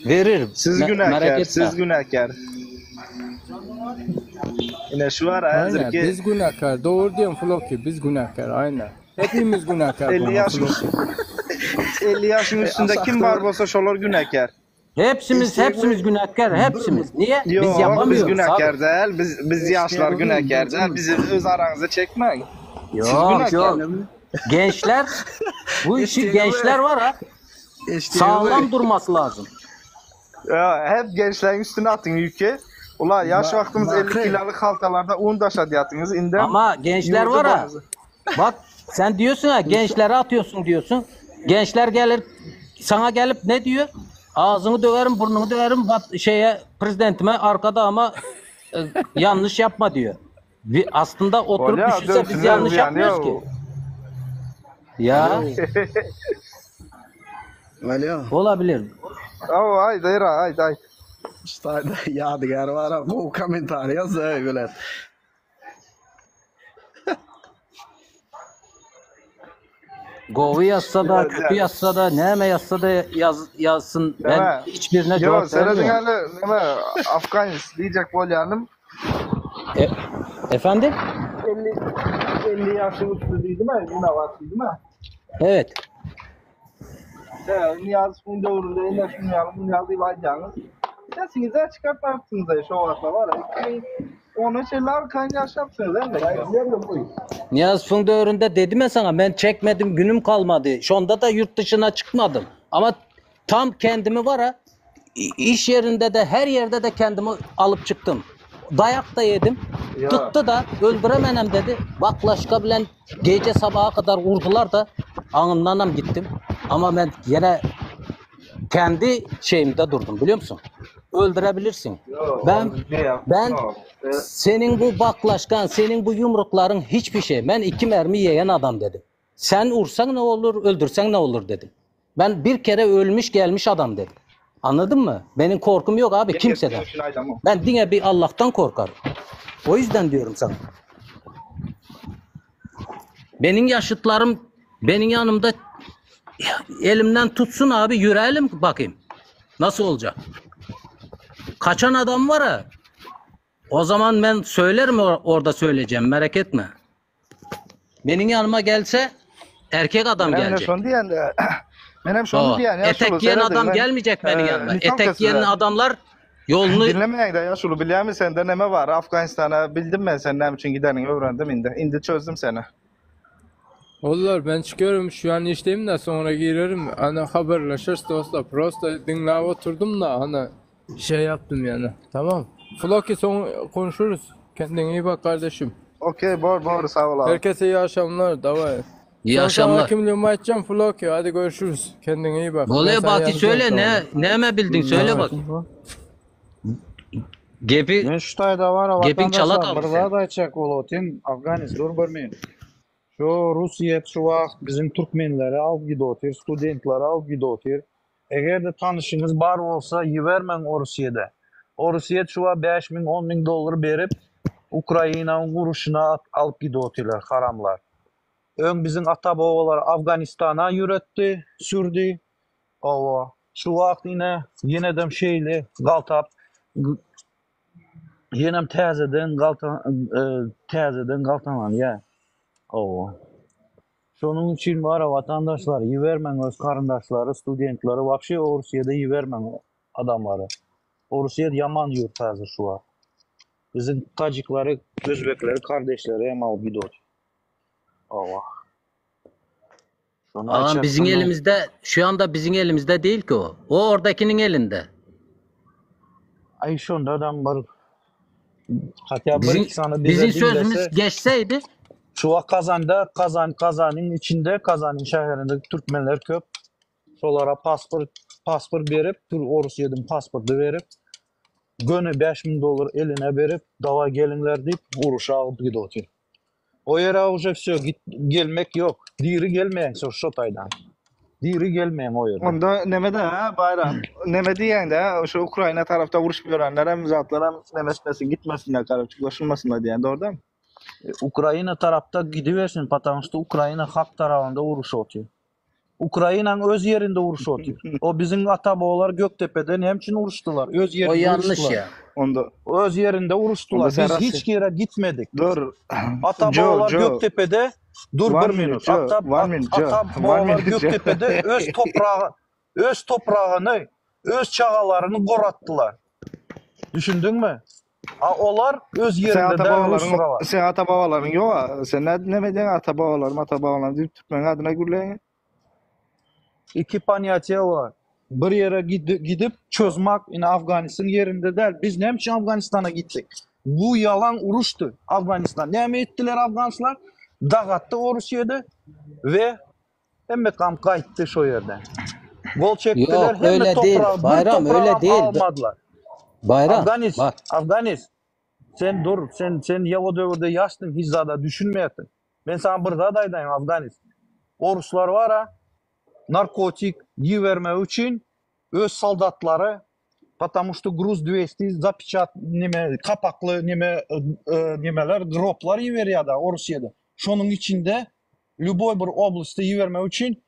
verir. Siz Me- merak günahkar, etme. siz günahkar. Yine şu var Aynen hazır ki biz günahkar. Doğru diyorsun Floki. Biz günahkar. Aynen. Hepimiz günahkar 50 buna yaşın Floki. 50 yaşın üstünde kim var olsa şolar günahkar. Hepsimiz Eşeğe hepsimiz günahkar. Hepsimiz. Niye? Biz Yok biz yapamıyoruz günahkar abi. değil. Biz biz yaşlar günahkar değil. Bizi öz aranıza çekmeyin. Siz Yok günahkar. yok. Gençler bu işi gençler var ha. Sağlam durması lazım. Ya, hep gençlerin üstüne atın yükü. Ula yaş vaktimiz 50 kiloluk haltalarda un daşadı yatınız. İnden Ama gençler yurdu var ha. bağımızı. Bak sen diyorsun ha gençlere atıyorsun diyorsun. Gençler gelir sana gelip ne diyor? Ağzını döverim, burnunu döverim bak şeye prezidentime arkada ama e, yanlış yapma diyor. Bir, aslında oturup Olya düşünse biz dövsünler yanlış yani yapmıyoruz ya. ki. Ya Alo. olabilir. Oh, haydi haydi haydi. haydi. Üstad yadigar var. Bu kommentar yaz öyle. Govu yazsa da, Ya, kötü ya. yazsa da, neme yazsa da yaz, yazsın. Ben Deme. hiçbirine Yo, cevap seredin vermiyorum. hali neme Afganist diyecek bolyanım. E, efendim? 50 50 yaşın üstü değil mi? Yine var değil mi? Evet. He, Niyaz'ın dövründe yine şunu yalım, bunu yalım ayacağınız. Sesinizi çıkartmazsınız da şu vakta var ya. 2010 şeyler kan yaşapsınız değil mi? Niyaz Fındöğrü'nde dedim ya sana ben çekmedim günüm kalmadı. Şonda da yurt dışına çıkmadım. Ama tam kendimi var ha iş yerinde de her yerde de kendimi alıp çıktım. Dayak da yedim. Ya. Tuttu da öldüremenem dedi. Baklaşka bilen gece sabaha kadar vurdular da anından gittim. Ama ben yine kendi şeyimde durdum biliyor musun? Öldürebilirsin. Yo, Ben ne yap? ben No. E, senin bu baklaşkan, senin bu yumrukların hiçbir şey. Ben iki mermi yiyen adam dedim. Sen vursan ne olur, öldürsen ne olur dedim. Ben bir kere ölmüş gelmiş adam dedim. Anladın mı? Benim korkum yok abi gel kimseden. gel şunu tamam. Ben dine bir Allah'tan korkarım. O yüzden diyorum sana. Benim yaşıtlarım benim yanımda elimden tutsun abi yürüyelim bakayım. Nasıl olacak? Kaçan adam var ha. O zaman ben söylerim or- orada söyleyeceğim merak etme. Benim yanıma gelse erkek adam Benim de gelecek. şunu diyen de benim şunu O, diyen ya etek şunu giyen seredin adam ben gelmeyecek benim e, yanıma. nitam Etek giyen kesiler. adamlar yolunu Dinlemeyen de ya şunu biliyor musun sende neme var Afganistan'a bildim ben sen ne için gidenin öğrendim indi. İndi çözdüm seni. Ogullar ben çykarym şu an işdeyim de sonra girerim. Hani haberleşiriz dostlar. Prosta dinläp oturdum da hani şey yaptım yani. Tamam. Floki son konuşuruz. Kendine iyi bak kardeşim. Okey bor bor sag bol abi. Herkese iyi akşamlar. Davay. İyi Son sana akşamlar. kimliğimi açacağım Floki. Hadi görüşürüz. Kendine iyi bak. Ben Oluyor sana Baki yazacağım söyle ne sonra. neme bildin söyle bak. Gepi Men şu taýda bar gepin çala watandaşlar kaldı bir senin. zat aýtjak bolup otyryn. Afganis dur bir minut. Şu Russiýa şu wagt biziň türkmenleri alyp gidip otyr, studentleri alyp gidip otyr. Eger-de tanyşyňyz bar bolsa ibermäň Orsýede. Orsýet şu wagt 5000, 10000 dollar berip Ukrainanyň uruşyna alyp gidip otyrlar haramlar. Öň biziň ata-babalar Afganistana ýüretdi, sürdi. Hawa, şu wagt ine ýenedem şeýle galtap ýenem täzeden galta täzeden galtalanýar. Hawa. Şonuň üçin bara watandaşlar ibermäň öz garyndaşlary, studentleri wapşe Orsýede ibermäň adamlary. Orsýet ýaman ýurt häzir şu wagt. Biziň tajiklary, özbekleri kardeşleri hem alyp gidip otyr. Hawa. Şony Ağam bizim aýtjakdym. elimizde şu anda bizim elimizde değil ki o. O oradakinin elinde. Aý şondadam bir hatda bir Bizim iki sany bize bizim sözümüz diňlese geçseydi şu wagt Kazanda Kazan Kazanyň içinde Kazanyň şäherinde türkmenler köp. Şolara pasport pasport berip, tür Orsýediň pasporty berip, göni 5000 dollar eline berip, dawaý geliňler diýip uruşa alyp gidip otyr. O ýere uje wsýo git gelmek ýok. Diri gelmeýäň şo şo taýdan. Diri gelmeýäň o ýerden. Onda neme-de ha Baýram, neme diýýäň-de, şu Ukraina tarapda uruşyp ýörenlerem, zatlaram neme etmesin, gitmesinler, garoçi goşulmasynlar diýýän, dogry dälmi? Ukraina tarapda gidibersin, patamu şto Ukraina hak tarabynda uruş otyr. Ukrainaň öz ýerinde uruş otyr. O biziň ata-babalar Gökdepede näme üçin uruşdylar? Öz o ýerinde yanlış uruşdylar. ya. Onda Öz ýerinde onda uruşdylar. sen Biz Russiýa hiç ýere gitmedik. Dur. Joe, Ata-babalar Joe. Gökdepede dur One bir minute, minut. Joe. Ata One at, minute, Joe. One ata-babalar minute, Joe. Gökdepede öz topragy öz topragyny, öz çagalaryny goratdylar. Düşündiňmi? A olar öz Sen ýerinde ata däl babalaryň rusralar. sen ata babalaryň ýok. Sen nä neme diýýäň ata babalarym ata babalarym diýip türkmeniň adyna gürleýäň. Iki ponýatiýa bar. Bir ýere gidip çözmak ine Afganisyň ýerinde däl. Biz näme üçin Afganistana gitdik? Bu ýalan uruşdy. Afganistan näme etdiler afganslar? Dagatdy Orusyýede we hemme kam gaýtdy şo ýerden. Gol çekdiler Yok hemme öyle değil. topragy bir Bayram öyle topragam değil. almadylar. Bayram Afganis, bak Afganis sen dur sen sen ýa o döwürde ýaşdyň hiç zada düşünmeýärdiň. Men saňa bir zat aýdaýyn Afganis. Oruslar bara narkotik gibermek üçin öz soldatlary потому что gruz 200 zapeçat neme kapakly neme nemeler groblar iberýärdi Orsýede. Şonuň içinde lýuboý bir oblastda ibermek üçin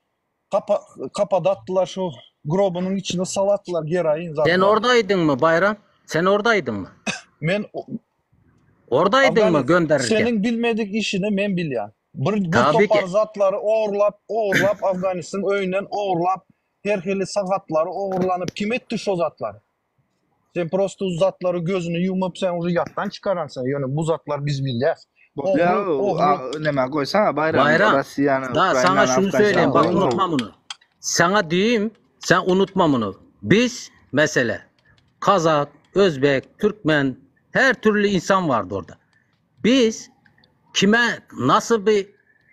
kapa kapadatdylar şu grobunyň içine salatdylar geroin sen zatlar. oradaydın mı Bayram? Sen oradaydın mı? Men Oradaydın mı Afganis gönderirken? seniň bilmedik işini men bilýän. Bir bir Tabii topar ki. zatlary ogurlap, ogurlap Afganisyň öýünden ogurlap, her hili sagatlary ogurlanyp kim etdi şo zatlary? Sen prosto zatlary gözüni ýumup sen uje ýatdan çykaransyň. Ýöne bu zatlar biz bilýäs. Bolýa, Ogry, ogry. neme goýsana Baýram, Bayram Russiýany, daha sana Ukrainany, şunu söyleyeyim Afganistany bak goýuň. unutma bunu. Sana diyeyim sen unutma bunu. Biz mesele Kazak, Özbek, Türkmen her türlü insan vardı orada. Biz kime nasıl bir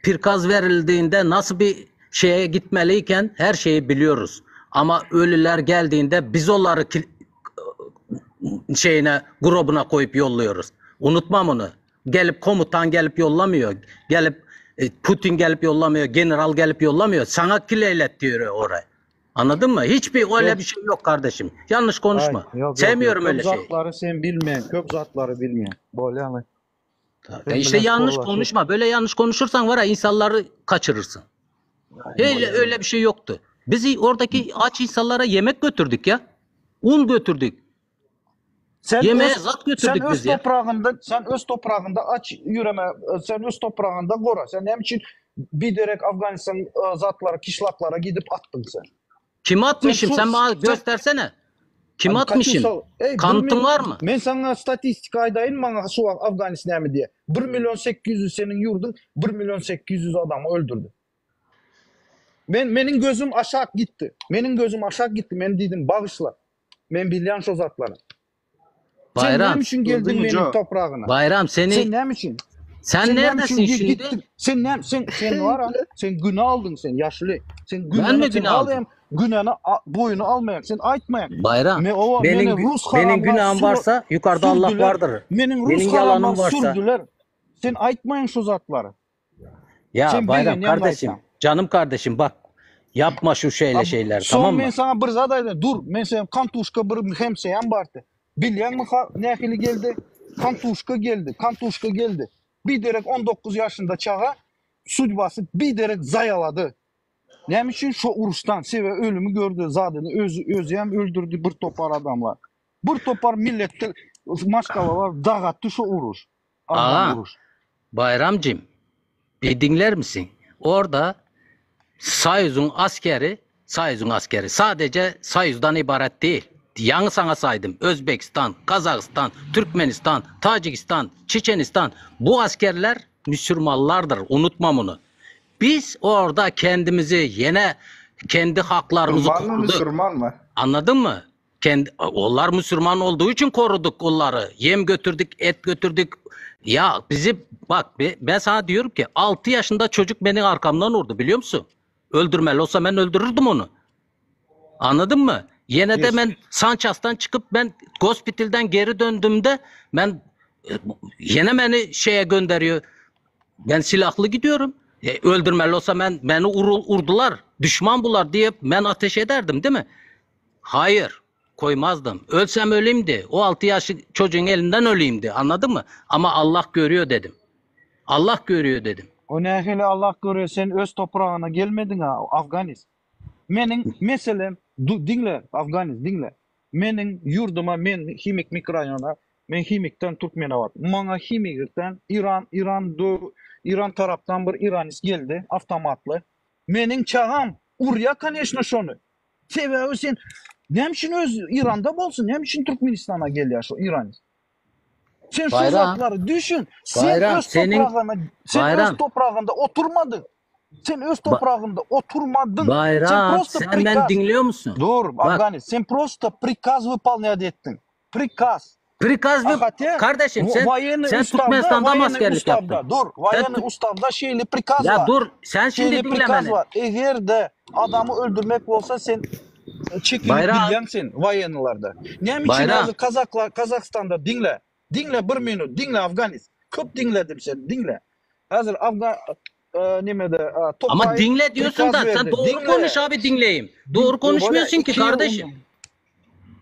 pirkaz verildiğinde nasıl bir şeye gitmeliyken her şeyi biliyoruz. Ama ölüler geldiğinde biz onları şeyine grubuna koyup yolluyoruz. Unutmam onu. Gelip komutan gelip yollamıyor. Gelip e, Putin gelip yollamıyor. General gelip yollamıyor. Sana kileylet diyor oraya. Anladın mı? Hiçbir öyle Yok. bir şey yok kardeşim. Yanlış Ay, konuşma. yok yok yok. Sevmiyorum Köp öyle şeyi. zatlary sen bilmeýän, köp zatlary bilmeýän. Bolýamy? E Sen işte bilen yanlış sporlaşyp. konuşma. Böyle yanlış konuşursan var ya insanları kaçırırsın. Ay, Öyle, bolýamy? öyle bir şey yoktu. Bizi oradaki aç insanlara yemek götürdük ya. Un götürdük. Sen Yemeğe öz zat sen götürdük öz biz ya. topragynda sen öz topragynda aç ýüreme, sen öz topragynda gora. Sen näme üçin biderek Afganistan e, zatlara, kişlaklara gidip atdyň sen? Kime Sen atmışım? şu Sen bana sen göstersene. Kim atmyşyn? Kanıtyň barmy? Men saňa statistika aýdaýyn maňa şu wagt Afganis näme diýýär. 1 million 800 seniň ýurduň 1 million 800 adamy öldürdi. Men meniň gözüm aşak gitdi. Meniň gözüm aşak gitdi. Men diýdim bagyşla. Men bilýän şo zatlary. Sen Bayram. näme üçin geldiň meniň topragyna? Bayram seni Sen näme üçin? Sen Sen näme neredesin üçin şimdi? gittin? Sen näme sen sen var ha, sen günah aldın sen yaşlı. Sen Ben günahını mi sen günah aldım? alayım günahını a- boyunu almayan sen aytmayan. Bayram Me o benim meni gü- Rus benim haramlar günahım sur- varsa yukarıda Allah sürdüler. vardır. Menin Rus Benim yalanım haramlar varsa sürdüler. Sen aytmayın şu zatları. ya Sen Bayram begenýän kardeşim aýtsaň. canım kardeşim bak yapma şu şeyle şeyler Soň tamam mı? men sana bir zat aýdaýyn. Dur, men sen kantuşka bir hemseýän bardy. Bilýäňmi ha nähili geldi? Kantuşka geldi, kantuşka geldi. Biderek 19 ýaşynda çaga sudbasy biderek zaýalady. Näme üçin şo uruşdan sebäbi ölümi gördi, zadyny özi özi hem öldürdi bir topar adamlar. Bir topar milletde maşgalalar dagatdy şo uruş. Afgan Ağa uruş. Bayramcığım bir dinler misin? Orada Soyuz'un askeri, Soyuz'un askeri sadece Soyuz'dan ibaret değil. Yaňy sana saydım. Özbekistan, Kazakistan, Türkmenistan, Tacikistan, Çeçenistan. Bu askerler Müslümanlardır. Unutma bunu. Biz orada kendimizi yine kendi haklarımızı Musulman mı koruduk. Müslüman mı? Anladın mı? Kendi, onlar Müslüman olduğu için koruduk onları. Yem götürdük, et götürdük. Ya bizi bak be- ben sana diyorum ki 6 yaşında çocuk beni arkamdan vurdu biliyor musun? Öldürmeli olsa ben öldürürdüm onu. Anladın mı? Yine de ben Sanchez'tan çıkıp ben hospital'den geri döndüğümde ben e, yine beni şeye gönderiyor. Ben silahlı gidiyorum. E, öldürmeli olsa ben beni vuru- vurdular. Düşman bular diye ben ateş ederdim değil mi? Hayır. Koymazdım. Ölsem öleyimdi. O 6 yaşlı çocuğun elinden öleyimdi. Anladın mı? Ama Allah görüyor dedim. Allah görüyor dedim. O nähili Allah görüyor sen öz topragyna gelmediň ha Afganis. Meniň meselem du, diňle Afganis diňle. Meniň ýurduma men Himik mikroraýona men Himikden Türkmenabat. Maňa Himikden Iran Iran dö, Iran tarapdan bir Iranis geldi avtomatly. Meniň çagam urýa koneçno şony. Sebäbi sen näme üçin öz Iranda bolsun, näme üçin Türkmenistana gelýär şu Iranis? Sen şu Bayram. zatlary düşün. Sen Bayram öz senin topragynda sen öz Bayram topragynda oturmadın. Sen öz Ba- topragynda oturmadın. Sen Bayram prosto sen beni prikaz. dinliyor musun? Dur Bak Afganis, sen prosto prikaz выполнять ettin. Prikaz. prikaz A mı? hatя Kardeşim sen военный sen ustavda, Türkmenistan'da mı военный askerlik ustavda, yaptın? dur, Sen военный Türk- ustavda şeyli prikaz ya var. dur sen şimdi Şeyli dinle prikaz beni. var. Eger de adamı öldürmek bolsa sen çekilip Bayram bilýäň sen военныйlarda. Näme üçin Bayram häzir Kazaklar Kazakstanda diňle. Diňle bir minut, diňle Afganis. Köp diňledim seni, diňle. Häzir Afgan e, nemede e, ama Tokaýew dinle diyorsun prikaz da sen berdi. doğru Diňle. konuş abi dinleyeyim. Doğru Bolýa konuşmuyorsun ki 2 ýyl kardeşim. ondan.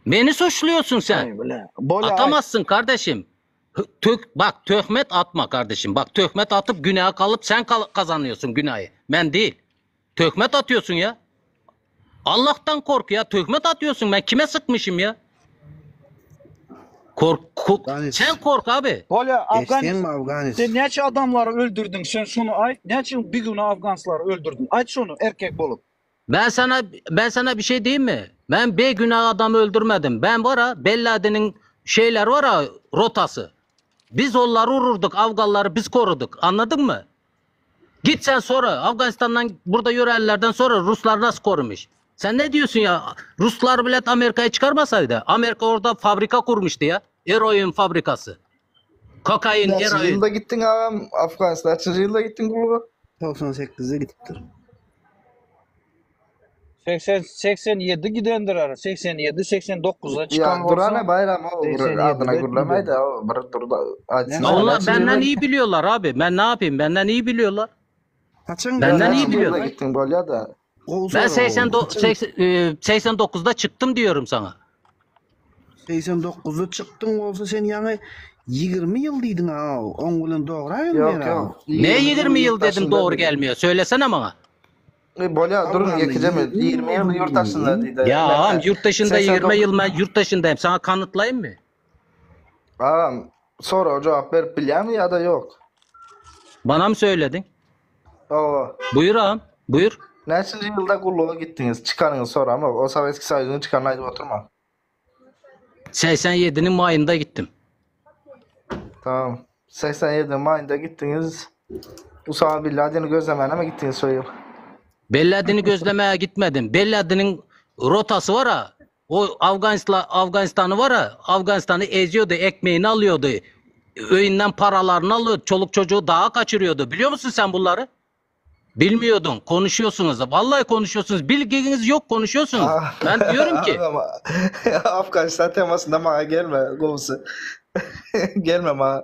Beni suçluyorsun Aý sen. bile. Bolýa aý. Atamazsın kardeşim. Hı- Tök, bak töhmet atma kardeşim. Bak töhmet atıp günaha kalıp sen kal- kazanıyorsun günahı. Ben değil. Töhmet atıyorsun ya. Allah'tan kork ya. Töhmet atıyorsun. Ben kime sıkmışım ya? Kork, kork- Afganis. sen kork abi. Bolýa Afganis. Eşitýäňmi Afganis? Sen näçe adamlary öldürdüň? Sen şunu aýt. Näçe bir güne Afganslary öldürdün? Aýt şunu erkek bolup. Ben sana ben sana bir şey diyeyim mi? Ben bir günah adamı öldürmedim. Ben var ha Bellade'nin şeyler var ha rotası. Biz onları vururduk. Afganları biz koruduk. Anladın mı? Git sen sonra Afganistan'dan burada yörelilerden sonra Ruslar nasıl korumuş? Sen ne diyorsun ya? Ruslar bile Amerika'ya çıkarmasaydı. Amerika orada fabrika kurmuştu ya. Eroin fabrikası. Kokain, Näçinji eroin. ýylda gitdiň agam Afganistan? Näçinji ýylda gitdiň gulluga? 98'de gidipdir. 80 87 gidendir ara. 87 89'a çıkan Ya olsa durana bayram o bir adyna 87'de gürlemeýdi giden. o bir durda aýtsyn Onlar näçinji benden ýylda iyi biliyorlar abi. Ben ne yapayım? Benden iyi biliyorlar. Haçan Benden Näçinji iyi ýylda biliyorlar. gitdiň bolýa da. Gowy Ben sorag oglum. 80, Haçan 89'da çıktım diyorum sana. 89'da çykdyň bolsa sen ýaňy 20 ýyl diýdiň ha. Oň bilen dogry Ýok gelmeýär ha. ýok. Ne 20 ýyl 20 yıl ýurt dedim daşynda doğru diýdi. gelmiyor. Söylesene bana. E, bolýa durun Afganda ýekejemi 20 ýyl 20 ýyl boldy ýurt diýdiň. daşynda diýdi. Ya ağam Näme? yurt dışında 20 89 yıl ben yurt dışındayım. Sana kanıtlayayım mı? Agam sora jogap berip bilýärmi ýa-da ýok? Bana mı söyledin? Owa. Buyur ağam. Buyur. Näçinji ýylda gulluga gitdiňiz? Çykanyňyzy soramok. O Sowetski Soýuzyň çykanyny aýdyp oturma. 87-niň maýynda gitdim. Tamam. 87 maýynda gitdiňiz. Usama Bin Ladeni gözlemäne mi gitdiňiz şo ýyl? Bin Ladeni gözlemäge gitmedim. Bin Ladeniň rotasy bar-a. O Afganisla Afganistany bar-a, Afganistany eziyordu, ekmeğini alıyordu. Öýünden paralaryny alıyordu, çoluk çocuğu dağa kaçırıyordu. Biliyor musun sen bunları? Bilmiyordun. Konuşuyorsunuz. Vallahi konuşuyorsunuz. Bilginiz yok konuşuyorsunuz. Ben diyorum ki Agam, Afganistan temasynda maňa gelme, gowusy. Gelme maňa.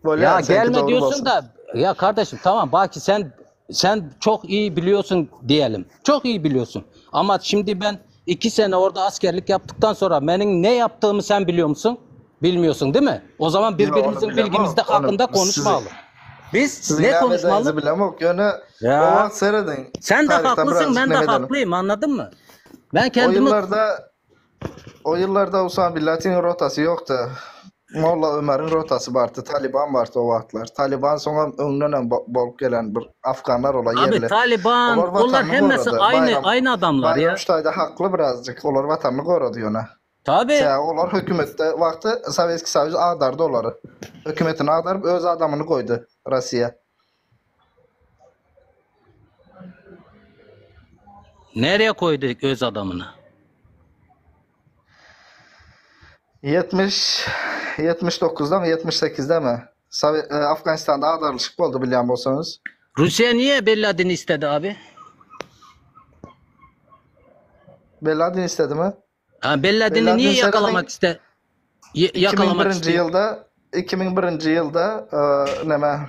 Bolýar, ya seňki gelme dogry diyorsun bolsun. da ya kardeşim tamam Baki sen sen çok iyi biliyorsun diyelim. Çok iyi biliyorsun. Ama şimdi ben iki sene orada askerlik yaptıktan sonra benim ne yaptığımı sen biliyor musun? Bilmiyorsun değil mi? O zaman Ýok, ony birbirimizin bilemok. bilgimizde Ony hakkında sizi konuşmayalım. Biz siziň ne näme konuşmalı? edenizi bilemok. Ýöne o Ya wagt serediň. sen de Taryhdan haklısın birazjyk ben de neme edelim. haklıyım anladın mı? Ben O kendimi ýyllarda o ýyllarda Usama Bin Ladeniň rotasy ýokdy. Molla Ömeriň rotasy bardy, Taliban bardy o wagtlar. Taliban soňam öňdenem bolup gelen bir afganlar ola abi ýerli. Taliban Olar onlar watanyny hemmesi gorady. aynı Baýram aynı adamlar Baýram ya. şu taýda hakly birazjyk. Olar watanyny gorady ýöne. Tabii. Sebäbi olar hökümetde wagty Sowetskiý Soýuz agdardy olary. Hökümetini agdaryp öz adamyny goýdy Rossiýa. Nereye koydu öz adamını? 70 79-damy 78-demi Sowe Afganistanda agdarylyşyk boldy bilýän bolsaňyz. Rusya niye Bin Laden'i istedi abi? Bin Laden istedimi? Ha, Bin Bin Laden'i Laden niye serediň yakalamak iste y- yakalamak 2001-nji istiyor? ýylda 2001-nji ýylda neme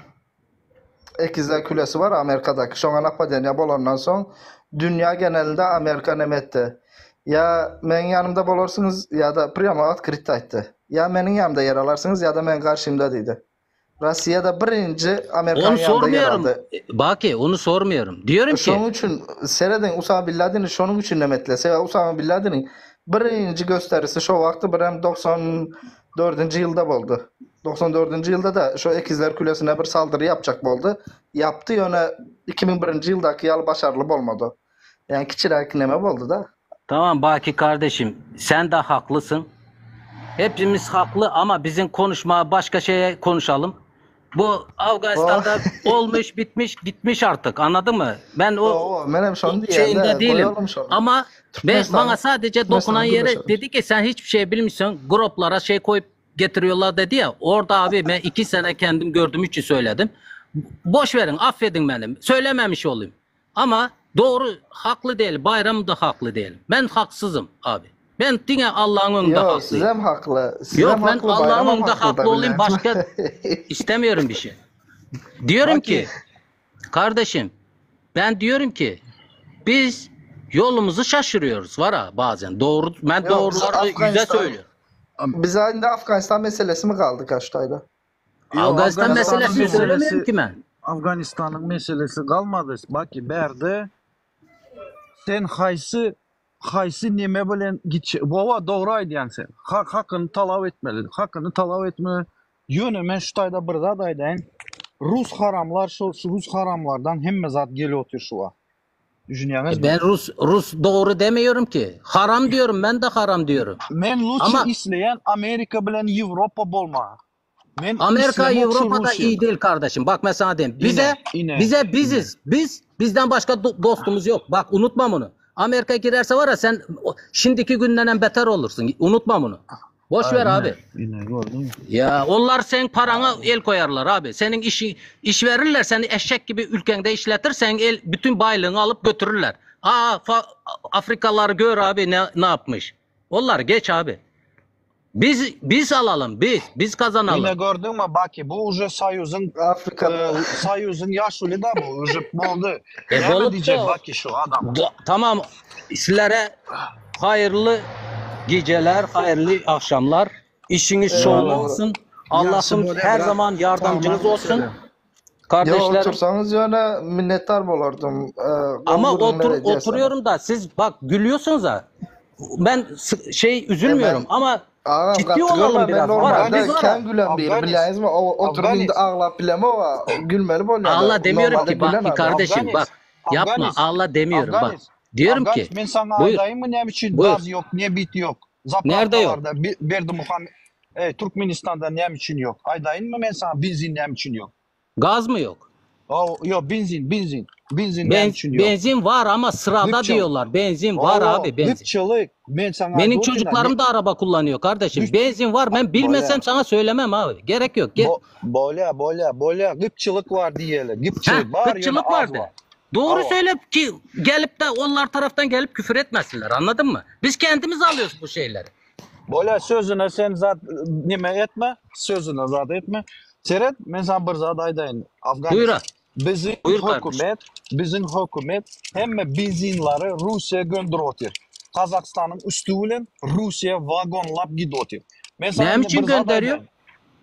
Ekizler külesi bar Amerikadaky şoňa napadeniýa bolandan soň dünýä genelinde Amerika neme etdi? Ýa meň ýanymda bolarsyňyz ýa-da prýamo otkryt aýtdy. Ýa meniň ýanymda ýer alarsyňyz ýa-da meň garşymda diýdi. Rossiýada birinji Onu Amerikanyň ýanynda ýer sormuyorum. aldy. Baki onu sormuyorum. Diyorum ki Şonuň üçin serediň Usama Bin Ladeni şonuň üçin neme etdiler. Sebäbi Usama Bin Ladeniň birinji gösterisi şo wagtdy birem 94-nji ýylda boldy. 94-nji ýylda-da şo Ekizler külesine bir saldyry ýapjak boldy. Ýapdy ýöne 2001-nji ýyldaky ýaly başarly bolmady. Ýagny kiçiräk neme boldy-da. Tamam Baki kardeşim sen de haklısın. Hepimiz haklı ama bizim konuşma başka şeye konuşalım. Bu Afganistan'da olmuş bitmiş gitmiş artık anladın mı? Ben o, O, menem şony o diýýän-de, şeyinde değilim. goýalym şony. Ama ben, Türkmenistanyň bana sadece dokunan Türkmenistanyň yere gürleşelim. dedi ki sen hiçbir şey bilmiyorsun. Gruplara şey koyup getiriyorlar dedi ya. Orada abi ben iki sene kendim gördüğüm için söyledim. Boş verin affedin beni. Söylememiş olayım. Ama doğru haklı değil. Bayram da haklı değil. Ben haksızım abi. Ben dine Allah'ın önünde Ýok, haklıyım. sizem hakly. Yok Sizem ben hakly, Allah'ın Baýramam önünde hakly da haklı olayım. bilýän. Başka istemiyorum bir şey. Diyorum ki kardeşim ben diyorum ki biz yolumuzu şaşırıyoruz var ha bazen. Doğru ben Ýok, biz doğruları yüze Afganistan söylüyorum. Bize indi Afganistan meselesi mi galdy kaştaýda? Ýok, Afganistan Afganistanyň meselesini söylemiyorum meselesi ki ben. Afganistanyň meselesi galmady. Baki bärde sen haýsy haýsy neme bilen gitje Wowa dogry aýdýaň sen. Hak hakyny talap etmeli. Hakyny talap etme. Ýöne men şu taýda bir zat aýdaýyn. Rus haramlar şol şu rus haramlardan hemme zat gelip otyr şu wagt. E Düşünýäňizmi? ben Rus Rus doğru demiyorum ki. Haram diyorum ben de haram diyorum. Men luçi Ama isleýän Amerika bilen Ýewropa bolmaga. Men Amerika islemok şu Avrupa'da Russiýa. iyi değil kardeşim. Bak ben sana diyeyim. Bize Ine, ine, bize ine. biziz. Biz bizden başka do- dostumuz yok. Bak unutma bunu. Amerika girerse var ya sen o- şimdiki günden beter olursun. Unutma bunu. Boş Ha, ver ine, abi. ine gördün mü? Ya onlar senin parana el koyarlar abi. Senin işi iş verirler seni eşek gibi ülkende işletir. Sen el bütün baylığını alıp götürürler. Aa fa- Afrikalıları gör abi ne ne yapmış. Onlar geç abi. Biz biz alalım biz biz kazanalım. Ine gördüňmi Baki bu uje Soýuzyň Afrikada e, Soýuzyň ýaşuly da bu uje boldy. E Näme bolup diýjek da Baki şu adama? Do- tamam sizlere hayırlı geceler, hayırlı akşamlar. İşiniz şovlu Eyvallah. olsun. Ýagşy Allah'ım bolýar her brat. zaman yardımcınız Tamam olsun. söyle. Yo Kardeşlerim otursaňyz ýöne minnetdar bolardym. Ee, gowy ama gürrüňler otur edýäs sana. oturuyorum da siz bak gülüyorsunuz ha. Ben s- şey E üzülmüyorum men ama agam ciddi gaty olalım görme men biraz. Var normalde biz var ha. kän gülen biri Afganis, bilýäňizmi? O oturyp indi Afganis, aglap bilemok gülmeli bolýar-da. Ağla demiyorum Normalde ki bak gülen ki adam. kardeşim Afganis, bak yapma Afganis, ağla demiyorum bak. Afganis, Diyorum ki Afganis men saňa buyur aýdaýynmy näme üçin buyur. gaz ýok, nebit ýok? Nerde yok? Zapravkalarda Berdimuhamed Ey, Türkmenistanda näme üçin ýok? Aýdaýynmy men saňa benzin näme üçin ýok? Gaz mı yok? Hawa, ýok, benzin, benzin. Benzin näme Ben, üçin ýok? benzin var ama sırada Gytçylyk. diyorlar. Benzin var Hawa, abi benzin. gytçylyk. Men saňa Benim aýdyp otyryn-a, çocuklarım da araba kullanıyor kardeşim. Düş- Benzin var. Ben bilmesem Bolýa. sana söylemem abi. Gerek yok. Ge Bo bolýa, bolýa, bolýa. Gytçylyk bar diýeli. Heh, Gytçylyk bar, ýöne gıtçılık az vardı. bar. Doğru Hawa. söyle ki gelip de onlar taraftan gelip küfür etmesinler. Anladın mı? Biz kendimiz alıyoruz bu şeyleri. Bolýa sözüne sen zat neme etme, sözüne zat etme. Seret, men saňa bir zat aýdaýyn, Afganis. Buyur. Biziň Buyur kardeşim. hökümet, biziň hökümet hemme benzinleri Russiýa gönderip otyr. Gazagystanyň üsti bilen Russiýa wagonlap gidip otyr. Men saňa Näme indi üçin bir zat gönderiyor? aýdaýyn.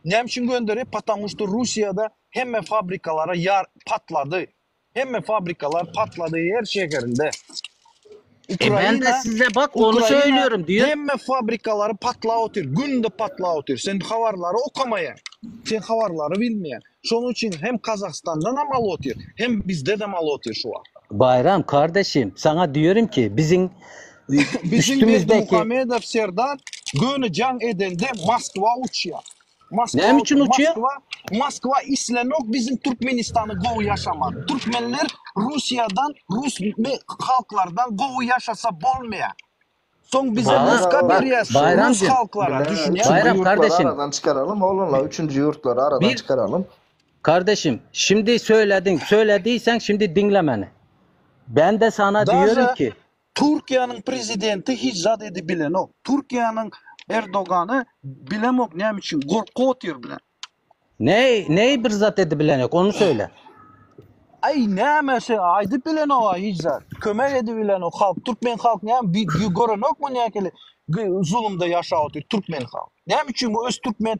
Näme üçin gönderýär? Потому что Russiýada hemme fabrikalara ýar patlady. Hemme fabrikalar patlady her şäherinde. E ben de Ukraina size bak onu Ukraina söylüyorum diyor. hemme fabrikalary patlap otyr. Günde patlap otyr. Sen habarlary okamaýaň. Sen habarlary bilmeýäň. Şonuň üçin hem Kazagystandanam alyp otyr, hem bizdedem alyp otyr şu wagt. Bayram kardeşim sana diyorum ki bizim Biziň üstümüzdeki Berdimuhamedow serdar göni jaň edende Moskwa uçýar. Moskwa Näme üçin uçýar? Moskwa Moskwa islenok biziň Türkmenistany gowy ýaşamagy. Türkmenler Russiýadan, rus halklardan gowy ýaşasa bolmaýar. Soň bize Bak, muska bak, berýär rus Bayramcığım. halklara, düşünýäňmi? Bayram Üçünji ýurtlary kardeşim. aradan çykaralym, oglanlar, üçünji ýurtlary aradan Bir çykaralym. kardeşim şimdi söyledin. Söylediysen şimdi dinle beni. Ben de sana diyorum Daže ki Türkiýäniň prezidenti hiç zat edip bilenok. Türkiýäniň Erdogany bilemok näme üçin gorkup otyr bilen. ne neyi bir zat edip bilen yok onu söyle. Aý näme sen aýdyp bilenok-a hiç zat. Kömek edip bilenok halk. Türkmen halk näme bi görenokmy nähili zulumda ýaşap otyr türkmen halk. Näme üçin bu öz türkmen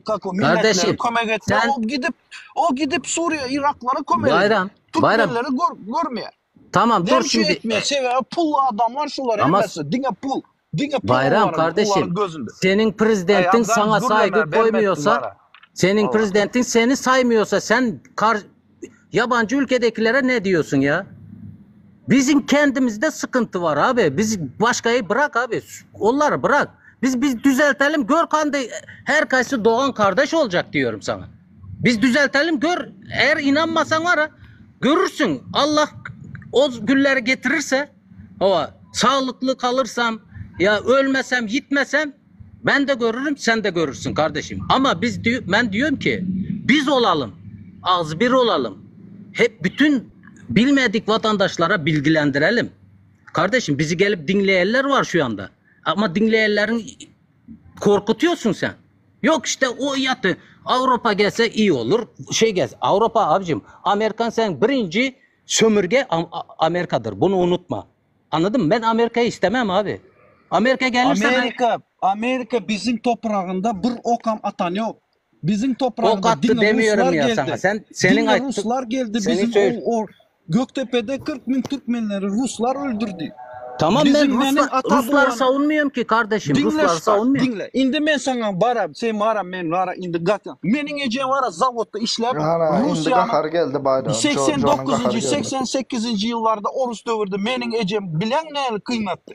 kako milletlere Kardeşim kömek etme sen o gidip o gidip Suriýe Yraklara kömek edýär. Bayram Bayram Türkmenleri gör, görmeýär. tamam Näme dur üçin şimdi etmeýär? Sebäbi pully adamlar şular ama hemmesi. Diňe pul. Diňe pul Bayram olaryň, kardeşim olaryň gözünde. senin Aý prezidentin Afgan sana gürleme saygı bermetdiň koymuyorsa ara. senin Hawa. prezidentin seni saymıyorsa sen kar, yabancı ülkedekilere ne diyorsun ya? Bizim kendimizde sıkıntı var abi. Biz başkayı bırak abi. Onları bırak. Biz biz düzeltelim gör kandı her kaysı doğan kardeş olacak diyorum sana. Biz düzeltelim gör. Eğer inanmasan var ha görürsün. Allah o günleri getirirse o sağlıklı kalırsam ya ölmesem gitmesem ben de görürüm sen de görürsün kardeşim. Ama biz diyor, ben diyorum ki biz olalım. Az bir olalım. Hep bütün bilmedik vatandaşlara bilgilendirelim. Kardeşim bizi gelip dinleyenler var şu anda. Ama dinleyenlerin korkutuyorsun sen. Yok işte o yatı Avrupa gelse iyi olur. Şey gelse Avrupa abicim Amerikan sen birinci sömürge Amerika'dır. Bunu unutma. Anladın mı? Ben Amerika'yı istemem abi. Amerika gelirse ben Amerika, Amerika biziň topragynda bir okam atan ýok. Biziň ok topragynda attı diňe demiyorum ruslar ya geldi. sana. Sen senin Diňe ayttı ruslar geldi senin biziň söyle. o, o Göktepe'de 40 bin Türkmenleri Ruslar öldürdü. Tamam ben Bizim meniň Ruslar, ata Rusları babam savunmuyorum ki kardeşim. Diňle Rusları şu bak, savunmuyorum. diňle. Indi men saňa bara, sen bara men bara indi gaty. Meniň ejem bara zawodda işläp, Hana indi Russiýanyň gahary geldi Bayram. Jo Jonyň gahary 89-njy, geldi. 88-nji ýyllarda orus döwürde meniň ejem bileň näli kynatdy.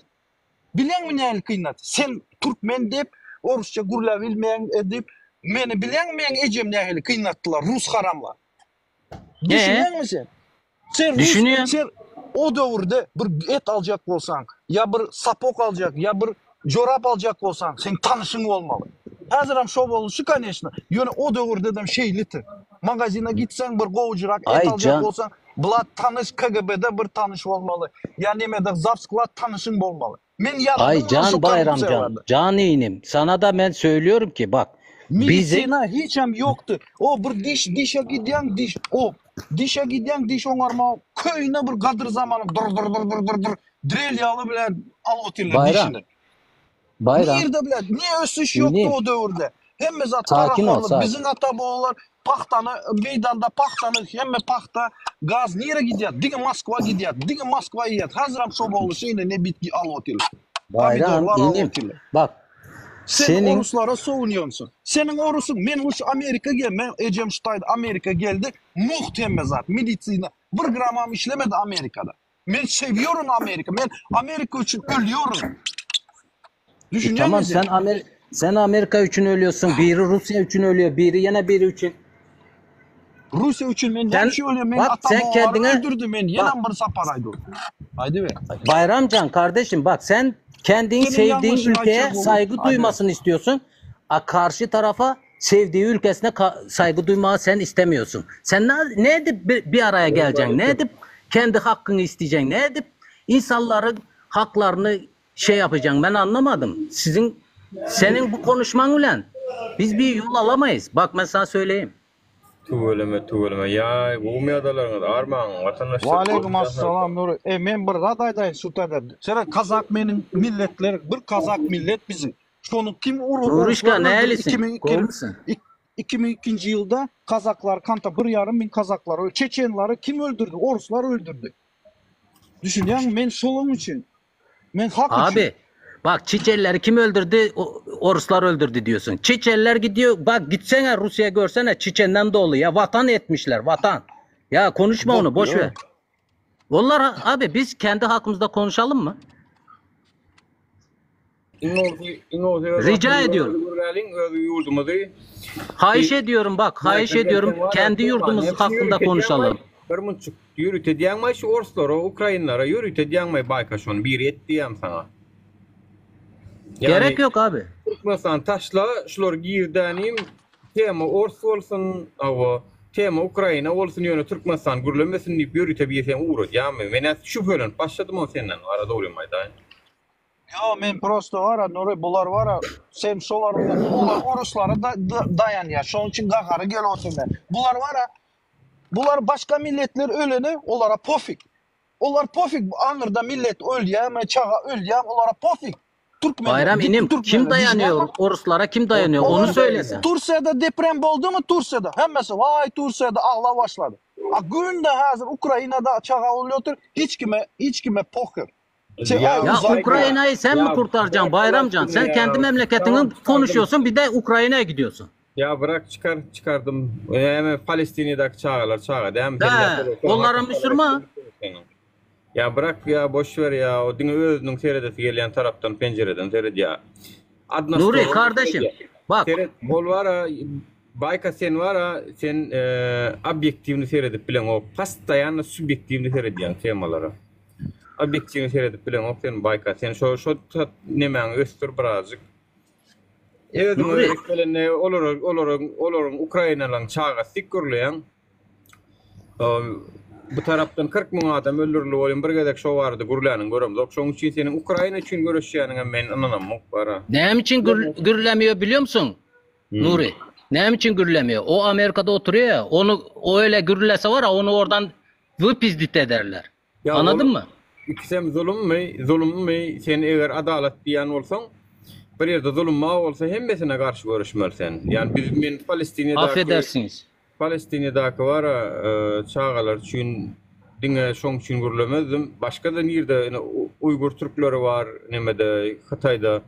Bileňmi näli kynatdy? Sen türkmen diýip, orusça gürläp bilmeýäň diýip, meni bileň meň ejem nähili kynatdylar rus haramlar. Ee, Düşünýäňmi sen? Sen rus, düşünüyorum. sen o döwürde bir et aljak bolsaň, ýa bir sapok aljak, ýa bir jorap aljak bolsaň, seň tanyşyň bolmaly. Häzirem şo boluşy koneçno, ýöne o döwürdedem şeýliti. Magazine gitseň bir gowujyrak et Ay aljak can bolsaň, bula tanyş KGB-de bir tanyş bolmaly, ýa nemede zavsklad tanyşyň bolmaly. Men ay ýaradym can şu bayram korrupsiýa can. barada. Can iğnim. Sana da ben söylüyorum ki bak bizim Medisina hiçem ýokdy. O bir diş dişe gidýäň diş o dişe gidýäň diş oňarma köýüne bir gadyr zamanyň dur dur dur dur dur dur drel ýaly bilen alyp otyrlar bayram dişini. bayram Nirde bilen niye ösüş ýokdy inim o döwürde? Hemme zat sakin ol parahorlyk. sakin. Biziň ata babalar pahtany meýdanda pahtany hemme pahta gaz nire gidýär? Diňe Moskwa gidýär. Diňe Moskwa iýýär. Hazirem şo boluşy ine ne bitgi alyp otyrlar. Bayram Pomidorlar alyp inim otyrlar. bak Sen senin oruslara sowunýansyň. Seniň orusyň, men uş Amerika gel, men ejem şu taýda Amerika geldi, mugt hemme zat, medisina, bir gramam işlemedi Amerikada. Men sewiýorun Amerika, men Amerika üçin ölýorun. E Düşünýäňmi tamam sen? sen Amer sen Amerika üçin ölüyorsun, biri Rusya için ölüyor, biri yine biri için. Russiýa üçin men näme Sen üçin ölýän? Meniň bak atam sen babalarym kendine öldürdi meni. bak Ýenäm bir sapar aýdy. Aýdyber. Bayramcan kardeşim bak sen kendin Seniň sevdiğin ýalňyşyňy ülkeye aýtjak bolup. saygı Aýdyber. duymasını istiyorsun. A karşı tarafa sevdiği ülkesine ka- saygı duymayı sen istemiyorsun. Sen ne, ne edip bir, bir araya geleceksin? Ne edip kendi hakkını isteyeceksin? Ne edip insanların haklarını şey yapacaksın? Ben anlamadım. Sizin senin bu konuşman ulan biz bir yol alamayız. Bak ben sana söyleyeyim. Tüweleme tüweleme ýaý gowmy ýagdaýlaryňyz armaň watandaşlar Waleýkim assalam Nury. E men bir zat aýdaýyn şu taýda. Seret kazak meniň milletler bir kazak millet biziň. Şony kim ur Nurişka oruslar öldürdi nerelisin? 2002 Gowy mısın? 2002-nji ýylda kazaklar kanta bir ýarym miň kazaklar öl çeçenlary kim öldürdi? Oruslar öldürdi. Düşünýäňmi men şolaň üçin men hak üçin. Abi bak Çiçelleri kim öldürdü? O, Oruslar öldürdü diyorsun. Çiçeller gidiyor. Bak gitsene Rusya'ya görsene Çiçenden dolu ya. Vatan etmişler vatan. Ya konuşma onu Bok boş ver. ýok. Onlar abi biz kendi hakkımızda konuşalım mı? Iň gowusy iň gowusy öz Rica watanymyzy ediyorum. gürläliň öz ýurdumyzy. Haýyş ediyorum bak haýyş Baýka ediyorum sen wara kendi tema yurdumuz näme üçin hakkında ýörite edýäňmaý konuşalım. bir munçuk ýörite edýäňmaý şu orslara ukrainlara ýörite edýäňmaý Baýka şony biri et diýýän saňa. Ýagny Gerek yok abi. Türkmenistan taşla şular girdänim tema ors bolsun hawa tema Ukraina bolsun ýöne Türkmenistan gürlemesin diýip ýörite biri seni ugradýarmy? Men häzir şübhelenip başladym ony senden wara dogrymy aýdaýyn. Ýo men prosto wara Nury bular wara sen şolar bilen olar oruslara da daýanýar şonuň üçin gahary gelip otyr men bular wara bular başga milletler ölene olara pofik olar pofik aňyrda millet ölýämi çaga ölýämi olara pofik türkmenler Bayram gitdi inim kim türkmenler dayanıyor? düşünýäňmi Oruslara kim dayanıyor? Onu olar söyle sen. Tursiýada deprem boldumy Tursiýada hemmesi waý Tursiýada aglap başlady a günde häzir Ukrainada çaga ölüp otyr hiç kime hiç kime pohyr Ya Ukrayna'yı sen mi kurtaracaksın Bayramcan? Sen kendi memleketini konuşuyorsun bir de Ukrayna'ya gidiyorsun. Ya bırak çıkar çıkardım. Hemen Palestina'daki çağalar çağa değil mi? He, onlara Müslüman. Ya bırak ya boş ver ya. O diňe özüniň seredesi gelýän tarapdan penjireden seret ya. Adna Nuri kardeşim bak. Seret ol bara Baýka sen bara sen e, obýektiwni seredip bileňok. Postoýanno subýektiwni seredýäň temalara. Obýektiwni seredip bileňok sen Baýka. Sen şo şo nemäňi ösdür birazjyk. Özüňe Nuri. gerek gelende olara olaryň olaryň Ukrainalaryň çagasy diýip gürleýäň. Bu tarapdan 40 müň adam öldürildi bolýan bir gezek şo barada gürläniň göremzok. Şoň üçin seniň Ukraina üçin göreşýäniňe men ynanamok bara. Näme üçin gürlemiyor biliyor musun? Nuri. Näme üçin gürlemiyor? O Amerikada oturuyor ya. Onu o öyle gürlese var ya onu oradan vypizdit ederler. Ya Anladın ol mı? ikisem zulummy, zulummy? Sen eger adalat diýen bolsaň, bir ýerde zulum bar bolsa hemmesine garşy göreşmeli sen. Ýani biz men Palestinadaky Affedersiniz. Palestinadaky bar e, çagalar üçin diňe şoň üçin gürlemezdim. Başga-da nirde ine Uýgur türkleri bar, nemede Hytaýda.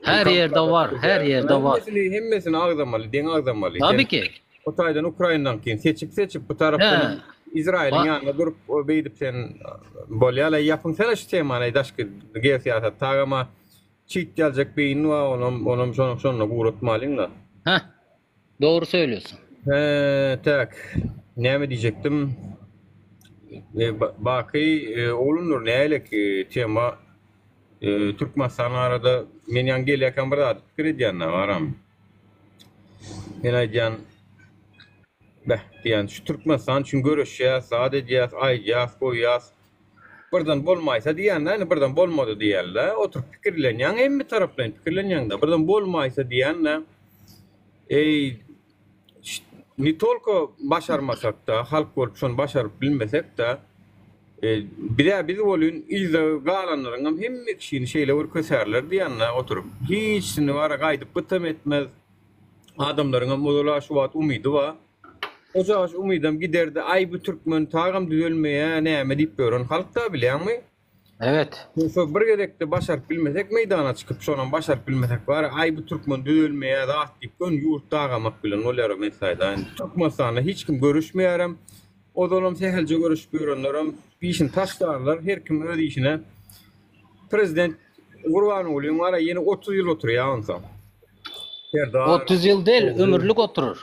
Her ýerde bar, her ýerde bar. Hemmesini hemmesini agzamaly, deň agzamaly. Tabii Sen ki. o taýdan Ukrainanyňkyny seçip seçip bu tarapdan He. Izrailiň Ba ýanynda durup o beýdip sen bolýar ýapyň sen şu temany daşky geosyýasat tagama çit geljek beýin bar onam onam şonu şonda guratmalyň-da. Heh. Dogry söýlüyorsun. He, tak. Näme diýjekdim? E, Baky e, oglumdyr nälik e, tema e, Türkmenistan barada men ýaňy gelýärkäm bir zat pikir edýän baram. Men aýdýan beh diýen şu Türkmenistan üçin göreşýäs, zat edýäs, aýdýas, goýýas. Birden bolmaýsa diýende, indi birden bolmady diýende, oturyp pikirlenýäň, hemme taraplaýyn pikirlenýäň-de, birden bolmaýsa diýende, eý, ne tolko başarmasak-da, halk bolup şony başaryp bilmesek-de, e, biz-ä biz bolýun, yzda galanlaryňam hemme kişini şeýle bir kösärler diýende oturyp, hiçsini bara gaýdyp gytam etmez. Adamlaryňam ozal-a şu wagt umydy bar. Ojaş umydam giderdi. Aý bu türkmen tagam düzelmeýä näme diýip ýören halk-da bilýäňmi? Evet. Şo bir gezekde başaryp bilmesek meýdana çykyp şonam başaryp bilmesek bari aý bu türkmen düzelmeýä zat diýip göni ýurt dagamak bilen bolýar men saýdaýyn. Türkmenistanda hiç kim görüşmeýärem. Ozalam sähelçe görüşüp ýörenlerem işini taşlarlar. Her kim öz işine. Prezident. Gurbangulyň bar ýene 30 ýyl oturýar onsoň. Serdar 30 ýyl del, ömürlik oturur.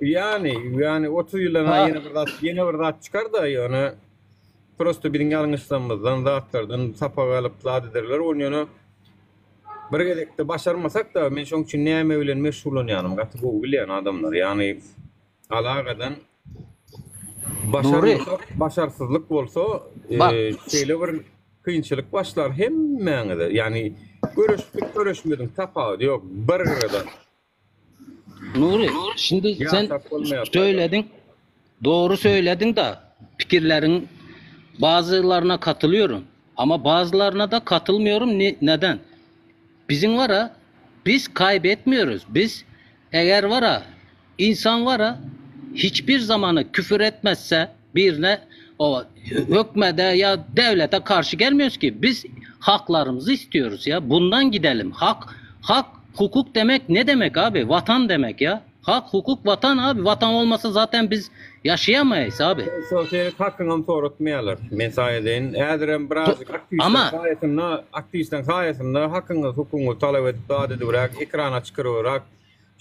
Ýani, ýani 30 ýyldan Ha. ýene bir zat, ýene bir zat çykar-da, ýöne prosto biziň ýalňyşlarymyzdan, zatlardan sapak alyp zat ederler, ony ýöne bir gezekde başarmasak-da, men şoň üçin näme bilen meşgullanýanymy gaty gowy bilýän adamlar. Ýagny alagadan Nury. başarmasak, başarsyzlyk bolsa, Bak. e, şeýle bir kynçylyk başlar hemmäňize. Ýagny göreşdik, göreşmediň tapawudy ýok, bir gyradan. Nuri, şimdi sen Ýaşap bolmaýar. söylediň, doğru söylediň da pikirleriň bazılarına katılıyorum. Ama bazılarına da katılmıyorum. Ne- neden? Bizim var ha, biz kaybetmiyoruz. Biz eğer var ha, insan var ha, hiçbir zamanı küfür etmezse birine o hükmede ya devlete karşı gelmiyoruz ki. Biz haklarımızı istiyoruz ya. Bundan gidelim. Hak, hak, hukuk demek ne demek abi? Vatan demek ya. Hak, hukuk, vatan abi. Vatan olmasa zaten biz yaşayamayız abi. Şol hakyňam soratmaýarlar. Men saňa edeýin. Häzirem birazjyk aktiwistleriň Ama- saýasynda, aktiwistleriň saýasynda hakyňyzy, hukugyňyzy talap edip zat edibräk, ekrana çykyrybyrak,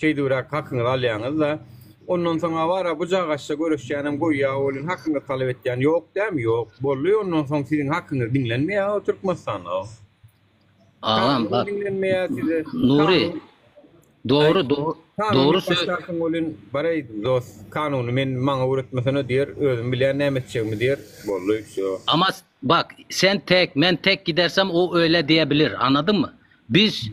şeýdibräk hakyňyzy alýaňyz-da. Ondan soň-a bar-a bujagaçda göreşýänem goýýar welin hakyňyzy talap etýän ýok dämi? Ýok. Boldy, ondan soň siziň hakyňyz diňlenmeýär o Türkmenistanda. Agam Kanun bak diňlenmeýär size. Nuri Kanun doğru doğru Kanun doğru diýip sö başlarsyň welin, bareý dost, kanuny men maňa öwretmesene diýer, özüm bilýän näme etjegimi diýer, boldy, wsýo. Ama bak sen tek men tek gidersem o öyle diyebilir anladın mı? Biz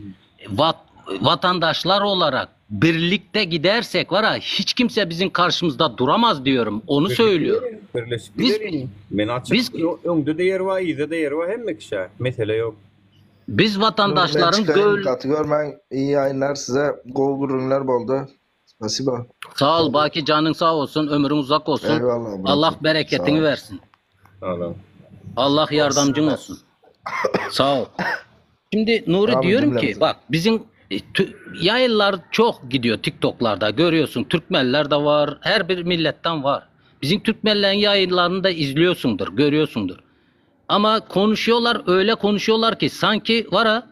vat, vatandaşlar olarak birlikte gidersek var ha hiç kimse bizim karşımızda duramaz diyorum. Onu Birlikte söylüyorum. gidelim, birleşip Biz gidelim. Men açyk, biz öňde-de ýer bar, yzda-da ýer bar hemme kişä, mesele ýok. biz Men vatandaşların çykaýyn göl gaty görmäň iyi ýaýynlar size gowy gürrüňler boldy. Spasiba. Sağ ol Baki canın sağ olsun, ömrün uzak olsun. Eyvallah Allah bratım. Sağ bereketini ol. versin. Sag boluň. Allah yardımcın Size. olsun. Sağ ol. Şimdi Nuri Amin diyorum ki cümlemize. bak bizim e, tü- yayınlar çok gidiyor TikTok'larda görüyorsun. Türkmenler de var, her bir milletten var. Bizim Türkmenlerin yayınlarını da izliyorsundur, görüyorsundur. Ama konuşuyorlar öyle konuşuyorlar ki sanki var ha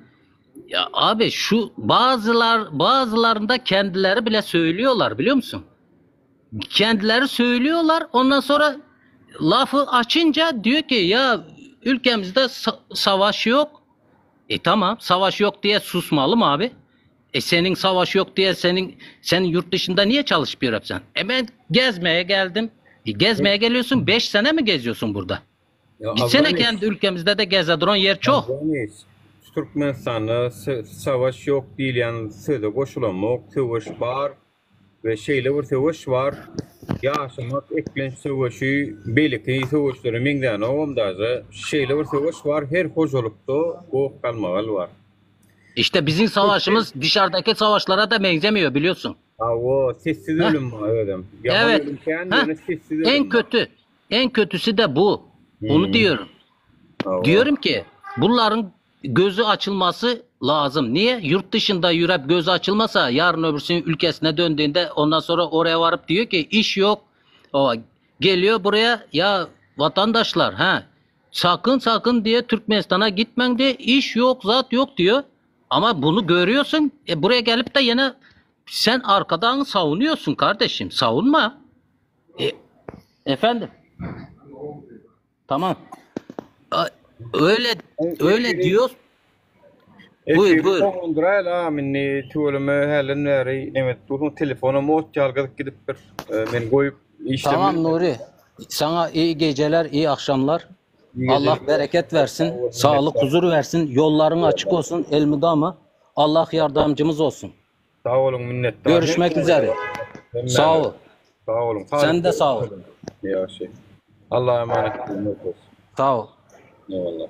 ya abi şu bazılar bazılarında kendileri bile söylüyorlar biliyor musun? Kendileri söylüyorlar ondan sonra lafı açınca diyor ki ya ülkemizde sa- savaş yok. E tamam savaş yok diye susmalı mı abi? E senin savaş yok diye senin senin yurt dışında niye çalışıp sen? E ben gezmeye geldim. E gezmeye geliyorsun 5 sene mi geziyorsun burada? Ya Gitsene Afganiz, kendi ülkemizde de geze duran yer çok. Afganiz, Türkmenistanda sö- savaş ýok diýilýän söze goşulamok, söweş bar we şeýle bir söweş bar, ýaşamak, eklenç söweşi beýleki söweşlere meňzänogam daže, şeýle bir söweş bar, her hojalykda goh-galmagal bar. İşte bizim savaşımız dışarıdaki savaşlara da benzemiyor biliyorsun. Hawa, sessiz Heh. ölüm bar özem. Ýaman Evet. ölüm kän, Heh. ýöne sessiz En ölüm bar. kötü, en kötüsü de bu. Onu Hmm. diyorum. Hawa. Diyorum ki bunların gözü açılması lazım. Niye? Yurt dışında yürep gözü açılmasa yarın öbürsünün ülkesine döndüğünde ondan sonra oraya varıp diyor ki iş yok. O geliyor buraya ya vatandaşlar ha sakın sakın diye Türkmenistan'a gitmen diye iş yok zat yok diyor. Ama bunu görüyorsun. E buraya gelip de yine sen arkadan savunuyorsun kardeşim. Savunma. E, efendim. Tamam. A- Öyle öyle diyor. Buyur Efiri buyur. soňlandyraýaly agam indi tüweleme hälden bäri neme edip dursuň telefonam ot ýaly gyzyp gidipdir. Men goýup işlemeli. Tamam Nuri. Sana iyi geceler, iyi akşamlar. İyi Allah geceler. bereket versin, Sag bol, sağlık, minnetdar. huzur versin, yolların açık olsun elmidama. Allah yardımcımız olsun. Sag boluň minnetdar. Görüşmek üzere. Sağ ol. Sag boluň. Sen de sağ ol. Ýagşy. Allaha emanet boluň. Sağ ol. Eyvallah.